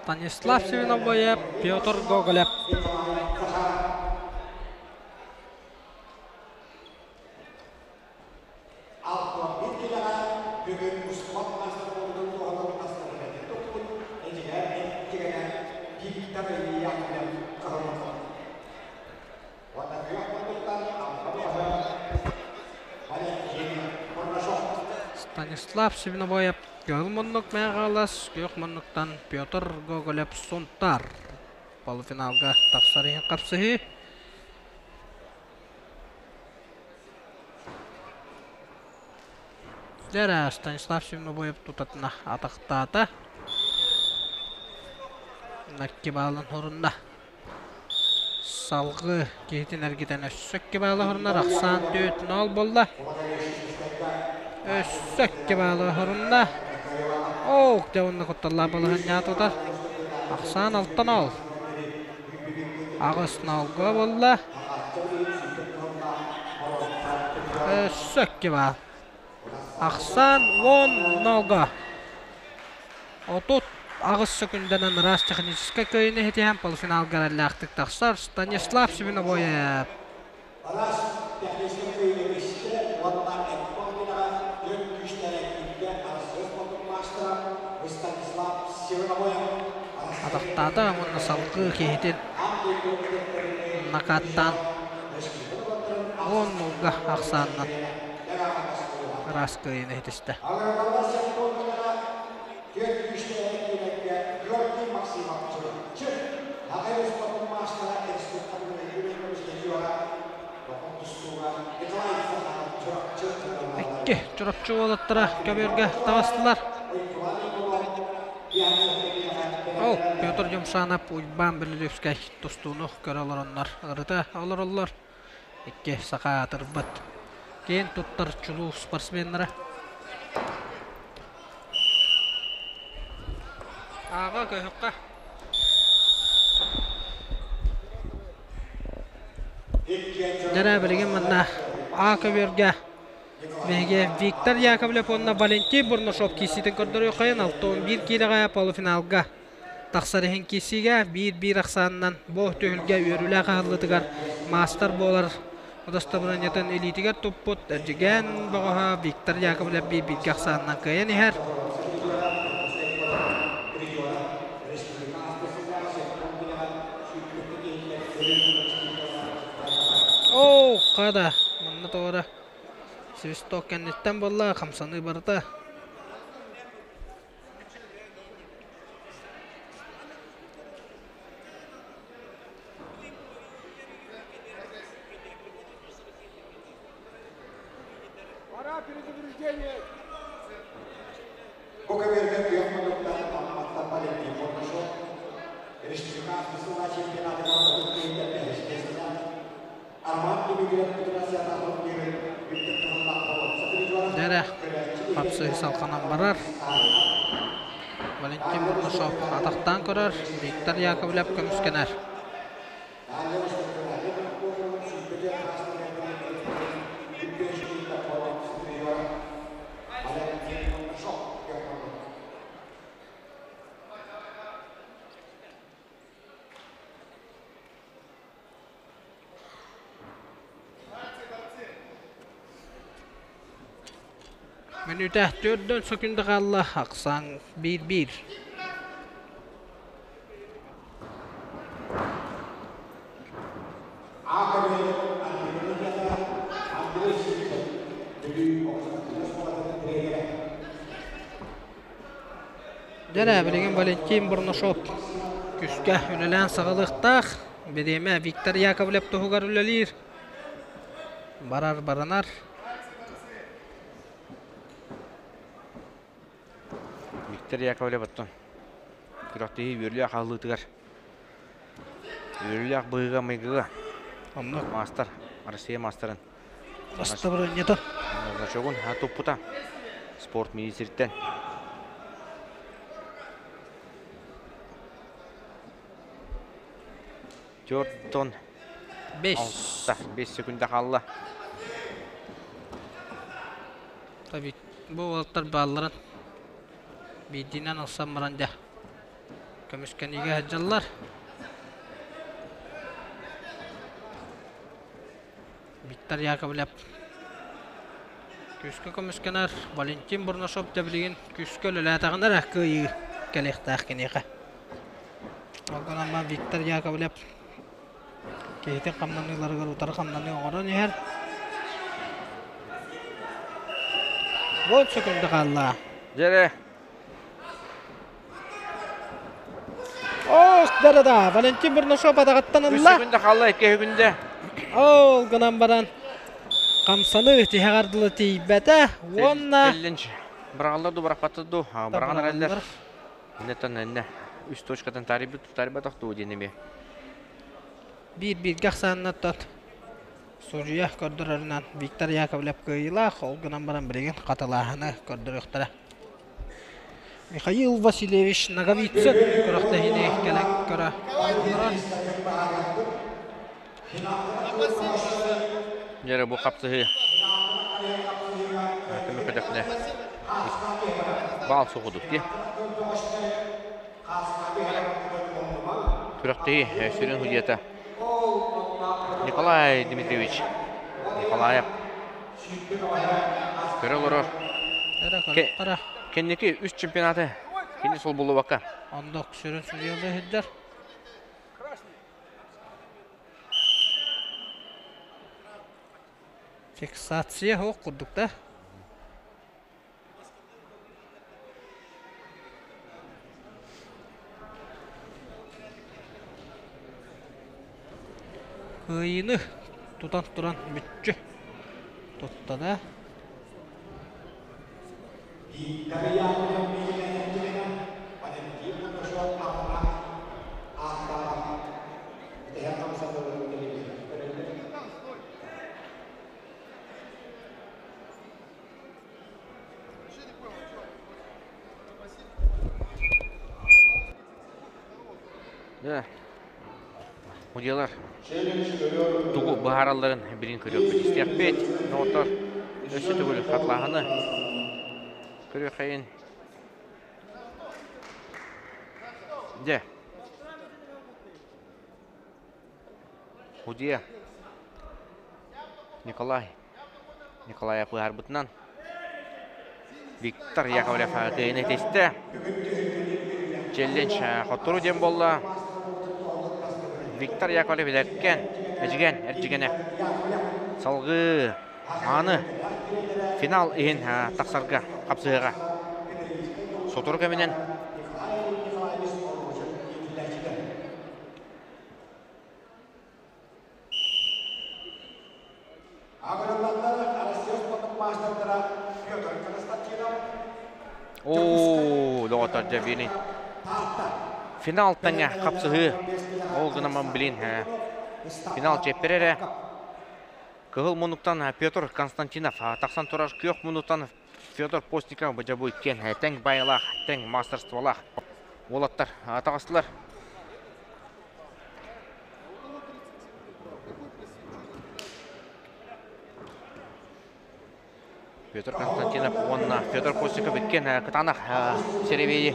Станислав Семеновбоев, Петр Гоголев. Станислав Свинобоев Көһүл муннук Мэҕалас, күөх муннуктан Петр Гоголев Сунтар полуфиналга тахсар иһин хапсыһыы. Дьэ Станислав Свинобоев тутатына атахтаата. Накки баалын хорунна. Салгыы киһитин эргитэн өссө икки баалы хорунар. Ахсаан 4-0 буолла. Өссө икки баалы хорунна. Оок дьэ уонна кутталлаах балаһыанньаҕа тутар. Ахсаан 6-0. 8-0 буолла. Өссө икки баал. Ахсаан 10-0-га. 38 сөкүндэнэн ыраас техническэй кыайыыны ситиһэн полуфиналга эрэллээхтик тахсар Станислав Свинобоев. Атахтаата уонна салгыы киһитин накаттаан 10 нулга ахсааннан ыраас кыайыыны ситистэ. Икки Чурапчы уолаттара көбүөргэ таҕыстылар. Ол Петр Юмшанов, Уйбаан Белолюбскай тустууну көрө олороннор ырыта олороллор. Икки саха аатырбыт киэн туттар чулуу спортсменнара. Ааҕа көһөххө. Дьэрэ билигин манна А көбүөргэ биһиги Виктор Яковлев уонна Валентин Бурнашов киирсиитин көрдөрүөххэйин 6-11 киилэҕэ полуфиналга. тахсар иһин киирсиигэ биир-биир ахсаанынан бу түһүлгэ үөрүүлээх аһыллыытыгар маастар буолар удостоверениетын илиитигэр туппут Эдьигээн бөҕөһө Виктор Яковлев биир-бииргэ ахсаанынан кыайан иһэр. Оо, хада, манна тоҕо свисток кэнниттэн буолла, хамсаныы барыта. Пора перезагружение. Бу көбүөргэ күөх муннуктан Амматтан Валентин Бурнашов, Республиканский сыла чемпионатыгар отут киһиттэн бэһис миэстэлээх, Арман түмүгүрэн Петросяна турнирын үрдүк таһымнаах болуотса призера, Дэрэ, көрөөччү хапсыһы биһирэбилин салҕанан барар. Валентин Бурнашов атахтаан көрөр, Виктор Яковлев көмүскэнэр. Мүнүүтэ төрдөн сөкүндэ хаалла, ахсаан биир-биир. Дьэ, билигин Валентин Бурнашов күскэ үлэлээн саҕалыахтаах. Бириэмэ Виктор Яковлев туһугар үлэлиир. Барар баранар. Виктор Яковлев оттон күрэхтэһии үөрүүлээх аһыллыытыгар үөрүүлээх быһыыга-майгыга Оннук. маастар, Россия маастарын Астабырынньата. значогун туппута спорт министриттэн. Төрт Бес. алта, бес секунда хаалла. Tabii бу уолаттар баалларын биирдиинэн ылсан баран дьэ көмүскэниигэ сылдьаллар. Виктор Яковлев күүскэ көмүскэнэр. Валентин Бурнашов да билигин күүскэ үлэлээтэҕинэ эрэ кыайыы кэлиэхтээх киниэхэ. Ол гынан баран Виктор Яковлев киһитин хамнаныыларыгар утары хамнаныы оҥорон иһэр. Уон секунда хаалла. Дьэрэ. Ох, да-да-да, Валентин Бурнашов атаҕыттан Үс ылла. секунда хаалла, икки секунда. Ол гынан баран хамсаныы тиһэҕэр дылы тиийбэтэ уонна Челлендж. Быраҕаллар ду, бырахпаттар ду, быраҕан эрэллэр. Иннеттан инне үс точкаттан тарибыт, тарибатах дуу диэн эмиэ. Биир-бииргэ ахсааннаттан судьуйа көрдөрөрүнэн Виктор Яковлев кыайыылаах, ол гынан баран билигин хатылааһыны көрдөрүөхтэрэ. Михаил Васильевич Ноговицын күрэхтэһиини кэлэн көрө олорор. Дьэрэ бу хапсыһыы көмөкөтөхнө баал суҕудук дии. Күрэхтэһии сүрүн судьуйата Николай Дмитриевич Николаев көрө олорор. Кэнники үс чемпионаты кини солбуллубакка. Ондок сүрүн судьуйалыы сылдьар. Фиксация суох курдук да. Кыайыыны тутан туран мүччү тутта да. Дьэ, удьуолар тугу быһааралларын билин көрүөхпүт, истиэхпит. Доҕоттор, өссө төгүл хатлааһыны көрүөххэйин. Дьэ. Судья Николай Николаев быһаарбытынан Виктор Яковлев кыайыыны этистэ. Челлендж хотторуу диэн буолла. Виктор Яковлев эдэркэн, эдьигэн, эрдьигэнэ. Салгыы аны финал иһин тахсарга хапсыһыаҕа. Сотору кэминэн Оо, доҕоттор дьэ били финал тэҥэ хапсыһыы. Ол гынан блин финал чиэппэрэ эрэ. Кыһыл муннуктан Петр Константинов тахсан турар күөх муннуктан Федор Постников бу иккиэн тэҥ байылаах, тэҥ мастерстволаах уолаттар таҕыстылар. Петр Константинов уонна Федор Постников иккиэн кытаанах сэрэбиэйи,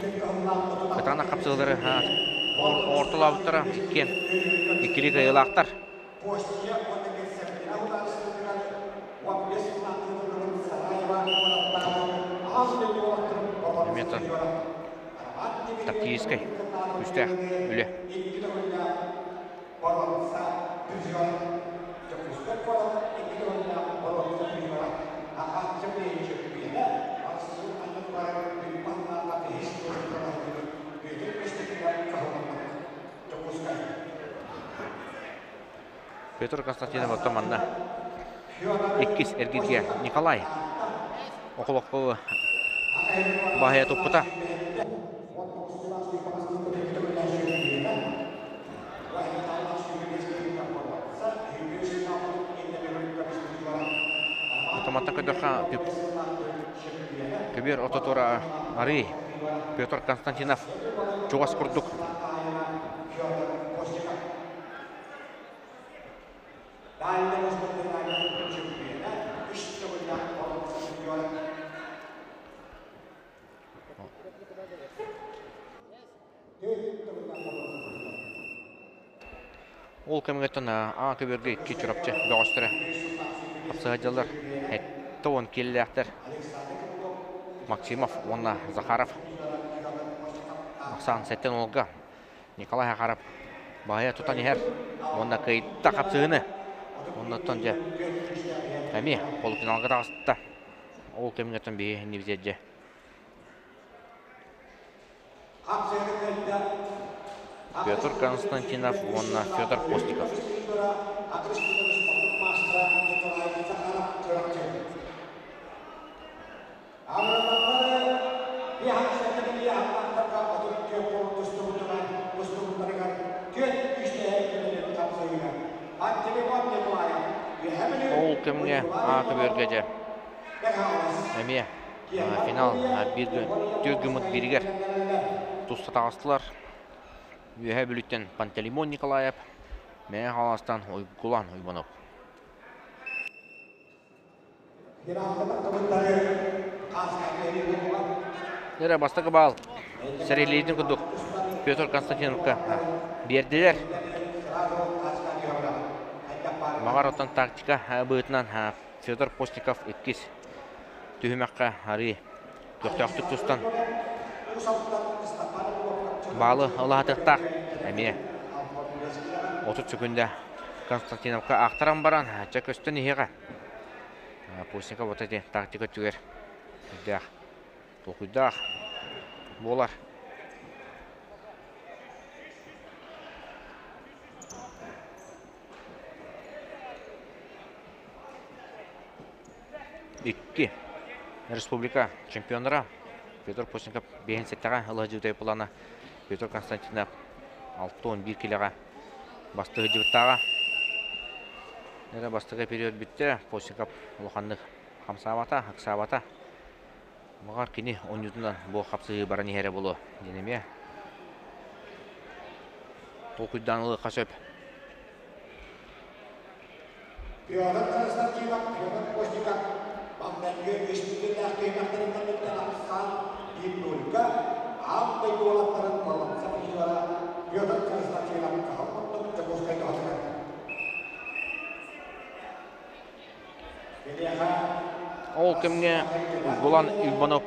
кытаанах хапсыһыылары ортолообуттара иккиэн иккилии кыайыылаахтар. Эмиэ тактическай күүстээх үлэ. Петр Константинов оттон манна иккис эргииргэ Николай Околокповы баһыйа туппута. Автоматта көрдөххө көбүөр ортотугар арыы Петр Константинов чугас курдук. Ол кэмҥэ Аа көбүөргэ икки Чурапчы бөҕөстөрө хапсыһадьаллар. 70 киэллээхтэр Максимов уонна Захаров. Ахсаан сэттэн уолга Николай Захаров баһыйа тутан иһэр уонна кыайда хапсыһыыны. Оннуттан дьэ эмиэ полуфиналга таҕыста. Ол кэмҥэ биһи иннибитигэр Петр Константинов уонна Федор Постников. Ол кэмҥэ ааты бөргэ дьэ эмиэ финал биир түөрт гыммыт бииригэр туста таҕыстылар. Үөһээ Бүлүүттэн Пантелеймон Николаев, Мэҥэ Хаҥаластан Уйгулан Уйбанов. Эрэ бастакы баал сэрэлиитин курдук Петр Константиновка биэрдилэр. Маҕар оттон тактика быһыытынан Федор Постников иккис түһүмэххэ арыы көхтөөхтүк тустан баалы ылаатыахтаах. Эмиэ 30 секунда Константиновка аахтаран баран чэ көстөн иһиэҕэ. Постников вот эти тактика өттүгэр сүрдээх толкуйдаах буолар. Икки республика чемпионнара Петр Постников биэһин сэттэҕэ ылыһдьыбытай плана Петр Константинов 61 килэҕэ бастыы сылдьыбыттааҕа. Эрэ бастакы период бүттэ. Постников улаханнык хамсаабата, ыксаабата. Баҕар кини оонньуутунан бу хапсыһыы баран иһэрэ буолуо диэн эмиэ толкуйдаан ылыахха сөп. Петр Константинов, Петр Постников маҥнайгы үс бүтүннээх түһүмэхтэрин кэнниттэн ахсаан биир нульга аан дойду уолаттарын боруонса призера. кэмҥэ Уйгулан Уйбанов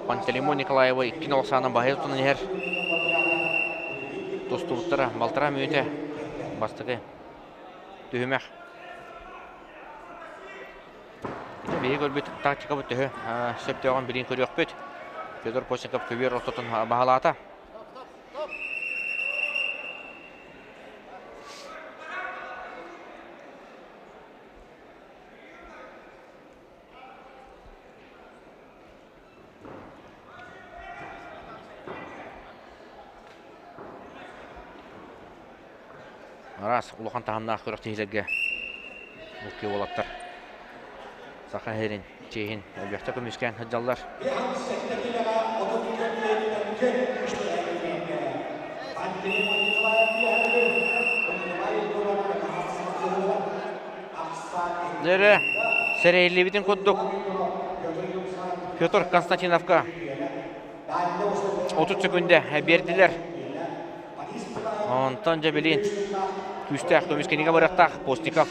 Пантелеймон Николаевы икки нолсаанан баһыйа тутан иһэр. Тустубуттара балтараа мүнүүтэ бастакы түһүмэх. Биһиги көрбүт тактикабыт төһө сөптөөҕүн билин көрүөхпүт. Федор Постников көбүөр ортотун баһылаата. Араас улахан таһымнаах күрэхтэһиилэргэ бу уолаттар Саха сирин чиэһин элбэхтэ көмүскээн сылдьаллар. Дьэрэ, сэрэйиллибитин курдук Петр Константиновка 30 секунда биэрдилэр. Онтон дьэ билин күүстээх көмүскэнигэ барыахтаах Постников.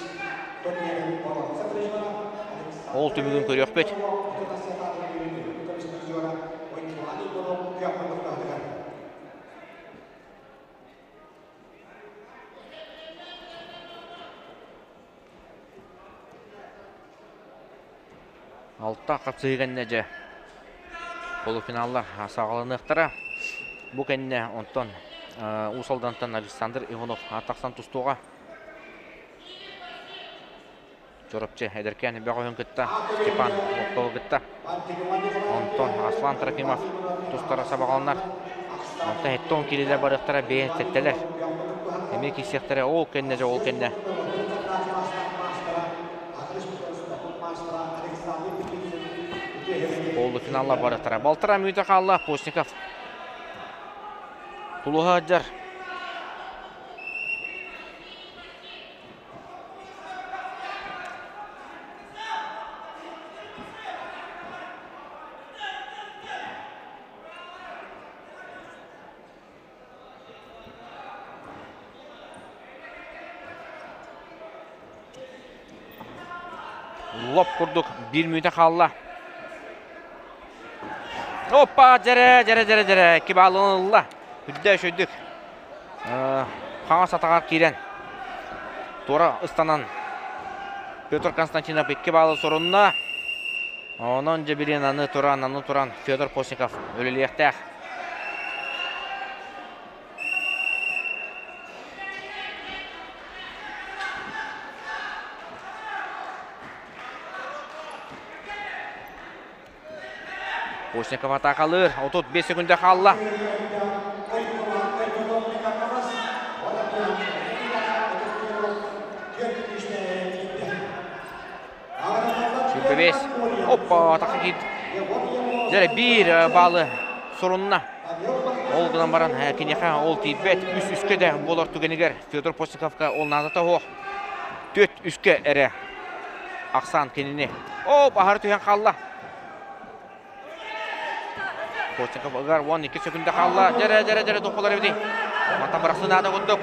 Ол түмүгүн көрүөхпүт. Алта хапсыһыы кэннэ дьэ полуфиналлар саҕаланыахтара. Бу кэннэ онтон Уус Алдантан Александр Иванов тахсан тустуоҕа. Чурапчы эдэркээн бөҕөһүн кытта Степан Лобковы кытта. Онтон Аслан Трофимов тустара сабаҕаланар. Онтон 70 киилэлэр барыахтара бэйэн сэттэлэр. Эмиэ киирсиэхтэрэ ол кэннэ дьэ ол кэннэ. Полуфиналлар барыахтара. Балтараа мүнүүтэ хаалла Постников. Тулуһа сылдьар. Лоп курдук биир мүнүүтэ хаалла. Опа, дьэрэ, дьэрэ, дьэрэ, дьэрэ, кибаалын ылла. Үрдэ үчүйдүк. Хаҥас атаҕар киирэн туора ыстанан Петр Константинов икки баалы сорунна. Онон дьэ билин аны туран, аны туран Федор Постников үлэлиэхтээх. Постников атаакалыыр. 35 секунда хаалла. Сүүрбэ Оппа, атака киирд. Дьэ, биир баалы сурунна. Ол гынан баран киниэхэ ол тиийбэт. Үс үскэ да буолар түгэнигэр Федор Постниковка ол наадата суох. Түөрт үскэ эрэ ахсаан кинини. Оп, аһары түһэн хаалла. Постников ыгар 12 секунда хаалла. Дьэрэ, дьэрэ, дьэрэ тохолор эбитий. Мантан бырахсы наада курдук.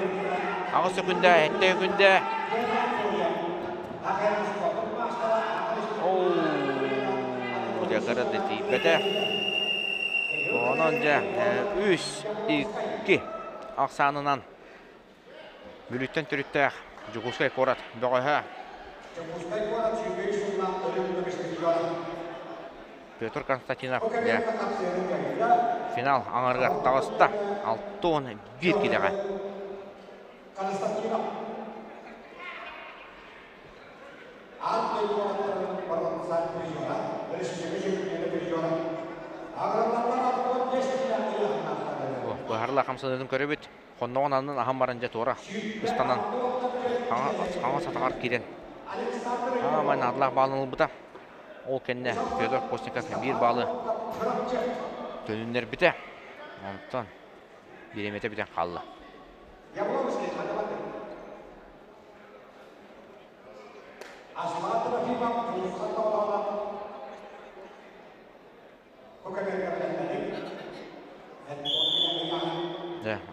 8 секунда, 7 секунда. Оу, дьэ кыра да тиийбэтэ. Онон дьэ, 3, 2 ахсаанынан Бүлүүттэн төрүттээх Дьокуускай куорат бөҕөһө Петр Константинов дьэ финал аҥарыгар таҕыста 61 килэҕэ. Быһарла хамсаныытын көрөбүт. Хонноҕун аннын аһан баран дьэ туора ыстанан хаҥас атаҕар киирэн аамай наадалаах баалын ылбыта. Ол кэннэ Федор Постников биир баалы төнүннэрбитэ. Онтон бириэмэтэ бүтэн хаалла.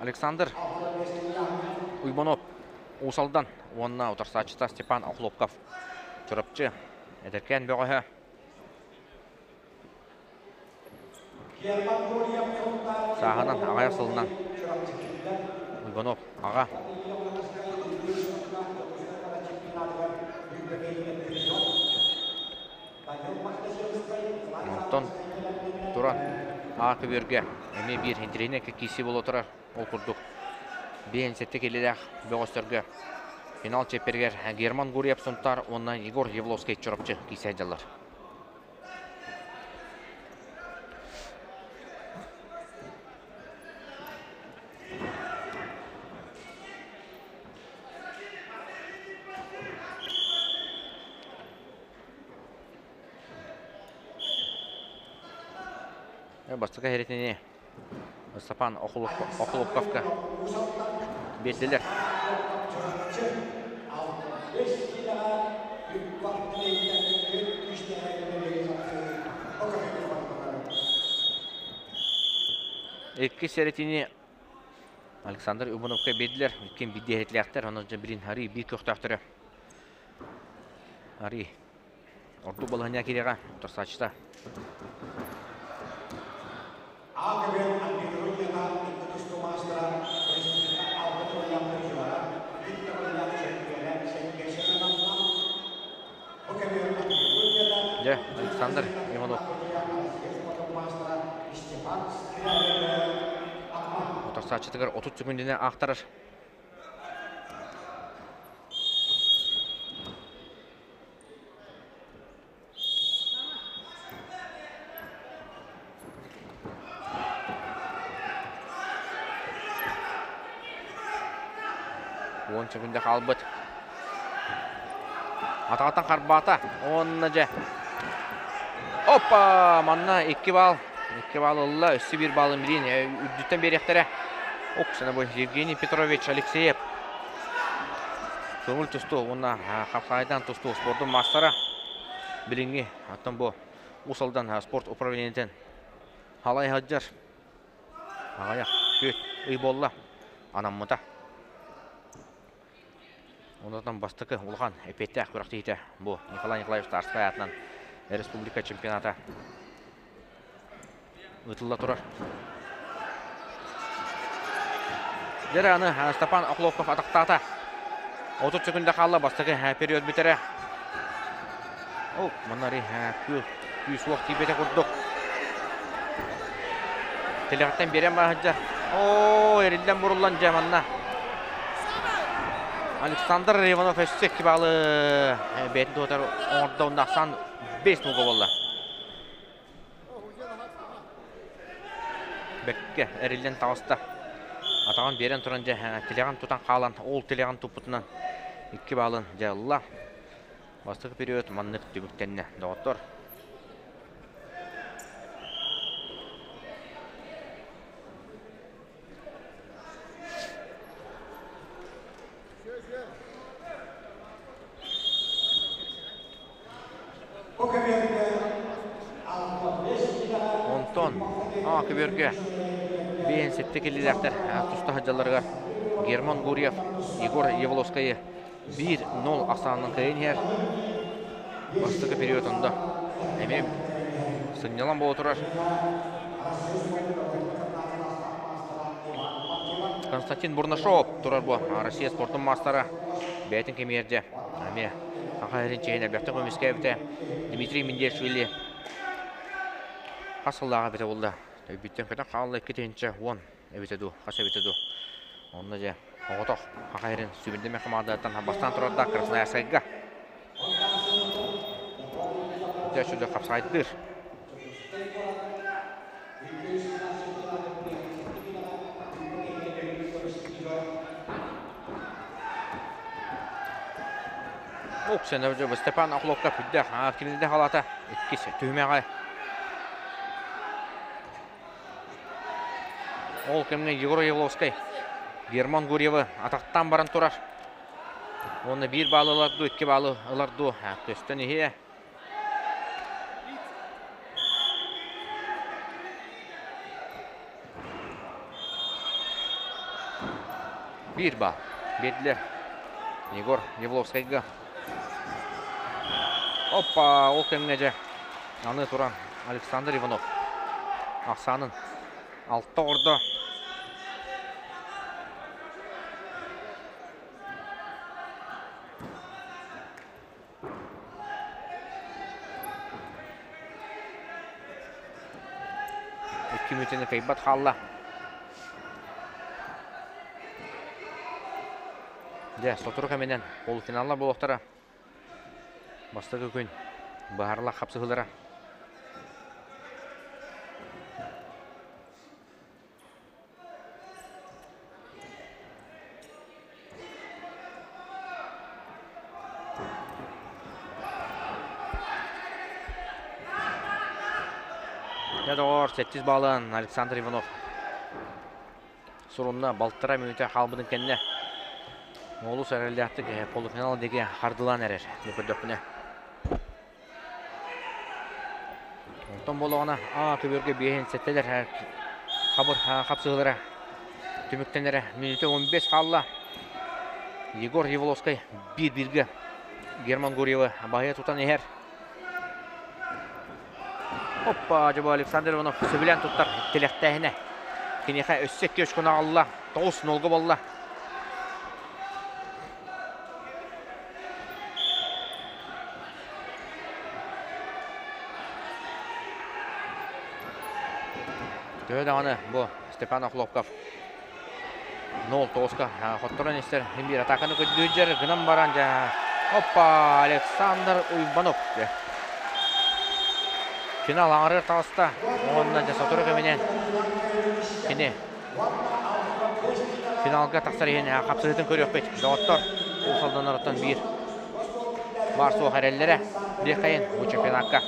Александр Уйбанов Уус Алдан уонна утарсааччыта Степан Охлопков Чурапчы эдэркээн бөҕөһө. Сааһынан аҕыйах сылынан Иванов аҕа. Онтон туран Аа көбүөргэ эмиэ биир интэриэһинэй киирсии буола турар. Ол курдук 57 килилээх бөҕөстөргө финал чиэппэригэр Герман Гурьев Сунтаар уонна Егор Явловский Чурапчы киирсэ сылдьаллар. Бастакы эритини Степан Охлопковка биэрдилэр. Иккис эритини Александр Ивановка биэрдилэр. Иккин биирдии эритилээхтэр, онон билин арыы биир көхтөөхтөрө. Арыы Ордук балаһыанньа кириэҕэ утарсааччыта. Дьэ, Александр Иванов. Утарсааччытыгар 30 секунданы аахтарар. Уон секунда хаалбыт. Атаҕыттан харбаата. Уонна дьэ. Опа! Манна икки балл. Икки балл ылла. Өссө биир баллын билин үрдүттэн биэриэхтэрэ. Оксана бу Евгений Петрович Алексеев. Көҥүл тустуу уонна хапсаҕайдаан тустуу спордун маастара билиҥҥи оттон бу Уус Алдан спорт управлениетын халай сылдьар аҕыйах түөрт ый буолла анаммыта. Онтон бастакы улахан эппиэттээх күрэхтэһиитэ бу Николай Николаевич Тарскай аатынан республика чемпионата ыытылла турар. Дьэ аны Степан Охлопков атахтаата. 30 секунда хаалла бастакы период бүтэрэ. О, манна күүс уох тиийбэтэ курдук. Тилэҕиттэн биэрэн баһыдьа. Оо, эриллэн буруллан дьэ манна. Александр Иванов өссө икки баалы бэйэтин туһатар оҥордо уонна ахсаан 5 нолга буолла. Бэккэ эриллэн таҕыста. Атаҕын биэрэн туран дьэ тилэҕин тутан хаалан, ол тилэҕин туппутунан икки баалын дьэ ылла. Бастакы период маннык түмүктэннэ, доҕоттор. Онтон А көбүөргэ 57 киллилээхтэр туста сылдьалларыгар Герман Гурьев, Егор Явловскайы 1-0 ахсаанынан кыайан иһэр. Бастакы период онда эмиэ сынньалаҥ буола турар. Константин Бурнашов турар бу Россия спортун маастара бэйэтин кэмигэр дьэ эмиэ Саха сирин чиэһин элбэхтик көмүскээбитэ. Дмитрий Миндиашвили хас сыллааҕа эбитэ буолла? Өйбүттэн көтөн хаалла 2010 эбитэ дуу, хас эбитэ дуу. Онно дьэ оҕотох Саха сирин сүбүрдэмэ хамаандаттан бастаан турардаах Красноярскайга. Дьэ сүдү хапсаайдыыр. Оксана Степан Охлопков үрдээх кинилэрдэ халаата иккис түһүмэҕэ. Ол кэмҥэ Егор Явловскай Герман Гурьевы атахтаан баран турар. Уонна биир баалы ылар дуу, икки баалы ылар дуу көстөн иһиэ. Биир баал биэрдилэр Егор Явловскайга. Оппа, ол кэмҥэ дьэ аны туран Александр Иванов. Ахсаанын алта оҕордо. Икки мүнүүтэни кыайбат хаалла. Дьэ, сотору кэминэн полуфиналлар буолуохтара. Бастакы күн быһаарылах хапсыһыылара. Дьэ доҕоор, сэттис баалын Александр Иванов сурунна балтараа мүнүүтэ хаалбытын кэннэ олус эрэллээхтик полуфинал диэки хардылаан эрэр бу көрдөхпүнэ. Онтон буоллаҕына А көбүөргэ биэһин сэттэлэр хабыр хапсыһыылара түмүктэнэрэ мүнүүтэ 15 хаалла. Егор Еволовскай биир-бииргэ Герман Гурьевы баһыйа тутан иһэр. Оппа, дьобо Александр Иванов сөбүлээн туттар тилэхтээһинэ. Киниэхэ өссө икки очкону аҕалла, 9-0 буолла. Төһө даҕаны бу Степан Охлопков 0-9-ка хотторон истэр биир атаканы көрдүүрдэр гынан баран дьэ оппа Александр Уйбанов финал аҥарыгар таҕыста уонна дьэ сотору кэминэн кини финалга тахсар иһин хапсыһыытын көрүөхпүт. Доҕоттор, Уус Алданнарыттан биир баар суох эрэллэрэ диэххэйин бу чемпионакка.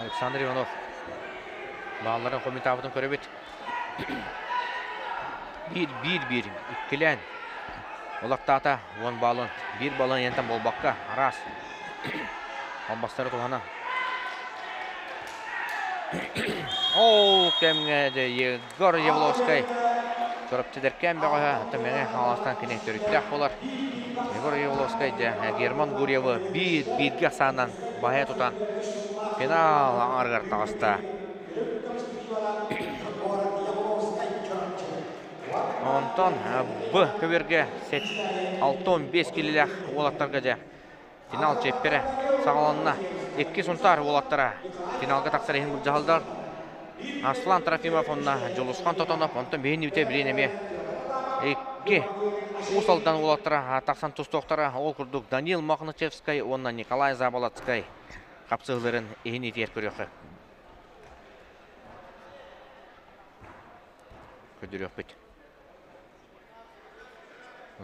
Александр Иванов баалларын хомутаабытын көрөбүт. Биир, биир, биир иккилээн олохтоото уон баалын биир балын ентэн буолбакка араас албастары туһанан. Ол кэмҥэ Егор Явловскай Чурапчы-Дэркээн бөҕөһө Мэҥэ Хаҥаластан кини төрүттээх буолар. Егор Явловскай дьэ Герман Гурьевы биир бииргэ ахсаанынан баһыйа тутан финал аҥарыгар таҕыста. Онтон Б көбүөргэ 6-15 килилээх уолаттарга дьэ Финал чиэппэрэ саҕаланна. Икки Сунтаар уолаттара финалга тахсар иһин былдьаһаллар. Аслан Трофимов уонна Дьулусхан Тотонов, онтон биһин үтэ билин эмиэ икки Уус Алдан уолаттара тахсан тустуохтара. Ол курдук Данил Мохначевскай уонна Николай Заболоцкай хапсыһыыларын иһин итиэр көрүөххэ. Көрдөрүөхпүт.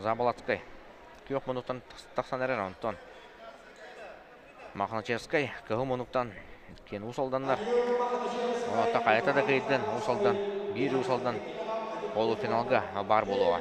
Заболоцкай күөх муннуктан тахсан эрэр, онтон Мохначевскай кыһыл муннуктан киэн Уус Алданнар. Онуота хайата да кыйдын Уус Алдан, биир Уус Алдан полуфиналга баар буолуоҕа.